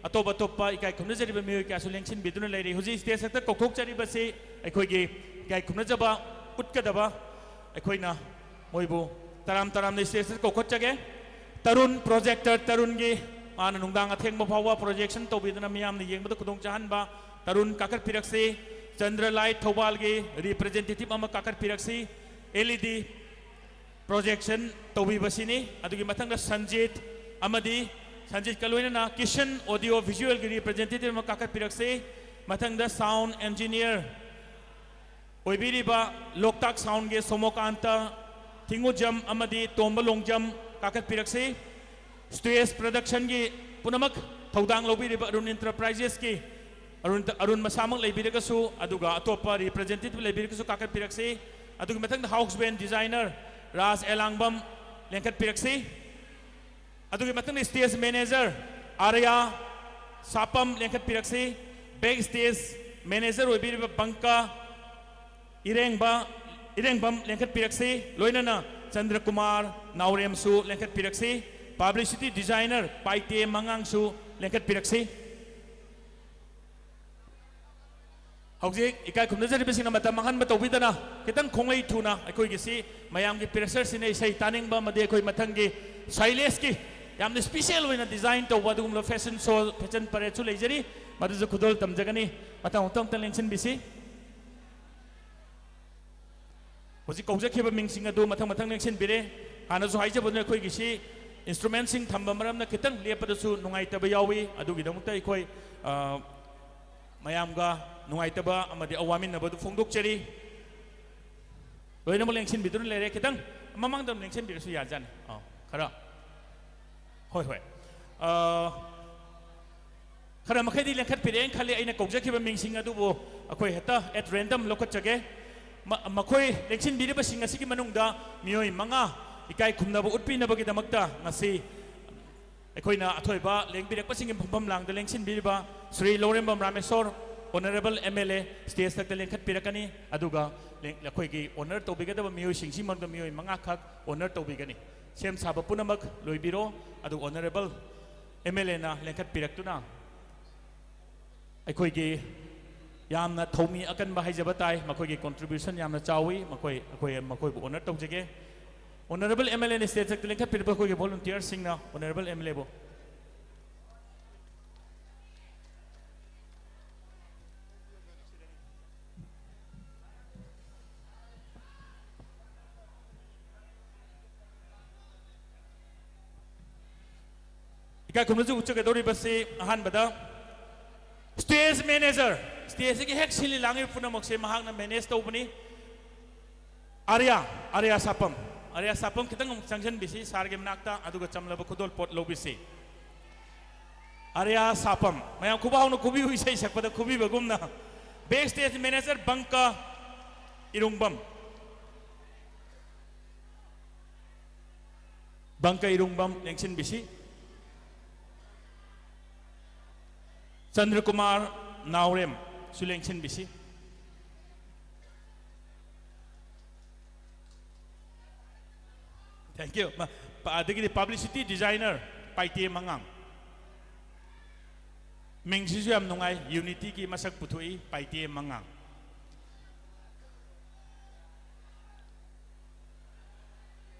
ꯑꯇꯣꯞ ꯑꯇꯣꯞꯄ ꯏꯀꯥꯏ ꯈꯨꯝꯅꯖꯔꯤꯕ ꯃꯤꯑꯣꯏ ꯀꯌꯥꯁꯨ ꯂꯦꯡꯁꯤꯟꯕꯤꯗꯨꯅ ꯂꯩꯔꯤ꯫ ꯍꯧꯖꯤꯛ stageꯇ ꯀꯧꯊꯣꯛꯆꯔꯤꯕꯁꯤ ꯑꯩꯈꯣꯏꯒꯤ ꯏꯀꯥꯏ ꯈꯨꯝꯅꯖꯕ ꯎꯠꯀꯗꯕ, ꯑꯩꯈꯣꯏꯅ ꯃꯣꯏꯕꯨ ꯇꯔꯥꯝ ꯇꯔꯥꯝꯅ stageꯇ ꯀꯧꯈꯠꯆꯒꯦ꯫ ꯇꯔꯨꯟ, projector ꯇꯔꯨꯟꯒꯤ, ꯃꯥꯅ ꯅꯨꯡꯗꯥꯡ ꯑꯊꯦꯡꯕ ꯐꯥꯎꯕ projection ꯇꯧꯕꯤꯗꯨꯅ ꯃꯤꯌꯥꯝꯅ ꯌꯦꯡꯕꯗ ꯈꯨꯗꯣꯡ ꯆꯥꯍꯟꯕ ꯇꯔꯨꯟ ꯀꯥꯈꯠꯄꯤꯔꯛꯁꯤ꯫ ꯆꯟꯗ꯭ꯔ ꯂꯥꯏꯠ ꯊꯧꯕꯥꯜꯒꯤ representative ꯑꯃ ꯀꯥꯈꯠꯄꯤꯔꯛꯁꯤ꯫ L E D projection ꯇꯧꯕꯤꯕꯁꯤꯅꯤ꯫ ꯑꯗꯨꯒꯤ ꯃꯊꯪꯗ ꯁꯟꯖꯤꯠ ꯑꯃꯗꯤ ꯁꯟꯖꯤꯠꯀ ꯂꯣꯏꯅꯅ ꯀꯤꯁꯟ audio visualꯒꯤ representative ꯑꯃ ꯀꯥꯈꯠꯄꯤꯔꯛꯁꯤ꯫ ꯃꯊꯪꯗ sound engineer ꯑꯣꯏꯕꯤꯔꯤꯕ ꯂꯣꯛꯇꯥꯛ soundꯒꯤ ꯁꯣꯃꯣꯀꯥꯟꯇ ꯊꯤꯡꯉꯨꯖꯝ ꯑꯃꯗꯤ ꯇꯣꯝꯕ ꯂꯣꯡꯖꯝ ꯀꯥꯈꯠꯄꯤꯔꯛꯁꯤ꯫ Stage productionꯒꯤ ꯄꯨꯝꯅꯃꯛ ꯊꯧꯗꯥꯡ ꯂꯧꯕꯤꯔꯤꯕ ꯑꯔꯨꯟ Enterprisesꯀꯤ ꯑꯔꯨꯟ, ꯑꯔꯨꯟ ꯃꯁꯥꯃꯛ ꯂꯩꯕꯤꯔꯒꯁꯨ, ꯑꯗꯨꯒ ꯑꯇꯣꯞꯄ representative ꯂꯩꯕꯤꯔꯒꯁꯨ ꯀꯥꯈꯠꯄꯤꯔꯛꯁꯤ꯫ ꯑꯗꯨꯒꯤ ꯃꯊꯪꯗ house band designer ꯔꯥꯖ ꯑꯦꯂꯥꯡꯕꯝ ꯂꯦꯡꯈꯠꯄꯤꯔꯛꯁꯤ꯫ ꯑꯗꯨꯒꯤ ꯃꯊꯪꯗ stage manager Arya ꯁꯥꯄꯝ ꯂꯦꯡꯈꯠꯄꯤꯔꯛꯁꯤ꯫ Back stage manager ꯑꯣꯏꯕꯤꯔꯤꯕ ꯕꯪꯀ ꯏꯔꯦꯡꯕ, ꯏꯔꯦꯡꯕꯝ ꯂꯦꯡꯈꯠꯄꯤꯔꯛꯁꯤ꯫ ꯂꯣꯏꯅꯅ ꯆꯟꯗ꯭ꯔꯀꯨꯃꯥꯔ ꯅꯥꯎꯔꯦꯝꯁꯨ ꯂꯦꯡꯈꯠꯄꯤꯔꯛꯁꯤ꯫ Publicity designer ꯄꯥꯏꯇꯦ ꯃꯉꯥꯡꯁꯨ ꯂꯦꯡꯈꯠꯄꯤꯔꯛꯁꯤ꯫ ꯍꯧꯖꯤꯛ ꯏꯀꯥꯏ ꯈꯨꯝꯅꯖꯔꯤꯕꯁꯤꯡꯅ ꯃꯇꯝ ꯃꯥꯡꯍꯟꯕ ꯇꯧꯕꯤꯗꯅ ꯈꯤꯇꯪ ꯈꯣꯡꯂꯩ ꯊꯨꯅ ꯑꯩꯈꯣꯏꯒꯤꯁꯤ ꯃꯌꯥꯝꯒꯤ pressureꯁꯤꯅ ꯏꯁꯩ ꯇꯥꯅꯤꯡꯕ ꯑꯃꯗꯤ ꯑꯩꯈꯣꯏ ꯃꯊꯪꯒꯤ ꯁꯥꯏꯂꯦꯁꯀꯤ ꯌꯥꯝꯅ special ꯑꯣꯏꯅ design ꯇꯧꯕ ꯑꯗꯨꯒꯨꯝꯂꯕ fashion show, fashion paradeꯁꯨ ꯂꯩꯖꯔꯤ꯫ ꯃꯗꯨꯁꯨ ꯈꯨꯗꯣꯜ ꯇꯝꯖꯒꯅꯤ꯫ ꯃꯊꯪ ꯃꯊꯪ ꯃꯊꯪ ꯂꯦꯡꯁꯤꯟꯕꯤꯁꯤ꯫ ꯍꯧꯖꯤꯛ ꯀꯧꯖꯈꯤꯕ ꯃꯤꯡꯁꯤꯡ ꯑꯗꯨ ꯃꯊꯪ ꯃꯊꯪ ꯂꯦꯡꯁꯤꯟꯕꯤꯔꯦ꯫ ꯍꯥꯟꯅꯁꯨ ꯍꯥꯏꯖꯕꯗꯨꯅ ꯑꯩꯈꯣꯏꯒꯤꯁꯤ Instrumentꯁꯤꯡ ꯊꯝꯕ ꯃꯔꯝꯅ ꯈꯤꯇꯪ ꯂꯦꯞꯄꯗꯁꯨ ꯅꯨꯡꯉꯥꯏꯇꯕ ꯌꯥꯎꯏ꯫ ꯑꯗꯨꯒꯤꯗꯃꯛꯇ ꯑꯩꯈꯣꯏ, ꯑ, ꯃꯌꯥꯝꯒ ꯅꯨꯡꯉꯥꯏꯇꯕ ꯑꯃꯗꯤ ꯑꯋꯥꯃꯤꯟꯅꯕꯗꯨ ꯐꯣꯡꯗꯣꯛꯆꯔꯤ꯫ ꯂꯣꯏꯅꯃꯛ ꯂꯦꯡꯁꯤꯟꯕꯤꯗꯨꯅ ꯂꯩꯔꯦ꯫ ꯈꯤꯇꯪ ꯃꯃꯥꯡꯗ ꯑꯗꯨꯝ ꯂꯦꯡꯁꯤꯟꯕꯤꯔꯁꯨ ꯌꯥꯖꯥꯠꯅꯤ꯫ ꯑꯥ, ꯈꯔ꯫ ꯍꯣꯏ, ꯍꯣꯏ꯫ ꯑ, ꯈꯔ ꯃꯈꯩꯗꯤ ꯂꯦꯡꯈꯠꯄꯤꯔꯦꯅ ꯈꯜꯂꯤ꯫ ꯑꯩꯅ ꯀꯧꯖꯈꯤꯕ ꯃꯤꯡꯁꯤꯡ ꯑꯗꯨꯕꯨ ꯑꯩꯈꯣꯏ ꯍꯦꯛꯇ at random ꯂꯧꯈꯠꯆꯒꯦ꯫ ꯃ-, ꯃꯈꯣꯏ ꯂꯦꯡꯁꯤꯟꯕꯤꯔꯤꯕꯁꯤꯡ ꯑꯁꯤꯒꯤ ꯃꯅꯨꯡꯗ ꯃꯤꯑꯣꯏ ꯃꯉꯥ ꯏꯀꯥꯏ ꯈꯨꯝꯅꯕ ꯎꯠꯄꯤꯅꯕꯒꯤꯗꯃꯛꯇ ꯉꯁꯤ ꯑꯩꯈꯣꯏꯅ ꯑꯊꯣꯏꯕ ꯂꯦꯡꯕꯤꯔꯛꯄꯁꯤꯡꯒꯤ ꯐꯝꯐꯝ ꯂꯥꯡꯗ ꯂꯦꯡꯁꯤꯟꯕꯤꯔꯤꯕ ꯁ꯭ꯔꯤ ꯂꯧꯔꯦꯝꯕꯝ Rameshwor, Honourable M L A, stage ꯊꯛꯇ ꯂꯦꯡꯈꯠꯄꯤꯔꯛꯀꯅꯤ꯫ ꯑꯗꯨꯒ ꯂꯦꯡ-, ꯑꯩꯈꯣꯏꯒꯤ honour ꯇꯧꯕꯤꯒꯗꯕ ꯃꯤꯑꯣꯏꯁꯤꯡꯁꯤ ꯃꯅꯨꯡꯗ ꯃꯤꯑꯣꯏ ꯃꯉꯥꯈꯛ honour ꯇꯧꯕꯤꯒꯅꯤ꯫ ꯁꯦꯝ ꯁꯥꯕ ꯄꯨꯝꯅꯃꯛ ꯂꯣꯏꯕꯤꯔꯣ, ꯑꯗꯨ Honourable M L Aꯅ ꯂꯦꯡꯈꯠꯄꯤꯔꯛꯇꯨꯅ ꯑꯩꯈꯣꯏꯒꯤ ꯌꯥꯝꯅ ꯊꯧꯃꯤ ꯑꯀꯟꯕ ꯍꯥꯏꯖꯕ ꯇꯥꯏ꯫ ꯃꯈꯣꯏꯒꯤ contribution ꯌꯥꯝꯅ ꯆꯥꯎꯏ꯫ ꯃꯈꯣꯏ, ꯑꯩꯈꯣꯏ ꯃꯈꯣꯏꯕꯨ honour ꯇꯧꯖꯒꯦ꯫ Honourable M L Aꯅ stage ꯊꯛꯇ ꯂꯦꯡꯈꯠꯄꯤꯔꯛꯄ ꯑꯩꯈꯣꯏꯒꯤ volunteerꯁꯤꯡꯅ Honourable M L Aꯕꯨ ꯏꯀꯥꯏ ꯈꯨꯝꯅꯖ ꯎꯠꯆꯒꯗꯧꯔꯤꯕꯁꯤ ꯑꯍꯥꯟꯕꯗ stage manager, stageꯁꯤꯒꯤ ꯍꯦꯛ ꯁꯤꯜꯂꯤ ꯂꯥꯡꯂꯤꯕ ꯄꯨꯝꯅꯃꯛꯁꯦ ꯃꯍꯥꯛꯅ manage ꯇꯧꯕꯅꯤ꯫ ꯑꯥꯔꯌꯥ, ꯑꯥꯔꯌꯥ ꯁꯥꯄꯝ, ꯑꯥꯔꯌꯥ ꯁꯥꯄꯝ ꯈꯤꯇꯪ ꯑꯃꯨꯛ ꯆꯪꯁꯤꯟꯕꯤꯁꯤ sirꯒꯤ ꯃꯅꯥꯛꯇ, ꯑꯗꯨꯒ ꯆꯝꯂꯕ ꯈꯨꯗꯣꯜꯄꯣꯠ ꯂꯧꯕꯤꯁꯤ꯫ ꯑꯥꯔꯌꯥ ꯁꯥꯄꯝ, ꯃꯌꯥꯝ ꯈꯨꯕꯥꯛꯅ ꯈꯨꯕꯤꯌꯨ, ꯏꯁꯩ ꯁꯛꯄꯗ ꯈꯨꯕꯤꯕꯒꯨꯝꯅ꯫ Back stage manager ꯕꯪꯀ ꯏꯔꯨꯡꯕꯝ꯫ ꯕꯪꯀ ꯏꯔꯨꯡꯕꯝ ꯂꯦꯡꯁꯤꯟꯕꯤꯁꯤ꯫ ꯆꯟꯗ꯭ꯔꯀꯨꯃꯥꯔ ꯅꯥꯎꯔꯦꯝꯁꯨ ꯂꯦꯡꯁꯤꯟꯕꯤꯁꯤ꯫ Thank you꯫ ꯃ-, ꯄ-, ꯑꯗꯒꯤꯗꯤ publicity designer ꯄꯥꯏꯇꯦ ꯃꯉꯥꯡ꯫ ꯃꯤꯡꯁꯤꯁꯨ ꯌꯥꯝ ꯅꯨꯡꯉꯥꯏ, unityꯒꯤ ꯃꯁꯛ ꯄꯨꯊꯣꯛꯏ, ꯄꯥꯏꯇꯦ ꯃꯉꯥꯡ꯫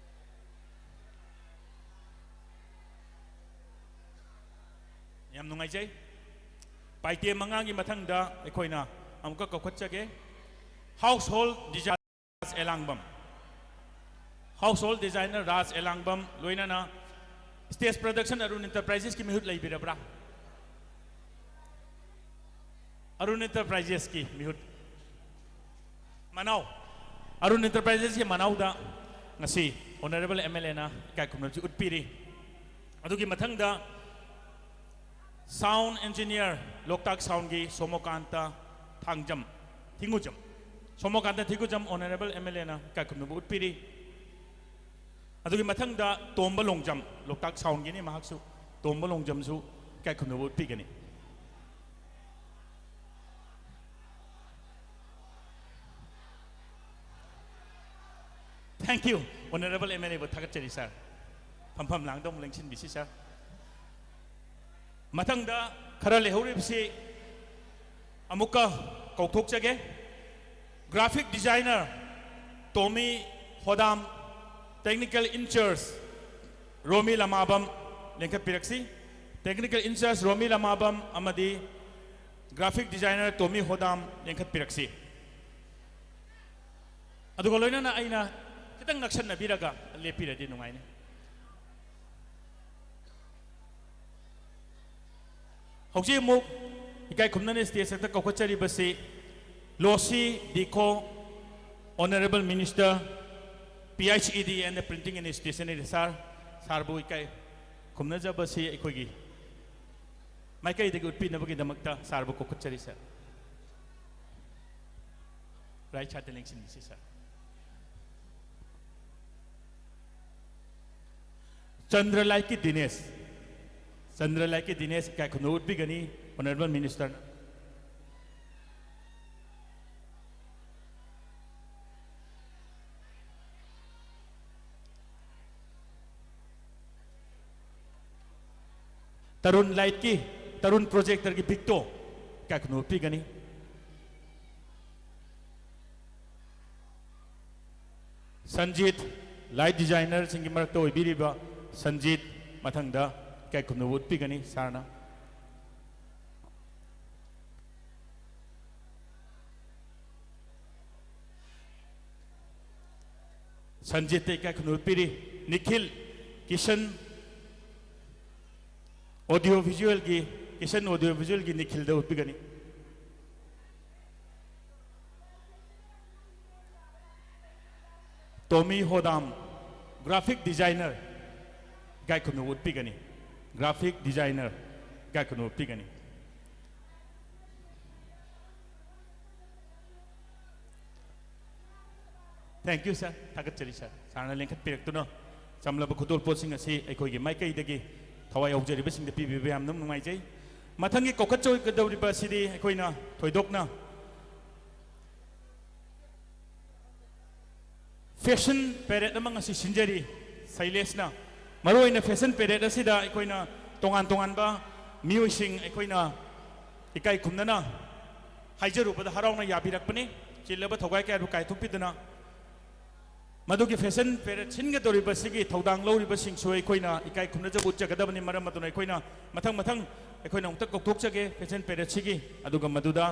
ꯌꯥꯝ ꯅꯨꯡꯉꯥꯏꯖꯩ꯫ ꯄꯥꯏꯇꯦ ꯃꯉꯥꯡꯒꯤ ꯃꯊꯪꯗ ꯑꯩꯈꯣꯏꯅ ꯑꯃꯨꯛꯀ ꯀꯧꯈꯠꯆꯒꯦ꯫ Household designer ꯔꯥꯖ ꯑꯦꯂꯥꯡꯕꯝ꯫ Household designer ꯔꯥꯖ ꯑꯦꯂꯥꯡꯕꯝ, ꯂꯣꯏꯅꯅ Stage production ꯑꯔꯨꯟ ꯑꯦꯟꯇꯔꯄ꯭ꯔꯥꯏꯖꯦꯁꯀꯤ ꯃꯤꯍꯨꯠ ꯂꯩꯕꯤꯔꯕ꯭ꯔꯥ? ꯑꯔꯨꯟ ꯑꯦꯟꯇꯔꯄ꯭ꯔꯥꯏꯖꯦꯁꯀꯤ ꯃꯤꯍꯨꯠ ꯃꯅꯥꯎ, ꯑꯔꯨꯟ ꯑꯦꯟꯇꯔꯄ꯭ꯔꯥꯏꯖꯦꯁꯀꯤ ꯃꯅꯥꯎꯗ ꯉꯁꯤ ꯑꯣꯅꯔꯦꯕꯜ ꯑꯦꯝ ꯑꯦꯜ ꯑꯦꯅ ꯏꯀꯥꯏ ꯈꯨꯝꯅꯕꯁꯤ ꯎꯠꯄꯤꯔꯤ꯫ ꯑꯗꯨꯒꯤ ꯃꯊꯪꯗ ꯁꯥꯎꯟ ꯏꯟꯖꯤꯅꯤꯌꯔ, ꯂꯣꯛꯇꯥꯛ ꯁꯥꯎꯟꯒꯤ ꯁꯣꯃꯣꯀꯥꯟꯇ ꯊꯥꯡꯖꯝ, ꯊꯤꯡꯒꯨꯖꯝ, ꯁꯣꯃꯣꯀꯥꯟꯇ ꯊꯤꯡꯒꯨꯖꯝ ꯑꯣꯅꯔꯦꯕꯜ ꯑꯦꯝ ꯑꯦꯜ ꯑꯦꯅ ꯏꯀꯥꯏ ꯈꯨꯝꯅꯕ ꯎꯠꯄꯤꯔꯤ꯫ ꯑꯗꯨꯒꯤ ꯃꯊꯪꯗ ꯇꯣꯝꯕ ꯂꯣꯡꯖꯝ, ꯂꯣꯛꯇꯥꯛ ꯁꯥꯎꯟꯒꯤꯅꯤ, ꯃꯍꯥꯛꯁꯨ, ꯇꯣꯝꯕ ꯂꯣꯡꯖꯝꯁꯨ ꯏꯀꯥꯏ ꯈꯨꯝꯅꯕ ꯎꯠꯄꯤꯒꯅꯤ꯫ Thank you, Honorable M L A ꯕꯨ ꯊꯥꯒꯠꯆꯔꯤ, sir꯫ ꯐꯝꯐꯝ ꯂꯥꯡꯗ ꯑꯃꯨꯛ ꯂꯦꯡꯁꯤꯟꯕꯤꯁꯤ, sir꯫ ꯃꯊꯪꯗ ꯈꯔ ꯂꯩꯍꯧꯔꯤꯕꯁꯤ ꯑꯃꯨꯛꯀ ꯀꯧꯊꯣꯛꯆꯒꯦ꯫ Graphic designer ꯇꯣꯃꯤ ꯍꯣꯗꯥꯝ, technical in-charge ꯔꯣꯃꯤ ꯂꯃꯥꯕꯝ ꯂꯦꯡꯈꯠꯄꯤꯔꯛꯁꯤ꯫ Technical in-charge ꯔꯣꯃꯤ ꯂꯃꯥꯕꯝ ꯑꯃꯗꯤ graphic designer ꯇꯣꯃꯤ ꯍꯣꯗꯥꯝ ꯂꯦꯡꯈꯠꯄꯤꯔꯛꯁꯤ꯫ ꯑꯗꯨꯒ ꯂꯣꯏꯅꯅ ꯑꯩꯅ ꯈꯤꯇꯪ ꯅꯛꯁꯟꯅꯕꯤꯔꯒ ꯂꯦꯞꯄꯤꯔꯗꯤ ꯅꯨꯡꯉꯥꯏꯅꯤ꯫ ꯍꯧꯖꯤꯛ ꯑꯃꯨꯛ ꯏꯀꯥꯏ ꯈꯨꯝꯅꯅ stage ꯇ ꯀꯧꯈꯠꯆꯔꯤꯕꯁꯤ ꯂꯣꯁꯤ ꯗꯤꯈꯣ, Honorable Minister, P I C E D and the Printing and Stationery, sir꯫ Sir ꯕꯨ ꯏꯀꯥꯏ ꯈꯨꯝꯅꯖꯕꯁꯤ ꯑꯩꯈꯣꯏꯒꯤ ꯃꯥꯏꯀꯩꯗꯒꯤ ꯎꯠꯄꯤꯅꯕꯒꯤꯗꯃꯛꯇ sir ꯕꯨ ꯀꯧꯈꯠꯆꯔꯤ, sir꯫ Right side ꯇ ꯂꯦꯡꯁꯤꯟꯕꯤꯁꯤ, sir꯫ ꯆꯟꯗ꯭ꯔ ꯂꯥꯏꯠꯀꯤ ꯗꯤꯅꯦꯁ, ꯆꯟꯗ꯭ꯔ ꯂꯥꯏꯠꯀꯤ ꯗꯤꯅꯦꯁ ꯏꯀꯥꯏ ꯈꯨꯝꯅꯕ ꯎꯠꯄꯤꯒꯅꯤ Honorable Minister ꯅ꯫ ꯇꯔꯨꯟ ꯂꯥꯏꯠꯀꯤ, ꯇꯔꯨꯟ ꯄ꯭ꯔꯣꯖꯦꯛꯇꯔꯒꯤ ꯕꯤꯛꯇꯣ ꯏꯀꯥꯏ ꯈꯨꯝꯅꯕ ꯎꯠꯄꯤꯒꯅꯤ꯫ ꯁꯟꯖꯤꯠ, light designer ꯁꯤꯡꯒꯤ ꯃꯔꯛꯇ ꯑꯣꯏꯕꯤꯔꯤꯕ ꯁꯟꯖꯤꯠ ꯃꯊꯪꯗ ꯏꯀꯥꯏ ꯈꯨꯝꯅꯕ ꯎꯠꯄꯤꯒꯅꯤ sir ꯅ꯫ ꯁꯟꯖꯤꯠꯇ ꯏꯀꯥꯏ ꯈꯨꯝꯅꯕ ꯎꯠꯄꯤꯔꯤ꯫ Nikhil, Kisan, audio ꯚꯤꯖꯨꯑꯦꯜꯒꯤ, Kisan audio ꯚꯤꯖꯨꯑꯦꯜꯒꯤ ꯅꯤꯈꯤꯜꯗ ꯎꯠꯄꯤꯒꯅꯤ꯫ ꯇꯣꯃꯤ ꯍꯣꯗꯥꯝ, graphic designer, ꯏꯀꯥꯏ ꯈꯨꯝꯅꯕ ꯎꯠꯄꯤꯒꯅꯤ꯫ ꯒ꯭ꯔꯥꯐꯤꯛ ꯗꯤꯖꯥꯏꯅꯔ, ꯏꯀꯥꯏ ꯈꯨꯝꯅꯕ ꯎꯠꯄꯤꯒꯅꯤ꯫ Thank you, sir. ꯊꯥꯒꯠꯆꯔꯤ, sir꯫ ꯁꯥꯔꯅ ꯂꯦꯡꯈꯠꯄꯤꯔꯛꯇꯨꯅ ꯆꯝꯂꯕ ꯈꯨꯗꯣꯜꯄꯣꯠꯁꯤꯡ ꯑꯁꯤ ꯑꯩꯈꯣꯏꯒꯤ ꯃꯥꯏꯀꯩꯗꯒꯤ ꯊꯋꯥꯏ ꯌꯥꯎꯖꯔꯤꯕꯁꯤꯡꯗ ꯄꯤꯕꯤꯕ ꯌꯥꯝꯅ ꯅꯨꯡꯉꯥꯏꯖꯩ꯫ ꯃꯊꯪꯒꯤ ꯀꯧꯈꯠꯆꯒꯗꯧꯔꯤꯕ ꯑꯁꯤꯗꯤ ꯑꯩꯈꯣꯏꯅ ꯊꯣꯏꯗꯣꯛꯅ ꯐꯦꯁꯟ ꯄꯦꯔꯦꯗ ꯑꯃ ꯉꯁꯤ ꯁꯤꯟꯖꯔꯤ ꯁꯩꯂꯦꯁꯅ꯫ ꯃꯔꯨꯑꯣꯏꯅ ꯐꯦꯁꯟ ꯄꯦꯔꯦꯗ ꯑꯁꯤꯗ ꯑꯩꯈꯣꯏꯅ ꯇꯣꯉꯥꯟ ꯇꯣꯉꯥꯟꯕ ꯃꯤꯑꯣꯏꯁꯤꯡ ꯑꯩꯈꯣꯏꯅ ꯏꯀꯥꯏ ꯈꯨꯝꯅꯅ ꯍꯥꯏꯖꯔꯨꯕꯗ ꯍꯔꯥꯎꯅ ꯌꯥꯕꯤꯔꯛꯄꯅꯤ꯫ ꯆꯤꯜꯂꯕ ꯊꯧꯒꯥꯏ ꯀꯌꯥꯕꯨ ꯀꯥꯏꯊꯣꯛꯄꯤꯗꯨꯅ ꯃꯗꯨꯒꯤ ꯐꯦꯁꯟ ꯄꯦꯔꯦꯗ ꯁꯤꯟꯒꯗꯧꯔꯤꯕꯁꯤꯒꯤ ꯊꯧꯗꯥꯡ ꯂꯧꯔꯤꯕꯁꯤꯡꯁꯨ ꯑꯩꯈꯣꯏꯅ ꯏꯀꯥꯏ ꯈꯨꯝꯅꯖꯕ ꯎꯠꯆꯒꯗꯕꯅꯤ꯫ ꯃꯔꯝ ꯑꯗꯨꯅ ꯑꯩꯈꯣꯏꯅ ꯃꯊꯪ ꯃꯊꯪ ꯑꯩꯈꯣꯏꯅ ꯑꯃꯨꯛꯇ ꯀꯧꯊꯣꯛꯆꯒꯦ ꯐꯦꯁꯟ ꯄꯦꯔꯦꯗꯁꯤꯒꯤ꯫ ꯑꯗꯨꯒ ꯃꯗꯨꯗ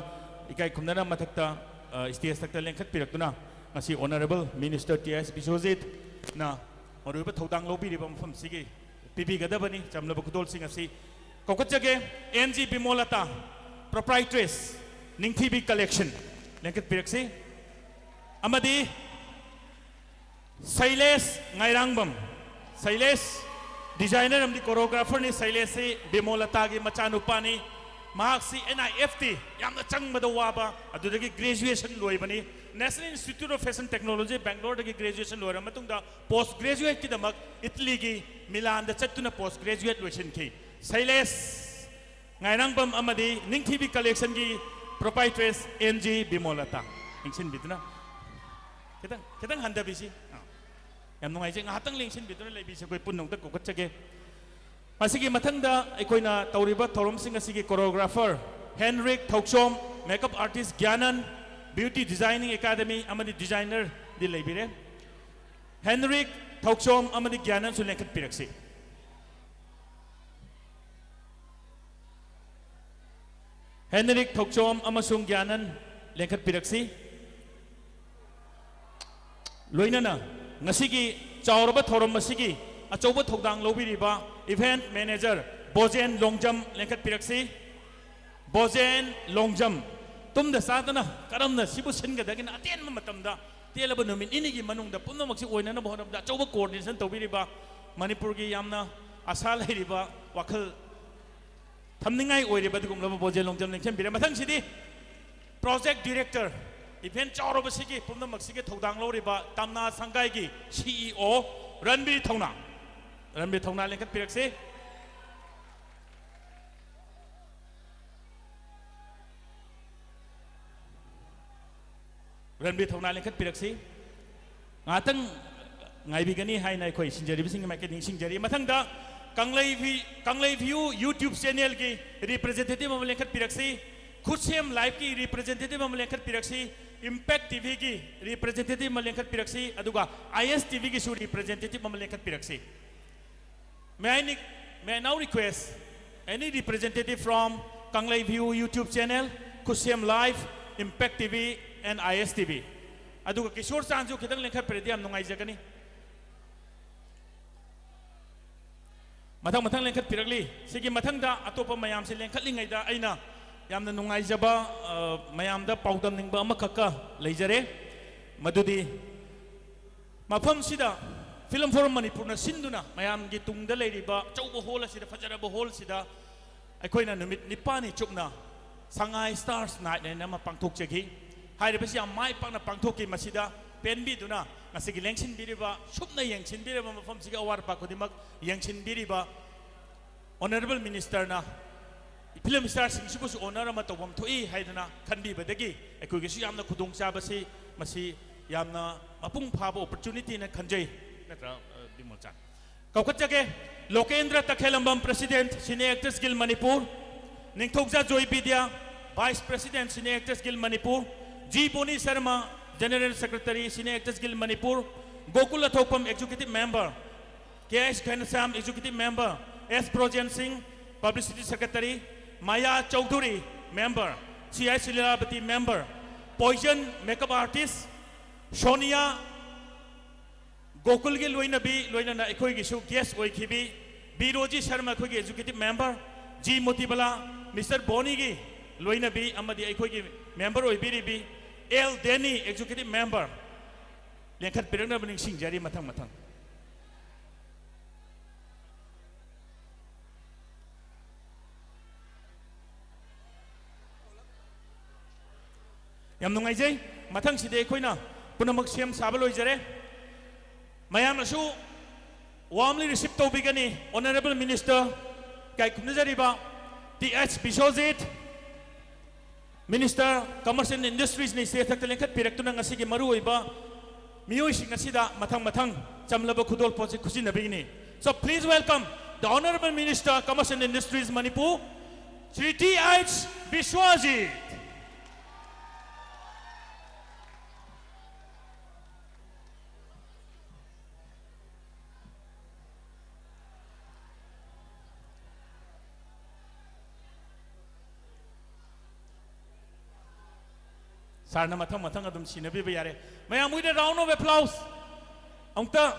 ꯏꯀꯥꯏ ꯈꯨꯝꯅꯅ ꯃꯊꯛꯇ, ꯑ, ꯁ꯭ꯇꯦꯖ ꯊꯛꯇ ꯂꯦꯡꯈꯠꯄꯤꯔꯛꯇꯨꯅ ꯉꯁꯤ ꯑꯣꯅꯔꯦꯕꯜ ꯃꯤꯅꯤꯁꯇꯔ ꯇꯤ ꯑꯥꯏ ꯑꯦꯁ ꯕꯤꯁ꯭ꯋꯖꯤꯠꯅ ꯃꯔꯨꯑꯣꯏꯕ ꯊꯧꯗꯥꯡ ꯂꯧꯕꯤꯔꯤꯕ ꯃꯐꯝꯁꯤꯒꯤ ꯄꯤꯕꯤꯒꯗꯕꯅꯤ ꯆꯝꯂꯕ ꯈꯨꯗꯣꯜꯁꯤꯡ ꯑꯁꯤ꯫ ꯀꯧꯈꯠꯆꯒꯦ ꯑꯦꯟ ꯖꯤ ꯕꯤꯃꯣꯂꯇꯥ, ꯄ꯭ꯔꯣꯄ꯭ꯔꯥꯏꯇ꯭ꯔꯦꯁ, ꯅꯤꯡꯊꯤꯕꯤ ꯀꯂꯦꯛꯁꯟ, ꯂꯦꯡꯈꯠꯄꯤꯔꯛꯁꯤ꯫ ꯑꯃꯗꯤ ꯁꯩꯂꯦꯁ ꯉꯥꯏꯔꯥꯡꯕꯝ, ꯁꯩꯂꯦꯁ ꯗꯤꯖꯥꯏꯅꯔ ꯑꯃꯗꯤ ꯀꯣꯔꯤꯌꯣꯒ꯭ꯔꯥꯐꯔꯅꯤ꯫ ꯁꯩꯂꯦꯁꯁꯤ ꯕꯤꯃꯣꯂꯇꯥꯒꯤ ꯃꯆꯥꯅꯨꯄꯥꯅꯤ꯫ ꯃꯍꯥꯛꯁꯤ ꯑꯦꯟ ꯑꯥꯏ ꯑꯦꯐ ꯇꯤ, ꯌꯥꯝꯅ ꯆꯪꯕꯗ ꯋꯥꯕ, ꯑꯗꯨꯗꯒꯤ ꯒ꯭ꯔꯦꯖꯨꯑꯦꯁꯟ ꯂꯣꯏꯕꯅꯤ꯫ National Institute of Fashion Technology ꯕꯦꯡꯒ꯭ꯂꯣꯔꯗꯒꯤ ꯒ꯭ꯔꯦꯖꯨꯑꯦꯁꯟ ꯂꯣꯏꯔꯕ ꯃꯇꯨꯡꯗ ꯄꯣꯁ ꯒ꯭ꯔꯦꯖꯨꯑꯦꯠꯀꯤꯗꯃꯛ ꯏꯇꯂꯤꯒꯤ ꯃꯤꯂꯥꯟꯗ ꯆꯠꯇꯨꯅ ꯄꯣꯁ ꯒ꯭ꯔꯦꯖꯨꯑꯦꯠ ꯂꯣꯏꯁꯤꯟꯈꯤ꯫ ꯁꯩꯂꯦꯁ ꯉꯥꯏꯔꯥꯡꯕꯝ ꯑꯃꯗꯤ ꯅꯤꯡꯊꯤꯕꯤ ꯀꯂꯦꯛꯁꯟꯒꯤ ꯄ꯭ꯔꯣꯄ꯭ꯔꯥꯏꯇ꯭ꯔꯦꯁ ꯑꯦꯟ ꯖꯤ ꯕꯤꯃꯣꯂꯇꯥ꯫ ꯂꯦꯡꯁꯤꯟꯕꯤꯗꯨꯅ ꯈꯤꯇꯪ, ꯈꯤꯇꯪ ꯍꯟꯊꯕꯤꯁꯤ꯫ ꯑꯥ꯫ ꯌꯥꯝ ꯅꯨꯡꯉꯥꯏꯖꯩ꯫ ꯉꯥꯏꯍꯥꯛꯇꯪ ꯂꯦꯡꯁꯤꯟꯕꯤꯗꯨꯅ ꯂꯩꯕꯤꯁꯤ꯫ ꯑꯩꯈꯣꯏ ꯄꯨꯟꯅ ꯑꯃꯨꯛꯇ ꯀꯧꯈꯠꯆꯒꯦ꯫ ꯃꯁꯤꯒꯤ ꯃꯊꯪꯗ ꯑꯩꯈꯣꯏꯅ ꯇꯧꯔꯤꯕ ꯊꯧꯔꯝꯁꯤꯡ ꯑꯁꯤꯒꯤ choreographer Henrik Thouchom, makeup artist Gyanan, beauty designing academy ꯑꯃꯗꯤ ꯗꯤꯖꯥꯏꯅꯔꯗꯤ ꯂꯩꯕꯤꯔꯦ꯫ ꯍꯦꯟꯔꯤꯛ ꯊꯧꯆꯣꯝ ꯑꯃꯗꯤ ꯒ꯭ꯌꯥꯅꯟꯁꯨ ꯂꯦꯡꯈꯠꯄꯤꯔꯛꯁꯤ꯫ ꯍꯦꯟꯔꯤꯛ ꯊꯧꯆꯣꯝ ꯑꯃꯁꯨꯡ ꯒ꯭ꯌꯥꯅꯟ ꯂꯦꯡꯈꯠꯄꯤꯔꯛꯁꯤ꯫ ꯂꯣꯏꯅꯅ ꯉꯁꯤꯒꯤ ꯆꯥꯎꯔꯕ ꯊꯧꯔꯝ ꯑꯁꯤꯒꯤ ꯑꯆꯧꯕ ꯊꯧꯗꯥꯡ ꯂꯧꯕꯤꯔꯤꯕ ꯏꯚꯦꯟꯠ ꯃꯦꯅꯦꯖꯔ ꯕꯣꯖꯦꯟ ꯂꯣꯡꯖꯝ ꯂꯦꯡꯈꯠꯄꯤꯔꯛꯁꯤ꯫ ꯕꯣꯖꯦꯟ ꯂꯣꯡꯖꯝ, ꯇꯨꯝꯗ ꯆꯥꯗꯅ ꯀꯔꯝꯅ ꯁꯤꯕꯨ ꯁꯤꯟꯒꯗꯒꯦꯅ ꯑꯇꯦꯟꯕ ꯃꯇꯝꯗ, ꯇꯦꯜꯂꯕ ꯅꯨꯃꯤꯠ ꯅꯤꯅꯤꯒꯤ ꯃꯅꯨꯡꯗ ꯄꯨꯝꯅꯃꯛꯁꯤ ꯑꯣꯏꯅꯅꯕ ꯍꯣꯠꯅꯕꯗ ꯑꯆꯧꯕ coordination ꯇꯧꯕꯤꯔꯤꯕ, ꯃꯅꯤꯄꯨꯔꯒꯤ ꯌꯥꯝꯅ ꯑꯁꯥ ꯂꯩꯔꯤꯕ, ꯋꯥꯈꯜ ꯊꯝꯅꯤꯡꯉꯥꯏ ꯑꯣꯏꯔꯤꯕ ꯑꯗꯨꯒꯨꯝꯂꯕ ꯕꯣꯖꯦꯟ ꯂꯣꯡꯖꯝ ꯂꯦꯡꯁꯤꯟꯕꯤꯔꯦ꯫ ꯃꯊꯪꯁꯤꯗꯤ project director, event ꯆꯥꯎꯔꯕꯁꯤꯒꯤ ꯄꯨꯝꯅꯃꯛꯁꯤꯒꯤ ꯊꯧꯗꯥꯡ ꯂꯧꯔꯤꯕ ꯇꯝꯅꯥ ꯁꯪꯒꯥꯏꯒꯤ CEO ꯔꯟꯕꯤꯔ ꯊꯧꯅꯥ, ꯔꯟꯕꯤꯔ ꯊꯧꯅꯥ ꯂꯦꯡꯈꯠꯄꯤꯔꯛꯁꯤ꯫ ꯔꯟꯕꯤꯔ ꯊꯧꯅꯥ ꯂꯦꯡꯈꯠꯄꯤꯔꯛꯁꯤ꯫ ꯉꯥꯏꯍꯥꯛꯇꯪ ꯉꯥꯏꯕꯤꯒꯅꯤ ꯍꯥꯏꯅ ꯑꯩꯈꯣꯏ ꯁꯤꯟꯖꯔꯤꯕꯁꯤꯡꯒꯤ ꯃꯥꯏꯀꯩꯗꯒꯤ ꯅꯤꯡꯁꯤꯡꯖꯔꯤ꯫ ꯃꯊꯪꯗ ꯀꯪꯂꯩ ꯚꯤ-, ꯀꯪꯂꯩ View YouTube channelꯒꯤ representative ꯑꯃ ꯂꯦꯡꯈꯠꯄꯤꯔꯛꯁꯤ꯫ ꯈꯨꯠꯁꯦꯝ Liveꯀꯤ representative ꯑꯃ ꯂꯦꯡꯈꯠꯄꯤꯔꯛꯁꯤ꯫ Impact TVꯒꯤ representative ꯑꯃ ꯂꯦꯡꯈꯠꯄꯤꯔꯛꯁꯤ꯫ ꯑꯗꯨꯒ ISTVꯒꯤꯁꯨ representative ꯑꯃ ꯂꯦꯡꯈꯠꯄꯤꯔꯛꯁꯤ꯫ May I, ne-, may I now request any representative from Kanglei View YouTube channel, Khusem Live, Impact TV, and ISTV? ꯑꯗꯨꯒ ꯀꯤꯁꯣꯔ ꯆꯥꯟꯁꯨ ꯈꯤꯇꯪ ꯂꯦꯡꯈꯠꯄꯤꯔꯗꯤ ꯌꯥꯝ ꯅꯨꯡꯉꯥꯏꯖꯒꯅꯤ꯫ ꯃꯊꯪ ꯃꯊꯪ ꯂꯦꯡꯈꯠꯄꯤꯔꯛꯂꯤ꯫ ꯁꯤꯒꯤ ꯃꯊꯪꯗ ꯑꯇꯣꯞꯄ ꯃꯌꯥꯝꯁꯦ ꯂꯦꯡꯈꯠꯂꯤꯉꯩꯗ ꯑꯩꯅ ꯌꯥꯝꯅ ꯅꯨꯡꯉꯥꯏꯖꯕ, ꯑ, ꯃꯌꯥꯝꯗ ꯄꯥꯎꯗꯝꯅꯤꯡꯕ ꯑꯃꯈꯛꯀ ꯂꯩꯖꯔꯦ꯫ ꯃꯗꯨꯗꯤ ꯃꯐꯝꯁꯤꯗ Film Forum ꯃꯅꯤꯄꯨꯔꯅ ꯁꯤꯟꯗꯨꯅ ꯃꯌꯥꯝꯒꯤ ꯇꯨꯡꯗ ꯂꯩꯔꯤꯕ ꯑꯆꯧꯕ hall ꯑꯁꯤꯗ, ꯐꯖꯔꯕ hall ꯑꯁꯤꯗ ꯑꯩꯈꯣꯏꯅ ꯅꯨꯃꯤꯠ ꯅꯤꯄꯥꯜꯅꯤ ꯆꯨꯞꯅ ꯁꯉꯥꯏ Stars Night ꯍꯥꯏꯅ ꯑꯃ ꯄꯥꯡꯊꯣꯛꯆꯈꯤ꯫ ꯍꯥꯏꯔꯤꯕꯁꯤ ꯌꯥꯝ ꯃꯥꯏ ꯄꯥꯛꯅ ꯄꯥꯡꯊꯣꯛꯈꯤ꯫ ꯃꯁꯤꯗ ꯄꯦꯟꯕꯤꯗꯨꯅ ꯉꯁꯤꯒꯤ ꯂꯦꯡꯁꯤꯟꯕꯤꯔꯤꯕ, ꯁꯨꯞꯅ ꯌꯦꯡꯁꯤꯟꯕꯤꯔꯤꯕ, ꯃꯐꯝꯁꯤꯒꯤ ꯑꯋꯥꯠ ꯑꯄꯥ ꯈꯨꯗꯤꯡꯃꯛ ꯌꯦꯡꯁꯤꯟꯕꯤꯔꯤꯕ Honourable Ministerꯅ film starꯁꯤꯡꯁꯤꯕꯨꯁꯨ honour ꯑꯃ ꯇꯧꯐꯝ ꯊꯣꯛꯏ ꯍꯥꯏꯗꯅ ꯈꯟꯕꯤꯕꯗꯒꯤ ꯑꯩꯈꯣꯏꯒꯤꯁꯨ ꯌꯥꯝꯅ ꯈꯨꯗꯣꯡꯆꯥꯕꯁꯤ, ꯃꯁꯤ ꯌꯥꯝꯅ ꯃꯄꯨꯡ ꯐꯥꯕ opportunityꯅ ꯈꯟꯖꯩ꯫ ꯅꯠꯇ꯭ꯔꯥ, ꯑ, ꯕꯤꯃꯣꯜ ꯆꯥꯟ? ꯀꯧꯈꯠꯆꯒꯦ, Lokendra Takhellambam, President, Cine Actors Guild Manipur, Ningthouja Joy Bidya, Vice President, Cine Actors Guild Manipur, G Boni Sharma, General Secretary, Cine Actors Guild Manipur, Gokul Athokpam, Executive Member, K H Ghanashyam, Executive Member, S Brojen Singh, Publicity Secretary, Maya Choudhury, Member, C H Lilabati, Member, Poijan, Makeup Artist, Sonia, ꯒꯣꯀꯨꯜꯒꯤ ꯂꯣꯏꯅꯕꯤ, ꯂꯣꯏꯅꯅ ꯑꯩꯈꯣꯏꯒꯤꯁꯨ guest ꯑꯣꯏꯈꯤꯕꯤ B Roji Sharma, ꯑꯩꯈꯣꯏꯒꯤ executive member, G Motibala, mister ꯕꯣꯅꯤꯒꯤ ꯂꯣꯏꯅꯕꯤ ꯑꯃꯗꯤ ꯑꯩꯈꯣꯏꯒꯤ member ꯑꯣꯏꯕꯤꯔꯤꯕꯤ L ꯗꯦꯅꯤ, executive member, ꯂꯦꯡꯈꯠꯄꯤꯔꯛꯅꯕ ꯅꯤꯡꯁꯤꯡꯖꯔꯤ꯫ ꯃꯊꯪ ꯃꯊꯪ꯫ ꯌꯥꯝ ꯅꯨꯡꯉꯥꯏꯖꯩ꯫ ꯃꯊꯪꯁꯤꯗꯤ ꯑꯩꯈꯣꯏꯅ ꯄꯨꯝꯅꯃꯛ ꯁꯦꯝ ꯁꯥꯕ ꯂꯣꯏꯖꯔꯦ꯫ ꯃꯌꯥꯝꯅꯁꯨ warmly receive ꯇꯧꯕꯤꯒꯅꯤ꯫ Honourable Minister ꯏꯀꯥꯏ ꯈꯨꯝꯅꯖꯔꯤꯕ T H Biswajit, Minister Commerce and Industries ꯅ stage ꯊꯛꯇ ꯂꯦꯡꯈꯠꯄꯤꯔꯛꯇꯨꯅ ꯉꯁꯤꯒꯤ ꯃꯔꯨꯑꯣꯏꯕ ꯃꯤꯑꯣꯏꯁꯤꯡ ꯑꯁꯤꯗ ꯃꯊꯪ ꯃꯊꯪ ꯆꯝꯂꯕ ꯈꯨꯗꯣꯜ ꯄꯣꯠꯁꯤ ꯈꯨꯠꯁꯤꯟꯅꯕꯤꯒꯅꯤ꯫ So please welcome the Honourable Minister, Commerce and Industries, Manipur, Shri T H Biswajit. Sir ꯅ ꯃꯊꯪ ꯃꯊꯪ ꯑꯗꯨꯝ ꯁꯤꯟꯅꯕꯤꯕ ꯌꯥꯔꯦ꯫ ꯃꯌꯥꯝ, with a round of applause꯫ ꯑꯃꯨꯛꯇ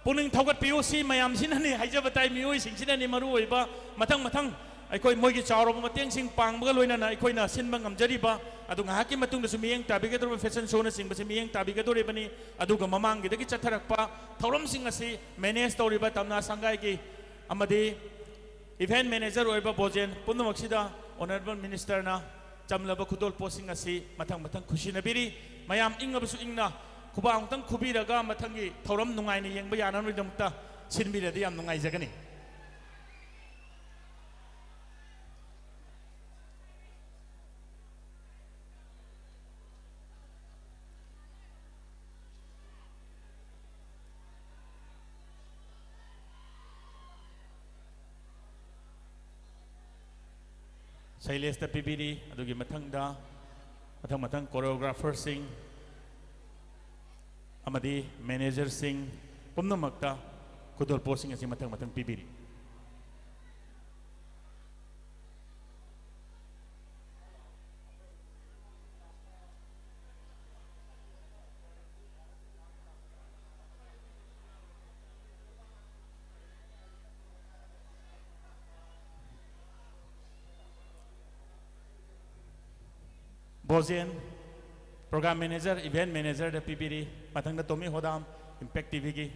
ꯄꯨꯛꯅꯤꯡ ꯊꯧꯒꯠꯄꯤꯌꯨ꯫ ꯁꯤ ꯃꯌꯥꯝꯁꯤꯅꯅꯤ ꯍꯥꯏꯖꯕ ꯇꯥꯏ, ꯃꯤꯑꯣꯏꯁꯤꯡꯁꯤꯅꯅꯤ ꯃꯔꯨ ꯑꯣꯏꯕ꯫ ꯃꯊꯪ ꯃꯊꯪ ꯑꯩꯈꯣꯏ ꯃꯣꯏꯒꯤ ꯆꯥꯎꯔꯕ ꯃꯇꯦꯡꯁꯤꯡ ꯄꯥꯡꯕꯒ ꯂꯣꯏꯅꯅ ꯑꯩꯈꯣꯏꯅ ꯁꯤꯟꯕ ꯉꯝꯖꯔꯤꯕ꯫ ꯑꯗꯨ ꯉꯥꯏꯍꯥꯛꯀꯤ ꯃꯇꯨꯡꯗꯁꯨ ꯃꯤꯠꯌꯦꯡ ꯇꯥꯕꯤꯒꯗꯧꯔꯤꯕ, fashion show ꯅꯆꯤꯡꯕꯁꯤ ꯃꯤꯠꯌꯦꯡ ꯇꯥꯕꯤꯒꯗꯧꯔꯤꯕꯅꯤ꯫ ꯑꯗꯨꯒ ꯃꯃꯥꯡꯒꯤꯗꯒꯤ ꯆꯠꯊꯔꯛꯄ ꯊꯧꯔꯝꯁꯤꯡ ꯑꯁꯤ manage ꯇꯧꯔꯤꯕ ꯇꯝꯅꯥ ꯁꯪꯒꯥꯏꯒꯤ ꯑꯃꯗꯤ event manager ꯑꯣꯏꯕ ꯕꯣꯖꯦꯟ ꯄꯨꯝꯅꯃꯛꯁꯤꯗ Honourable Minister ꯅ ꯆꯝꯂꯕ ꯈꯨꯗꯣꯜ ꯄꯣꯠꯁꯤꯡ ꯑꯁꯤ ꯃꯊꯪ ꯃꯊꯪ ꯈꯨꯠꯁꯤꯟꯅꯕꯤꯔꯤ꯫ ꯃꯌꯥꯝ ꯏꯪꯉꯕꯁꯨ ꯏꯪꯅ ꯈꯨꯕꯥꯛ ꯑꯃꯨꯛꯇꯪ ꯈꯨꯕꯤꯔꯒ ꯃꯊꯪꯒꯤ ꯊꯧꯔꯝ ꯅꯨꯡꯉꯥꯏꯅ ꯌꯦꯡꯕ ꯌꯥꯅꯕꯒꯤꯗꯃꯛꯇ ꯁꯤꯟꯕꯤꯔꯗꯤ ꯌꯥꯝ ꯅꯨꯡꯉꯥꯏꯖꯒꯅꯤ꯫ ꯁꯩꯂꯦꯁꯇ ꯄꯤꯕꯤꯔꯤ꯫ ꯑꯗꯨꯒꯤ ꯃꯊꯪꯗ ꯃꯊꯪ ꯃꯊꯪ choreographer ꯁꯤꯡ ꯑꯃꯗꯤ manager ꯁꯤꯡ ꯄꯨꯝꯅꯃꯛꯇ ꯈꯨꯗꯣꯜ ꯄꯣꯠꯁꯤꯡ ꯑꯁꯤ ꯃꯊꯪ ꯃꯊꯪ ꯄꯤꯕꯤꯔꯤ꯫ ꯕꯣꯖꯦꯟ, Program Manager, Event Manager ꯗ ꯄꯤꯕꯤꯔꯤ꯫ ꯃꯊꯪꯗ ꯇꯣꯃꯤ ꯍꯣꯗꯥꯝ, Impact ꯇꯤ ꯚꯤꯒꯤ꯫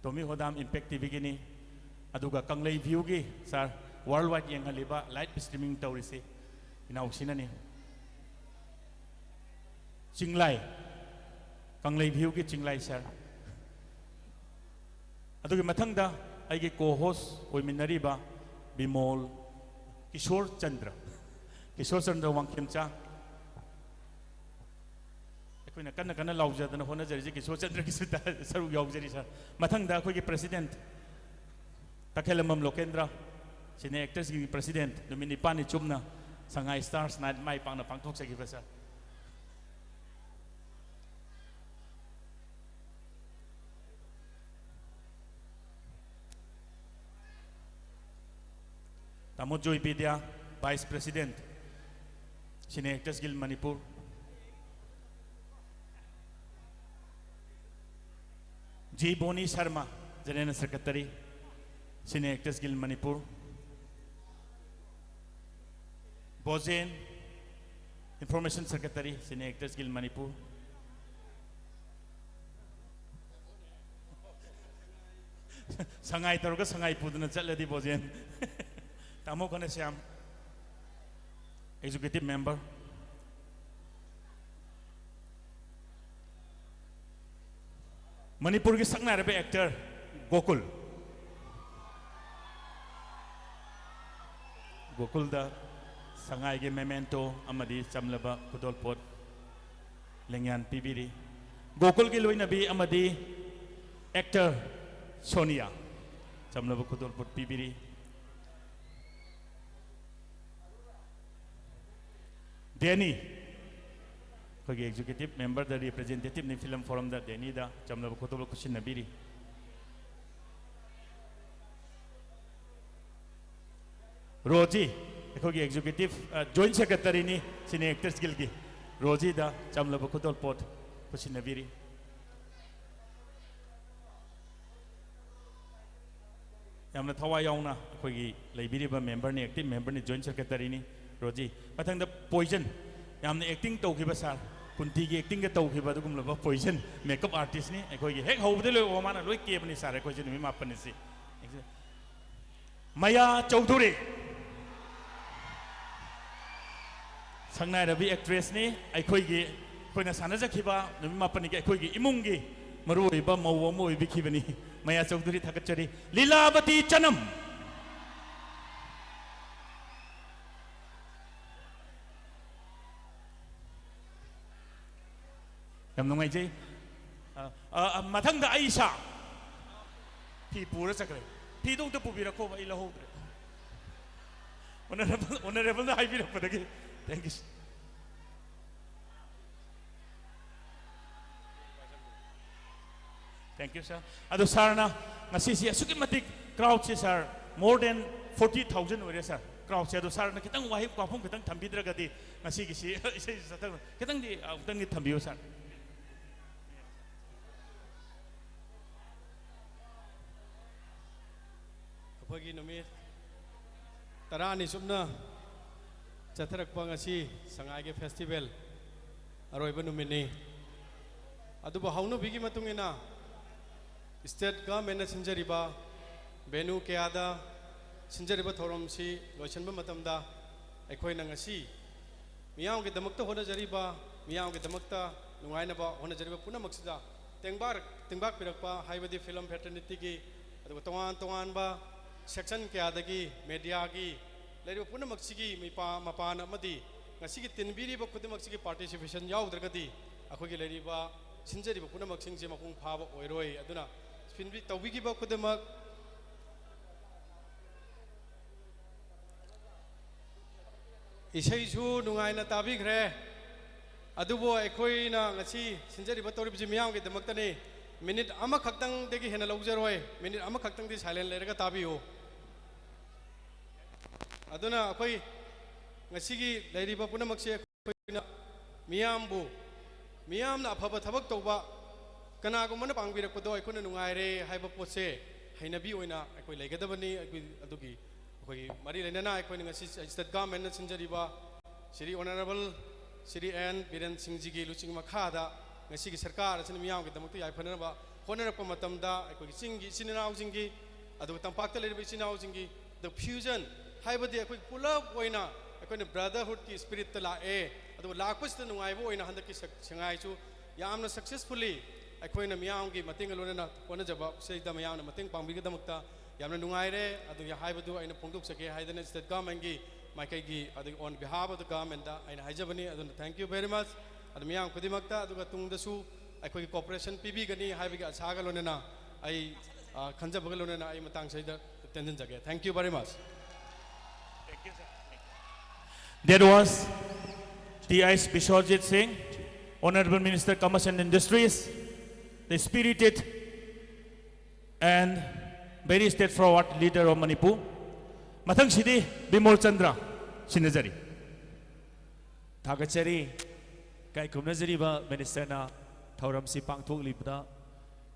ꯇꯣꯃꯤ ꯍꯣꯗꯥꯝ Impact ꯇꯤ ꯚꯤꯒꯤꯅꯤ꯫ ꯑꯗꯨꯒ ꯀꯪꯂꯩ ꯚ꯭ꯌꯨꯒꯤ, sir, worldwide ꯌꯦꯡꯍꯜꯂꯤꯕ, live streaming ꯇꯧꯔꯤꯁꯤ ꯏꯅꯥꯎꯁꯤꯅꯅꯤ꯫ ꯆꯤꯡꯂꯥꯏ, ꯀꯪꯂꯩ ꯚ꯭ꯌꯨꯒꯤ ꯆꯤꯡꯂꯥꯏ sir꯫ ꯑꯗꯨꯒꯤ ꯃꯊꯪꯗ ꯑꯩꯒꯤ co-host ꯑꯣꯏꯃꯤꯟꯅꯔꯤꯕ ꯕꯤꯃꯣꯜ, ꯀꯤꯁꯣꯔ ꯆꯟꯗ꯭ꯔ, ꯀꯤꯁꯣꯔ ꯆꯟꯗ꯭ꯔ ꯋꯥꯡꯈꯦꯝꯆꯥ꯫ ꯑꯩꯈꯣꯏꯅ ꯀꯟꯅ ꯀꯟꯅ ꯂꯥꯎꯖꯗꯅ ꯍꯣꯠꯅꯖꯔꯤꯁꯦ ꯀꯤꯁꯣꯔ ꯆꯟꯗ꯭ꯔꯒꯤꯁꯨ ꯇ-, ꯁꯔꯨꯛ ꯌꯥꯎꯖꯔꯤ sir꯫ ꯃꯊꯪꯗ ꯑꯩꯈꯣꯏꯒꯤ president ꯇꯈꯦꯜꯂꯝꯕꯝ ꯂꯣꯀꯦꯟꯗ꯭ꯔ, Cine Actors Guild president, ꯅꯨꯃꯤꯠ ꯅꯤꯄꯥꯜꯅꯤ ꯆꯨꯞꯅ ꯁꯉꯥꯏ Stars Night ꯃꯥꯏ ꯄꯥꯛꯅ ꯄꯥꯡꯊꯣꯛꯆꯈꯤꯕ sir꯫ ꯇꯥꯃꯣ Joy Bidya, Vice President, Cine Actors Guild Manipur. G Boni Sharma, General Secretary, Cine Actors Guild Manipur. Bojen, Information Secretary, Cine Actors Guild Manipur. ꯁꯉꯥꯏ ꯇꯧꯔꯒ ꯁꯉꯥꯏ ꯄꯨꯗꯅ ꯆꯠꯂꯗꯤ ꯕꯣꯖꯦꯟ꯫ ꯇꯥꯃꯣ ꯘꯅꯁ꯭ꯌꯥꯝ, Executive Member꯫ ꯃꯅꯤꯄꯨꯔꯒꯤ ꯁꯛꯅꯥꯏꯔꯕ actor ꯒꯣꯀꯨꯜ꯫ ꯒꯣꯀꯨꯜꯗ ꯁꯉꯥꯏꯒꯤ memento ꯑꯃꯗꯤ ꯆꯝꯂꯕ ꯈꯨꯗꯣꯜꯄꯣꯠ ꯂꯦꯡꯌꯥꯟ ꯄꯤꯕꯤꯔꯤ꯫ ꯒꯣꯀꯨꯜꯒꯤ ꯂꯣꯏꯅꯕꯤ ꯑꯃꯗꯤ actor ꯁꯣꯅꯤꯌꯥ ꯆꯝꯂꯕ ꯈꯨꯗꯣꯜꯄꯣꯠ ꯄꯤꯕꯤꯔꯤ꯫ ꯗꯦꯅꯤ, ꯑꯩꯈꯣꯏꯒꯤ Executive Member ꯗ representative ꯅꯤ film forum ꯗ, ꯗꯦꯅꯤꯗ ꯆꯝꯂꯕ ꯈꯨꯗꯣꯜꯄꯣꯠ ꯈꯨꯠꯁꯤꯟꯅꯕꯤꯔꯤ꯫ ꯔꯣꯖꯤ, ꯑꯩꯈꯣꯏꯒꯤ Executive, ꯑ, Joint Secretary ꯅꯤ Cine Actors Guild ꯀꯤ, ꯔꯣꯖꯤꯗ ꯆꯝꯂꯕ ꯈꯨꯗꯣꯜꯄꯣꯠ ꯈꯨꯠꯁꯤꯟꯅꯕꯤꯔꯤ꯫ ꯌꯥꯝꯅ ꯊꯋꯥꯏ ꯌꯥꯎꯅ ꯑꯩꯈꯣꯏꯒꯤ ꯂꯩꯕꯤꯔꯤꯕ memberꯅꯤ, active memberꯅꯤ, joint secretaryꯅꯤ ꯔꯣꯖꯤ꯫ ꯃꯊꯪꯗ ꯄꯣꯏꯖꯟ, ꯌꯥꯝꯅ acting ꯇꯧꯈꯤꯕ ꯁꯥꯔ, ꯀꯨꯟꯇꯤꯒꯤ actingꯒ ꯇꯧꯈꯤꯕ ꯑꯗꯨꯒꯨꯝꯂꯕ ꯄꯣꯏꯖꯟ makeup artistꯅꯤ꯫ ꯑꯩꯈꯣꯏꯒꯤ ꯍꯦꯛ ꯍꯧꯕꯗ ꯂꯣꯏꯕ ꯃꯥꯅ ꯂꯣꯏ ꯀꯦꯕꯅꯤ ꯁꯥꯔ, ꯑꯩꯈꯣꯏꯁꯦ ꯅꯨꯃꯤꯠ ꯃꯥꯄꯟꯅꯤꯁꯤ꯫ ꯃꯌꯥ ꯆꯧꯙꯨꯔꯤ, ꯁꯛꯅꯥꯏꯔꯕꯤ actressꯅꯤ꯫ ꯑꯩꯈꯣꯏꯒꯤ, ꯑꯩꯈꯣꯏꯅ ꯁꯥꯟꯅꯖꯈꯤꯕ ꯅꯨꯃꯤꯠ ꯃꯥꯄꯟꯅꯤꯒꯤ ꯑꯩꯈꯣꯏꯒꯤ ꯏꯃꯨꯡꯒꯤ ꯃꯔꯨꯑꯣꯏꯕ ꯃꯧ ꯑꯃ ꯑꯣꯏꯕꯤꯈꯤꯕꯅꯤ꯫ ꯃꯌꯥ ꯆꯧꯙꯨꯔꯤ ꯊꯥꯒꯠꯆꯔꯤ꯫ ꯂꯤꯂꯥꯕꯇꯤ ꯆꯅꯝ꯫ ꯌꯥꯝ ꯅꯨꯡꯉꯥꯏꯖꯩ꯫ ꯑ, ꯑ, ꯑ, ꯃꯊꯪꯗ ꯑꯩ ꯏꯁꯥ ꯐꯤ ꯄꯨꯔ ꯆꯠꯈ꯭ꯔꯦ꯫ ꯐꯤꯗꯣ ꯑꯝꯇ ꯄꯨꯕꯤꯔꯛꯈꯣꯕ, ꯑꯩ ꯂꯧꯍꯧꯗ꯭ꯔꯦ꯫ Honourable, honourableꯅ ꯍꯥꯏꯕꯤꯔꯛꯄꯗꯒꯤ꯫ Thank you, sir. Thank you, sir. ꯑꯗꯣ ꯁꯥꯔꯅ ꯉꯁꯤꯁꯤ ꯑꯁꯨꯛꯀꯤ ꯃꯇꯤꯛ crowdꯁꯦ, sir, more than forty thousand ꯑꯣꯏꯔꯦ, sir, crowdꯁꯦ꯫ ꯑꯗꯣ ꯁꯥꯔꯅ ꯈꯤꯇꯪ ꯋꯥꯍꯩ ꯋꯥꯐꯝ ꯈꯤꯇꯪ ꯊꯝꯕꯤꯗ꯭ꯔꯒꯗꯤ ꯉꯁꯤꯒꯤꯁꯤ ꯏꯁꯩꯁꯤ ꯆꯠꯊꯕ ꯈꯤꯇꯪꯗꯤ ꯑꯃꯨꯛꯇꯪꯗꯤ ꯊꯝꯕꯤꯌꯨ, sir꯫ ꯑꯩꯈꯣꯏꯒꯤ ꯅꯨꯃꯤꯠ ꯇꯔꯥꯅꯤ ꯆꯨꯞꯅ ꯆꯠꯊꯔꯛꯄ ꯉꯁꯤ ꯁꯉꯥꯏꯒꯤ festival ꯑꯔꯣꯏꯕ ꯅꯨꯃꯤꯠꯅꯤ꯫ ꯑꯗꯨꯕꯨ ꯍꯧꯅꯕꯤꯒꯤ ꯃꯇꯨꯡ ꯏꯟꯅ state governmentꯅ ꯁꯤꯟꯖꯔꯤꯕ venue ꯀꯌꯥꯗ ꯁꯤꯟꯖꯔꯤꯕ ꯊꯧꯔꯝꯁꯤ ꯂꯣꯏꯁꯤꯟꯕ ꯃꯇꯝꯗ ꯑꯩꯈꯣꯏꯅ ꯉꯁꯤ ꯃꯤꯌꯥꯝꯒꯤꯗꯃꯛꯇ ꯍꯣꯠꯅꯖꯔꯤꯕ, ꯃꯤꯌꯥꯝꯒꯤꯗꯃꯛꯇ ꯅꯨꯡꯉꯥꯏꯅꯕ ꯍꯣꯠꯅꯖꯔꯤꯕ ꯄꯨꯝꯅꯃꯛꯁꯤꯗ ꯇꯦꯡꯕꯥꯛ-, ꯇꯦꯡꯕꯥꯛꯄꯤꯔꯛꯄ ꯍꯥꯏꯕꯗꯤ film fraternityꯒꯤ, ꯑꯗꯨꯒ ꯇꯣꯉꯥꯟ ꯇꯣꯉꯥꯟꯕ section ꯀꯌꯥꯗꯒꯤ mediaꯒꯤ ꯂꯩꯔꯤꯕ ꯄꯨꯝꯅꯃꯛꯁꯤꯒꯤ ꯃꯤꯄꯥ-, ꯃꯄꯥꯟ ꯑꯃꯗꯤ ꯉꯁꯤꯒꯤ ꯇꯤꯟꯕꯤꯔꯤꯕ ꯈꯨꯗꯤꯡꯃꯛꯁꯤꯒꯤ participation ꯌꯥꯎꯗ꯭ꯔꯒꯗꯤ ꯑꯩꯈꯣꯏꯒꯤ ꯂꯩꯔꯤꯕ ꯁꯤꯟꯖꯔꯤꯕ ꯄꯨꯝꯅꯃꯛꯁꯤꯡꯁꯦ ꯃꯄꯨꯡ ꯐꯥꯕ ꯑꯣꯏꯔꯣꯏ꯫ ꯑꯗꯨꯅ ꯁꯤꯟꯕꯤ-, ꯇꯧꯕꯤꯈꯤꯕ ꯈꯨꯗꯤꯡꯃꯛ ꯏꯁꯩꯁꯨ ꯅꯨꯡꯉꯥꯏꯅ ꯇꯥꯕꯤꯈ꯭ꯔꯦ꯫ ꯑꯗꯨꯕꯨ ꯑꯩꯈꯣꯏꯅ ꯉꯁꯤ ꯁꯤꯟꯖꯔꯤꯕ ꯇꯧꯔꯤꯕꯁꯤ ꯃꯤꯌꯥꯝꯒꯤꯗꯃꯛꯇꯅꯤ꯫ Minute ꯑꯃꯈꯛꯇꯪꯗꯒꯤ ꯍꯦꯟꯅ ꯂꯧꯖꯔꯣꯏ꯫ Minute ꯑꯃꯈꯛꯇꯪꯗꯤ silent ꯂꯩꯔꯒ ꯇꯥꯕꯤꯌꯨ꯫ ꯑꯗꯨꯅ ꯑꯩꯈꯣꯏ ꯉꯁꯤꯒꯤ ꯂꯩꯔꯤꯕ ꯄꯨꯝꯅꯃꯛꯁꯦ ꯑꯩꯈꯣꯏꯅ ꯃꯤꯌꯥꯝꯕꯨ, ꯃꯤꯌꯥꯝꯅ ꯑꯐꯕ ꯊꯕꯛ ꯇꯧꯕ, ꯀꯅꯥꯒꯨꯝꯕꯅ ꯄꯥꯡꯕꯤꯔꯛꯄꯗꯣ ꯑꯩꯈꯣꯏꯅ ꯅꯨꯡꯉꯥꯏꯔꯦ ꯍꯥꯏꯕ ꯄꯣꯠꯁꯦ ꯍꯩꯅꯕꯤ ꯑꯣꯏꯅ ꯑꯩꯈꯣꯏ ꯂꯩꯒꯗꯕꯅꯤ꯫ ꯑꯩꯈꯣꯏ ꯑꯗꯨꯒꯤ ꯑꯩꯈꯣꯏꯒꯤ ꯃꯔꯤ ꯂꯩꯅꯅ ꯑꯩꯈꯣꯏꯅ ꯉꯁꯤ state governmentꯅ ꯁꯤꯟꯖꯔꯤꯕ ꯁ꯭ꯔꯤ Honourable ꯁ꯭ꯔꯤ ꯑꯦꯟ ꯕꯤꯔꯦꯟ ꯁꯤꯡꯖꯤꯒꯤ ꯂꯨꯆꯤꯡ ꯃꯈꯥꯗ ꯉꯁꯤꯒꯤ ꯁꯔꯀꯥꯔ ꯑꯁꯤꯅ ꯃꯤꯌꯥꯝꯒꯤꯗꯃꯛꯇ ꯌꯥꯏꯐꯅꯅꯕ ꯍꯣꯠꯅꯔꯛꯄ ꯃꯇꯝꯗ ꯑꯩꯈꯣꯏꯒꯤ ꯆꯤꯡꯒꯤ ꯏꯆꯤꯟ ꯏꯅꯥꯎꯁꯤꯡꯒꯤ, ꯑꯗꯨꯒ ꯇꯝꯄꯥꯛꯇ ꯂꯩꯔꯤꯕ ꯏꯆꯤꯟ ꯏꯅꯥꯎꯁꯤꯡꯒꯤ, the fusion ꯍꯥꯏꯕꯗꯤ ꯑꯩꯈꯣꯏ ꯄꯨꯂꯞ ꯑꯣꯏꯅ ꯑꯩꯈꯣꯏꯅ brotherhoodꯀꯤ spiritꯇ ꯂꯥꯛꯑꯦ꯫ ꯑꯗꯨꯒ ꯂꯥꯛꯄꯁꯤꯗ ꯅꯨꯡꯉꯥꯏꯕ ꯑꯣꯏꯅ ꯍꯟꯗꯛꯀꯤ ꯁꯛ-, ꯁꯉꯥꯏꯁꯨ ꯌꯥꯝꯅ successfully ꯑꯩꯈꯣꯏꯅ ꯃꯤꯌꯥꯝꯒꯤ ꯃꯇꯦꯡꯒ ꯂꯣꯏꯅꯅ ꯍꯣꯠꯅꯖꯕ ꯁꯤꯗ ꯃꯌꯥꯝꯅ ꯃꯇꯦꯡ ꯄꯥꯡꯕꯤꯒꯗꯃꯛꯇ ꯌꯥꯝꯅ ꯅꯨꯡꯉꯥꯏꯔꯦ꯫ ꯑꯗꯨꯒꯤ ꯍꯥꯏꯕꯗꯨ ꯑꯩꯅ ꯐꯣꯡꯗꯣꯛꯆꯒꯦ ꯍꯥꯏꯗꯅ state governmentꯀꯤ ꯃꯥꯏꯀꯩꯒꯤ, ꯑꯗꯒꯤ on behalf of the governmentꯇ ꯑꯩꯅ ꯍꯥꯏꯖꯕꯅꯤ꯫ ꯑꯗꯨꯅ thank you very much꯫ ꯑꯗꯨ ꯃꯤꯌꯥꯝ ꯈꯨꯗꯤꯡꯃꯛꯇ, ꯑꯗꯨꯒ ꯇꯨꯡꯗꯁꯨ ꯑꯩꯈꯣꯏꯒꯤ cooperation ꯄꯤꯕꯤꯒꯅꯤ ꯍꯥꯏꯕꯒꯤ ꯑꯁꯥꯒ ꯂꯣꯏꯅꯅ ꯑꯩ, ꯑ, ꯈꯟꯖꯕꯒ ꯂꯣꯏꯅꯅ ꯑꯩ ꯃꯇꯥꯡꯁꯤꯗ ꯇꯦꯟꯁꯤꯟꯖꯒꯦ꯫ Thank you very much꯫ That was T I Biswajit Singh, Honorable Minister Commerce and Industries, the spirited and very straightforward leader of Manipur. ꯃꯊꯪꯁꯤꯗꯤ Bimol Chandra ꯁꯤꯟꯅꯖꯔꯤ꯫ ꯊꯥꯒꯠꯆꯔꯤ꯫ ꯏꯀꯥꯏ ꯈꯨꯝꯅꯖꯔꯤꯕ ministerꯅ ꯊꯧꯔꯝꯁꯤ ꯄꯥꯡꯊꯣꯛꯂꯤꯕꯗ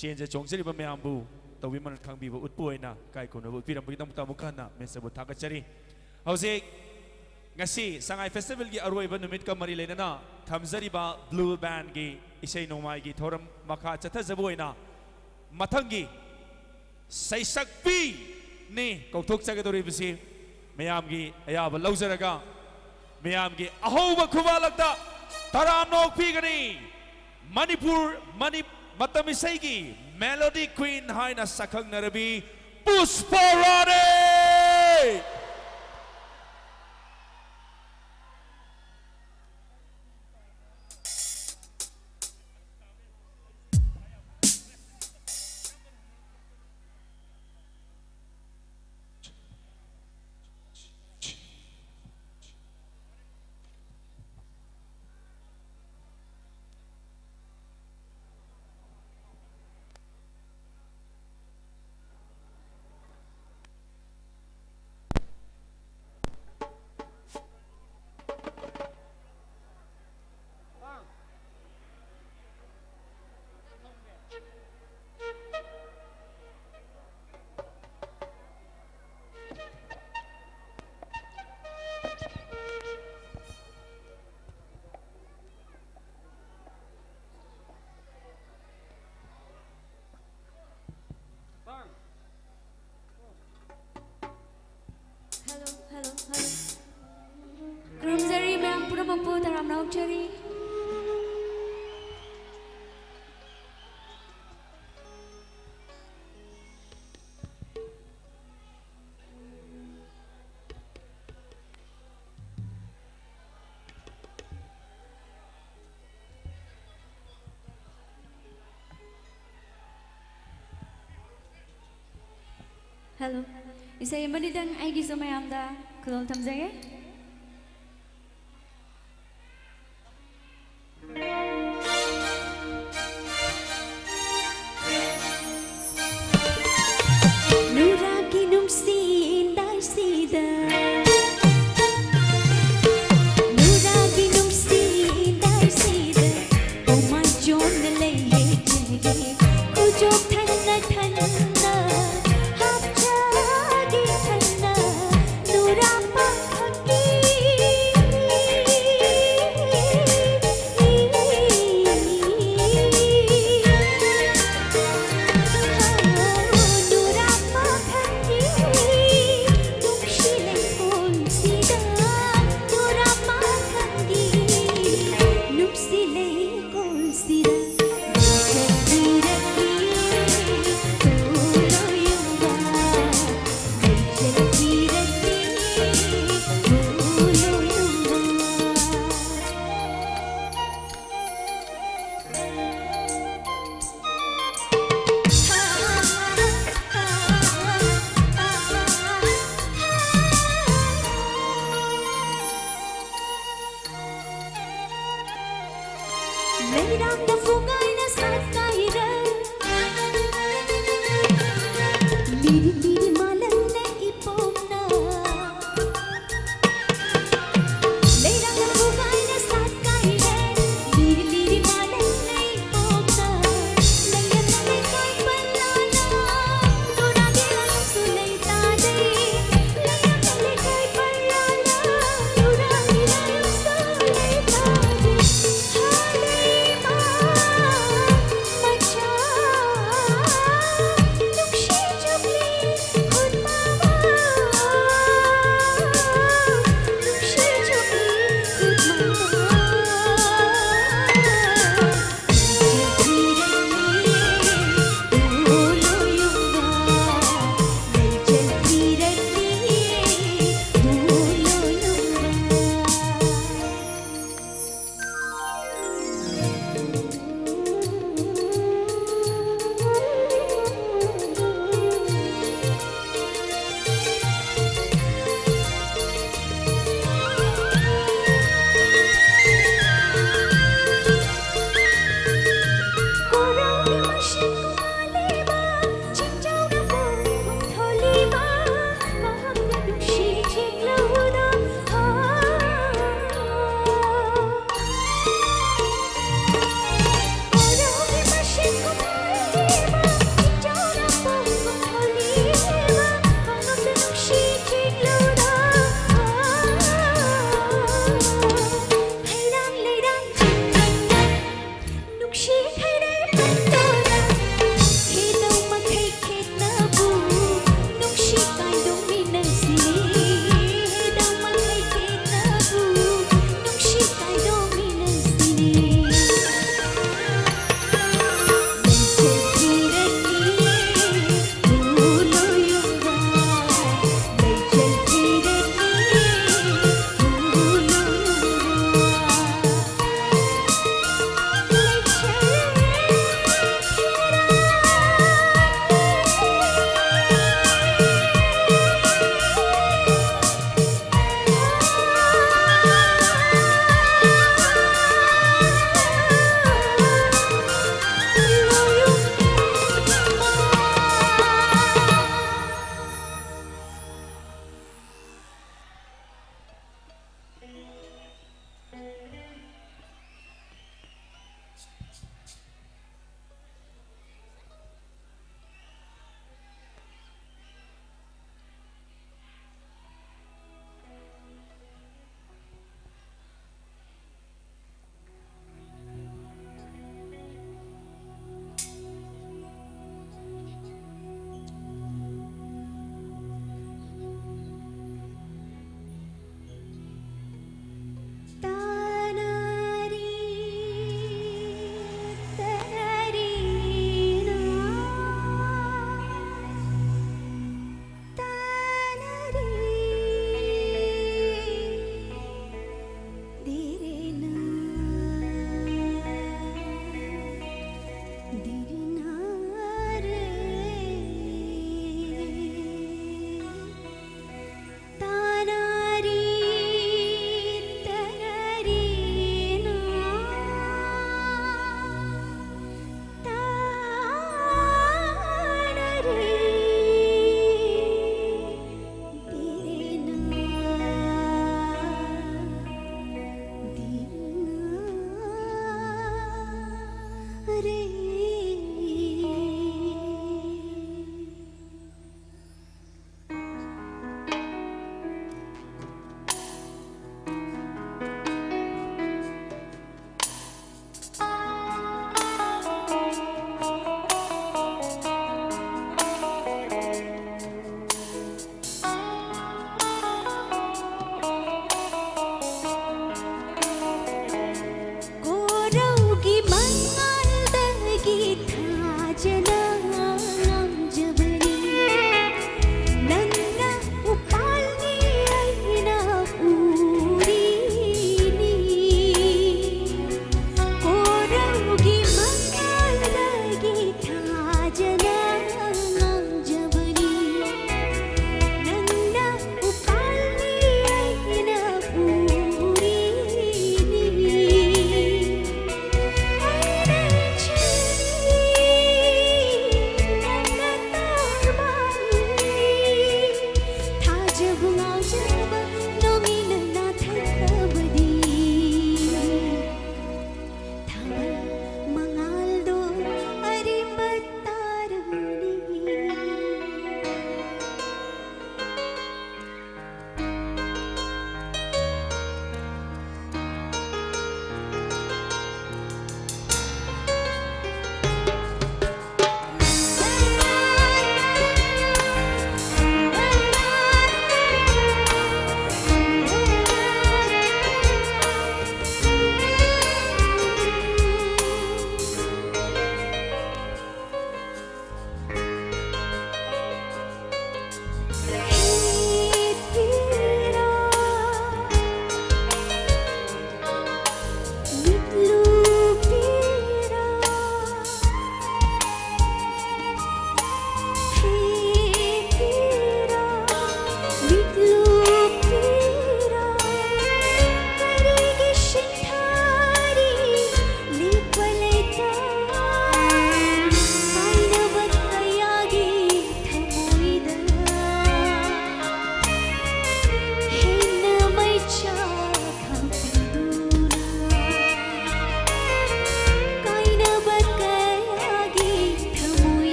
ꯆꯦꯟꯖ ꯆꯣꯡꯖꯔꯤꯕ ꯃꯌꯥꯝꯕꯨ ꯇꯧꯕꯤꯃꯜ ꯈꯪꯕꯤꯕ ꯎꯠꯄ ꯑꯣꯏꯅ ꯏꯀꯥꯏ ꯈꯨꯝꯅꯕ ꯎꯠꯄꯤꯔꯝꯕꯒꯤꯗꯃꯛꯇ ꯑꯃꯨꯛ ꯍꯟꯅ ministerꯕꯨ ꯊꯥꯒꯠꯆꯔꯤ꯫ ꯍꯧꯖꯤꯛ ꯉꯁꯤ ꯁꯉꯥꯏ festivalꯒꯤ ꯑꯔꯣꯏꯕ ꯅꯨꯃꯤꯠꯀ ꯃꯔꯤ ꯂꯩꯅꯅ ꯊꯝꯖꯔꯤꯕ blue bandꯒꯤ ꯏꯁꯩ ꯅꯣꯡꯃꯥꯏꯒꯤ ꯊꯧꯔꯝ ꯃꯈꯥ ꯆꯠꯊꯖꯕ ꯑꯣꯏꯅ ꯃꯊꯪꯒꯤ ꯁꯩꯁꯛꯄꯤꯅꯤ ꯀꯧꯊꯣꯛꯆꯒꯗꯧꯔꯤꯕꯁꯤ꯫ ꯃꯌꯥꯝꯒꯤ ꯑꯌꯥꯕ ꯂꯧꯖꯔꯒ ꯃꯌꯥꯝꯒꯤ ꯑꯍꯧꯕ ꯈꯨꯕꯥꯂꯛꯇ ꯇꯔꯥꯝꯅ ꯑꯣꯛꯄꯤꯒꯅꯤ꯫ ꯃꯅꯤꯄꯨꯔ ꯃꯅꯤ-, ꯃꯇꯝ ꯏꯁꯩꯒꯤ melody queen ꯍꯥꯏꯅ ꯁꯛꯈꯪꯅꯔꯕꯤ ꯄꯨꯁꯄ ꯔꯥꯅꯤ꯫ ꯍꯜꯂꯣ꯫ ꯏꯁꯩ ꯑꯃꯅꯤꯗꯪ ꯑꯩꯒꯤꯁꯨ ꯃꯌꯥꯝꯗ ꯈꯨꯗꯣꯜ ꯊꯝꯖꯒꯦ꯫ ꯅꯨꯔꯥꯒꯤ ꯅꯨꯡꯁꯤꯗꯥꯏꯁꯤꯗ, ꯅꯨꯔꯥꯒꯤ ꯅꯨꯡꯁꯤꯗꯥꯏꯁꯤꯗ, ꯎꯃꯥꯏꯖꯣꯝꯅ ꯂꯩꯌꯦ ꯆꯦꯔꯤ, ꯈꯨꯖꯣꯞ ꯊꯟꯅ ꯊꯟꯅ ꯍꯥꯞꯆꯒꯦ ꯊꯟꯅ, ꯅꯨꯔꯥ ꯄꯥꯈꯪꯒꯤ꯫ ꯂꯩꯔꯥꯡꯗ ꯐꯨꯒꯥꯏꯅ ꯁꯥꯠꯀꯥꯏꯔ, ꯂꯤꯔꯤ ꯂꯤꯔꯤ ꯃꯥꯂꯪꯅ ꯏꯄꯣꯝꯅ꯫ ꯂꯩꯔꯥꯡꯗ ꯐꯨꯒꯥꯏꯅ ꯁꯥꯠꯀꯥꯏꯔ, ꯂꯤꯔꯤ ꯂꯤꯔꯤ ꯃꯥꯂꯪꯅ ꯏꯄꯣꯝꯅ꯫ ꯂꯩꯌꯝꯅ ꯂꯩꯀꯥꯏ ꯄꯜꯂꯥꯅ, ꯅꯨꯔꯥꯒꯤ ꯂꯥꯏꯌꯝꯁꯨ ꯂꯩꯇꯥꯗꯦ꯫ ꯂꯩꯌꯝꯅ ꯂꯩꯀꯥꯏ ꯄꯜꯂꯥꯅ, ꯅꯨꯔꯥꯒꯤ ꯂꯥꯏꯌꯝꯁꯨ ꯂꯩꯇꯥꯗꯦ꯫ ꯍꯥꯂꯦꯃ ꯃꯆꯥ ꯅꯨꯡꯁꯤ ꯆꯨꯞꯂꯤ꯫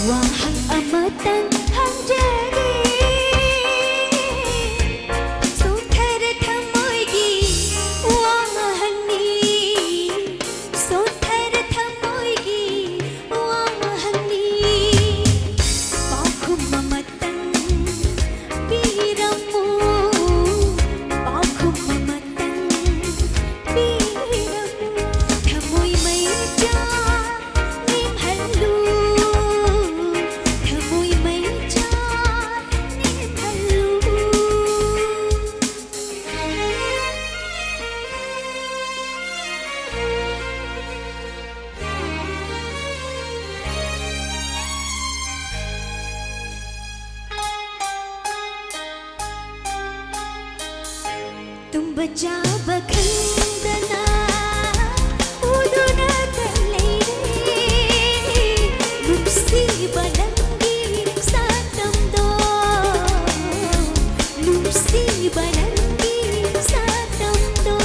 ꯋꯥꯍꯪ ꯑꯃꯇꯪ ꯍꯪꯖꯒꯦ, ꯁꯣꯟꯊꯔ ꯊꯃꯣꯏꯒꯤ ꯋꯥꯍꯪꯅꯤ, ꯁꯣꯟꯊꯔ ꯊꯃꯣꯏꯒꯤ ꯋꯥꯍꯪꯅꯤ꯫ ꯄꯥꯎꯈꯨꯝ ꯑꯃꯇꯪ ꯄꯤꯔꯝꯃꯨ, ꯄꯥꯎꯈꯨꯝ ꯑꯃꯇꯪ ꯄꯤꯔꯝꯃꯨ꯫ ꯊꯃꯣꯏ ꯃꯩꯆꯥꯛ ꯅꯤꯝꯍꯜꯂꯨ, ꯊꯃꯣꯏ ꯃꯩꯆꯥꯛ ꯅꯤꯝꯍꯜꯂꯨ꯫ ꯇꯨꯝꯕ ꯆꯥꯕ ꯈꯪꯗꯅ ꯎꯗꯨꯅꯇ ꯂꯩꯔꯦ꯫ ꯅꯨꯡꯁꯤꯕ ꯅꯪꯒꯤ ꯁꯛꯇꯝꯗꯣ, ꯅꯨꯡꯁꯤꯕ ꯅꯪꯒꯤ ꯁꯛꯇꯝꯗꯣ,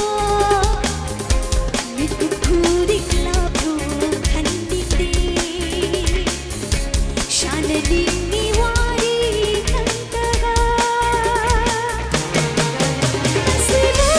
ꯃꯤꯠ ꯈꯨꯗꯤꯡ ꯂꯥꯞꯊꯣꯛꯍꯟꯅꯤꯡꯗꯦ꯫ ꯁꯥꯟꯅꯅꯤꯡꯉꯤ ꯋꯥꯔꯤ ꯈꯪꯗꯕ꯫ ꯑꯁꯤꯕꯨ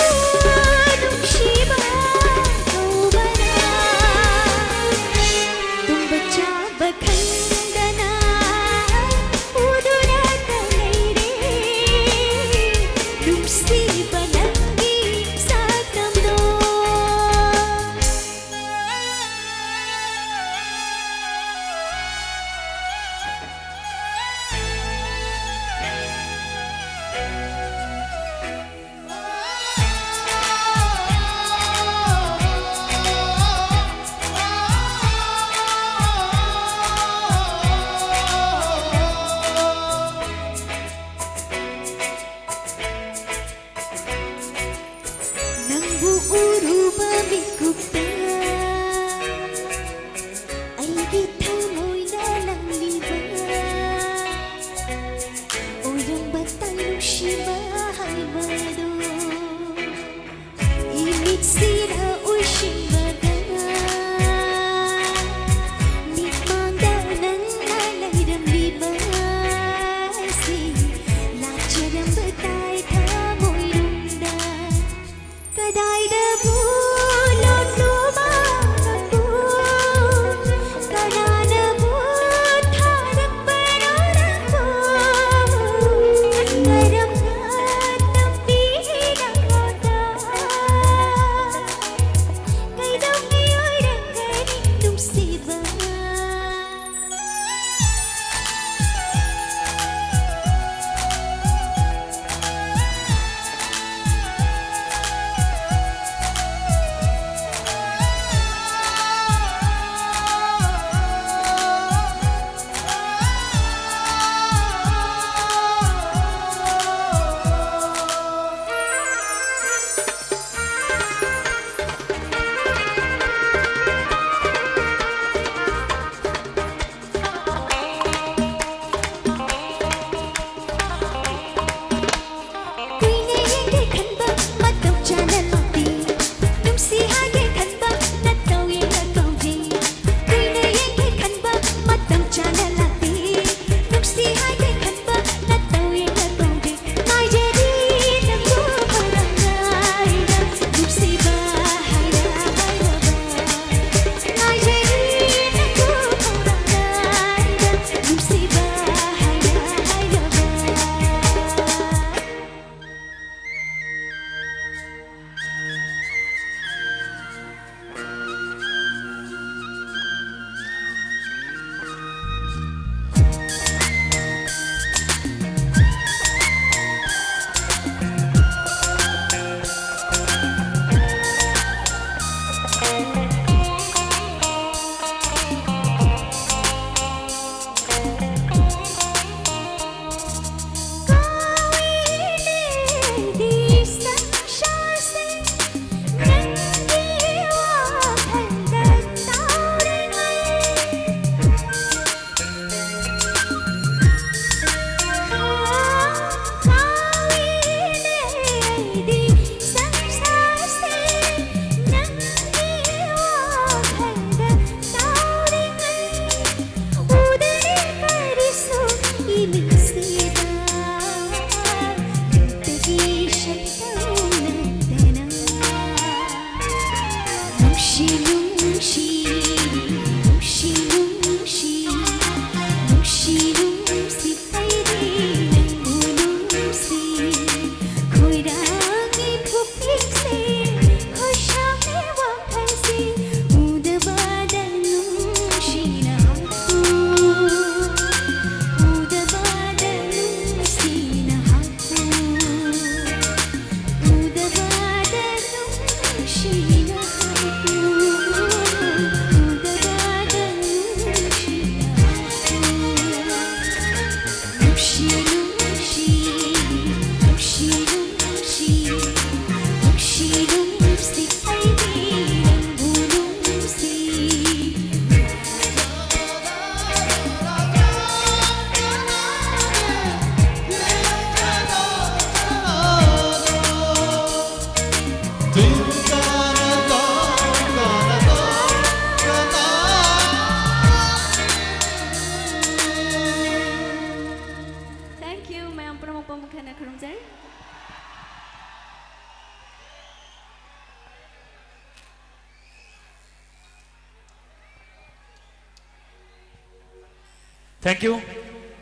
Thank you.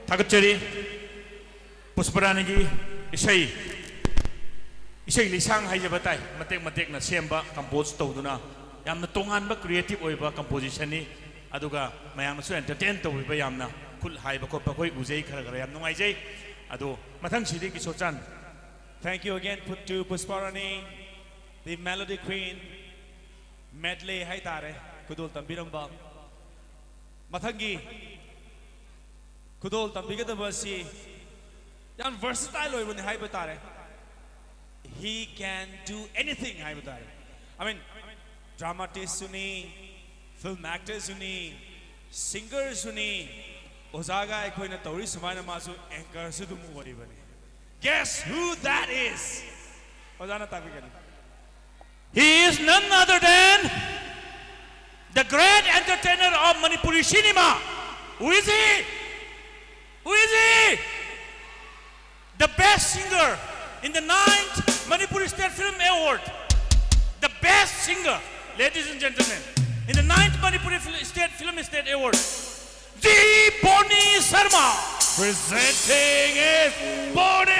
ꯊꯥꯒꯠꯆꯔꯤ꯫ ꯄꯨꯁꯄꯔꯥꯅꯤꯒꯤ ꯏꯁꯩ, ꯏꯁꯩ ꯂꯤꯁꯥꯡ ꯍꯥꯏꯖꯕ ꯇꯥꯏ, ꯃꯇꯦꯛ ꯃꯇꯦꯛꯅ ꯁꯦꯝꯕ, compose ꯇꯧꯗꯨꯅ ꯌꯥꯝꯅ ꯇꯣꯉꯥꯟꯕ creative ꯑꯣꯏꯕ composition ꯅꯤ꯫ ꯑꯗꯨꯒ ꯃꯌꯥꯝꯅꯁꯨ entertain ꯇꯧꯕꯤꯕ, ꯌꯥꯝꯅ ꯈꯨꯠ ꯍꯥꯏꯕ ꯈꯣꯠꯄ ꯑꯩꯈꯣꯏ ꯎꯖꯩ, ꯈꯔ ꯈꯔ ꯌꯥꯝ ꯅꯨꯡꯉꯥꯏꯖꯩ꯫ ꯑꯗꯣ ꯃꯊꯪꯁꯤꯗꯤ ꯀꯤꯁꯣꯔ ꯆꯥꯟ꯫ Thank you again to Pushparani, the melody queen, medley ꯍꯥꯏꯇꯥꯔꯦ, ꯈꯨꯗꯣꯜ ꯇꯝꯕꯤꯔꯝꯕ꯫ ꯃꯊꯪꯒꯤ ꯈꯨꯗꯣꯜ ꯇꯝꯕꯤꯒꯗꯕ ꯑꯁꯤ ꯌꯥꯝ versatile ꯑꯣꯏꯕꯅꯤ ꯍꯥꯏꯕ ꯇꯥꯔꯦ꯫ He can do anything ꯍꯥꯏꯕ ꯇꯥꯔꯦ꯫ I mean, dramatist ꯁꯨꯅꯤ, film actor ꯁꯨꯅꯤ, singer ꯁꯨꯅꯤ, ꯑꯣꯖꯥꯒ ꯑꯩꯈꯣꯏꯅ ꯇꯧꯔꯤ ꯁꯨꯃꯥꯏꯅ ꯃꯥꯁꯨ anchor ꯁꯨ ꯑꯗꯨꯝ ꯑꯣꯏꯔꯤꯕꯅꯤ꯫ Guess who that is? ꯑꯣꯖꯥꯅ ꯇꯥꯛꯄꯤꯒꯅꯤ꯫ He is none other than the great entertainer of Manipuri cinema. Who is he? Who is he? The best singer in the ninth Manipuri State Film Award. The best singer, ladies and gentlemen, in the ninth Manipuri Fil- State Film State Award. The Bonnie Sharma. Presenting is Bonnie.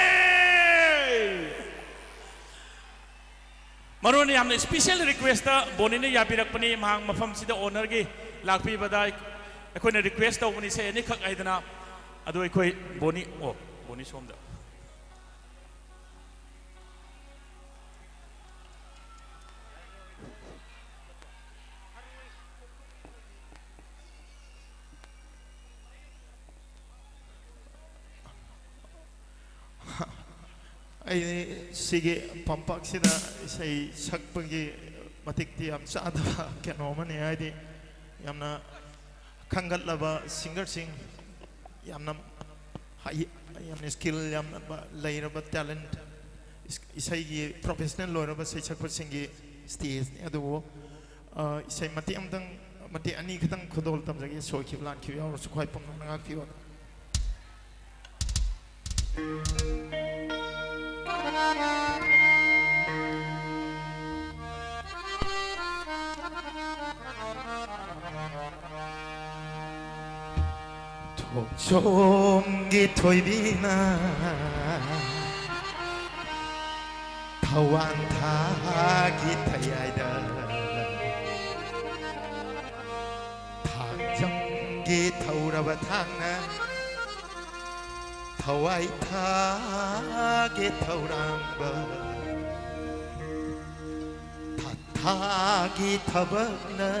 ꯃꯔꯨ ꯑꯣꯏꯅ ꯌꯥꯝꯅ special request ꯕꯣꯅꯤꯅ ꯌꯥꯕꯤꯔꯛꯄꯅꯤ꯫ ꯃꯍꯥꯛ ꯃꯐꯝꯁꯤꯗ honour ꯒꯤ ꯂꯥꯛꯄꯤꯕꯗ ꯑꯩꯈꯣꯏꯅ request ꯇꯧꯕꯅꯤ, ꯏꯁꯩ ꯑꯅꯤꯈꯛ ꯍꯥꯏꯗꯅ꯫ ꯑꯗꯨ ꯑꯩꯈꯣꯏ ꯕꯣꯅꯤ, ꯑꯣ, ꯕꯣꯅꯤ ꯁꯣꯝꯗ꯫ ꯑꯩ ꯁꯤꯒꯤ ꯐꯝꯄꯥꯛꯁꯤꯗ ꯏꯁꯩ ꯁꯛꯄꯒꯤ ꯃꯇꯤꯛꯇꯤ ꯌꯥꯝ ꯆꯥꯗꯕ ꯀꯩꯅꯣ ꯑꯃꯅꯤ, ꯍꯥꯏꯗꯤ ꯌꯥꯝꯅ ꯈꯟꯒꯠꯂꯕ singerꯁꯤꯡ, ꯌꯥꯝꯅ ꯍꯩ, ꯌꯥꯝꯅ skill ꯌꯥꯝꯅ ꯂꯩꯔꯕ talent, ꯏꯁꯩꯒꯤ professional ꯑꯣꯏꯔꯕ ꯁꯩꯁꯛꯄꯁꯤꯡꯒꯤ stageꯅꯤ꯫ ꯑꯗꯨꯕꯨ ꯑ, ꯏꯁꯩ ꯃꯇꯦꯛ ꯑꯃꯇꯪ, ꯃꯇꯦꯛ ꯑꯅꯤ ꯈꯛꯇꯪ ꯈꯨꯗꯣꯜ ꯇꯝꯖꯒꯦ, ꯁꯣꯏꯈꯤꯕ ꯂꯥꯟꯈꯤꯕ ꯌꯥꯎꯔꯁꯨ ꯈ꯭ꯋꯥꯏ ꯄꯨꯝꯅꯃꯛꯅ ꯉꯥꯛꯄꯤꯌꯨ꯫ ꯈꯣꯡꯖꯣꯝꯒꯤ ꯊꯣꯏꯕꯤꯅ ꯊꯋꯥꯟ ꯊꯥꯒꯤ ꯊꯌꯥꯏꯗ, ꯊꯥꯡꯖꯝꯒꯤ ꯊꯧꯔꯕ ꯊꯥꯡꯅ ꯊꯋꯥꯏ ꯊꯥꯒꯦ ꯊꯧꯔꯥꯡꯕ, ꯊꯥ ꯊꯥꯒꯤ ꯊꯕꯛꯅ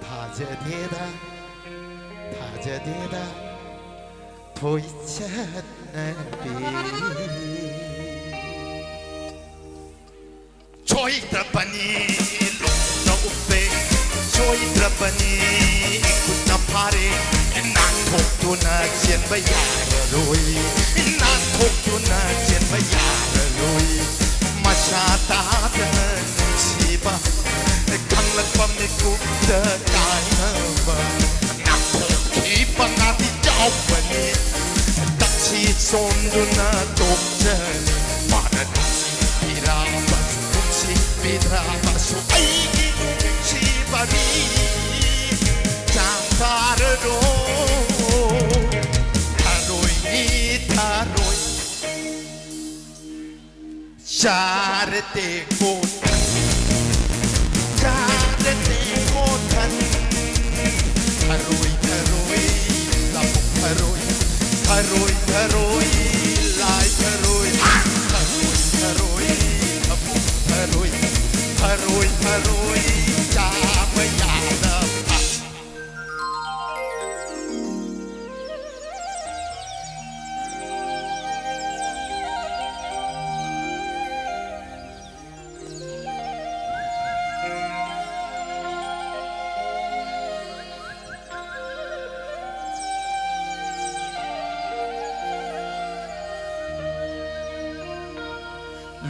ꯊꯥꯖꯗꯦꯗ, ꯊꯥꯖꯗꯦꯗ ꯊꯣꯏ ꯆꯠꯅꯕꯤ꯫ ꯁꯣꯏꯗ꯭ꯔꯕꯅꯤ, ꯂꯣꯛꯇ ꯎꯞꯄꯦ, ꯁꯣꯏꯗ꯭ꯔꯕꯅꯤ, ꯏꯈꯨꯠꯅ ꯐꯥꯔꯦ, ꯅꯥꯟꯊꯣꯛꯇꯨꯅ ꯆꯦꯟꯕ ꯌꯥꯔꯔꯣꯏ, ꯅꯥꯟꯊꯣꯛꯇꯨꯅ ꯆꯦꯟꯕ ꯌꯥꯔꯔꯣꯏ꯫ ꯃꯁꯥ ꯇꯥꯗꯅ ꯅꯨꯡꯁꯤꯕ, ꯈꯪꯂꯛꯄ ꯃꯤꯀꯨꯞꯇ ꯀꯥꯏꯅꯕ, ꯅꯥꯟꯊꯣꯛꯈꯤꯕ ꯉꯥꯛꯇꯤ ꯌꯥꯎꯕꯅꯤ, ꯇꯛꯁꯤ ꯆꯣꯟꯗꯨꯅ ꯇꯣꯛꯆꯅꯤ꯫ ꯃꯥꯅ ꯅꯨꯡꯁꯤꯕꯤꯔꯕꯁꯨ, ꯅꯨꯡꯁꯤꯕꯤꯗ꯭ꯔꯕꯁꯨ ꯑꯩꯒꯤ ꯅꯨꯡꯁꯤꯕꯅꯤ꯫ ꯆꯥꯛ ꯆꯥꯔꯔꯣꯏ, ꯊꯔꯣꯏꯅꯤ ꯊꯔꯣꯏ꯫ ꯆꯥꯔꯇꯦ ꯀꯣꯊꯟ, ꯆꯥꯔꯇꯦ ꯀꯣꯊꯟ꯫ ꯊꯔꯣꯏ, ꯊꯔꯣꯏ, ꯂꯧꯕꯨꯛ ꯊꯔꯣꯏ, ꯊꯔꯣꯏ, ꯊꯔꯣꯏ, ꯂꯥꯏ ꯊꯔꯣꯏ, ꯊꯔꯣꯏ, ꯊꯔꯣꯏ, ꯂꯧꯕꯨꯛ ꯊꯔꯣꯏ, ꯊꯔꯣꯏ, ꯊꯔꯣꯏ, ꯆꯥꯕ ꯌꯥꯗꯕ꯫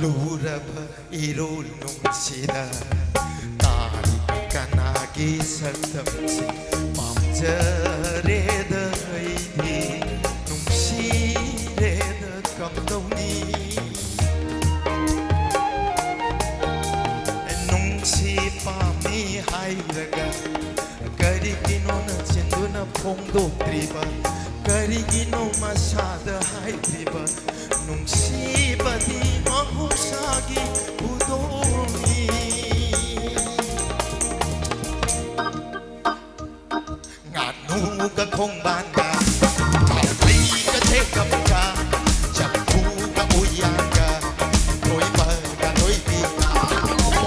ꯂꯨꯔꯕ ꯏꯔꯣꯜ ꯅꯨꯡꯁꯤꯗ ꯇꯥꯔꯤꯕ ꯀꯅꯥꯒꯤ ꯁꯛꯇꯝꯁꯤ ꯄꯥꯝꯖꯔꯦꯗ ꯑꯩꯗꯤ ꯅꯨꯡꯁꯤꯔꯦꯗ ꯀꯝꯗꯧꯅꯤ? ꯅꯨꯡꯁꯤ ꯄꯥꯝꯃꯤ ꯍꯥꯏꯔꯒ ꯀꯔꯤꯒꯤꯅꯣ ꯅꯆꯤꯟꯗꯨꯅ ꯐꯣꯡꯗꯣꯛꯇ꯭ꯔꯤꯕ, ꯀꯔꯤꯒꯤꯅꯣ ꯃꯁꯥꯗ ꯍꯥꯏꯗ꯭ꯔꯤꯕ? ꯅꯨꯡꯁꯤꯕꯗꯤ ꯃꯍꯧꯁꯥꯒꯤ ꯈꯨꯗꯣꯜꯅꯤ꯫ ꯉꯥꯅꯨꯒ ꯈꯣꯡꯕꯥꯟꯒ, ꯈꯥꯕꯩꯒ ꯆꯦꯒꯞꯀ, ꯆꯐꯨꯒ ꯎꯌꯥꯟꯒ, ꯊꯣꯏꯕꯒ ꯊꯣꯏꯕꯤꯒ꯫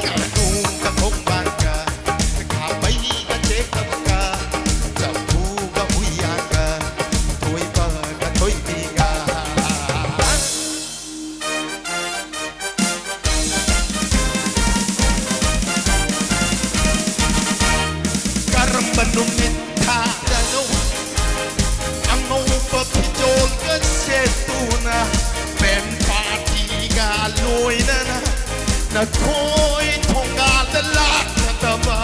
ꯉꯥꯅꯨꯒ ꯈꯣꯡꯕꯥꯟꯒ, ꯈꯥꯕꯩꯒ ꯆꯦꯒꯞꯀ, ꯆꯐꯨꯒ ꯎꯌꯥꯟꯒ, ꯊꯣꯏꯕꯒ ꯊꯣꯏꯕꯤꯒ꯫ ꯀꯔꯝꯕ ꯅꯨꯃꯤꯠ ꯊꯥꯗꯅꯣ ꯑꯉꯧꯕ ꯐꯤꯖꯣꯜꯒ ꯁꯦꯠꯇꯨꯅ ꯕꯦꯟ ꯄꯥꯔꯇꯤꯒ ꯂꯣꯏꯅꯅ ꯅꯈꯣꯏ ꯊꯣꯡꯒꯥꯜꯗ ꯂꯥꯛꯀꯗꯕ?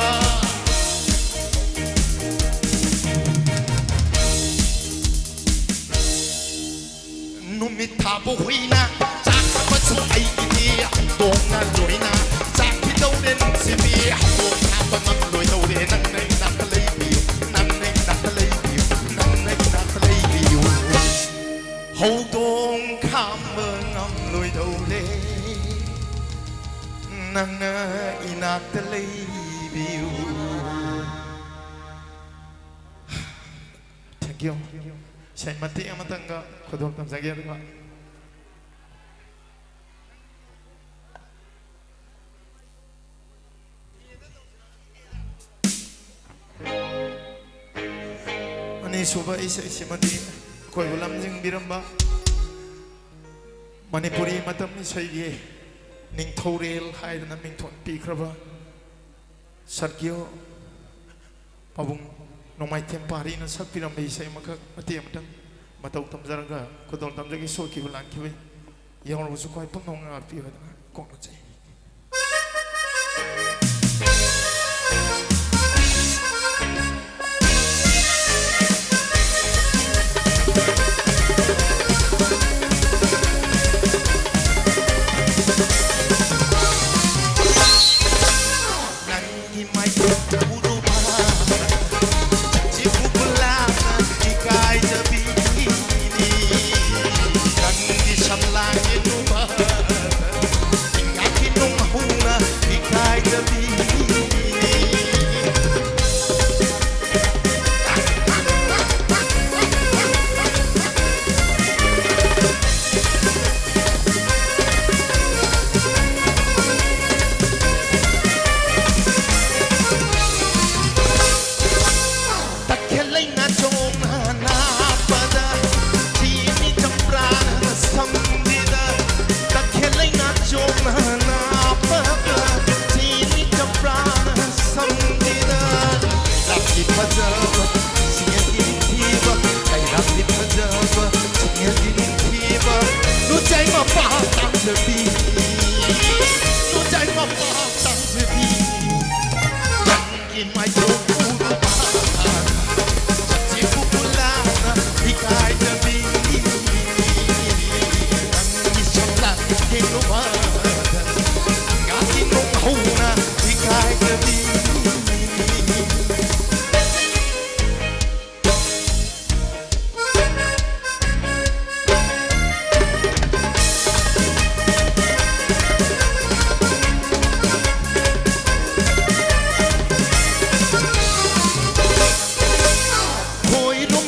ꯅꯨꯃꯤꯠ ꯊꯥꯕ ꯍꯨꯏꯅ ꯆꯥꯛ ꯑꯃꯁꯨ ꯑꯩꯒꯤꯗꯤ ꯍꯧꯗꯣꯡꯅ ꯂꯣꯏꯅ ꯆꯥꯈꯤꯗꯧꯔꯦ ꯅꯨꯡꯁꯤꯕꯤ꯫ ꯍꯧꯗꯣꯡ ꯊꯥꯕ ꯉꯝꯂꯣꯏꯗꯧꯔꯦ ꯅꯪꯅ ꯏꯅꯥꯛꯇ ꯂꯩꯕꯤꯌꯨ, ꯅꯪꯅ ꯏꯅꯥꯛꯇ ꯂꯩꯕꯤꯌꯨ, ꯅꯪꯅ ꯏꯅꯥꯛꯇ ꯂꯩꯕꯤꯌꯨ꯫ ꯍꯧꯗꯣꯡ ꯈꯥꯝꯕ ꯉꯝꯂꯣꯏꯗꯧꯔꯦ ꯅꯪꯅ ꯏꯅꯥꯛꯇ ꯂꯩꯕꯤꯌꯨ꯫ Thank you. ꯏꯁꯩ ꯃꯇꯦꯛ ꯑꯃꯇꯪꯒ ꯈꯨꯗꯣꯜ ꯇꯝꯖꯒꯦ, ꯑꯗꯨꯒ ꯑꯅꯤꯁꯨꯕ ꯏꯁꯩꯁꯤꯃꯗꯤ ꯑꯩꯈꯣꯏꯕꯨ ꯂꯝꯖꯤꯡꯕꯤꯔꯝꯕ ꯃꯅꯤꯄꯨꯔꯤ ꯃꯇꯝ ꯏꯁꯩꯒꯤ ꯅꯤꯡꯊꯧꯔꯦꯜ ꯍꯥꯏꯗꯅ ꯃꯤꯡꯊꯣꯟ ꯄꯤꯈ꯭ꯔꯕ ꯁꯔꯒꯤꯌꯣ ꯄꯥꯕꯨꯡ ꯅꯣꯡꯃꯥꯏꯊꯦꯝ ꯄꯥꯔꯤꯅ ꯁꯛꯄꯤꯔꯝꯕ ꯏꯁꯩ ꯑꯃꯈꯛ ꯃꯇꯦꯛ ꯑꯃꯇꯪ ꯃꯇꯧ ꯇꯝꯖꯔꯒ ꯈꯨꯗꯣꯜ ꯇꯝꯖꯒꯦ꯫ ꯁꯣꯏꯈꯤꯕ ꯂꯥꯟꯈꯤꯕ ꯌꯥꯎꯔꯕꯁꯨ ꯈ꯭ꯋꯥꯏ ꯄꯨꯝꯅꯃꯛ ꯉꯥꯛꯄꯤꯌꯨ ꯍꯥꯏꯗꯅ ꯀꯣꯛꯅꯖꯩ꯫ ꯅꯪꯒꯤ ꯃꯥꯏꯊꯣꯡ ꯎꯔꯨꯕ, ꯆꯤꯛ ꯎꯕꯨꯂꯥ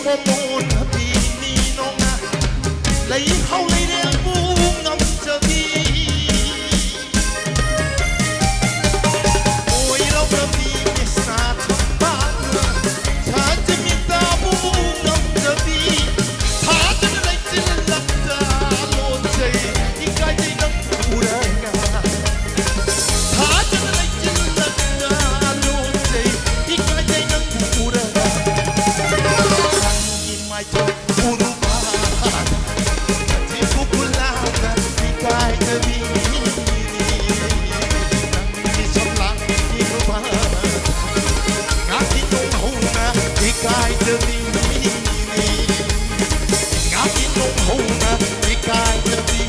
ꯃꯣꯟ ꯍꯥꯞꯄꯤ ꯃꯤ ꯅꯣꯡꯅ ꯂꯩꯍꯥꯎ ꯂꯩꯔꯦꯜꯕꯨ ꯉꯝꯖꯕꯤ꯫ ꯑꯣꯏꯔꯧꯔꯕꯤ ꯃꯤꯁꯅꯥ ꯊꯝꯕꯥꯜꯅ ꯁꯥꯖꯃꯤꯇꯥꯕꯨ ꯉꯝꯖꯕꯤ꯫ ꯊꯥꯖꯅ ꯂꯩꯆꯤꯜꯂꯛꯇ ꯂꯣꯟꯖꯩ ꯏꯀꯥꯏꯖꯩ ꯅꯪꯕꯨ ꯎꯔꯒ꯫ ꯊꯥꯖꯅ ꯂꯩꯆꯤꯜꯂꯛꯇ ꯂꯣꯟꯖꯩ ꯏꯀꯥꯏꯖꯩ ꯅꯪꯕꯨ ꯎꯔꯒ꯫ ꯅꯪꯒꯤ ꯃꯥꯏꯊꯣꯡ ꯎꯔꯨꯕ ꯃꯊꯤꯕꯨ ꯈꯨꯜꯂꯥꯎꯅ ꯏꯀꯥꯏꯖꯕꯤ꯫ ꯅꯪꯒꯤ ꯁꯝꯂꯥꯡ ꯌꯦꯡꯂꯨꯕ ꯉꯥꯀꯤ ꯅꯣꯡ ꯍꯧꯅ ꯏꯀꯥꯏꯖꯕꯤ꯫ ꯉꯥꯀꯤ ꯅꯣꯡ ꯍꯧꯅ ꯏꯀꯥꯏꯖꯕꯤ꯫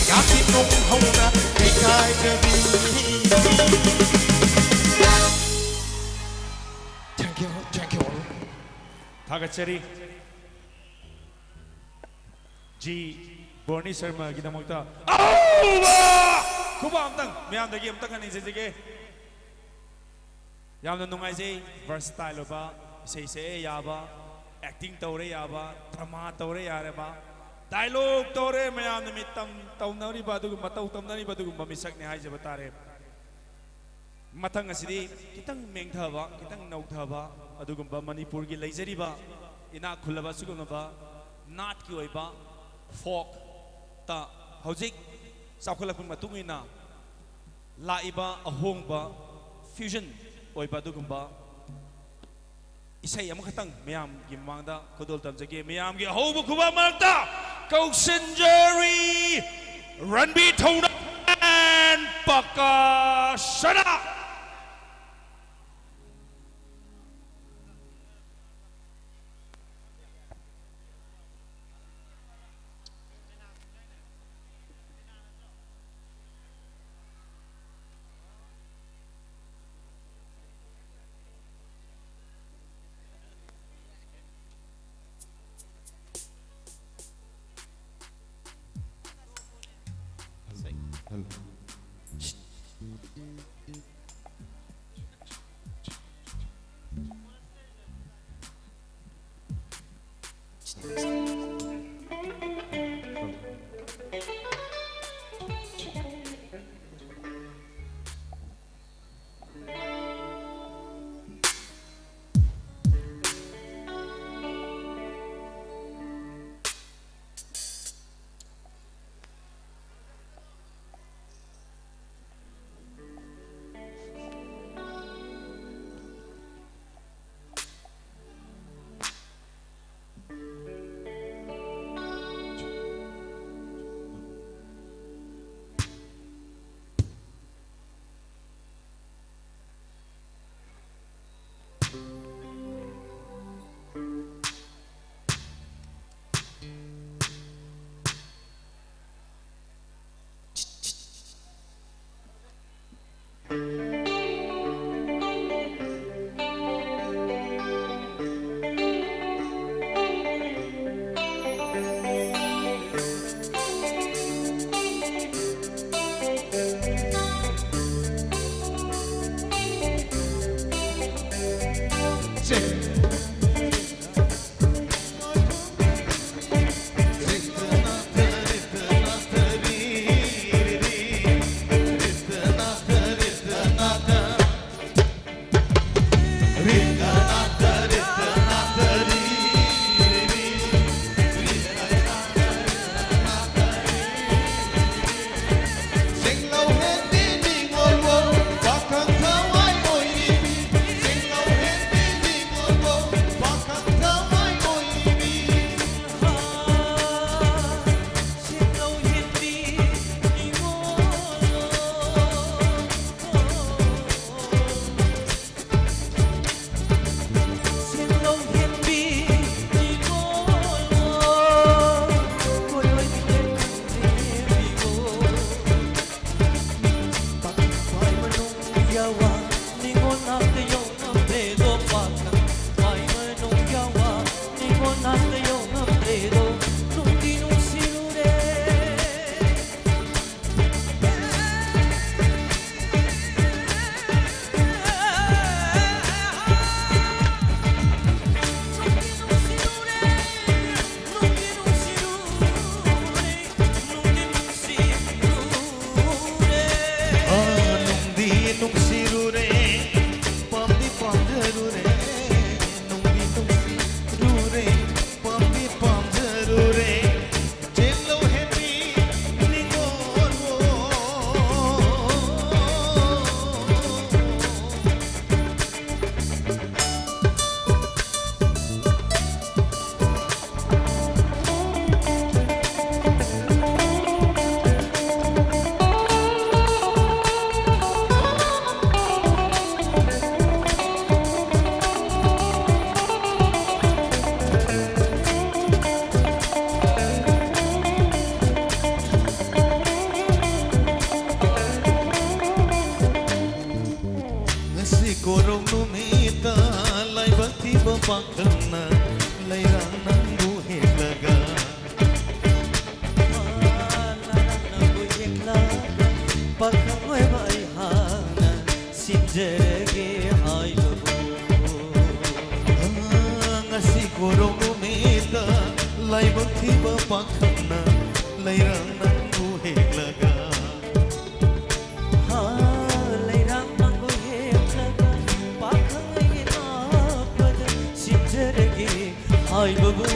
ꯉꯥꯀꯤ ꯅꯣꯡ ꯍꯧꯅ ꯏꯀꯥꯏꯖꯕꯤ꯫ Thank you, thank you. ꯊꯥꯒꯠꯆꯔꯤ꯫ ꯖꯤ ꯕꯣꯔꯅꯤ ꯁꯔꯃꯒꯤꯗꯃꯛꯇ ꯑꯍꯧꯕ ꯈꯨꯕꯥꯛ ꯑꯝꯇꯪ ꯃꯌꯥꯝꯗꯒꯤ ꯑꯝꯇꯪ ꯈꯟꯅꯤꯡꯖꯖꯒꯦ꯫ ꯌꯥꯝꯅ ꯅꯨꯡꯉꯥꯏꯖꯩ꯫ Versatile ꯑꯣꯏꯕ, ꯏꯁꯩ ꯁꯛꯑꯦ ꯌꯥꯕ, acting ꯇꯧꯔꯦ ꯌꯥꯕ, drama ꯇꯧꯔꯦ ꯌꯥꯔꯕ, dialogue ꯇꯧꯔꯦ, ꯃꯌꯥꯝꯅ ꯃꯤꯠ ꯇꯝ ꯇꯧꯅꯔꯤꯕ ꯑꯗꯨꯒꯨꯝꯕ, ꯃꯇꯧ ꯇꯝꯅꯔꯤꯕ ꯑꯗꯨꯒꯨꯝꯕ ꯃꯤꯁꯛꯅꯤ ꯍꯥꯏꯖꯕ ꯇꯥꯔꯦ꯫ ꯃꯊꯪ ꯑꯁꯤꯗꯤ ꯈꯤꯇꯪ ꯃꯦꯡꯊꯕ, ꯈꯤꯇꯪ ꯅꯧꯊꯕ ꯑꯗꯨꯒꯨꯝꯕ ꯃꯅꯤꯄꯨꯔꯒꯤ ꯂꯩꯖꯔꯤꯕ ꯏꯅꯥꯛ ꯈꯨꯜꯂꯕ ꯑꯁꯤꯒꯨꯝꯂꯕ ꯅꯥꯠꯀꯤ ꯑꯣꯏꯕ folkꯇ ꯍꯧꯖꯤꯛ ꯆꯥꯎꯈꯠꯂꯛꯄꯒꯤ ꯃꯇꯨꯡ ꯏꯟꯅ ꯂꯥꯛꯏꯕ ꯑꯍꯣꯡꯕ fusion ꯑꯣꯏꯕ ꯑꯗꯨꯒꯨꯝꯕ ꯏꯁꯩ ꯑꯃꯈꯛꯇꯪ ꯃꯌꯥꯝꯒꯤ ꯃꯃꯥꯡꯗ ꯈꯨꯗꯣꯜ ꯇꯝꯖꯒꯦ꯫ ꯃꯌꯥꯝꯒꯤ ꯑꯍꯧꯕ ꯈꯨꯕꯥꯛ ꯃꯔꯛꯇ ꯀꯧꯁꯤꯟꯖꯔꯤ ꯔꯟꯕꯤꯔ ꯊꯧꯅꯥ and ꯄꯀꯥ ꯁꯅꯥ꯫ Hello. ꯅꯨꯡꯗꯤ ꯅꯨꯡꯁꯤꯔꯨꯔꯦ, ꯄꯥꯝꯗꯤ ꯄꯥꯝꯖꯔꯨꯔꯦ, ꯅꯨꯡꯗꯤ ꯅꯨꯡꯁꯤꯔꯨꯔꯦ, ꯄꯥꯝꯗꯤ ꯄꯥꯝꯖꯔꯨꯔꯦ, ꯆꯦꯜꯂꯧ ꯍꯦꯟꯕꯤ ꯅꯤꯡꯉꯣꯜꯕꯨ꯫ ꯉꯁꯤ ꯀꯣꯔꯧ ꯅꯨꯃꯤꯠꯇ ꯂꯥꯏꯕꯛ ꯊꯤꯕ ꯄꯥꯈꯪꯅ ꯂꯩꯔꯥꯡ ꯅꯪꯕꯨ ꯍꯦꯛꯂꯒ꯫ ꯄꯥꯈꯪ ꯑꯣꯏꯕ ꯑꯩꯍꯥꯛꯅ ꯁꯤꯟꯖꯔꯒꯦ ꯍꯥꯏꯕꯕꯨ꯫ ꯄꯥꯈꯪꯅ ꯂꯩꯔꯥꯡ ꯅꯪꯕꯨ ꯍꯦꯛꯂꯒ꯫ ꯍꯥ, ꯂꯩꯔꯥꯡ ꯅꯪꯕꯨ ꯍꯦꯛꯂꯒ ꯄꯥꯈꯪ ꯑꯩꯒꯤ ꯅꯥꯄꯗ ꯁꯤꯟꯖꯔꯒꯦ ꯍꯥꯏꯕꯕꯨ꯫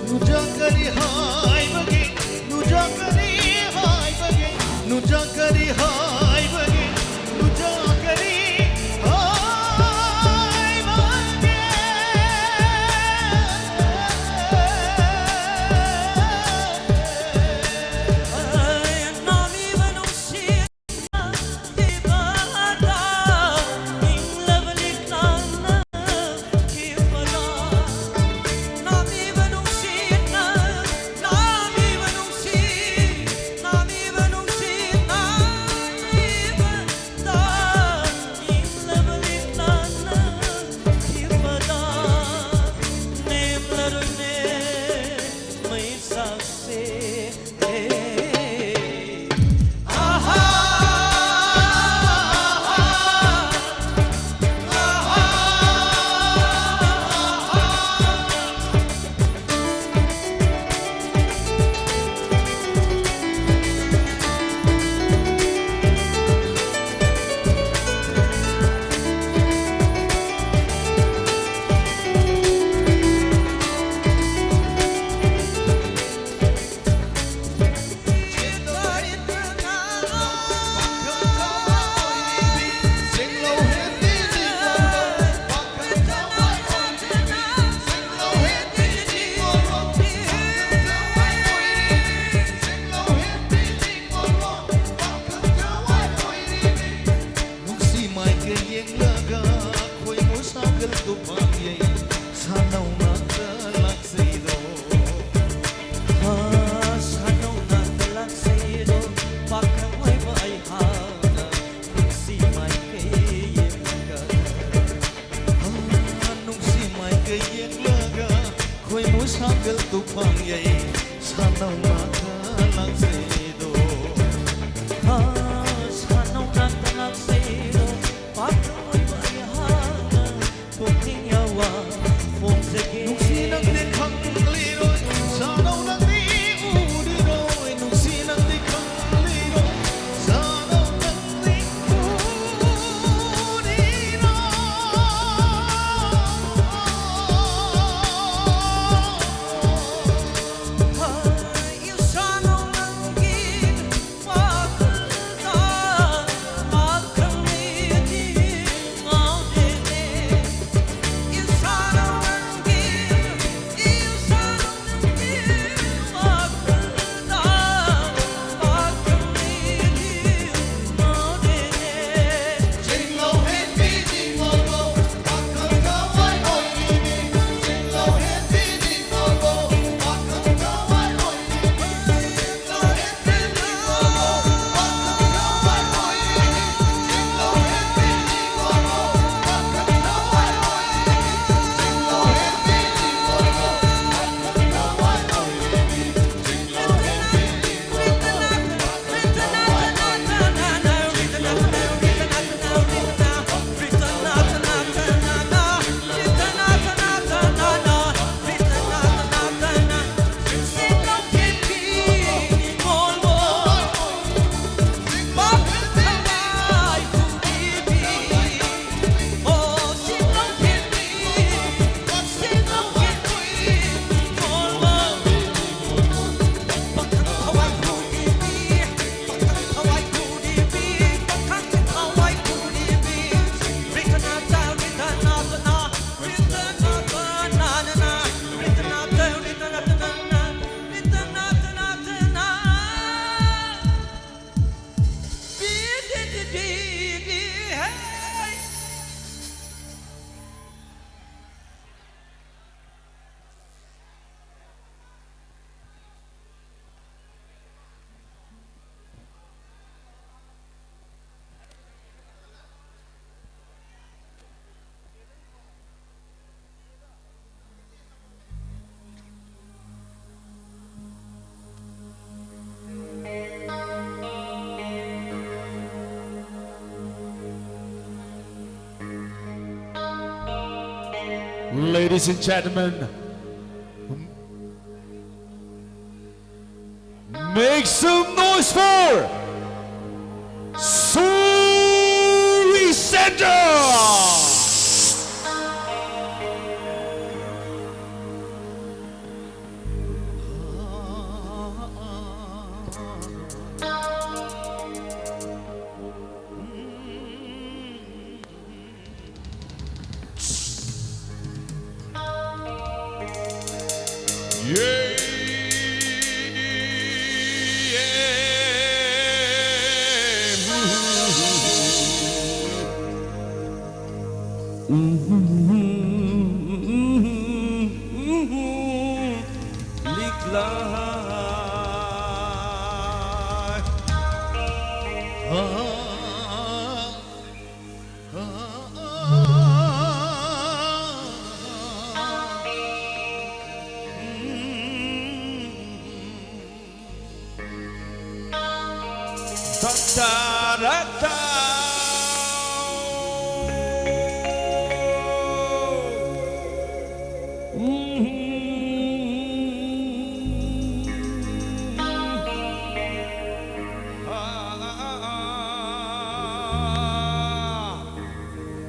ꯅꯨꯡꯖꯥ ꯀꯔꯤ ꯍꯥꯏꯕꯒꯦ? ꯅꯨꯡꯖꯥ ꯀꯔꯤ ꯍꯥꯏꯕꯒꯦ? ꯅꯨꯡꯖꯥ ꯀꯔꯤ ꯍꯥꯏꯕꯒꯦ? ꯅꯨꯡꯖꯥ ꯀꯔꯤ ꯍꯥꯏꯕꯒꯦ? ꯅꯥꯃꯤꯕ ꯅꯨꯡꯁꯤ ꯅꯨꯡꯁꯤ ꯃꯥꯏꯀꯩ ꯌꯦꯡꯂꯒ ꯈꯣꯏꯃꯨ ꯁꯥꯒꯜ ꯇꯨꯐꯥꯟ ꯌꯩ ꯁꯥꯟꯅꯧ ꯉꯥꯛꯇ ꯂꯥꯛꯆꯩꯗꯣ꯫ ꯍꯥ, ꯁꯥꯟꯅꯧ ꯉꯥꯛꯇ ꯂꯥꯛꯆꯩꯗꯣ, ꯄꯥꯈꯪ ꯑꯣꯏꯕ ꯑꯩꯍꯥꯛꯅ ꯅꯨꯡꯁꯤ ꯃꯥꯏꯀꯩ ꯌꯦꯡꯂꯒ꯫ ꯍꯥ, ꯅꯨꯡꯁꯤ ꯃꯥꯏꯀꯩ ꯌꯦꯡꯂꯒ ꯈꯣꯏꯃꯨ ꯁꯥꯒꯜ ꯇꯨꯐꯥꯟ ꯌꯩ ꯁꯥꯟꯅꯧ ꯉꯥꯛꯇ ꯂꯥꯛꯆꯩꯗꯣ꯫ ꯍꯥ, ꯁꯥꯟꯅꯧ ꯉꯥꯛꯇ ꯂꯥꯛꯆꯩꯗꯣ, ꯄꯥꯈꯪ ꯑꯣꯏꯕ ꯑꯩꯍꯥꯛꯅ ꯄꯨꯛꯅꯤꯡ ꯌꯥꯎꯕ ꯐꯣꯡꯖꯒꯦ꯫ ꯅꯨꯡꯁꯤ ꯅꯪꯗꯤ Ladies and gentlemen, make some noise for Suri Center!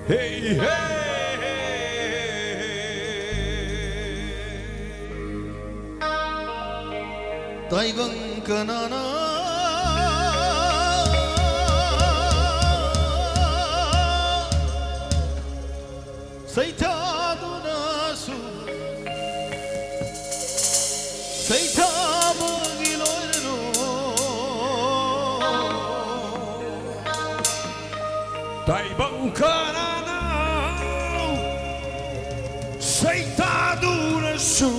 Hey, hey, hey. ꯇꯥꯏꯕꯪ ꯀꯅꯥꯅ ꯁꯩꯊꯥꯗꯨꯅꯁꯨ ꯁꯩꯊꯥꯕꯒꯤ ꯂꯣꯏꯔꯔꯣ꯫ ꯇꯥꯏꯕꯪ ꯀꯅꯥꯅ ꯁꯩꯊꯥꯗꯨꯅꯁꯨ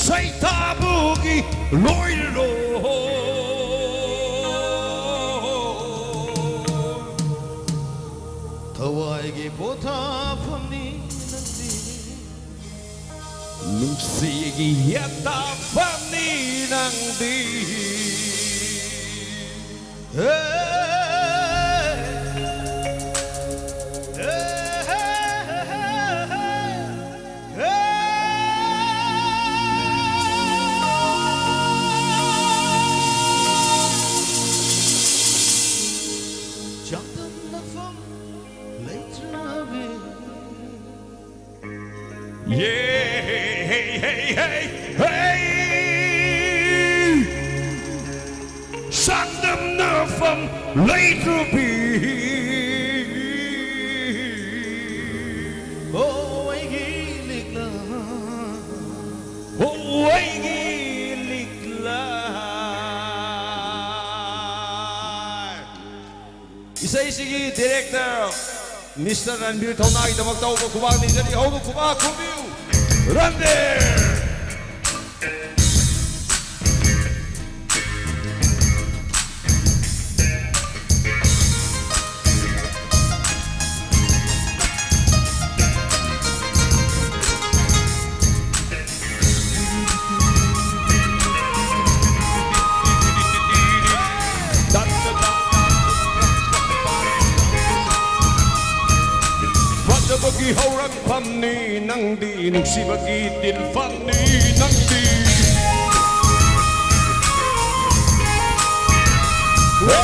ꯁꯩꯊꯥꯕꯒꯤ ꯂꯣꯏꯔꯔꯣ꯫ ꯊꯋꯥꯏꯒꯤ ꯄꯣꯊꯥꯐꯝꯅꯤ ꯅꯪꯗꯤ꯫ ꯅꯨꯡꯁꯤꯒꯤ ꯌꯦꯠꯇꯥꯐꯝꯅꯤ ꯅꯪꯗꯤ꯫ ꯍꯦ, ꯍꯦ, ꯍꯦ, ꯍꯦ꯫ ꯌꯦ, ꯍꯦ, ꯍꯦ, ꯍꯦ, ꯍꯦ꯫ ꯆꯥꯡꯗꯝꯅꯐꯝ ꯂꯩꯇ꯭ꯔꯕꯤ꯫ ꯑꯣ ꯑꯩꯒꯤ ꯂꯤꯛꯂꯥ꯫ ꯑꯣ ꯑꯩꯒꯤ ꯂꯤꯛꯂꯥ꯫ ꯏꯁꯩꯁꯤꯒꯤ ꯗꯤꯔꯦꯛꯇꯔ ꯃꯤꯁꯇꯔ ꯔꯟꯕꯤꯔ ꯊꯧꯅꯥꯒꯤꯗꯃꯛ ꯇꯧꯕ ꯈꯨꯕꯥꯛ ꯅꯤꯖꯔꯤ꯫ ꯍꯧꯅ ꯈꯨꯕꯥꯛ ꯈꯨꯕꯤꯌꯨ, ꯔꯟꯕꯤꯔ꯫ ꯐꯖꯕꯒꯤ ꯍꯧꯔꯛꯐꯝꯅꯤ ꯅꯪꯗꯤ, ꯅꯨꯡꯁꯤꯕꯒꯤ ꯇꯤꯟꯐꯝꯅꯤ ꯅꯪꯗꯤ꯫ ꯍꯦ,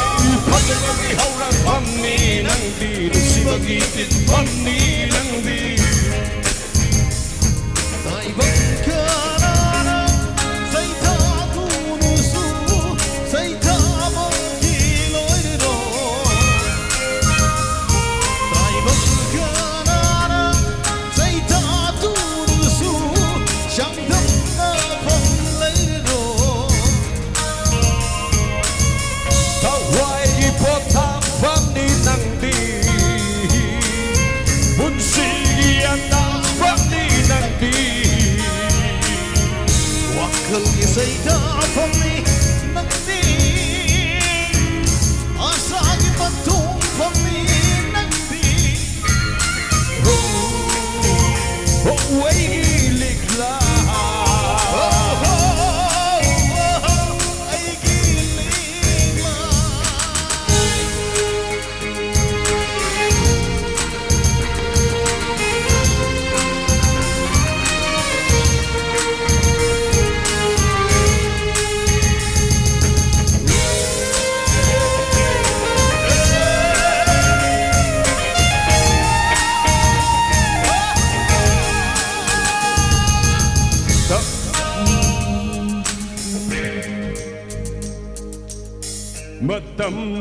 ꯐꯖꯕꯒꯤ ꯍꯧꯔꯛꯐꯝꯅꯤ ꯅꯪꯗꯤ, ꯅꯨꯡꯁꯤꯕꯒꯤ ꯇꯤꯟꯐꯝꯅꯤ ꯅꯪꯗꯤ꯫ ꯇꯥꯏꯕꯪ ꯀꯅꯥꯅ ꯁꯩꯊꯥꯗꯨꯅꯁꯨ ꯁꯩꯊꯥꯕꯒꯤ ꯂꯣꯏꯔꯔꯣꯏ꯫ ꯇꯥꯏꯕꯪ ꯀꯅꯥꯅ ꯁꯩꯊꯥꯗꯨꯅꯁꯨ ꯆꯥꯡꯗꯝꯅꯐꯝ ꯂꯩꯔꯔꯣꯏ꯫ ꯊꯋꯥꯏꯒꯤ ꯄꯣꯊꯥꯐꯝꯅꯤ ꯅꯪꯗꯤ, ꯄꯨꯟꯁꯤꯒꯤ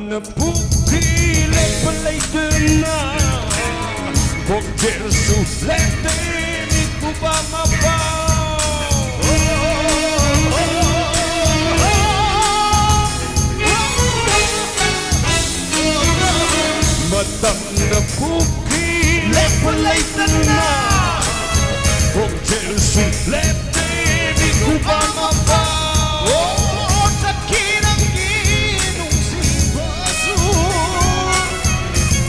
ꯅ ꯄꯨꯈ꯭ꯔꯤ ꯂꯦꯞꯄ ꯂꯩꯇꯅ ꯈꯣꯟꯖꯦꯜꯁꯨ ꯂꯦꯞꯇꯦ ꯃꯤꯀꯨꯞ ꯑꯃ ꯐꯥꯎ꯫ ꯃꯇꯝꯅ ꯄꯨꯈ꯭ꯔꯤ ꯂꯦꯞꯄ ꯂꯩꯇꯅ ꯈꯣꯟꯖꯦꯜꯁꯨ ꯂꯦꯞꯇꯦ ꯃꯤꯀꯨꯞ ꯑꯃ ꯐꯥꯎ꯫ ꯑꯣ, ꯆꯠꯈꯤ ꯅꯪꯒꯤ ꯅꯨꯡꯁꯤꯕꯁꯨ,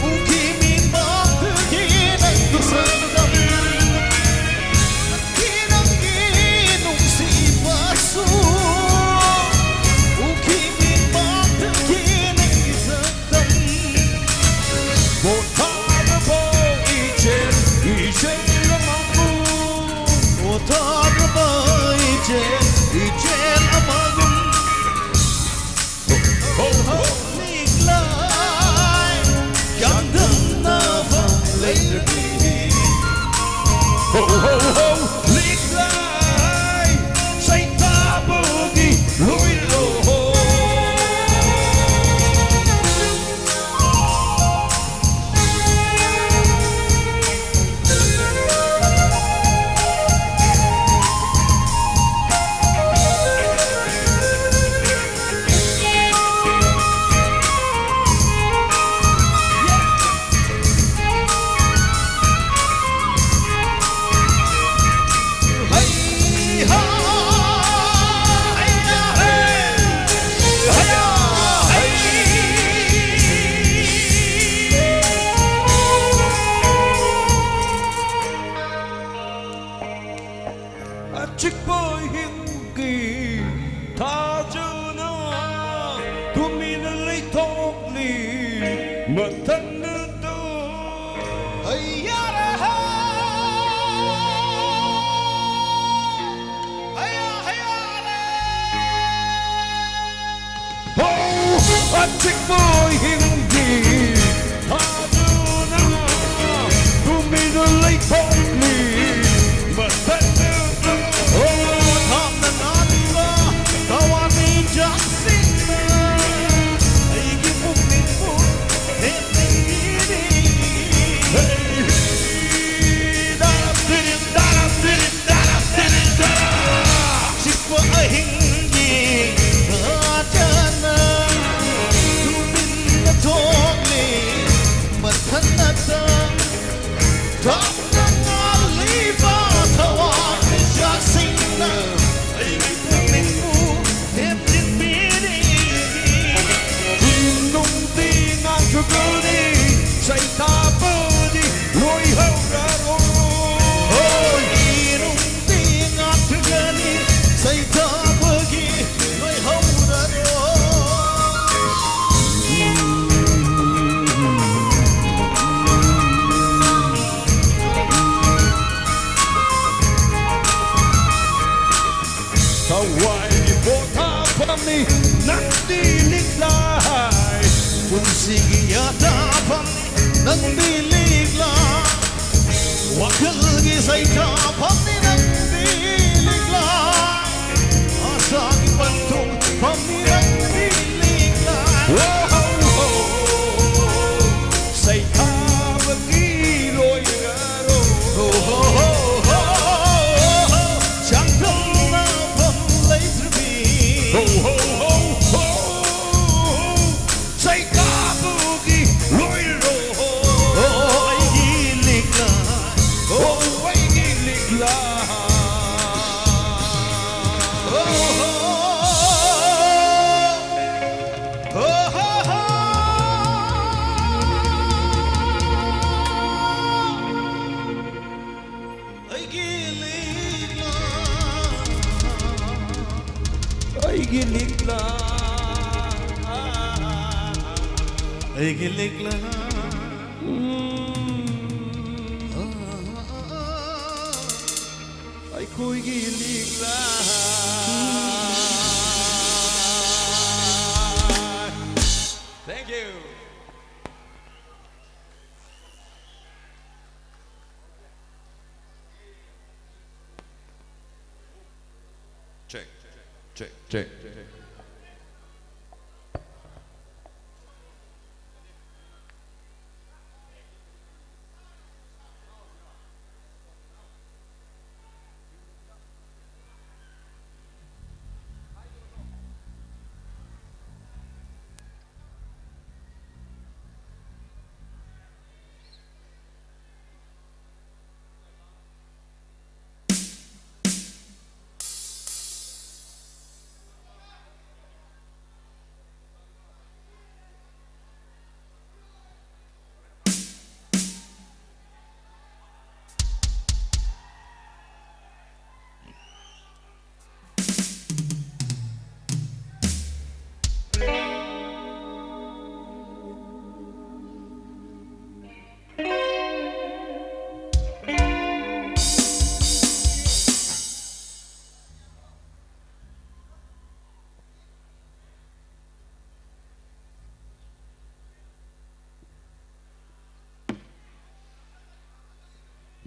ꯎꯈꯤ ꯃꯤꯠꯃꯛꯇꯒꯤ ꯅꯪꯒꯤ ꯁꯛꯇꯝ꯫ ꯆꯠꯈꯤ ꯅꯪꯒꯤ ꯅꯨꯡꯁꯤꯕꯁꯨ, ꯎꯈꯤ ꯃꯤꯠꯃꯛꯇꯒꯤ ꯅꯪꯒꯤ ꯁꯛꯇꯝ꯫ ꯄꯣꯊꯥꯔꯕꯣ ꯏꯆꯦꯜ, ꯏꯆꯦꯜ ꯑꯃꯕꯨ? ꯄꯣꯊꯥꯔꯕꯣ ꯏꯆꯦꯜ, ꯏꯆꯦꯜ ꯑꯃꯕꯨ? ꯍꯣ, ꯍꯣ꯫ ꯂꯤꯛꯂꯥꯏ ꯆꯥꯡꯗꯝꯅꯕ ꯂꯩꯔꯕꯤ꯫ ꯍꯣ, ꯍꯣ, ꯍꯣ꯫ ꯂꯤꯛꯂꯥꯏ ꯁꯩꯇꯥꯕꯒꯤ ꯂꯣꯏꯔꯣ꯫ ꯑꯆꯤꯛꯄ ꯑꯍꯤꯡꯒꯤ ꯊꯥꯖꯅ ꯇꯨꯃꯤꯟꯅ ꯂꯩꯊꯣꯛꯂꯤ ꯃꯊꯟꯗꯇ꯫ ꯍꯩꯌꯥꯔꯦ ꯍꯦ! ꯍꯩꯌꯥ, ꯍꯩꯌꯥꯔꯦ! ꯍꯣ! ꯑꯆꯤꯛꯄ ꯑꯍꯤꯡꯒꯤ ꯊꯥꯖꯅ ꯇꯨꯃꯤꯟꯅ ꯂꯩꯊꯣꯛꯂꯤ ꯃꯊꯟꯗꯇ꯫ ꯑꯣ, ꯊꯥꯞꯅ ꯉꯥꯜꯂꯤꯕ ꯊꯋꯥꯟꯃꯤꯆꯥꯛꯁꯤꯡꯅ ꯑꯩ ꯇꯞꯅ ꯉꯥꯜꯂꯤꯕ ꯊꯋꯥꯟꯃꯤꯆꯥꯛꯁꯤꯡꯅ ꯑꯩꯒꯤ ꯄꯨꯛꯅꯤꯡꯕꯨ ꯊꯦꯝꯖꯤꯟꯕꯤꯔꯤ꯫ ꯏꯅꯨꯡꯗꯤ ꯉꯥꯟꯊꯣꯛꯀꯅꯤ, ꯁꯩꯇꯥꯕꯗꯤ ꯂꯣꯏꯍꯧꯔꯔꯣꯏ꯫ ꯍꯣꯏ, ꯏꯅꯨꯡꯗꯤ ꯉꯥꯟꯊꯣꯛꯀꯅꯤ, ꯁꯩꯇꯥꯕꯒꯤ ꯂꯣꯏꯍꯧꯔꯔꯣꯏ꯫ ꯊꯋꯥꯏꯒꯤ ꯄꯣꯊꯥꯐꯝꯅꯤ ꯅꯪꯗꯤ ꯂꯤꯛꯂꯥꯏ꯫ ꯄꯨꯟꯁꯤꯒꯤ ꯌꯥꯇꯥꯐꯝꯅꯤ ꯅꯪꯗꯤ ꯂꯤꯛꯂꯥꯏ꯫ ꯋꯥꯈꯜꯒꯤ ꯁꯩꯊꯥꯐꯝꯅꯤ ꯅꯪꯗꯤ ꯂꯤꯛꯂꯥꯏ꯫ ꯑꯁꯥꯒꯤ ꯄꯟꯊꯨꯡ ꯐꯝꯅꯤ ꯅꯪꯗꯤ ꯂꯤꯛꯂꯥꯏ꯫ ꯋꯥꯍꯧ ꯍꯧ꯫ ꯁꯩꯊꯥꯕꯒꯤ ꯂꯣꯏꯔꯔꯣꯏ꯫ ꯍꯣ ꯍꯣ ꯍꯣ ꯍꯣ꯫ ꯆꯥꯡꯗꯝꯅꯐꯝ ꯂꯩꯇ꯭ꯔꯕꯤ꯫ ꯍꯣ ꯍꯣ ꯍꯣ ꯍꯣ꯫ ꯁꯩꯊꯥꯕꯒꯤ ꯂꯣꯏꯔꯔꯣꯏ꯫ ꯑꯣ ꯑꯩꯒꯤ ꯂꯤꯛꯂꯥꯏ꯫ ꯑꯣ ꯑꯩꯒꯤ ꯂꯤꯛꯂꯥꯏ꯫ ꯑꯣ ꯍꯣ꯫ ꯑꯣ ꯍꯣ ꯍꯣ꯫ ꯑꯩꯒꯤ ꯂꯤꯛꯂꯥ꯫ ꯑꯩꯒꯤ ꯂꯤꯛꯂꯥ꯫ ꯑꯩꯒꯤ ꯂꯤꯛꯂꯥ꯫ ꯎꯝ꯫ ꯑꯩꯈꯣꯏꯒꯤ ꯂꯤꯛꯂꯥ꯫ Thank you. Check, check, check.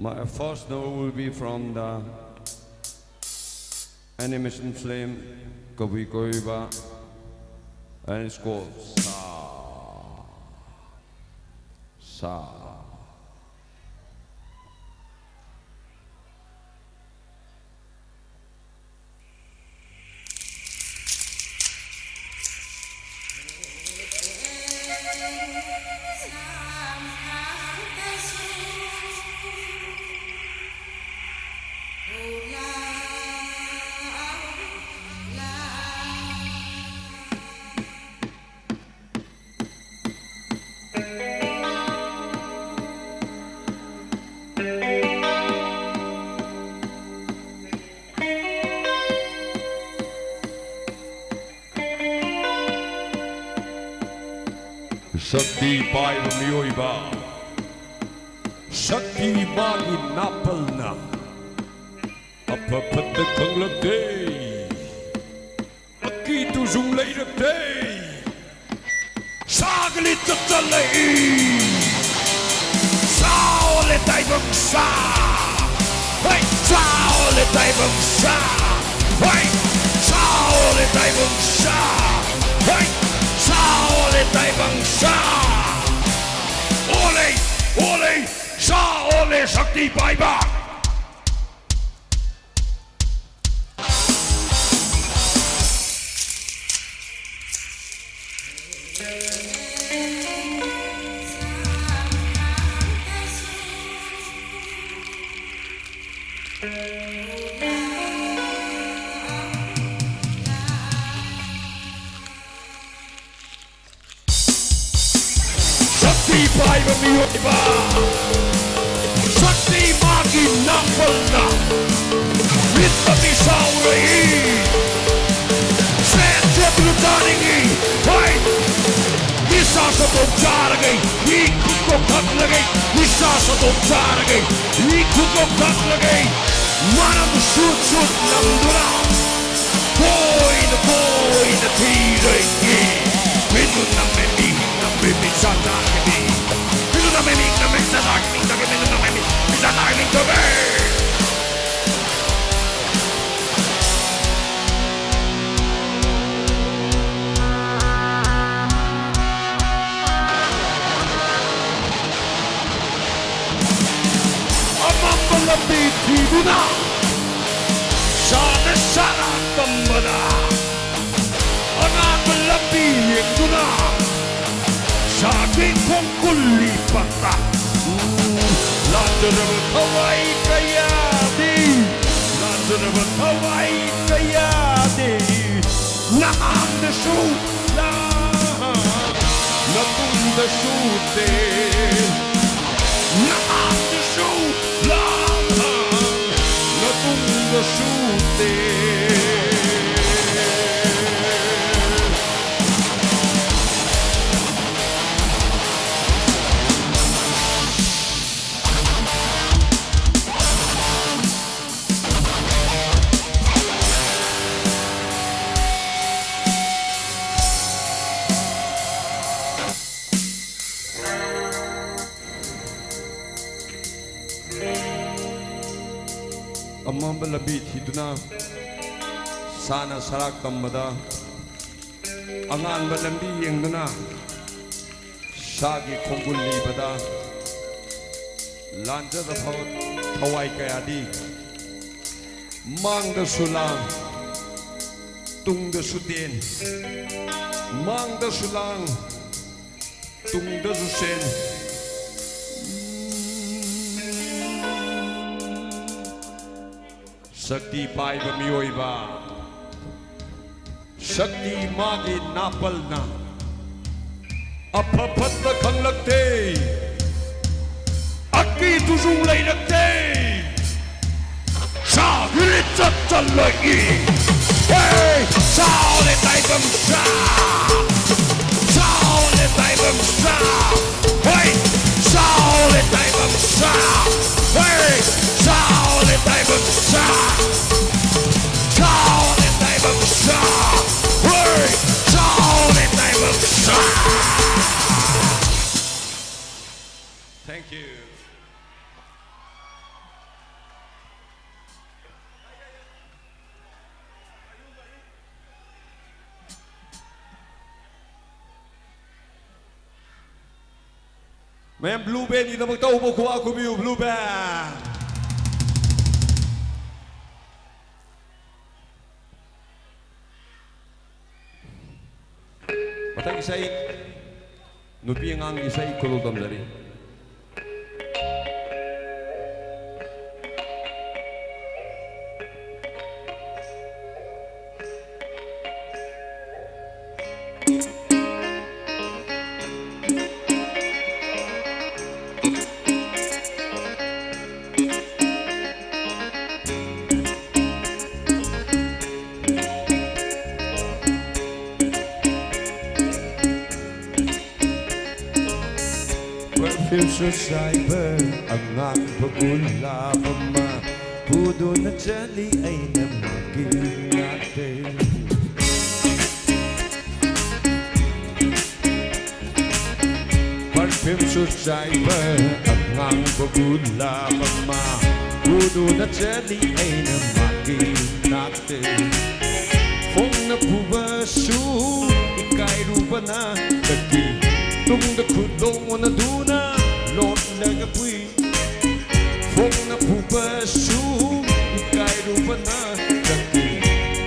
My first number will be from the animation film Kabhi Kabhi Bhaar, and it's called Sa. Sa. ꯁꯛꯇꯤ ꯄꯥꯏꯕ ꯃꯤꯑꯣꯏꯕ, ꯁꯛꯇꯤ ꯃꯥꯒꯤ ꯅꯥꯄꯜꯅ꯫ ꯑꯐ ꯐꯠꯇ ꯈꯪꯂꯛꯇꯦ, ꯑꯀꯤ ꯇꯨꯖꯨꯡ ꯂꯩꯔꯛꯇꯦ꯫ ꯁꯥꯒꯂꯤ ꯆꯠꯆꯜꯂꯛꯏ꯫ ꯁꯥ ꯑꯣꯜꯂꯦ ꯇꯥꯏꯕꯪ ꯁꯥ꯫ ꯍꯣꯏ, ꯁꯥ ꯑꯣꯜꯂꯦ ꯇꯥꯏꯕꯪ ꯁꯥ꯫ ꯍꯣꯏ, ꯁꯥ ꯑꯣꯜꯂꯦ ꯇꯥꯏꯕꯪ ꯁꯥ꯫ ꯍꯣꯏ, ꯁꯥ ꯑꯣꯜꯂꯦ ꯇꯥꯏꯕꯪ ꯁꯥ꯫ ꯑꯣꯜꯂꯦ, ꯑꯣꯜꯂꯦ, ꯁꯥ ꯑꯣꯜꯂꯦ ꯁꯛꯇꯤ ꯄꯥꯏꯕ꯫ ꯁꯛꯇꯤ ꯄꯥꯏꯕ ꯃꯤꯑꯣꯏꯕ, ꯁꯛꯇꯤ ꯃꯥꯒꯤ ꯅꯥꯄꯜꯅ꯫ ꯃꯤꯠꯇ ꯃꯤꯁꯥꯎꯔꯛꯏ꯫ ꯁꯦꯠ ꯁꯦꯠꯇꯨꯅ ꯆꯥꯅꯤꯡꯏ꯫ ꯍꯣꯏ꯫ ꯅꯤꯁꯥ ꯁꯟꯗꯣꯛ ꯆꯥꯔꯒꯩ ꯏ ꯈꯨꯠꯇꯣꯛ ꯊꯛꯂꯒꯩ꯫ ꯅꯤꯁꯥ ꯁꯟꯗꯣꯛ ꯆꯥꯔꯒꯩ ꯏ ꯈꯨꯠꯇꯣꯛ ꯊꯛꯂꯒꯩ꯫ ꯃꯅꯝ ꯁꯨꯠ ꯁꯨꯠ ꯅꯝꯗꯨꯅ꯫ ꯀꯣꯏꯅ ꯀꯣꯏꯅ ꯊꯤꯔꯣꯏꯒꯦ꯫ ꯃꯤꯠꯇꯨ ꯅꯝꯃꯦ ꯃꯤ, ꯅꯝꯃꯦ ꯃꯤ ꯆꯥ ꯆꯥꯒꯦ ꯃꯤ꯫ ꯃꯤꯠꯇꯨ ꯅꯝꯃꯦ ꯃꯤ, ꯅꯝꯃꯦ ꯆꯥ ꯆꯥꯒꯦ ꯃꯤ, ꯆꯥꯒꯦ ꯃꯤꯠꯇꯨ ꯅꯝꯃꯦ ꯃꯤ꯫ ꯃꯤ ꯆꯥ ꯇꯥꯏꯃꯤꯡ ꯆꯨꯝꯃꯦ꯫ ꯑꯃꯝꯕ ꯂꯝꯕꯤ ꯊꯤꯗꯨꯅ ꯁꯥꯅ ꯁꯥꯔꯥ ꯇꯝꯕꯗ ꯑꯉꯥꯟꯕ ꯂꯝꯕꯤ ꯌꯦꯡꯗꯨꯅ ꯁꯥꯒꯤ ꯈꯣꯡꯒꯨꯜ ꯂꯤꯄꯗ ꯂꯥꯟꯖꯔꯕ ꯊꯋꯥꯏ ꯀꯌꯥꯗꯤ, ꯂꯥꯟꯖꯔꯕ ꯊꯋꯥꯏ ꯀꯌꯥꯗꯤ ꯅꯍꯥꯟꯗꯁꯨ ꯂꯥꯟ, ꯃꯇꯨꯡꯗꯁꯨ ꯇꯦꯟ, ꯅꯍꯥꯟꯗꯁꯨ ꯂꯥꯟ, ꯃꯇꯨꯡꯗꯁꯨ ꯇꯦꯟ꯫ ꯑꯃꯝꯕ ꯂꯝꯕꯤ ꯊꯤꯗꯨꯅ ꯁꯥꯅ ꯁꯔꯥꯛ ꯇꯝꯕꯗ, ꯑꯉꯥꯟꯕ ꯂꯝꯕꯤ ꯌꯦꯡꯗꯨꯅ ꯁꯥꯒꯤ ꯈꯣꯡꯒꯨꯜ ꯂꯤꯕꯗ, ꯂꯥꯟꯖꯗ ꯊꯋꯥꯏ ꯀꯌꯥꯗꯤ ꯃꯥꯡꯗꯁꯨ ꯂꯥꯡ, ꯇꯨꯡꯗꯁꯨ ꯇꯦꯟ, ꯃꯥꯡꯗꯁꯨ ꯂꯥꯡ, ꯇꯨꯡꯗꯁꯨ ꯆꯦꯟ꯫ ꯁꯛꯇꯤ ꯄꯥꯏꯕ ꯃꯤꯑꯣꯏꯕ, ꯁꯛꯇꯤ ꯃꯥꯒꯤ ꯅꯥꯄꯜꯅ꯫ ꯑꯐ ꯐꯠꯇ ꯈꯪꯂꯛꯇꯦ, ꯑꯀꯤ ꯇꯨꯖꯨꯡ ꯂꯩꯔꯛꯇꯦ꯫ ꯁꯥ ꯂꯤꯆꯠ ꯆꯠꯂꯛꯏ꯫ ꯍꯦ! ꯁꯥꯎꯂꯦ ꯇꯥꯏꯕꯪ ꯁꯥ! ꯁꯥꯎꯂꯦ ꯇꯥꯏꯕꯪ ꯁꯥ! ꯍꯣꯏ! ꯁꯥꯎꯂꯦ ꯇꯥꯏꯕꯪ ꯁꯥ! ꯍꯣꯏ! ꯁꯥꯎꯂꯦ ꯇꯥꯏꯕꯪ ꯁꯥ! ꯁꯥꯎꯂꯦ ꯇꯥꯏꯕꯪ ꯁꯥ! ꯍꯣꯏ! ꯁꯥꯎꯂꯦ ꯇꯥꯏꯕꯪ ꯁꯥ! Thank you. ꯃꯌꯥꯝ blue bandꯒꯤꯗꯃꯛꯇ ꯎꯕ ꯈꯨꯕꯥꯛ ꯈꯨꯕꯤꯌꯨ, blue band꯫ ꯃꯊꯪ ꯏꯁꯩ, ꯅꯨꯄꯤ ꯑꯉꯥꯡꯒꯤ ꯏꯁꯩ ꯈꯨꯂꯣ ꯇꯝꯖꯔꯤ꯫ Perfume ꯁꯨ ꯆꯥꯏꯕ ꯑꯉꯥꯡꯕ ꯒꯨꯂꯥꯞ ꯑꯃ ꯄꯨꯗꯨꯅ ꯆꯠꯂꯤ ꯑꯩꯅ ꯃꯥꯒꯤ ꯅꯥꯛꯇ꯫ Perfume ꯁꯨ ꯆꯥꯏꯕ ꯑꯉꯥꯡꯕ ꯒꯨꯂꯥꯞ ꯑꯃ ꯄꯨꯗꯨꯅ ꯆꯠꯂꯤ ꯑꯩꯅ ꯃꯥꯒꯤ ꯅꯥꯛꯇ꯫ ꯐꯣꯡꯅ ꯄꯨꯕꯁꯨ ꯏꯀꯥꯏꯔꯨꯕꯅ ꯀꯛꯀꯤ ꯇꯨꯡꯗ ꯈꯨꯠ ꯂꯣꯟꯅꯗꯨꯅ ꯂꯣꯠꯂꯒ ꯄꯨꯏ꯫ ꯐꯣꯡꯅ ꯄꯨꯕꯁꯨ ꯏꯀꯥꯏꯔꯨꯕꯅ ꯀꯛꯀꯤ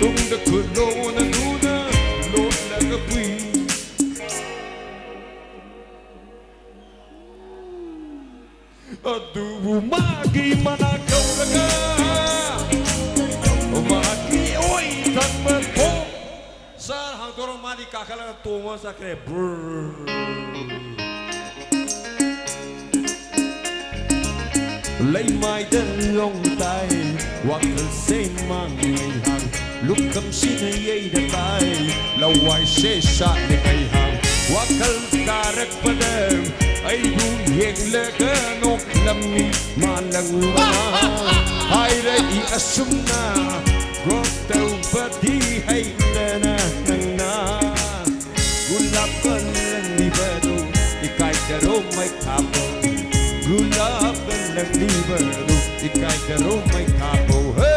ꯇꯨꯡꯗ ꯈꯨꯠ ꯂꯣꯟꯅꯗꯨꯅ ꯂꯣꯠꯂꯒ ꯄꯨꯏ꯫ ꯑꯗꯨꯕꯨ ꯃꯥꯒꯤ ꯃꯅꯥꯛ ꯌꯧꯔꯒ ꯃꯍꯥꯛꯀꯤ ꯑꯣꯏ ꯊꯪꯕ ꯊꯣꯡ ꯁꯥꯔ ꯍꯥꯡꯗꯣꯔꯒ ꯃꯥꯗꯤ ꯀꯥꯈꯠꯂꯒ ꯇꯣꯡꯉ ꯆꯠꯈ꯭ꯔꯦ꯫ ꯕ꯭ꯔꯔ꯫ ꯂꯩꯃꯥꯏꯗ ꯂꯣꯡ ꯇꯥꯏ, ꯋꯥꯈꯜꯁꯦ ꯃꯥꯡꯂꯤ ꯉꯩꯍꯥꯛ꯫ ꯂꯨꯞꯀꯝꯁꯤꯅ ꯌꯩꯔ ꯇꯥꯏ, ꯂꯋꯥꯏꯁꯦ ꯁꯥꯠꯂꯤ ꯉꯩꯍꯥꯛ꯫ ꯋꯥꯈꯜ ꯇꯥꯔꯛꯄꯗ ꯑꯩꯕꯨ ꯌꯦꯡꯂꯒ ꯅꯣꯛꯂꯝꯃꯤ ꯃꯥꯂꯪꯕꯅ꯫ ꯍꯥꯏꯔꯛꯏ ꯑꯁꯨꯝꯅ, ꯒ꯭ꯔꯣꯞ ꯇꯧꯕꯗꯤ ꯍꯩꯇꯅ ꯅꯪꯅ꯫ ꯒꯨꯂꯥꯞ ꯂꯪꯂꯤꯕꯗꯨ ꯏꯀꯥꯏꯗꯔꯣ ꯃꯩ ꯊꯥꯕꯧ꯫ ꯒꯨꯂꯥꯞ ꯂꯪꯂꯤꯕꯗꯨ ꯏꯀꯥꯏꯗꯔꯣ ꯃꯩ ꯊꯥꯕꯧ꯫ ꯍꯦ!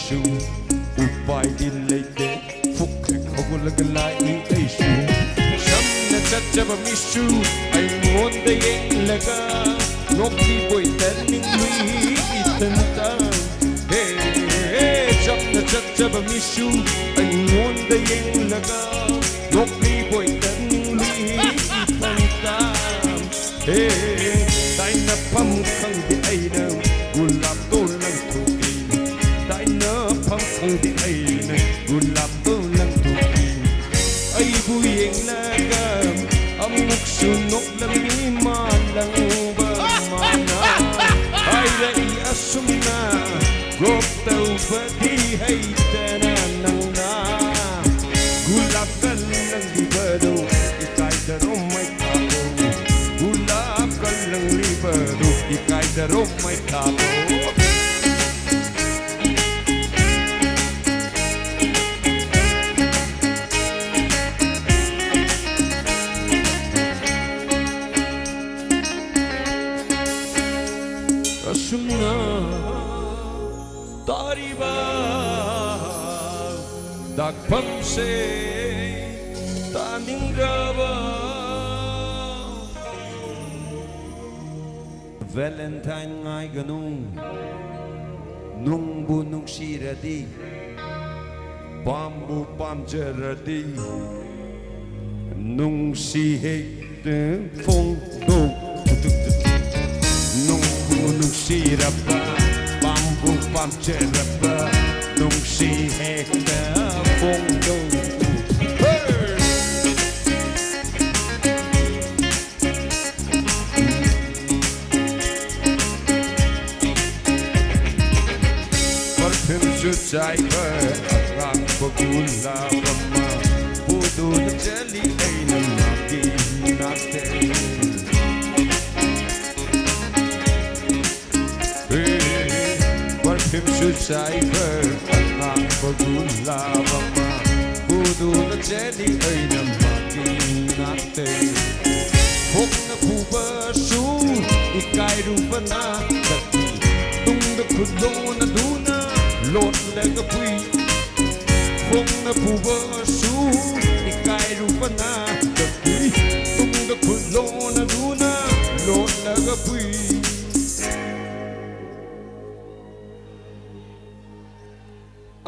ꯁꯨ ꯎꯄꯥꯏꯗꯤ ꯂꯩꯇꯦ, ꯐꯨꯛ ꯍꯦꯛ ꯍꯧꯒꯠꯂꯒ ꯂꯥꯛꯏ ꯑꯩꯁꯨ꯫ ꯁꯝꯅ ꯆꯠꯆꯕ ꯃꯤꯁꯨ ꯑꯩꯉꯣꯟꯗ ꯌꯦꯡꯂꯒ ꯅꯣꯛꯂꯤꯕꯣꯏ ꯇꯟꯅꯤꯡꯂꯨꯏ ꯏꯊꯟꯇ꯫ ꯍꯦ, ꯍꯦ, ꯆꯝꯅ ꯆꯠꯆꯕ ꯃꯤꯁꯨ ꯑꯩꯉꯣꯟꯗ ꯌꯦꯡꯂꯒ ꯅꯣꯛꯂꯤꯕꯣꯏ ꯇꯟꯅꯤꯡꯂꯨꯏ ꯏꯊꯟꯇ꯫ ꯍꯦ, ꯇꯥꯏꯅꯐꯝ ꯈꯪꯗꯦ ꯑꯩꯅ ꯒꯨꯂꯥꯞꯇꯣ ꯂꯪꯊꯣꯛꯏ꯫ ꯇꯥꯏꯅꯐꯝ ꯈꯪꯗꯦ ꯑꯩꯅ ꯒꯨꯂꯥꯞꯇꯣ ꯂꯪꯊꯣꯛꯏ꯫ ꯑꯩꯕꯨ ꯌꯦꯡꯂꯒ ꯑꯃꯨꯛꯁꯨ ꯅꯣꯛꯂꯝꯃꯤ ꯃꯥꯂꯪꯕ ꯃꯥꯅ꯫ ꯍꯥꯏꯔꯛꯏ ꯑꯁꯨꯝꯅ, ꯒꯣꯞ ꯇꯧꯕꯗꯤ ꯍꯩꯇꯅ ꯅꯪꯅ꯫ ꯒꯨꯂꯥꯞꯀ ꯂꯪꯂꯤꯕꯗꯨ ꯏꯀꯥꯏꯗꯔꯣ ꯃꯩ ꯊꯥꯕꯣ? ꯒꯨꯂꯥꯞꯀ ꯂꯪꯂꯤꯕꯗꯨ ꯏꯀꯥꯏꯗꯔꯣ ꯃꯩ ꯊꯥꯕꯣ? ꯑꯁꯨꯝꯅ ꯇꯥꯔꯤꯕ ꯗꯥꯛꯐꯝꯁꯦ ꯇꯥꯅꯤꯡꯗ꯭ꯔꯕ꯫ ꯚꯦꯂꯦꯟꯇꯥꯏꯟ ꯉꯥꯏꯒꯅꯨ, ꯅꯨꯡꯕꯨ ꯅꯨꯡꯁꯤꯔꯗꯤ, ꯄꯥꯝꯕꯨ ꯄꯥꯝꯖꯔꯗꯤ, ꯅꯨꯡꯁꯤ ꯍꯦꯛꯇ ꯐꯣꯡꯗꯣꯛ꯫ ꯅꯨꯡꯕꯨ ꯅꯨꯡꯁꯤꯔꯕ, ꯄꯥꯝꯕꯨ ꯄꯥꯝꯖꯔꯕ, ꯅꯨꯡꯁꯤ ꯍꯦꯛꯇ ꯐꯣꯡꯗꯣꯛ꯫ ꯍꯦ! ꯄꯔꯐ꯭ꯌꯨꯝꯁꯨ ꯆꯥꯏꯕ ꯑꯉꯥꯡꯕ ꯒꯨꯂꯥꯞ ꯑꯃ ꯄꯨꯗꯨꯅ ꯆꯠꯂꯤ ꯑꯩꯅ ꯃꯥꯒꯤ ꯅꯥꯛꯇ꯫ ꯄꯔꯐ꯭ꯌꯨꯝꯁꯨ ꯆꯥꯏꯕ ꯑꯉꯥꯡꯕ ꯒꯨꯂꯥꯞ ꯑꯃ ꯄꯨꯗꯨꯅ ꯆꯦꯜꯂꯤ ꯑꯩꯅ ꯃꯥꯒꯤ ꯅꯥꯛꯇ꯫ ꯐꯣꯛꯅ ꯐꯨꯕꯁꯨ ꯏꯀꯥꯏꯔꯨꯕꯅ ꯆꯠꯂꯤ ꯇꯨꯡꯗ ꯈꯨꯠ ꯂꯣꯟꯅꯗꯨꯅ ꯂꯣꯠꯂꯒ ꯄꯨꯏ꯫ ꯈꯣꯡꯅ ꯄꯨꯕꯁꯨ ꯏꯀꯥꯏꯔꯨꯕꯅ ꯆꯠꯄꯤ꯫ ꯇꯨꯡꯗ ꯈꯨꯠ ꯂꯣꯟꯅꯗꯨꯅ ꯂꯣꯠꯂꯒ ꯄꯨꯏ꯫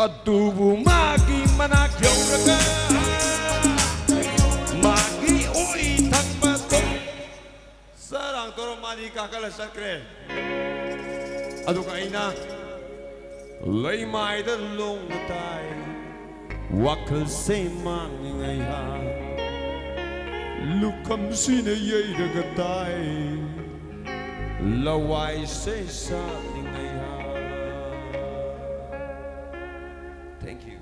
ꯑꯗꯨꯕꯨ ꯃꯥꯒꯤ ꯃꯅꯥꯛ ꯌꯧꯔꯒ ꯃꯥꯒꯤ ꯑꯣꯏ ꯊꯪꯕꯗꯣ ꯆꯔꯥꯡ ꯇꯧꯔ ꯃꯥꯗꯤ ꯀꯥꯈꯠꯂ ꯆꯠꯈ꯭ꯔꯦ꯫ ꯑꯗꯨꯒ ꯑꯩꯅ ꯂꯩꯃꯥꯏꯗ ꯂꯣꯡꯅ ꯇꯥꯏ꯫ ꯋꯥꯈꯜꯁꯦ ꯃꯥꯡꯉꯤ ꯉꯩꯍꯥꯛ꯫ ꯂꯨꯈꯝꯁꯤꯅ ꯌꯩꯔꯒ ꯇꯥꯏ꯫ ꯂꯋꯥꯏꯁꯦ ꯁꯥꯠꯂꯤ ꯉꯩꯍꯥꯛ꯫ Thank you.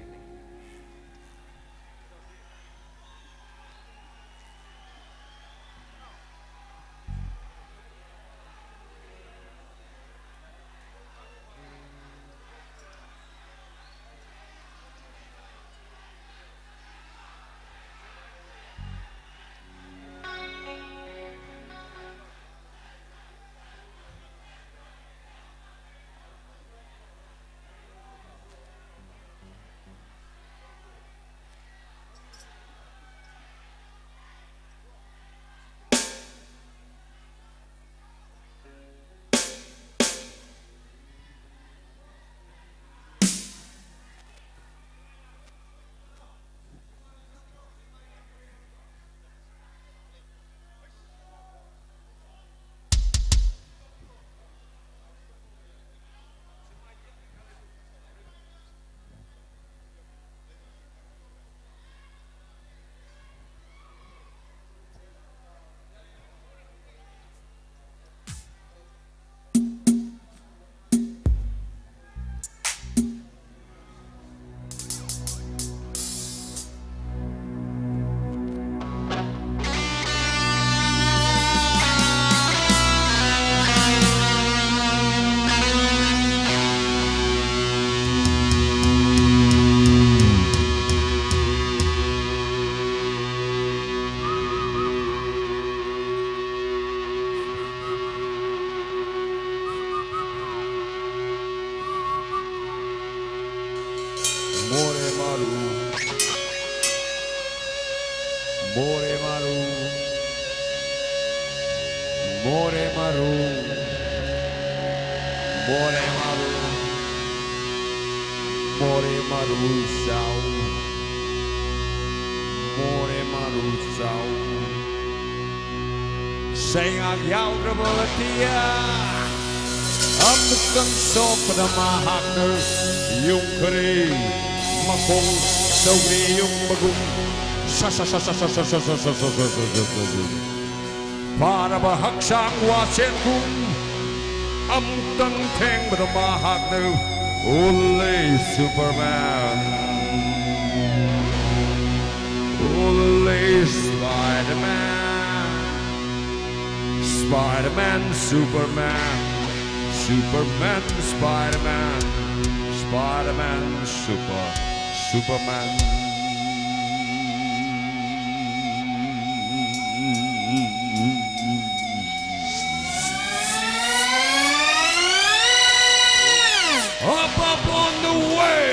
Moremaru. Moremaru. Moremaru. Moremaru sau. Moremaru sau. Seinga yaudraba tia. Amuktang sokada mahakna. Yung kari. Makong sauri yung bagong. Sa sa sa sa sa sa sa sa sa sa sa sa sa. Paraba haksang wasen kum. Amuktang teng bada mahakna. Ole Superman. Ole Spider-Man. Spider-Man, Superman. Superman, Spider-Man. Spider-Man, Super, Superman. Up, up on the way.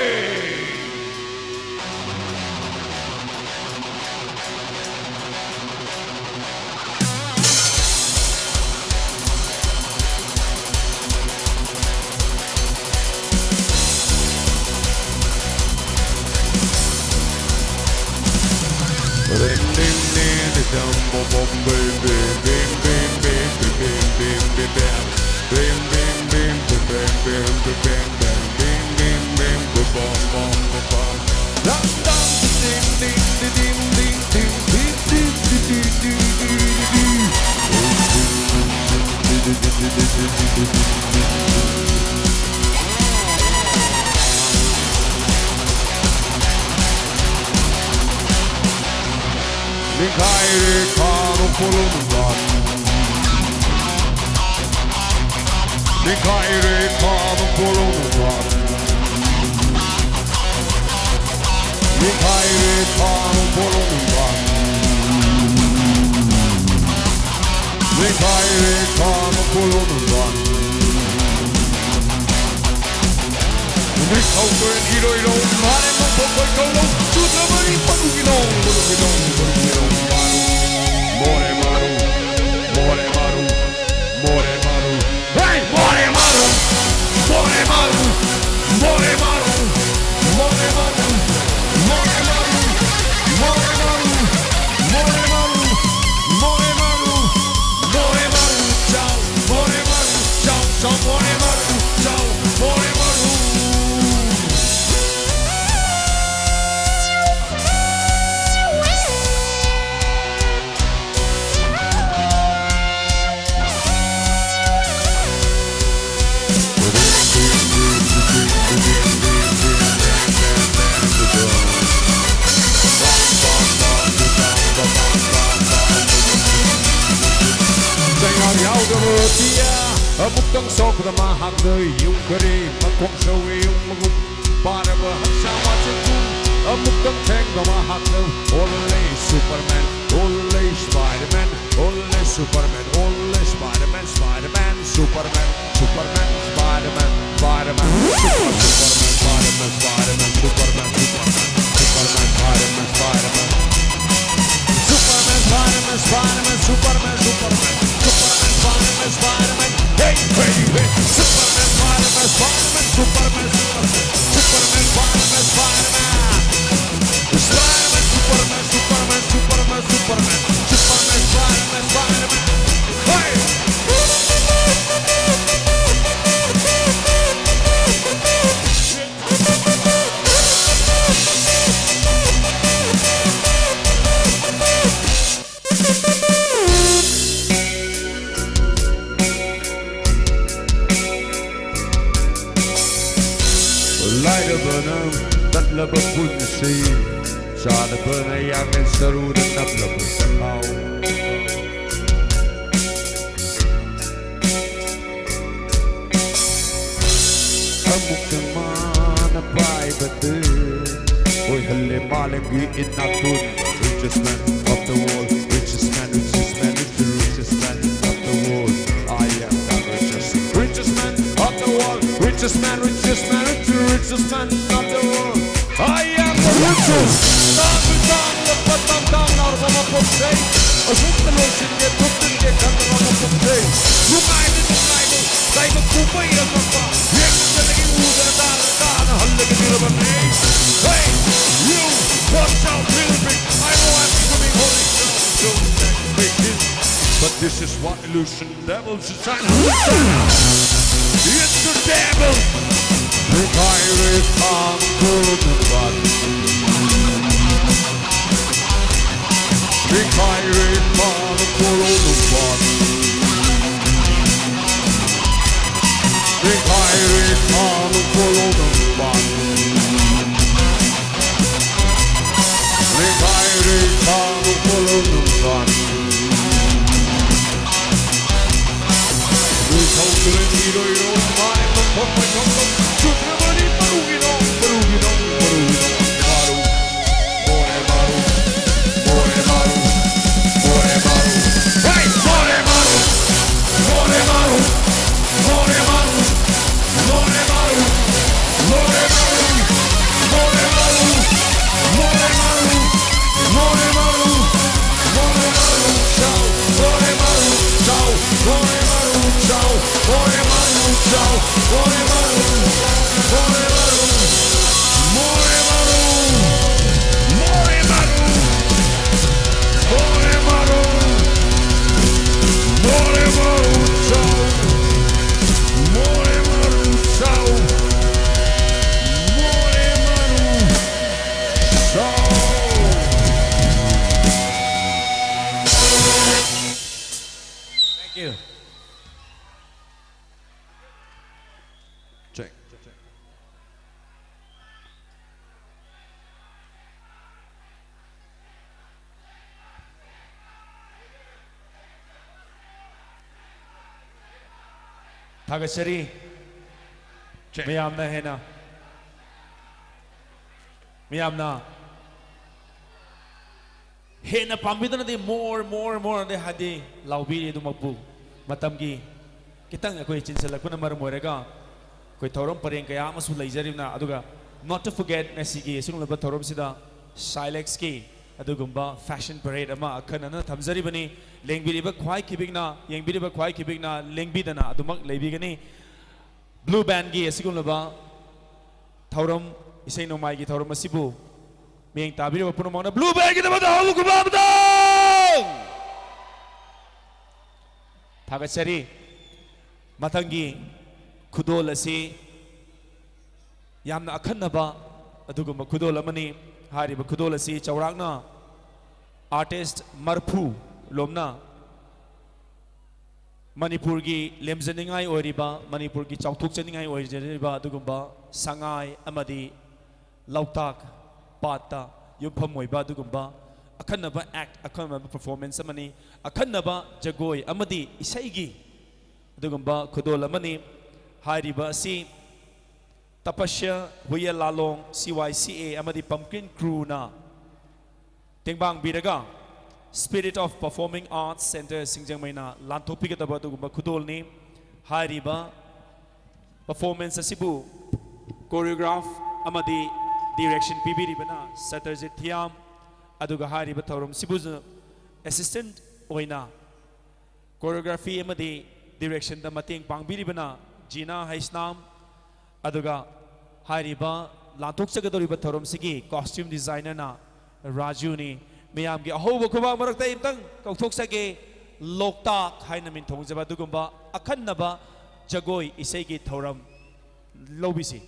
Nikaire kano polonumban. Nikaire kano polonumban. Nikaire kano polonumban. Nikaire kano polonumban. Nikaukeren iroiro mare mo pokoi kolo. Tutra mari paduginong, paduginong, paduginong. ꯑꯃꯨꯛꯇꯪ ꯁꯣꯛꯄꯗ ꯃꯍꯥꯛꯅ ꯌꯨꯝ ꯈꯔꯤ ꯃꯈꯣꯡ ꯁꯧꯏ ꯌꯨꯝ ꯃꯒꯨꯝ ꯄꯥꯔꯕ ꯍꯛꯆꯥꯡ ꯃꯆꯦꯠ ꯊꯨꯝ ꯑꯃꯨꯛꯇꯪ ꯊꯦꯡꯕ ꯃꯍꯥꯛꯅ ꯑꯣꯜꯂꯦ ꯁꯨꯄꯔꯃꯦꯟ ꯑꯣꯜꯂꯦ ꯁ꯭ꯄꯥꯏꯗꯔꯃꯦꯟ ꯑꯣꯜꯂꯦ ꯁꯨꯄꯔꯃꯦꯟ ꯑꯣꯜꯂꯦ Spider-Man Spider-Man Superman Superman Spider-Man Spider-Man super Superman Spider-Man Spider-Man Superman Superman Spider-Man Spider-Man Spider-Man Spider-Man Spider-Man Spider-Man Spider-Man Spider-Man Spider-Man Spider-Man Hey, hey, hey. Superman, Spider-Man, Spider-Man, Superman, Superman, Superman, Spider-Man, Spider-Man. Spider-Man, Superman, Superman, Superman, Superman, Superman, Spider-Man, Spider-Man. Hey! ꯂꯥꯏꯔꯕꯅ ꯇꯠꯂꯕ ꯄꯨꯟꯁꯤ, ꯆꯥꯗꯕꯅ ꯌꯥꯡꯂꯦꯟ ꯁꯔꯨꯗ ꯅꯞꯂꯕ ꯆꯈꯥꯎ꯫ ꯑꯃꯨꯛꯇꯪ ꯃꯥꯅ ꯄꯥꯏꯕꯗꯨ ꯑꯣꯏꯍꯜꯂꯦ ꯃꯥꯂꯦꯝꯒꯤ ꯏꯅꯥꯛ ꯈꯨꯟꯕ richest man of the world, richest man, richest man, richest, richest man of the world. I am the richest, richest man of the world, richest man, richest man, richest, richest man of the world. I am the richest. ꯇꯥꯡꯕ ꯇꯥꯡꯂꯕ ꯇꯥꯡ ꯇꯥꯡ ꯂꯥꯎꯔꯕ ꯃꯄꯣꯛꯁꯦ ꯑꯁꯨꯝꯅ ꯂꯣꯏꯁꯤꯟꯒꯦ ꯊꯨꯞꯆꯤꯟꯒꯦ ꯈꯟꯗꯕ ꯃꯄꯣꯛꯁꯦ ꯅꯨꯡꯉꯥꯏꯅ ꯅꯨꯡꯉꯥꯏꯅ ꯂꯥꯏꯕꯛ ꯄꯨꯕ ꯏꯔꯝꯂꯛꯄ ꯌꯦꯡꯗꯅ ꯏꯔꯨꯗꯅ ꯇꯥꯗꯅ ꯀꯥꯅ ꯍꯜꯂꯒ ꯏꯔꯕꯅꯦ. Hey, you, watch out, little bit. I know I'm becoming holy now. Don't take me in. But this is what illusion devils design. It's the devil. Require it on the body. Require it on the body. Require it on the body. Require it on the body. Require ꯊꯥꯒꯠꯆꯔꯤ꯫ ꯃꯌꯥꯝꯅ ꯍꯦꯟꯅ, ꯃꯌꯥꯝꯅ ꯍꯦꯟꯅ ꯄꯥꯝꯕꯤꯗꯨꯅꯗꯤ more, more, more ꯗꯤ ꯍꯥꯏꯗꯤ ꯂꯥꯎꯕꯤꯔꯤ꯫ ꯑꯗꯨꯃꯛꯄꯨ ꯃꯇꯝꯒꯤ ꯈꯤꯇꯪ ꯑꯩꯈꯣꯏ ꯆꯤꯟꯁꯤꯜꯂꯛꯄꯅ ꯃꯔꯝ ꯑꯣꯏꯔꯒ ꯑꯩꯈꯣꯏ ꯊꯧꯔꯝ ꯄꯔꯦꯡ ꯀꯌꯥ ꯑꯃꯁꯨ ꯂꯩꯖꯔꯤꯕꯅ, ꯑꯗꯨꯒ not to forget ꯉꯁꯤꯒꯤ ꯑꯁꯤꯒꯨꯝꯂꯕ ꯊꯧꯔꯝꯁꯤꯗ ꯁꯥꯏꯂꯦꯛꯁꯀꯤ ꯑꯗꯨꯒꯨꯝꯕ fashion parade ꯑꯃ ꯑꯈꯟꯅꯅ ꯊꯝꯖꯔꯤꯕꯅꯤ꯫ ꯂꯦꯡꯕꯤꯔꯤꯕ ꯈ꯭ꯋꯥꯏ ꯈꯤꯕꯤꯛꯅ, ꯌꯦꯡꯕꯤꯔꯤꯕ ꯈ꯭ꯋꯥꯏ ꯈꯤꯕꯤꯛꯅ ꯂꯦꯡꯕꯤꯗꯅ ꯑꯗꯨꯃꯛ ꯂꯩꯕꯤꯒꯅꯤ꯫ Blue Bandꯒꯤ ꯑꯁꯤꯒꯨꯝꯂꯕ ꯊꯧꯔꯝ, ꯏꯁꯩ ꯅꯣꯡꯃꯥꯏꯒꯤ ꯊꯧꯔꯝ ꯑꯁꯤꯕꯨ ꯃꯤꯠꯌꯦꯡ ꯇꯥꯕꯤꯔꯤꯕ ꯄꯨꯝꯅꯃꯛꯅ Blue Bandꯒꯤꯗꯃꯛꯇ ꯑꯍꯧꯕ ꯈꯨꯕꯥꯛ ꯑꯃꯇꯪ ꯊꯥꯒꯠꯆꯔꯤ꯫ ꯃꯊꯪꯒꯤ ꯈꯨꯗꯣꯜ ꯑꯁꯤ ꯌꯥꯝꯅ ꯑꯈꯟꯅꯕ ꯑꯗꯨꯒꯨꯝꯕ ꯈꯨꯗꯣꯜ ꯑꯃꯅꯤ꯫ ꯍꯥꯏꯔꯤꯕ ꯈꯨꯗꯣꯜ ꯑꯁꯤ ꯆꯥꯎꯔꯥꯛꯅ artist ꯃꯔꯐꯨ ꯂꯣꯝꯅ ꯃꯅꯤꯄꯨꯔꯒꯤ ꯂꯦꯝꯖꯅꯤꯡꯉꯥꯏ ꯑꯣꯏꯔꯤꯕ, ꯃꯅꯤꯄꯨꯔꯒꯤ ꯆꯥꯎꯊꯣꯛꯆꯅꯤꯡꯉꯥꯏ ꯑꯣꯏꯖꯔꯤꯕ ꯑꯗꯨꯒꯨꯝꯕ ꯁꯉꯥꯏ ꯑꯃꯗꯤ ꯂꯣꯛꯇꯥꯛ ꯄꯥꯠꯇ ꯌꯨꯝꯐꯝ ꯑꯣꯏꯕ ꯑꯗꯨꯒꯨꯝꯕ ꯑꯈꯟꯅꯕ act, ꯑꯈꯟꯅꯕ performance ꯑꯃꯅꯤ꯫ ꯑꯈꯟꯅꯕ ꯖꯒꯣꯏ ꯑꯃꯗꯤ ꯏꯁꯩꯒꯤ ꯑꯗꯨꯒꯨꯝꯕ ꯈꯨꯗꯣꯜ ꯑꯃꯅꯤ꯫ ꯍꯥꯏꯔꯤꯕ ꯑꯁꯤ ꯇꯄꯁ꯭ꯌ Huiyen ꯂꯥꯂꯣꯡ, C Y C A ꯑꯃꯗꯤ Pumpkin Crewꯅ ꯇꯦꯡꯕꯥꯡꯕꯤꯔꯒ Spirit of Performing Arts Centre ꯁꯤꯡꯖꯃꯩꯅ ꯂꯥꯟꯊꯣꯛꯄꯤꯒꯗꯕ ꯑꯗꯨꯒꯨꯝꯕ ꯈꯨꯗꯣꯜꯅꯤ꯫ ꯍꯥꯏꯔꯤꯕ performance ꯑꯁꯤꯕꯨ choreograph ꯑꯃꯗꯤ direction ꯄꯤꯕꯤꯔꯤꯕꯅ ꯁꯇꯔꯖꯤꯠ ꯊꯤꯌꯥꯝ, ꯑꯗꯨꯒ ꯍꯥꯏꯔꯤꯕ ꯊꯧꯔꯝꯁꯤꯕꯨ assistant ꯑꯣꯏꯅ choreography ꯑꯃꯗꯤ directionꯗ ꯃꯇꯦꯡ ꯄꯥꯡꯕꯤꯔꯤꯕꯅ ꯖꯤꯅꯥ ꯍꯩꯁꯅꯥꯝ, ꯑꯗꯨꯒ ꯍꯥꯏꯔꯤꯕ ꯂꯥꯟꯊꯣꯛꯆꯒꯗꯧꯔꯤꯕ ꯊꯧꯔꯝꯁꯤꯒꯤ costume designerꯅ ꯔꯥꯖꯨꯅꯤ꯫ ꯃꯌꯥꯝꯒꯤ ꯑꯍꯧꯕ ꯈꯨꯕꯥꯛ ꯃꯔꯛꯇ ꯑꯩ ꯑꯝꯇꯪ ꯀꯧꯊꯣꯛꯆꯒꯦ꯫ ꯂꯣꯛꯇꯥꯛ ꯍꯥꯏꯅ ꯃꯤꯡꯊꯣꯟꯖꯕ ꯑꯗꯨꯒꯨꯝꯕ ꯑꯈꯟꯅꯕ ꯖꯒꯣꯏ ꯏꯁꯩꯒꯤ ꯊꯧꯔꯝ ꯂꯧꯕꯤꯁꯤ꯫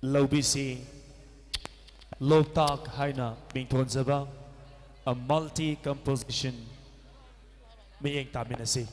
ꯂꯧꯕꯤꯁꯤ꯫ ꯂꯣꯛꯇꯥꯛ ꯍꯥꯏꯅ ꯃꯤꯡꯊꯣꯟꯖꯕ, a multi composition, ꯃꯤꯠꯌꯦꯡ ꯇꯥꯃꯤꯟꯅꯁꯤ꯫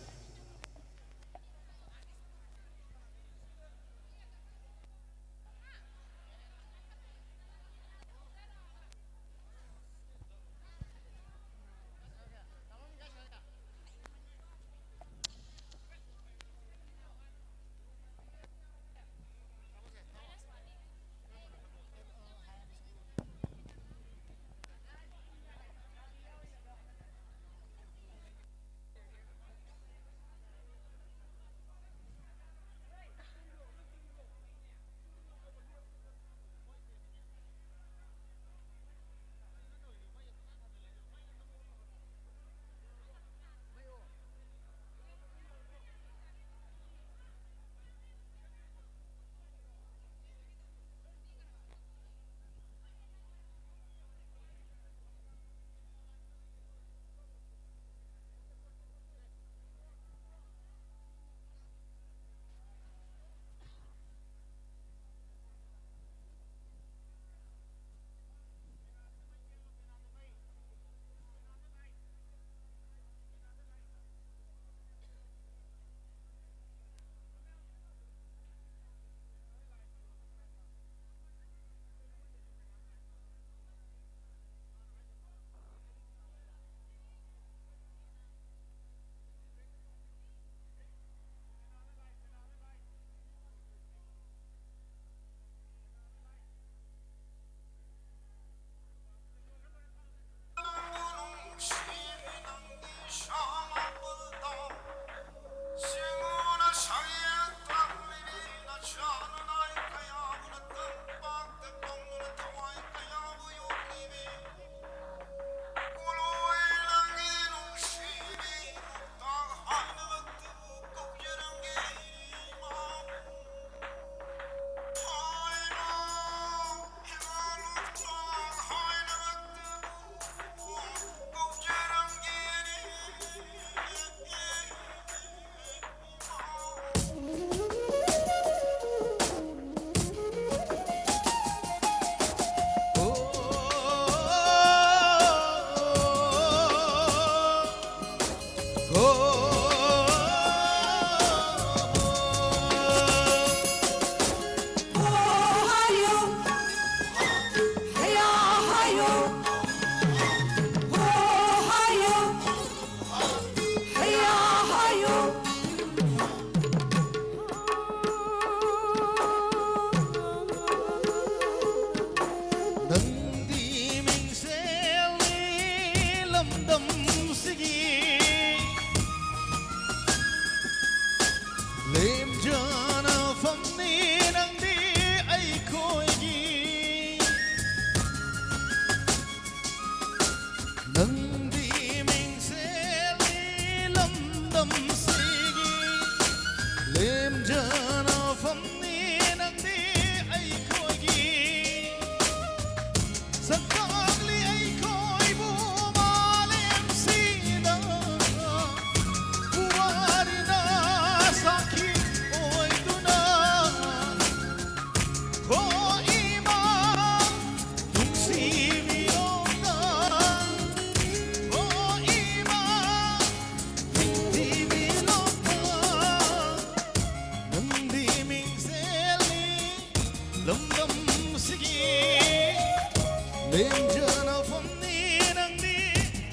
ꯂꯦꯡꯖꯅꯐꯝꯅꯤ ꯅꯪꯗꯤ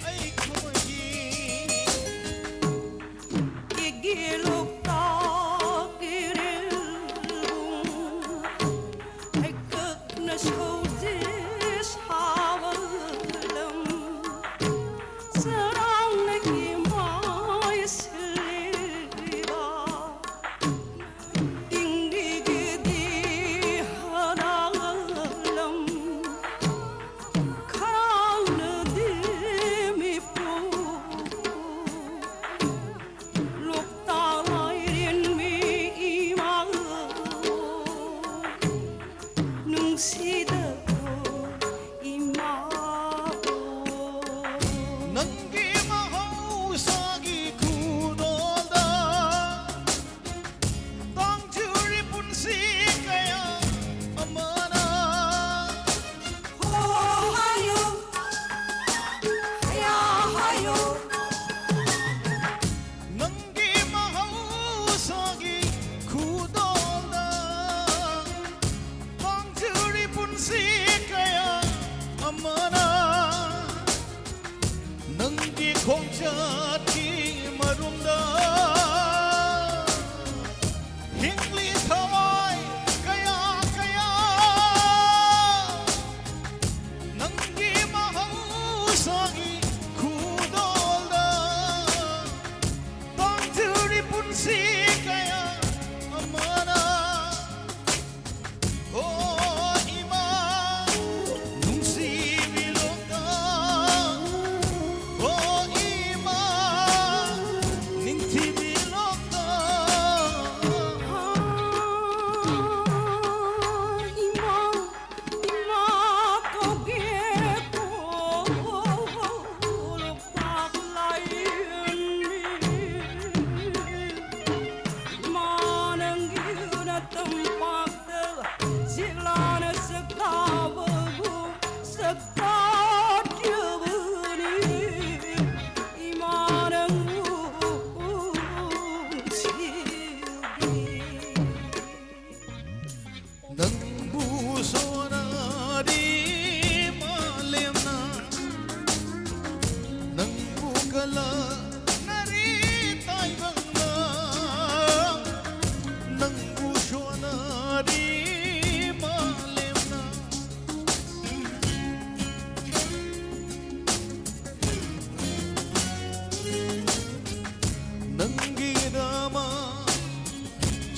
ꯑꯩꯈꯣꯏꯒꯤ꯫ ꯏꯒꯤ ꯂꯣꯛꯇꯥꯛ ꯏꯔꯤꯜꯕꯨꯡ ꯍꯩꯀꯛꯅ ꯁꯧꯖꯤꯟ ꯁꯥꯕ ꯂꯝ꯫ ꯆꯔꯥꯡꯅ ꯏꯃꯥꯏ ꯁꯤꯜꯂꯤꯕ ꯇꯤꯡꯂꯤꯒꯤꯗꯤ ꯍꯔꯥꯡꯂꯝ ꯈꯥꯡꯅꯗꯤ ꯃꯤꯄꯨ ꯂꯣꯛꯇꯥꯛ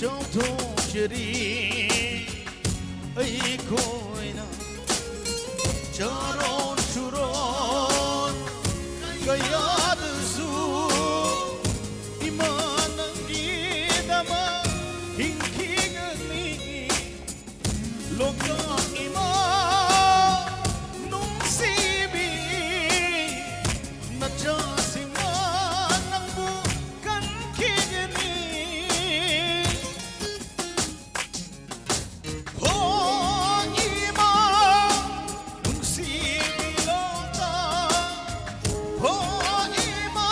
ꯆꯥꯎꯊꯣꯛꯆꯔꯤ꯫ ꯑꯩꯈꯣꯏꯅ ꯆꯥꯔꯣꯟ ꯁꯨꯔꯣꯟ ꯀꯌꯥꯗꯁꯨ ꯏꯃꯥ ꯅꯪꯒꯤꯗꯃꯛ ꯍꯤꯡꯈꯤꯒꯅꯤ꯫ ꯂꯣꯛꯇꯥꯛ ꯏꯃꯥ ꯅꯨꯡꯁꯤꯕꯤ, ꯅꯆꯥꯁꯤꯡꯅ ꯅꯪꯕꯨ ꯀꯟꯈꯤꯒꯅꯤ꯫ ꯍꯣ ꯏꯃꯥ ꯅꯨꯡꯁꯤꯕꯤ ꯂꯣꯛꯇꯥꯛ, ꯍꯣ ꯏꯃꯥ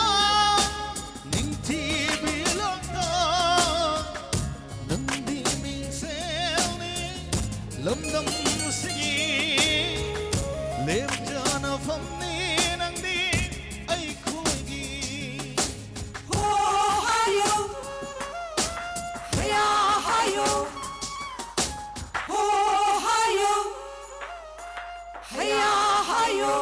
ꯅꯤꯡꯊꯤꯕꯤ ꯂꯣꯛꯇꯥꯛ, ꯅꯪꯗꯤ ꯃꯤꯡꯁꯦꯜꯅꯤ ꯂꯝꯗꯝꯁꯤꯒꯤ ꯂꯦꯝꯖꯅꯐꯝꯅꯤ ꯅꯪꯗꯤ ꯑꯩꯈꯣꯏꯒꯤ꯫ ꯍꯣ ꯍꯥꯏꯌꯨ, ꯍꯌꯥ ꯍꯥꯏꯌꯨ, ꯍꯣ ꯍꯥꯏꯌꯨ, ꯍꯌꯥ ꯍꯥꯏꯌꯨ꯫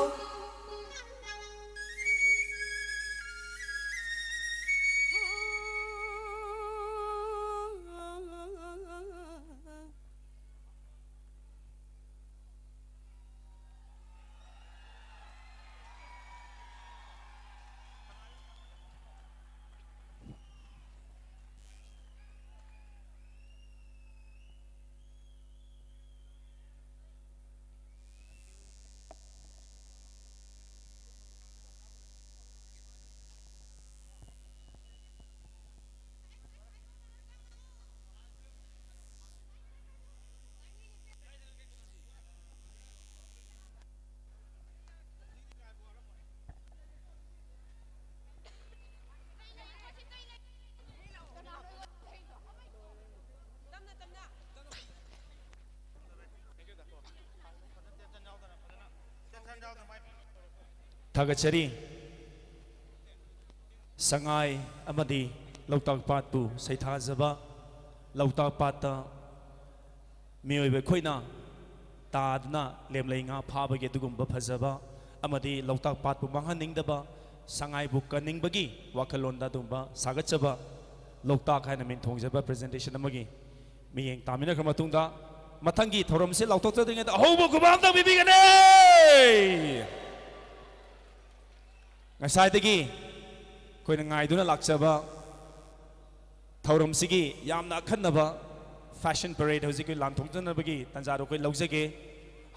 ꯊꯥꯒꯠꯆꯔꯤ꯫ ꯁꯉꯥꯏ ꯑꯃꯗꯤ ꯂꯣꯛꯇꯥꯛ ꯄꯥꯠꯄꯨ ꯁꯩꯊꯥꯖꯕ, ꯂꯣꯛꯇꯥꯛ ꯄꯥꯠꯇ ꯃꯤꯑꯣꯏꯕ ꯑꯩꯈꯣꯏꯅ ꯇꯥꯗꯨꯅ ꯂꯦꯝꯂꯩ ꯉꯥ ꯐꯥꯕꯒꯤ ꯑꯗꯨꯒꯨꯝꯕ ꯐꯖꯕ ꯑꯃꯗꯤ ꯂꯣꯛꯇꯥꯛ ꯄꯥꯠꯄꯨ ꯃꯥꯡꯍꯟꯅꯤꯡꯗꯕ, ꯁꯉꯥꯏꯕꯨ ꯀꯟꯅꯤꯡꯕꯒꯤ ꯋꯥꯈꯜꯂꯣꯟꯗ ꯑꯗꯨꯒꯨꯝꯕ ꯁꯥꯒꯠꯆꯕ ꯂꯣꯛꯇꯥꯛ ꯍꯥꯏꯅ ꯃꯤꯡꯊꯣꯡꯖꯕ presentation ꯑꯃꯒꯤ ꯃꯤꯠꯌꯦꯡ ꯇꯥꯃꯤꯟꯅꯈ꯭ꯔ ꯃꯇꯨꯡꯗ, ꯃꯊꯪꯒꯤ ꯊꯧꯔꯝꯁꯤ ꯂꯥꯎꯊꯣꯛꯆꯗ꯭ꯔꯤꯉꯩꯗ ꯑꯍꯧꯕ ꯈꯨꯕꯥꯛ ꯑꯝꯇꯪ ꯄꯤꯕꯤꯒꯅꯤ꯫ ꯉꯁꯥꯏꯗꯒꯤ ꯑꯩꯈꯣꯏꯅ ꯉꯥꯏꯗꯨꯅ ꯂꯥꯛꯆꯕ ꯊꯧꯔꯝꯁꯤꯒꯤ ꯌꯥꯝꯅ ꯑꯈꯟꯅꯕ fashion parade ꯍꯧꯖꯤꯛ ꯑꯩꯈꯣꯏ ꯂꯥꯟꯊꯣꯛꯆꯅꯕꯒꯤ ꯇꯥꯟꯖꯥꯗꯣ ꯑꯩꯈꯣꯏ ꯂꯧꯖꯒꯦ꯫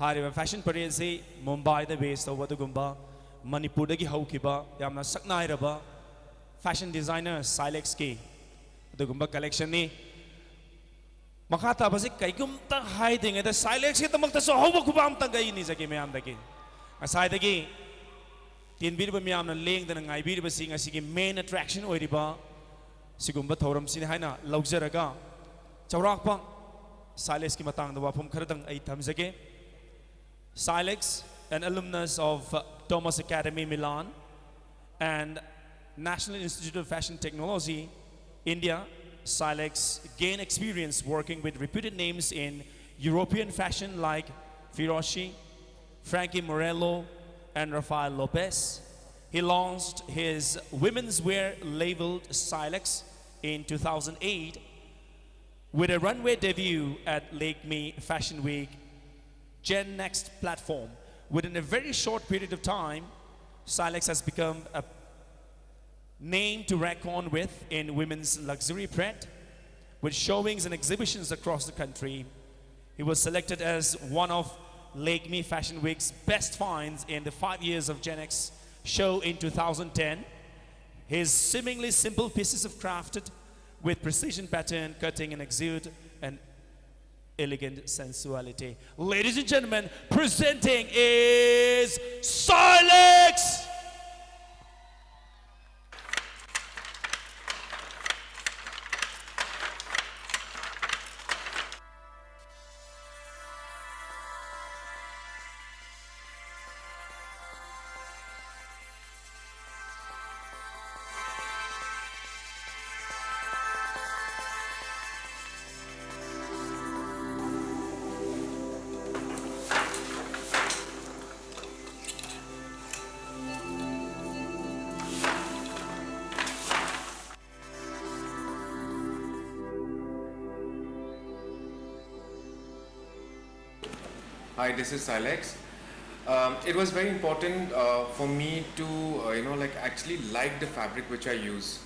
ꯍꯥꯏꯔꯤꯕ fashion parade ꯑꯁꯤ ꯃꯨꯝꯕꯥꯏꯗ base ꯇꯧꯕ ꯑꯗꯨꯒꯨꯝꯕ, ꯃꯅꯤꯄꯨꯔꯗꯒꯤ ꯍꯧꯈꯤꯕ ꯌꯥꯝꯅ ꯁꯛꯅꯥꯏꯔꯕ fashion designer Silex ꯀꯤ ꯑꯗꯨꯒꯨꯝꯕ collection ꯅꯤ꯫ ꯃꯈꯥ ꯇꯥꯕꯁꯤ ꯀꯩꯒꯨꯝꯇ ꯍꯥꯏꯗ꯭ꯔꯤꯉꯩꯗ Silex ꯀꯤꯗꯃꯛꯇꯁꯨ ꯑꯍꯧꯕ ꯈꯨꯕꯥꯛ ꯑꯝꯇꯪꯒ ꯑꯩ ꯅꯤꯖꯒꯦ ꯃꯌꯥꯝꯗꯒꯤ꯫ ꯉꯁꯥꯏꯗꯒꯤ ꯇꯦꯟꯕꯤꯔꯤꯕ ꯃꯌꯥꯝꯅ ꯂꯦꯡꯗꯅ ꯉꯥꯏꯕꯤꯔꯤꯕꯁꯤ ꯉꯁꯤꯒꯤ main attraction ꯑꯣꯏꯔꯤꯕ ꯁꯤꯒꯨꯝꯕ ꯊꯧꯔꯝꯁꯤꯅꯤ ꯍꯥꯏꯅ ꯂꯧꯖꯔꯒ, ꯆꯥꯎꯔꯥꯛꯄ Silex ꯀꯤ ꯃꯇꯥꯡꯗ ꯋꯥꯐꯝ ꯈꯔꯗꯪ ꯑꯩ ꯊꯝꯖꯒꯦ꯫ Silex, an alumnus of Thomas Academy Milan and National Institute of Fashion Technology, India, Silex gained experience working with reputed names in European fashion like Givenchy, Frankie Morello, and Rafael Lopez. He launched his women's wear labeled Silex in two thousand eight with a runway debut at Lakme Fashion Week Gen Next platform. Within a very short period of time, Silex has become a name to reckon with in women's luxury pret, with showings and exhibitions across the country. He was selected as one of Lakme Fashion Week's best finds in the five years of Gen X show in two thousand ten. His seemingly simple pieces of crafted with precision pattern cutting and exude an elegant sensuality. Ladies and gentlemen, presenting is Silex! Hi, this is Silex. Um, it was very important uh, for me to, uh, you know, like, actually like the fabric which I use.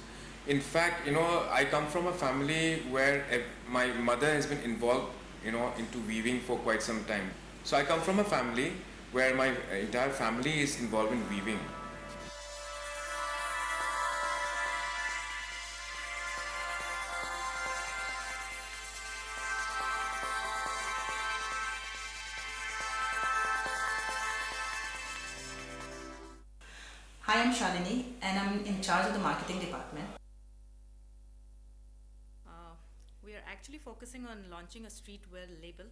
In fact, you know, I come from a family where ev- my mother has been involved, you know, into weaving for quite some time. So I come from a family where my entire family is involved in weaving. Hi, I'm Shalini and I'm in charge of the marketing department. Uh, we are actually focusing on launching a streetwear label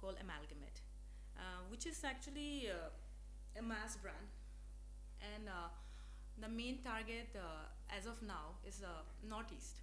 called Amalgamate, uh, which is actually uh, a mass brand. And uh, the main target uh, as of now is uh, Northeast.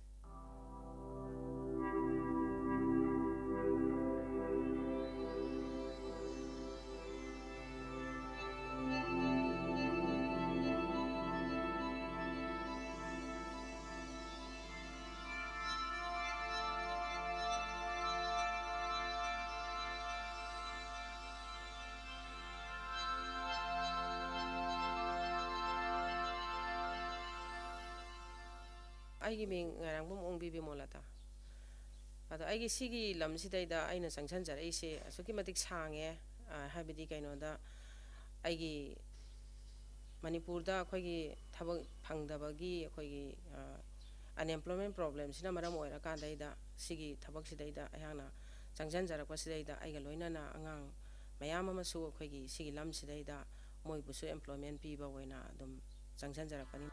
ꯑꯩꯒꯤ ꯃꯤꯡ ꯉꯥꯏꯔꯥꯡꯕꯝ ꯑꯣꯡꯕꯤ ꯕꯤꯃꯣꯂꯇꯥ꯫ ꯑꯗꯣ ꯑꯩꯒꯤ ꯁꯤꯒꯤ ꯂꯝꯁꯤꯗꯩꯗ ꯑꯩꯅ ꯆꯪꯁꯤꯟꯖꯔꯛꯏꯁꯦ ꯑꯁꯨꯛꯀꯤ ꯃꯇꯤꯛ ꯁꯥꯡꯉꯦ꯫ ꯍꯥꯏꯕꯗꯤ ꯀꯩꯅꯣꯗ, ꯑꯩꯒꯤ ꯃꯅꯤꯄꯨꯔꯗ ꯑꯩꯈꯣꯏꯒꯤ ꯊꯕꯛ ꯐꯪꯗꯕꯒꯤ ꯑꯩꯈꯣꯏꯒꯤ unemployment problemꯁꯤꯅ ꯃꯔꯝ ꯑꯣꯏꯔꯀꯥꯟꯗꯩꯗ ꯁꯤꯒꯤ ꯊꯕꯛꯁꯤꯗꯩꯗ ꯑꯩꯍꯥꯛꯅ ꯆꯪꯁꯤꯟꯖꯔꯛꯄꯁꯤꯗꯩꯗ ꯑꯩꯒ ꯂꯣꯏꯅꯅ ꯑꯉꯥꯡ ꯃꯌꯥꯝ ꯑꯃꯁꯨ ꯑꯩꯈꯣꯏꯒꯤ ꯁꯤꯒꯤ ꯂꯝꯁꯤꯗꯩꯗ ꯃꯣꯏꯕꯨꯁꯨ employment ꯄꯤꯕ ꯑꯣꯏꯅ ꯑꯗꯨꯝ ꯆꯪꯁꯤꯟꯖꯔꯛꯄꯅꯤ꯫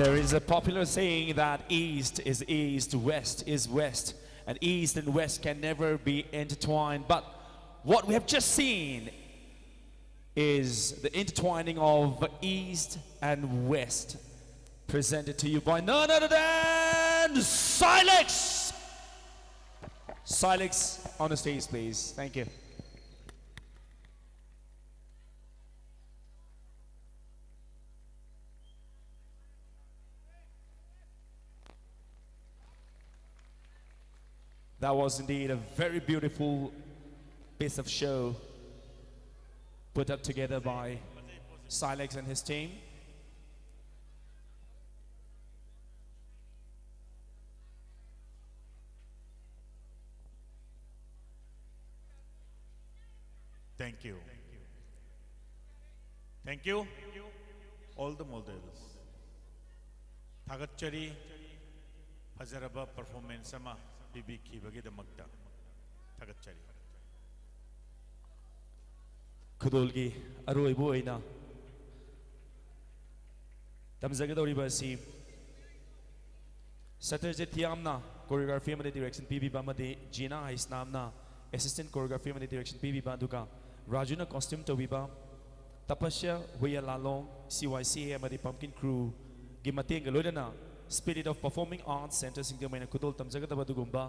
There is a popular saying that East is East, West is West, and East and West can never be intertwined. But what we have just seen is the intertwining of East and West, presented to you by none other than Silex! Silex on the stage, please. Thank you. That was indeed a very beautiful piece of show put up together by Silex and his team. Thank you. Thank you. All the models. ꯊꯥꯒꯠꯆꯔꯤ꯫ ꯐꯖꯔꯕ performance ꯑꯃ ꯄꯤꯕꯤꯈꯤꯕꯒꯤꯗꯃꯛꯇ ꯊꯥꯒꯠꯆꯔꯤ꯫ ꯈꯨꯗꯣꯜꯒꯤ ꯑꯔꯣꯏꯕ ꯑꯣꯏꯅ ꯇꯝꯖꯒꯗꯧꯔꯤꯕ ꯑꯁꯤ ꯁꯇꯔꯖꯤꯠ ꯊꯤꯌꯥꯝꯅ choreography ꯑꯃꯗꯤ direction ꯄꯤꯕꯤꯕ ꯑꯃꯗꯤ ꯖꯤꯅꯥ ꯍꯩꯁꯅꯥꯝꯅ assistant choreography ꯑꯃꯗꯤ direction ꯄꯤꯕꯤꯕ, ꯑꯗꯨꯒ ꯔꯥꯖꯨꯅ costume ꯇꯧꯕꯤꯕ, ꯇꯄꯁ꯭ꯌ, Huiyen ꯂꯥꯂꯣꯡ, C Y C A ꯑꯃꯗꯤ Pumpkin Crew ꯒꯤ ꯃꯇꯦꯡꯒ ꯂꯣꯏꯅꯅ Spirit of Performing Arts Center ꯁꯤꯡꯖꯃꯩꯅ ꯈꯨꯗꯣꯜ ꯇꯝꯖꯒꯗꯕ ꯑꯗꯨꯒꯨꯝꯕ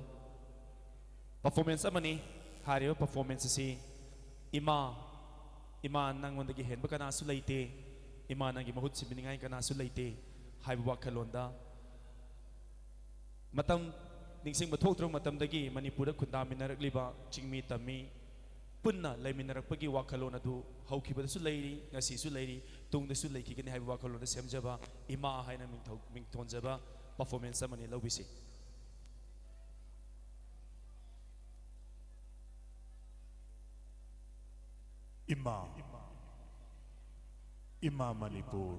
performance ꯑꯃꯅꯤ꯫ ꯍꯥꯏꯔꯤꯕ performance ꯑꯁꯤ ꯏꯃꯥ, ꯏꯃꯥ ꯅꯪꯉꯣꯟꯗꯒꯤ ꯍꯦꯟꯕ ꯀꯅꯥꯁꯨ ꯂꯩꯇꯦ, ꯏꯃꯥ ꯅꯪꯒꯤ ꯃꯍꯨꯠ ꯁꯤꯟꯕꯤꯅꯤꯡꯉꯥꯏ ꯀꯅꯥꯁꯨ ꯂꯩꯇꯦ ꯍꯥꯏꯕ ꯋꯥꯈꯜꯂꯣꯟꯗ ꯃꯇꯝ ꯅꯤꯡꯁꯤꯡꯕ ꯊꯣꯛꯇ꯭ꯔꯕ ꯃꯇꯝꯗꯒꯤ ꯃꯅꯤꯄꯨꯔꯗ ꯈꯨꯟꯗꯥꯃꯤꯟꯅꯔꯛꯂꯤꯕ ꯆꯤꯡꯃꯤ ꯇꯝꯃꯤ ꯄꯨꯟꯅ ꯂꯩꯃꯤꯟꯅꯔꯛꯄꯒꯤ ꯋꯥꯈꯜꯂꯣꯟ ꯑꯗꯨ ꯍꯧꯈꯤꯕꯗꯁꯨ ꯂꯩꯔꯤ, ꯉꯁꯤꯁꯨ ꯂꯩꯔꯤ, ꯇꯨꯡꯗꯁꯨ ꯂꯩꯈꯤꯒꯅꯤ ꯍꯥꯏꯕ ꯋꯥꯈꯜꯂꯣꯟꯗ ꯁꯦꯝꯖꯕ ꯏꯃꯥ ꯍꯥꯏꯅ ꯃꯤꯡꯊꯧ-, ꯃꯤꯡꯊꯣꯟꯖꯕ performance ꯑꯃꯅꯤ꯫ ꯂꯧꯕꯤꯁꯤ꯫ ꯏꯃꯥ, ꯏꯃꯥ ꯃꯅꯤꯄꯨꯔ,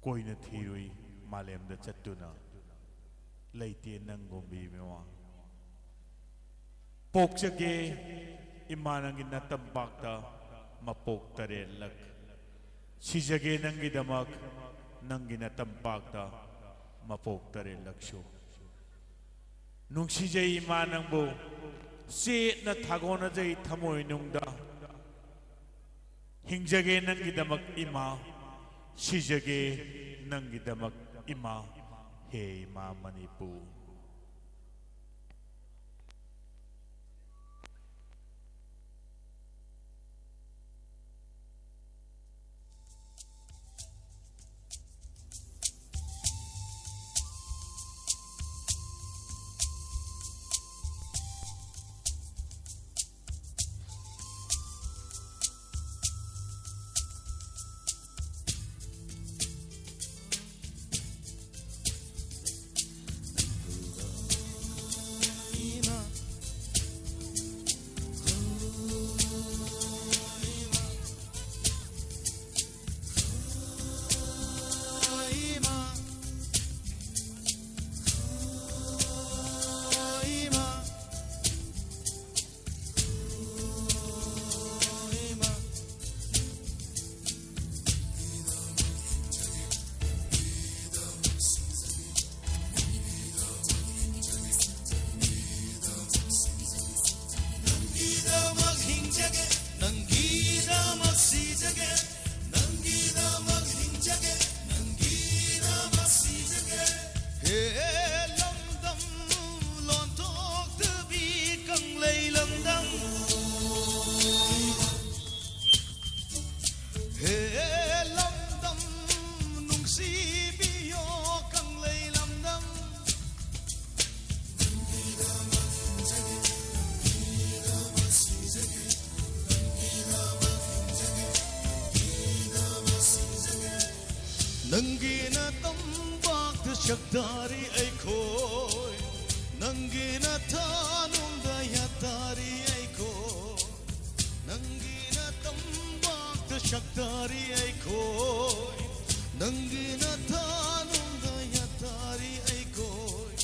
ꯀꯣꯏꯅ ꯊꯤꯔꯨꯏ ꯃꯥꯂꯦꯝꯗ ꯆꯠꯇꯨꯅ, ꯂꯩꯇꯦ ꯅꯪꯒꯨꯝꯕꯤ ꯃꯃꯥ꯫ ꯄꯣꯛꯆꯒꯦ ꯏꯃꯥ ꯅꯪꯒꯤ ꯅꯇꯝꯄꯥꯛꯇ ꯃꯄꯣꯛ ꯇꯔꯦꯠꯂꯛ, ꯁꯤꯖꯒꯦ ꯅꯪꯒꯤꯗꯃꯛ ꯅꯪꯒꯤ ꯅꯇꯝꯄꯥꯛꯇ ꯃꯄꯣꯛ ꯇꯔꯦꯠꯂꯛꯁꯨ꯫ ꯅꯨꯡꯁꯤꯖꯩ ꯏꯃꯥ ꯅꯪꯕꯨ, ꯆꯦꯠꯅ ꯊꯥꯒꯣꯟꯅꯖꯩ ꯊꯃꯣꯏꯅꯨꯡꯗ꯫ ꯍꯤꯡꯖꯒꯦ ꯅꯪꯒꯤꯗꯃꯛ ꯏꯃꯥ, ꯁꯤꯖꯒꯦ ꯅꯪꯒꯤꯗꯃꯛ ꯏꯃꯥ, ꯍꯦ ꯏꯃꯥ ꯃꯅꯤꯄꯨꯔ꯫ ꯇꯝꯄꯥꯛꯇ ꯁꯛꯇꯥꯔꯤ ꯑꯩꯈꯣꯏ, ꯅꯪꯒꯤ ꯅꯊꯥꯅꯨꯡꯗ ꯌꯥꯇꯥꯔꯤ ꯑꯩꯈꯣꯏ, ꯅꯪꯒꯤ ꯅꯇꯝꯄꯥꯛꯇ ꯁꯛꯇꯥꯔꯤ ꯑꯩꯈꯣꯏ, ꯅꯪꯒꯤ ꯅꯊꯥꯅꯨꯡꯗ ꯌꯥꯇꯥꯔꯤ ꯑꯩꯈꯣꯏ꯫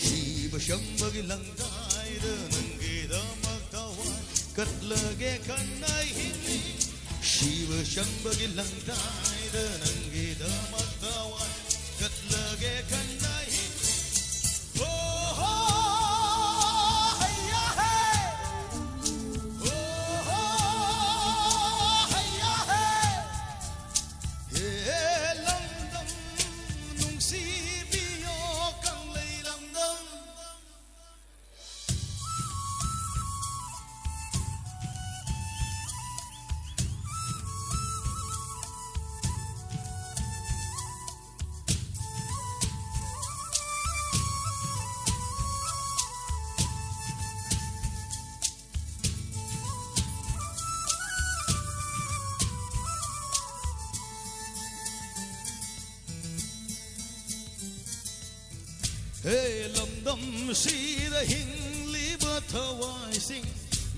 ꯁꯤꯕ ꯁꯪꯕꯒꯤ ꯂꯪꯗꯥꯏꯗ ꯅꯪꯒꯤꯗꯃꯛ ꯊꯋꯥꯏ ꯀꯠꯂꯒꯦ ꯈꯟꯅ ꯍꯤꯡꯂꯤ꯫ ꯁꯤꯕ ꯁꯪꯕꯒꯤ ꯂꯪꯗꯥꯏꯗ ꯅꯪꯒꯤꯗꯃꯛꯇ ꯋꯥ ꯀꯠꯂꯒꯦ ꯈꯟꯅ ꯍꯤꯡꯂꯤ꯫ ꯍꯣ ꯍꯣ ꯍꯩꯌꯥ ꯍꯦ꯫ ꯍꯣ ꯍꯣ ꯍꯩꯌꯥ ꯍꯦ꯫ ꯍꯦ ꯂꯝꯗꯝ ꯅꯨꯡꯁꯤꯕꯤꯌꯣ ꯀꯪꯂꯩ ꯂꯝꯗꯝ꯫ ꯍꯦ ꯂꯝꯗꯝꯁꯤꯗ ꯍꯤꯡꯂꯤꯕ ꯊꯋꯥꯏꯁꯤꯡ,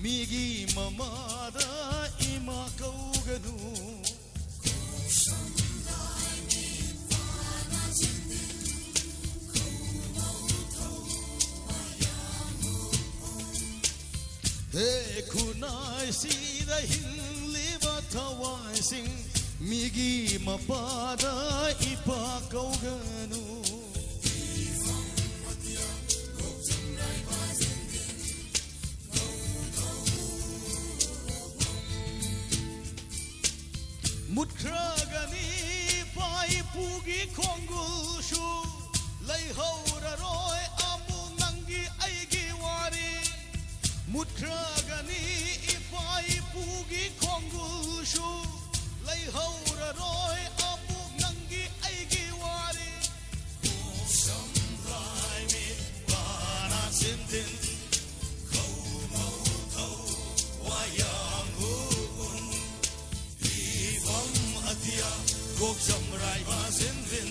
ꯃꯤꯒꯤ ꯃꯃꯥꯗ ꯏꯃꯥ ꯀꯧꯒꯅꯨ꯫ ꯍꯦ ꯈꯨꯟꯅꯥꯏꯁꯤꯗ ꯍꯤꯡꯂꯤꯕ ꯊꯋꯥꯏꯁꯤꯡ, ꯃꯤꯒꯤ ꯃꯄꯥꯗ ꯏꯄꯥ ꯀꯧꯒꯅꯨ꯫ ꯃꯨꯠꯈ꯭ꯔꯒꯅꯤ ꯏꯄꯥ ꯏꯄꯨꯒꯤ ꯈꯣꯡꯒꯨꯜꯁꯨ, ꯂꯩꯍꯧꯔꯔꯣꯏ ꯑꯃꯨꯛ ꯅꯪꯒꯤ ꯑꯩꯒꯤ ꯋꯥꯔꯤ꯫ ꯃꯨꯠꯈ꯭ꯔꯒꯅꯤ ꯏꯄꯥ ꯏꯄꯨꯒꯤ ꯈꯣꯡꯒꯨꯜꯁꯨ, ꯂꯩꯍꯧꯔꯔꯣꯏ ꯑꯃꯨꯛ ꯅꯪꯒꯤ ꯑꯩꯒꯤ ꯋꯥꯔꯤ꯫ ꯁꯝꯔꯥꯏꯃꯤ ꯄꯥꯅ ꯆꯤꯟꯗꯤꯟ ꯈꯧꯃꯧ ꯊꯧ ꯋꯥꯌꯥꯡ ꯍꯨ ꯎꯟ ꯐꯤꯕꯝ ꯑꯇꯤꯌꯥ ꯀꯣꯛ ꯁꯝꯔꯥꯏ ꯃꯥ ꯆꯤꯟꯗꯤꯟ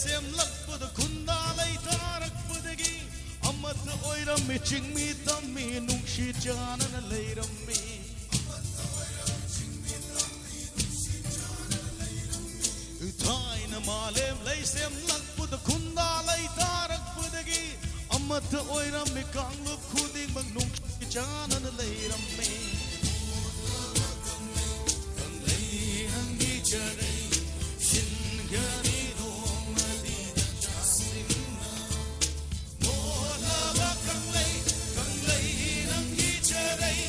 ꯁꯦꯝꯂꯛꯄꯗ ꯈꯨꯟꯗꯥ ꯂꯩꯇꯥꯔꯛꯄꯗꯒꯤ ꯑꯃꯠꯇ ꯑꯣꯏꯔꯝꯃꯤ, ꯆꯤꯡꯃꯤ ꯇꯝꯃꯤ, ꯅꯨꯡꯁꯤ ꯆꯥꯟꯅꯅ ꯂꯩꯔꯝꯃꯤ꯫ ꯊꯥꯏꯅ ꯃꯥꯂꯦꯝ ꯂꯩ ꯁꯦꯝꯂꯛꯄꯗ ꯈꯨꯟꯗꯥ ꯂꯩꯇꯥꯔꯛꯄꯗꯒꯤ ꯑꯃꯠꯇ ꯑꯣꯏꯔꯝꯃꯤ, ꯀꯥꯡꯂꯨꯞ ꯈꯨꯗꯤꯡꯃꯛ ꯅꯨꯡꯁꯤ ꯆꯥꯟꯅꯅ ꯂꯩꯔꯝꯃꯤ꯫ ꯀꯪꯂꯩ ꯅꯪꯒꯤ ꯆꯔꯩ ꯁꯤꯟꯒꯅꯤ ꯅꯣꯡꯃꯗꯤ ꯅꯆꯥꯁꯤꯡꯅ꯫ ꯃꯣꯠꯂꯕ ꯀꯪꯂꯩ, ꯀꯪꯂꯩ ꯅꯪꯒꯤ ꯆꯔꯩ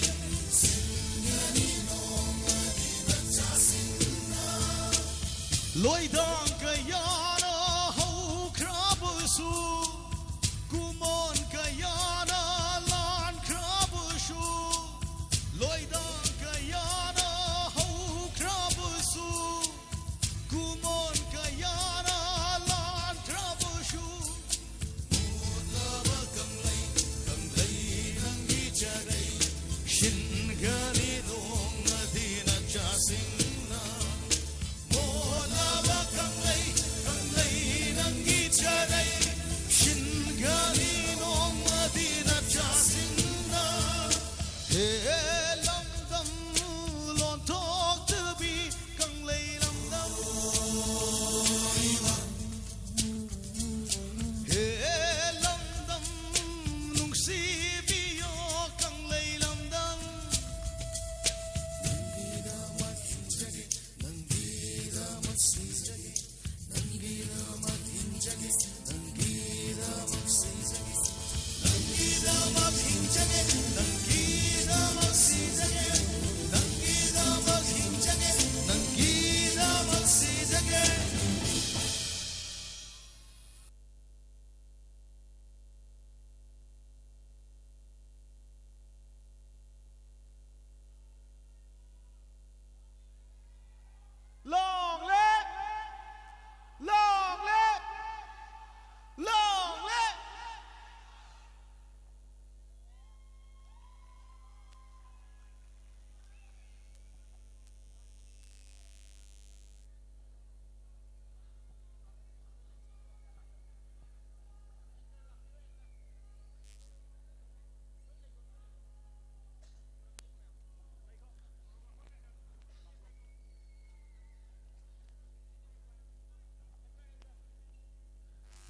ꯁꯤꯟꯒꯅꯤ ꯅꯣꯡꯃꯗꯤ ꯅꯆꯥꯁꯤꯡꯅ꯫ ꯂꯣꯏꯗꯥꯡ ꯀꯌꯥꯅ ꯍꯧꯈ꯭ꯔꯕꯁꯨ, ꯀꯨꯃꯣꯟ ꯀꯌꯥꯅ ꯂꯥꯟꯈ꯭ꯔꯕꯁꯨ, ꯂꯣꯏꯗꯥꯡ ꯀꯌꯥꯅ ꯍꯧꯈ꯭ꯔꯕꯁꯨ, ꯀꯨꯃꯣꯟ ꯀꯌꯥꯅ ꯂꯥꯟꯈ꯭ꯔꯕꯁꯨ, ꯃꯣꯠꯂꯕ ꯀꯪꯂꯩ, ꯀꯪꯂꯩ ꯅꯪꯒꯤ ꯆꯔꯩ ꯁꯤꯟꯒꯅꯤ ꯅꯣꯡꯃꯗꯤ ꯅꯆꯥꯁꯤꯡꯅ꯫ ꯃꯣꯠꯂꯕ ꯀꯪꯂꯩ, ꯀꯪꯂꯩ ꯅꯪꯒꯤ ꯆꯔꯩ ꯁꯤꯟꯒꯅꯤ ꯅꯣꯡꯃꯗꯤ ꯅꯆꯥꯁꯤꯡꯅ꯫ ꯍꯦ ꯂꯝꯗꯝ ꯂꯣꯟꯊꯣꯛꯇꯕꯤ ꯀꯪꯂꯩ ꯂꯝꯗꯝ꯫ ꯍꯦ ꯂꯝꯗꯝ ꯅꯨꯡꯁꯤꯕꯤꯌꯣ ꯀꯪꯂꯩ ꯂꯝꯗꯝ꯫ ꯅꯪꯒꯤꯗꯃꯛ ꯍꯤꯡꯖꯒꯦ, ꯅꯪꯒꯤꯗꯃꯛ ꯁꯤꯖꯒꯦ, ꯅꯪꯒꯤꯗꯃꯛ ꯍꯤꯡꯖꯒꯦ, ꯅꯪꯒꯤꯗꯃꯛ ꯁꯤꯖꯒꯦ, ꯅꯪꯒꯤꯗꯃꯛ ꯍꯤꯡꯖꯒꯦ, ꯅꯪꯒꯤꯗꯃꯛ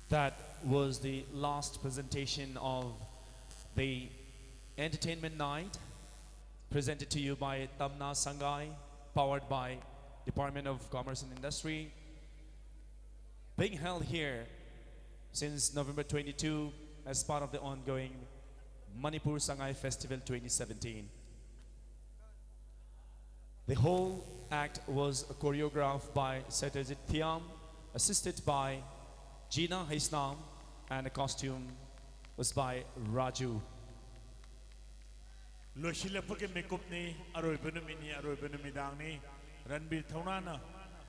That was the last presentation of the entertainment night, presented to you by Tamna Sangai, powered by Department of Commerce and Industry, being held here since November twenty-two as part of the ongoing Manipur Sangai Festival twenty seventeen. The whole act was choreographed by Satyajit Thiam, assisted by Gina Heisnam, and the costume was by Raju. ꯂꯣꯏꯁꯤꯜꯂꯛꯄꯒꯤ ꯃꯤꯀꯨꯞꯅꯤ, ꯑꯔꯣꯏꯕ ꯅꯨꯃꯤꯠꯅꯤ, ꯑꯔꯣꯏꯕ ꯅꯨꯃꯤꯗꯥꯡꯅꯤ꯫ ꯔꯟꯕꯤꯔ ꯊꯧꯅꯥꯅ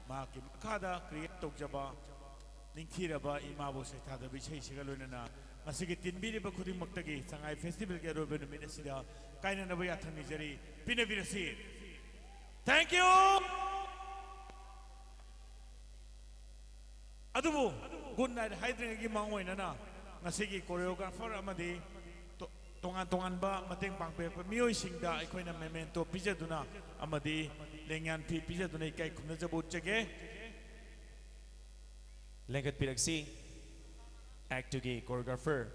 ꯃꯍꯥꯛꯀꯤ ꯃꯈꯥꯗ create ꯇꯧꯖꯕ ꯅꯤꯡꯊꯤꯔꯕ ꯏꯃꯥꯕꯨ ꯁꯩꯊꯥꯗꯕ ꯏꯁꯩꯁꯤꯒ ꯂꯣꯏꯅꯅ ꯉꯁꯤꯒꯤ ꯇꯤꯟꯕꯤꯔꯤꯕ ꯈꯨꯗꯤꯡꯃꯛꯇꯒꯤ ꯁꯉꯥꯏ ꯐꯦꯁꯇꯤꯚꯦꯜꯒꯤ ꯑꯔꯣꯏꯕ ꯅꯨꯃꯤꯠ ꯑꯁꯤꯗ ꯀꯥꯏꯅꯅꯕ ꯌꯥꯊꯪ ꯅꯤꯖꯔꯤ꯫ ꯄꯤꯅꯕꯤꯔꯁꯤ꯫ Thank you꯫ ꯑꯗꯨꯕꯨ ꯒꯨꯗ ꯅꯥꯏꯠ ꯍꯥꯏꯗ꯭ꯔꯤꯉꯩꯒꯤ ꯃꯥꯡ ꯑꯣꯏꯅꯅ ꯉꯁꯤꯒꯤ ꯀꯣꯔꯤꯌꯣꯒ꯭ꯔꯥꯐꯔ ꯑꯃꯗꯤ ꯇꯣ- ꯇꯣꯉꯥꯟ ꯇꯣꯉꯥꯟꯕ ꯃꯇꯦꯡ ꯄꯥꯡꯕꯤꯔꯛꯄ ꯃꯤꯑꯣꯏꯁꯤꯡꯗ ꯑꯩꯈꯣꯏꯅ ꯃꯦꯃꯦꯟꯇꯣ ꯄꯤꯖꯗꯨꯅ ꯑꯃꯗꯤ ꯂꯦꯡꯌꯥꯟ ꯐꯤ ꯄꯤꯖꯗꯨꯅ ꯏꯀꯥꯏ ꯈꯨꯝꯅꯖꯕ ꯎꯠꯆꯒꯦ꯫ ꯂꯦꯡꯈꯠꯄꯤꯔꯛꯁꯤ꯫ ꯑꯦꯛ ꯇꯨꯒꯤ ꯀꯣꯔꯤꯌꯣꯒ꯭ꯔꯥꯐꯔ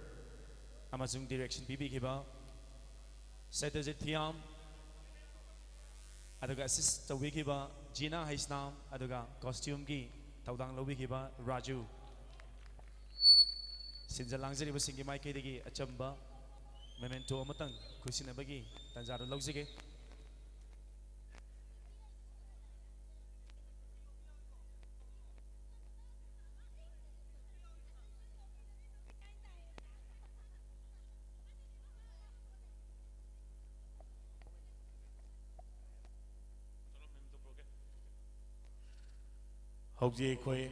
ꯑꯃꯁꯨꯡ ꯗꯤꯔꯦꯛꯁꯟ ꯄꯤꯕꯤꯈꯤꯕ ꯁꯇ꯭ꯌꯖꯤꯠ ꯊꯤꯌꯥꯝ, ꯑꯗꯨꯒ ꯑꯦꯁꯤꯁ ꯇꯧꯕꯤꯈꯤꯕ ꯖꯤꯅꯥ ꯍꯩꯁꯅꯥꯝ, ꯑꯗꯨꯒ ꯀꯣꯁꯇ꯭ꯌꯨꯝꯒꯤ ꯊꯧꯗꯥꯡ ꯂꯧꯕꯤꯈꯤꯕ ꯔꯥꯖꯨ꯫ ꯁꯤꯟꯖ ꯂꯥꯡꯖꯔꯤꯕꯁꯤꯡꯒꯤ ꯃꯥꯏꯀꯩꯗꯒꯤ ꯑꯆꯝꯕ ꯃꯦꯃꯦꯟꯇꯣ ꯑꯃꯇꯪ ꯈꯨꯠꯁꯤꯟꯅꯕꯒꯤ ꯇꯥꯟꯖꯥꯗꯨ ꯂꯧꯖꯒꯦ꯫ ꯍꯧꯖꯤꯛ ꯑꯩꯈꯣꯏ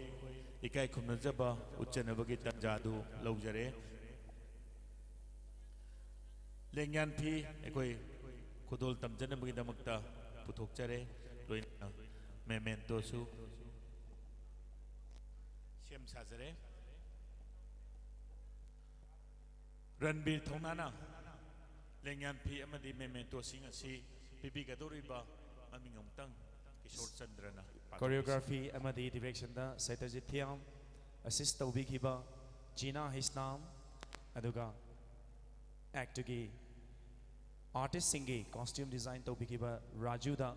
ꯏꯀꯥꯏ ꯈꯨꯝꯅꯖꯕ ꯎꯠꯆꯅꯕꯒꯤ ꯇꯥꯟꯖꯥꯗꯨ ꯂꯧꯖꯔꯦ꯫ ꯂꯦꯡꯌꯥꯟ ꯐꯤ ꯑꯩꯈꯣꯏ ꯈꯨꯗꯣꯜ ꯇꯝꯖꯅꯕꯒꯤꯗꯃꯛꯇ ꯄꯨꯊꯣꯛꯆꯔꯦ꯫ ꯂꯣꯏꯅꯅ ꯃꯦꯃꯦꯟꯇꯣꯁꯨ ꯁꯦꯝ ꯁꯥꯖꯔꯦ꯫ ꯔꯟꯕꯤꯔ ꯊꯧꯅꯥꯅ ꯂꯦꯡꯌꯥꯟ ꯐꯤ ꯑꯃꯗꯤ ꯃꯦꯃꯦꯟꯇꯣꯁꯤꯡ ꯑꯁꯤ ꯄꯤꯕꯤꯒꯗꯧꯔꯤꯕ ꯃꯃꯤꯡ ꯑꯃꯨꯛꯇꯪ ꯀꯤꯁꯣꯔ ꯆꯟꯗ꯭ꯔꯅ ꯄꯥꯊꯣꯛꯄꯤꯁꯤ꯫ ꯀꯣꯔꯤꯌꯣꯒ꯭ꯔꯥꯐꯤ ꯑꯃꯗꯤ ꯗꯤꯔꯦꯛꯁꯟꯗ ꯁꯇ꯭ꯌꯖꯤꯠ ꯊꯤꯌꯥꯝ, ꯑꯦꯁꯤꯁ ꯇꯧꯕꯤꯈꯤꯕ ꯖꯤꯅꯥ ꯍꯩꯁꯅꯥꯝ, ꯑꯗꯨꯒ ꯑꯦꯛꯇꯨꯒꯤ ꯑꯥꯔꯇꯤꯁꯁꯤꯡꯒꯤ ꯀꯣꯁꯇ꯭ꯌꯨꯝ ꯗꯤꯖꯥꯏꯟ ꯇꯧꯕꯤꯈꯤꯕ ꯔꯥꯖꯨꯗ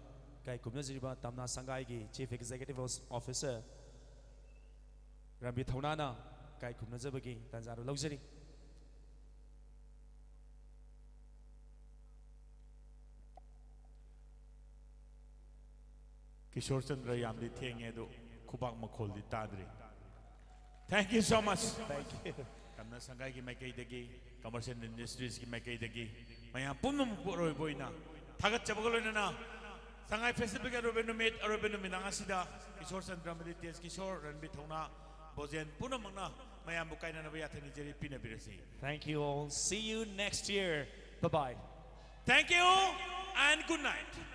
ꯏꯀꯥꯏ ꯈꯨꯝꯅꯖꯔꯤꯕ ꯇꯝꯅꯥ ꯁꯪꯒꯥꯏꯒꯤ ꯆꯤꯐ ꯑꯦꯛꯖꯤꯀ꯭ꯌꯨꯇꯤꯚ ꯑꯣꯐꯤꯁꯔ ꯔꯟꯕꯤꯔ ꯊꯧꯅꯥꯅ ꯏꯀꯥꯏ ꯈꯨꯝꯅꯖꯕꯒꯤ ꯇꯥꯟꯖꯥꯗꯨ ꯂꯧꯖꯔꯤ꯫ ꯀꯤꯁꯣꯔ ꯆꯟꯗ꯭ꯔ, ꯌꯥꯝꯗꯤ ꯊꯦꯡꯉꯦ ꯑꯗꯣ ꯈꯨꯕꯥꯛ ꯃꯈꯣꯜꯗꯤ ꯇꯥꯗ꯭ꯔꯤ꯫ Thank you so much. Thank you. ꯇꯝꯅꯥ ꯁꯪꯒꯥꯏꯒꯤ ꯃꯥꯏꯀꯩꯗꯒꯤ, ꯀꯃꯔꯁꯤꯌꯦꯜ ꯏꯟꯗꯁꯇ꯭ꯔꯤꯁꯀꯤ ꯃꯥꯏꯀꯩꯗꯒꯤ ꯃꯌꯥꯝ ꯄꯨꯝꯅꯃꯛꯄꯨ ꯑꯔꯣꯏꯕ ꯑꯣꯏꯅ ꯊꯥꯒꯠꯆꯕꯒ ꯂꯣꯏꯅꯅ ꯁꯉꯥꯏ ꯐꯦꯁꯇꯤꯚꯦꯜꯒꯤ ꯑꯔꯣꯏꯕ ꯅꯨꯃꯤꯠ, ꯑꯔꯣꯏꯕ ꯅꯨꯃꯤꯗꯥꯡ ꯑꯁꯤꯗ ꯀꯤꯁꯣꯔ ꯆꯟꯗ꯭ꯔ ꯑꯃꯗꯤ ꯇꯦꯖ ꯀꯤꯁꯣꯔ, ꯔꯟꯕꯤꯔ ꯊꯧꯅꯥ, ꯕꯣꯖꯦꯟ ꯄꯨꯝꯅꯃꯛꯅ ꯃꯌꯥꯝꯕꯨ ꯀꯥꯏꯅꯅꯕ ꯌꯥꯊꯪ ꯅꯤꯖꯔꯤ, ꯄꯤꯅꯕꯤꯔꯁꯤ꯫ Thank you all. See you next year. Bye bye. Thank you and good night.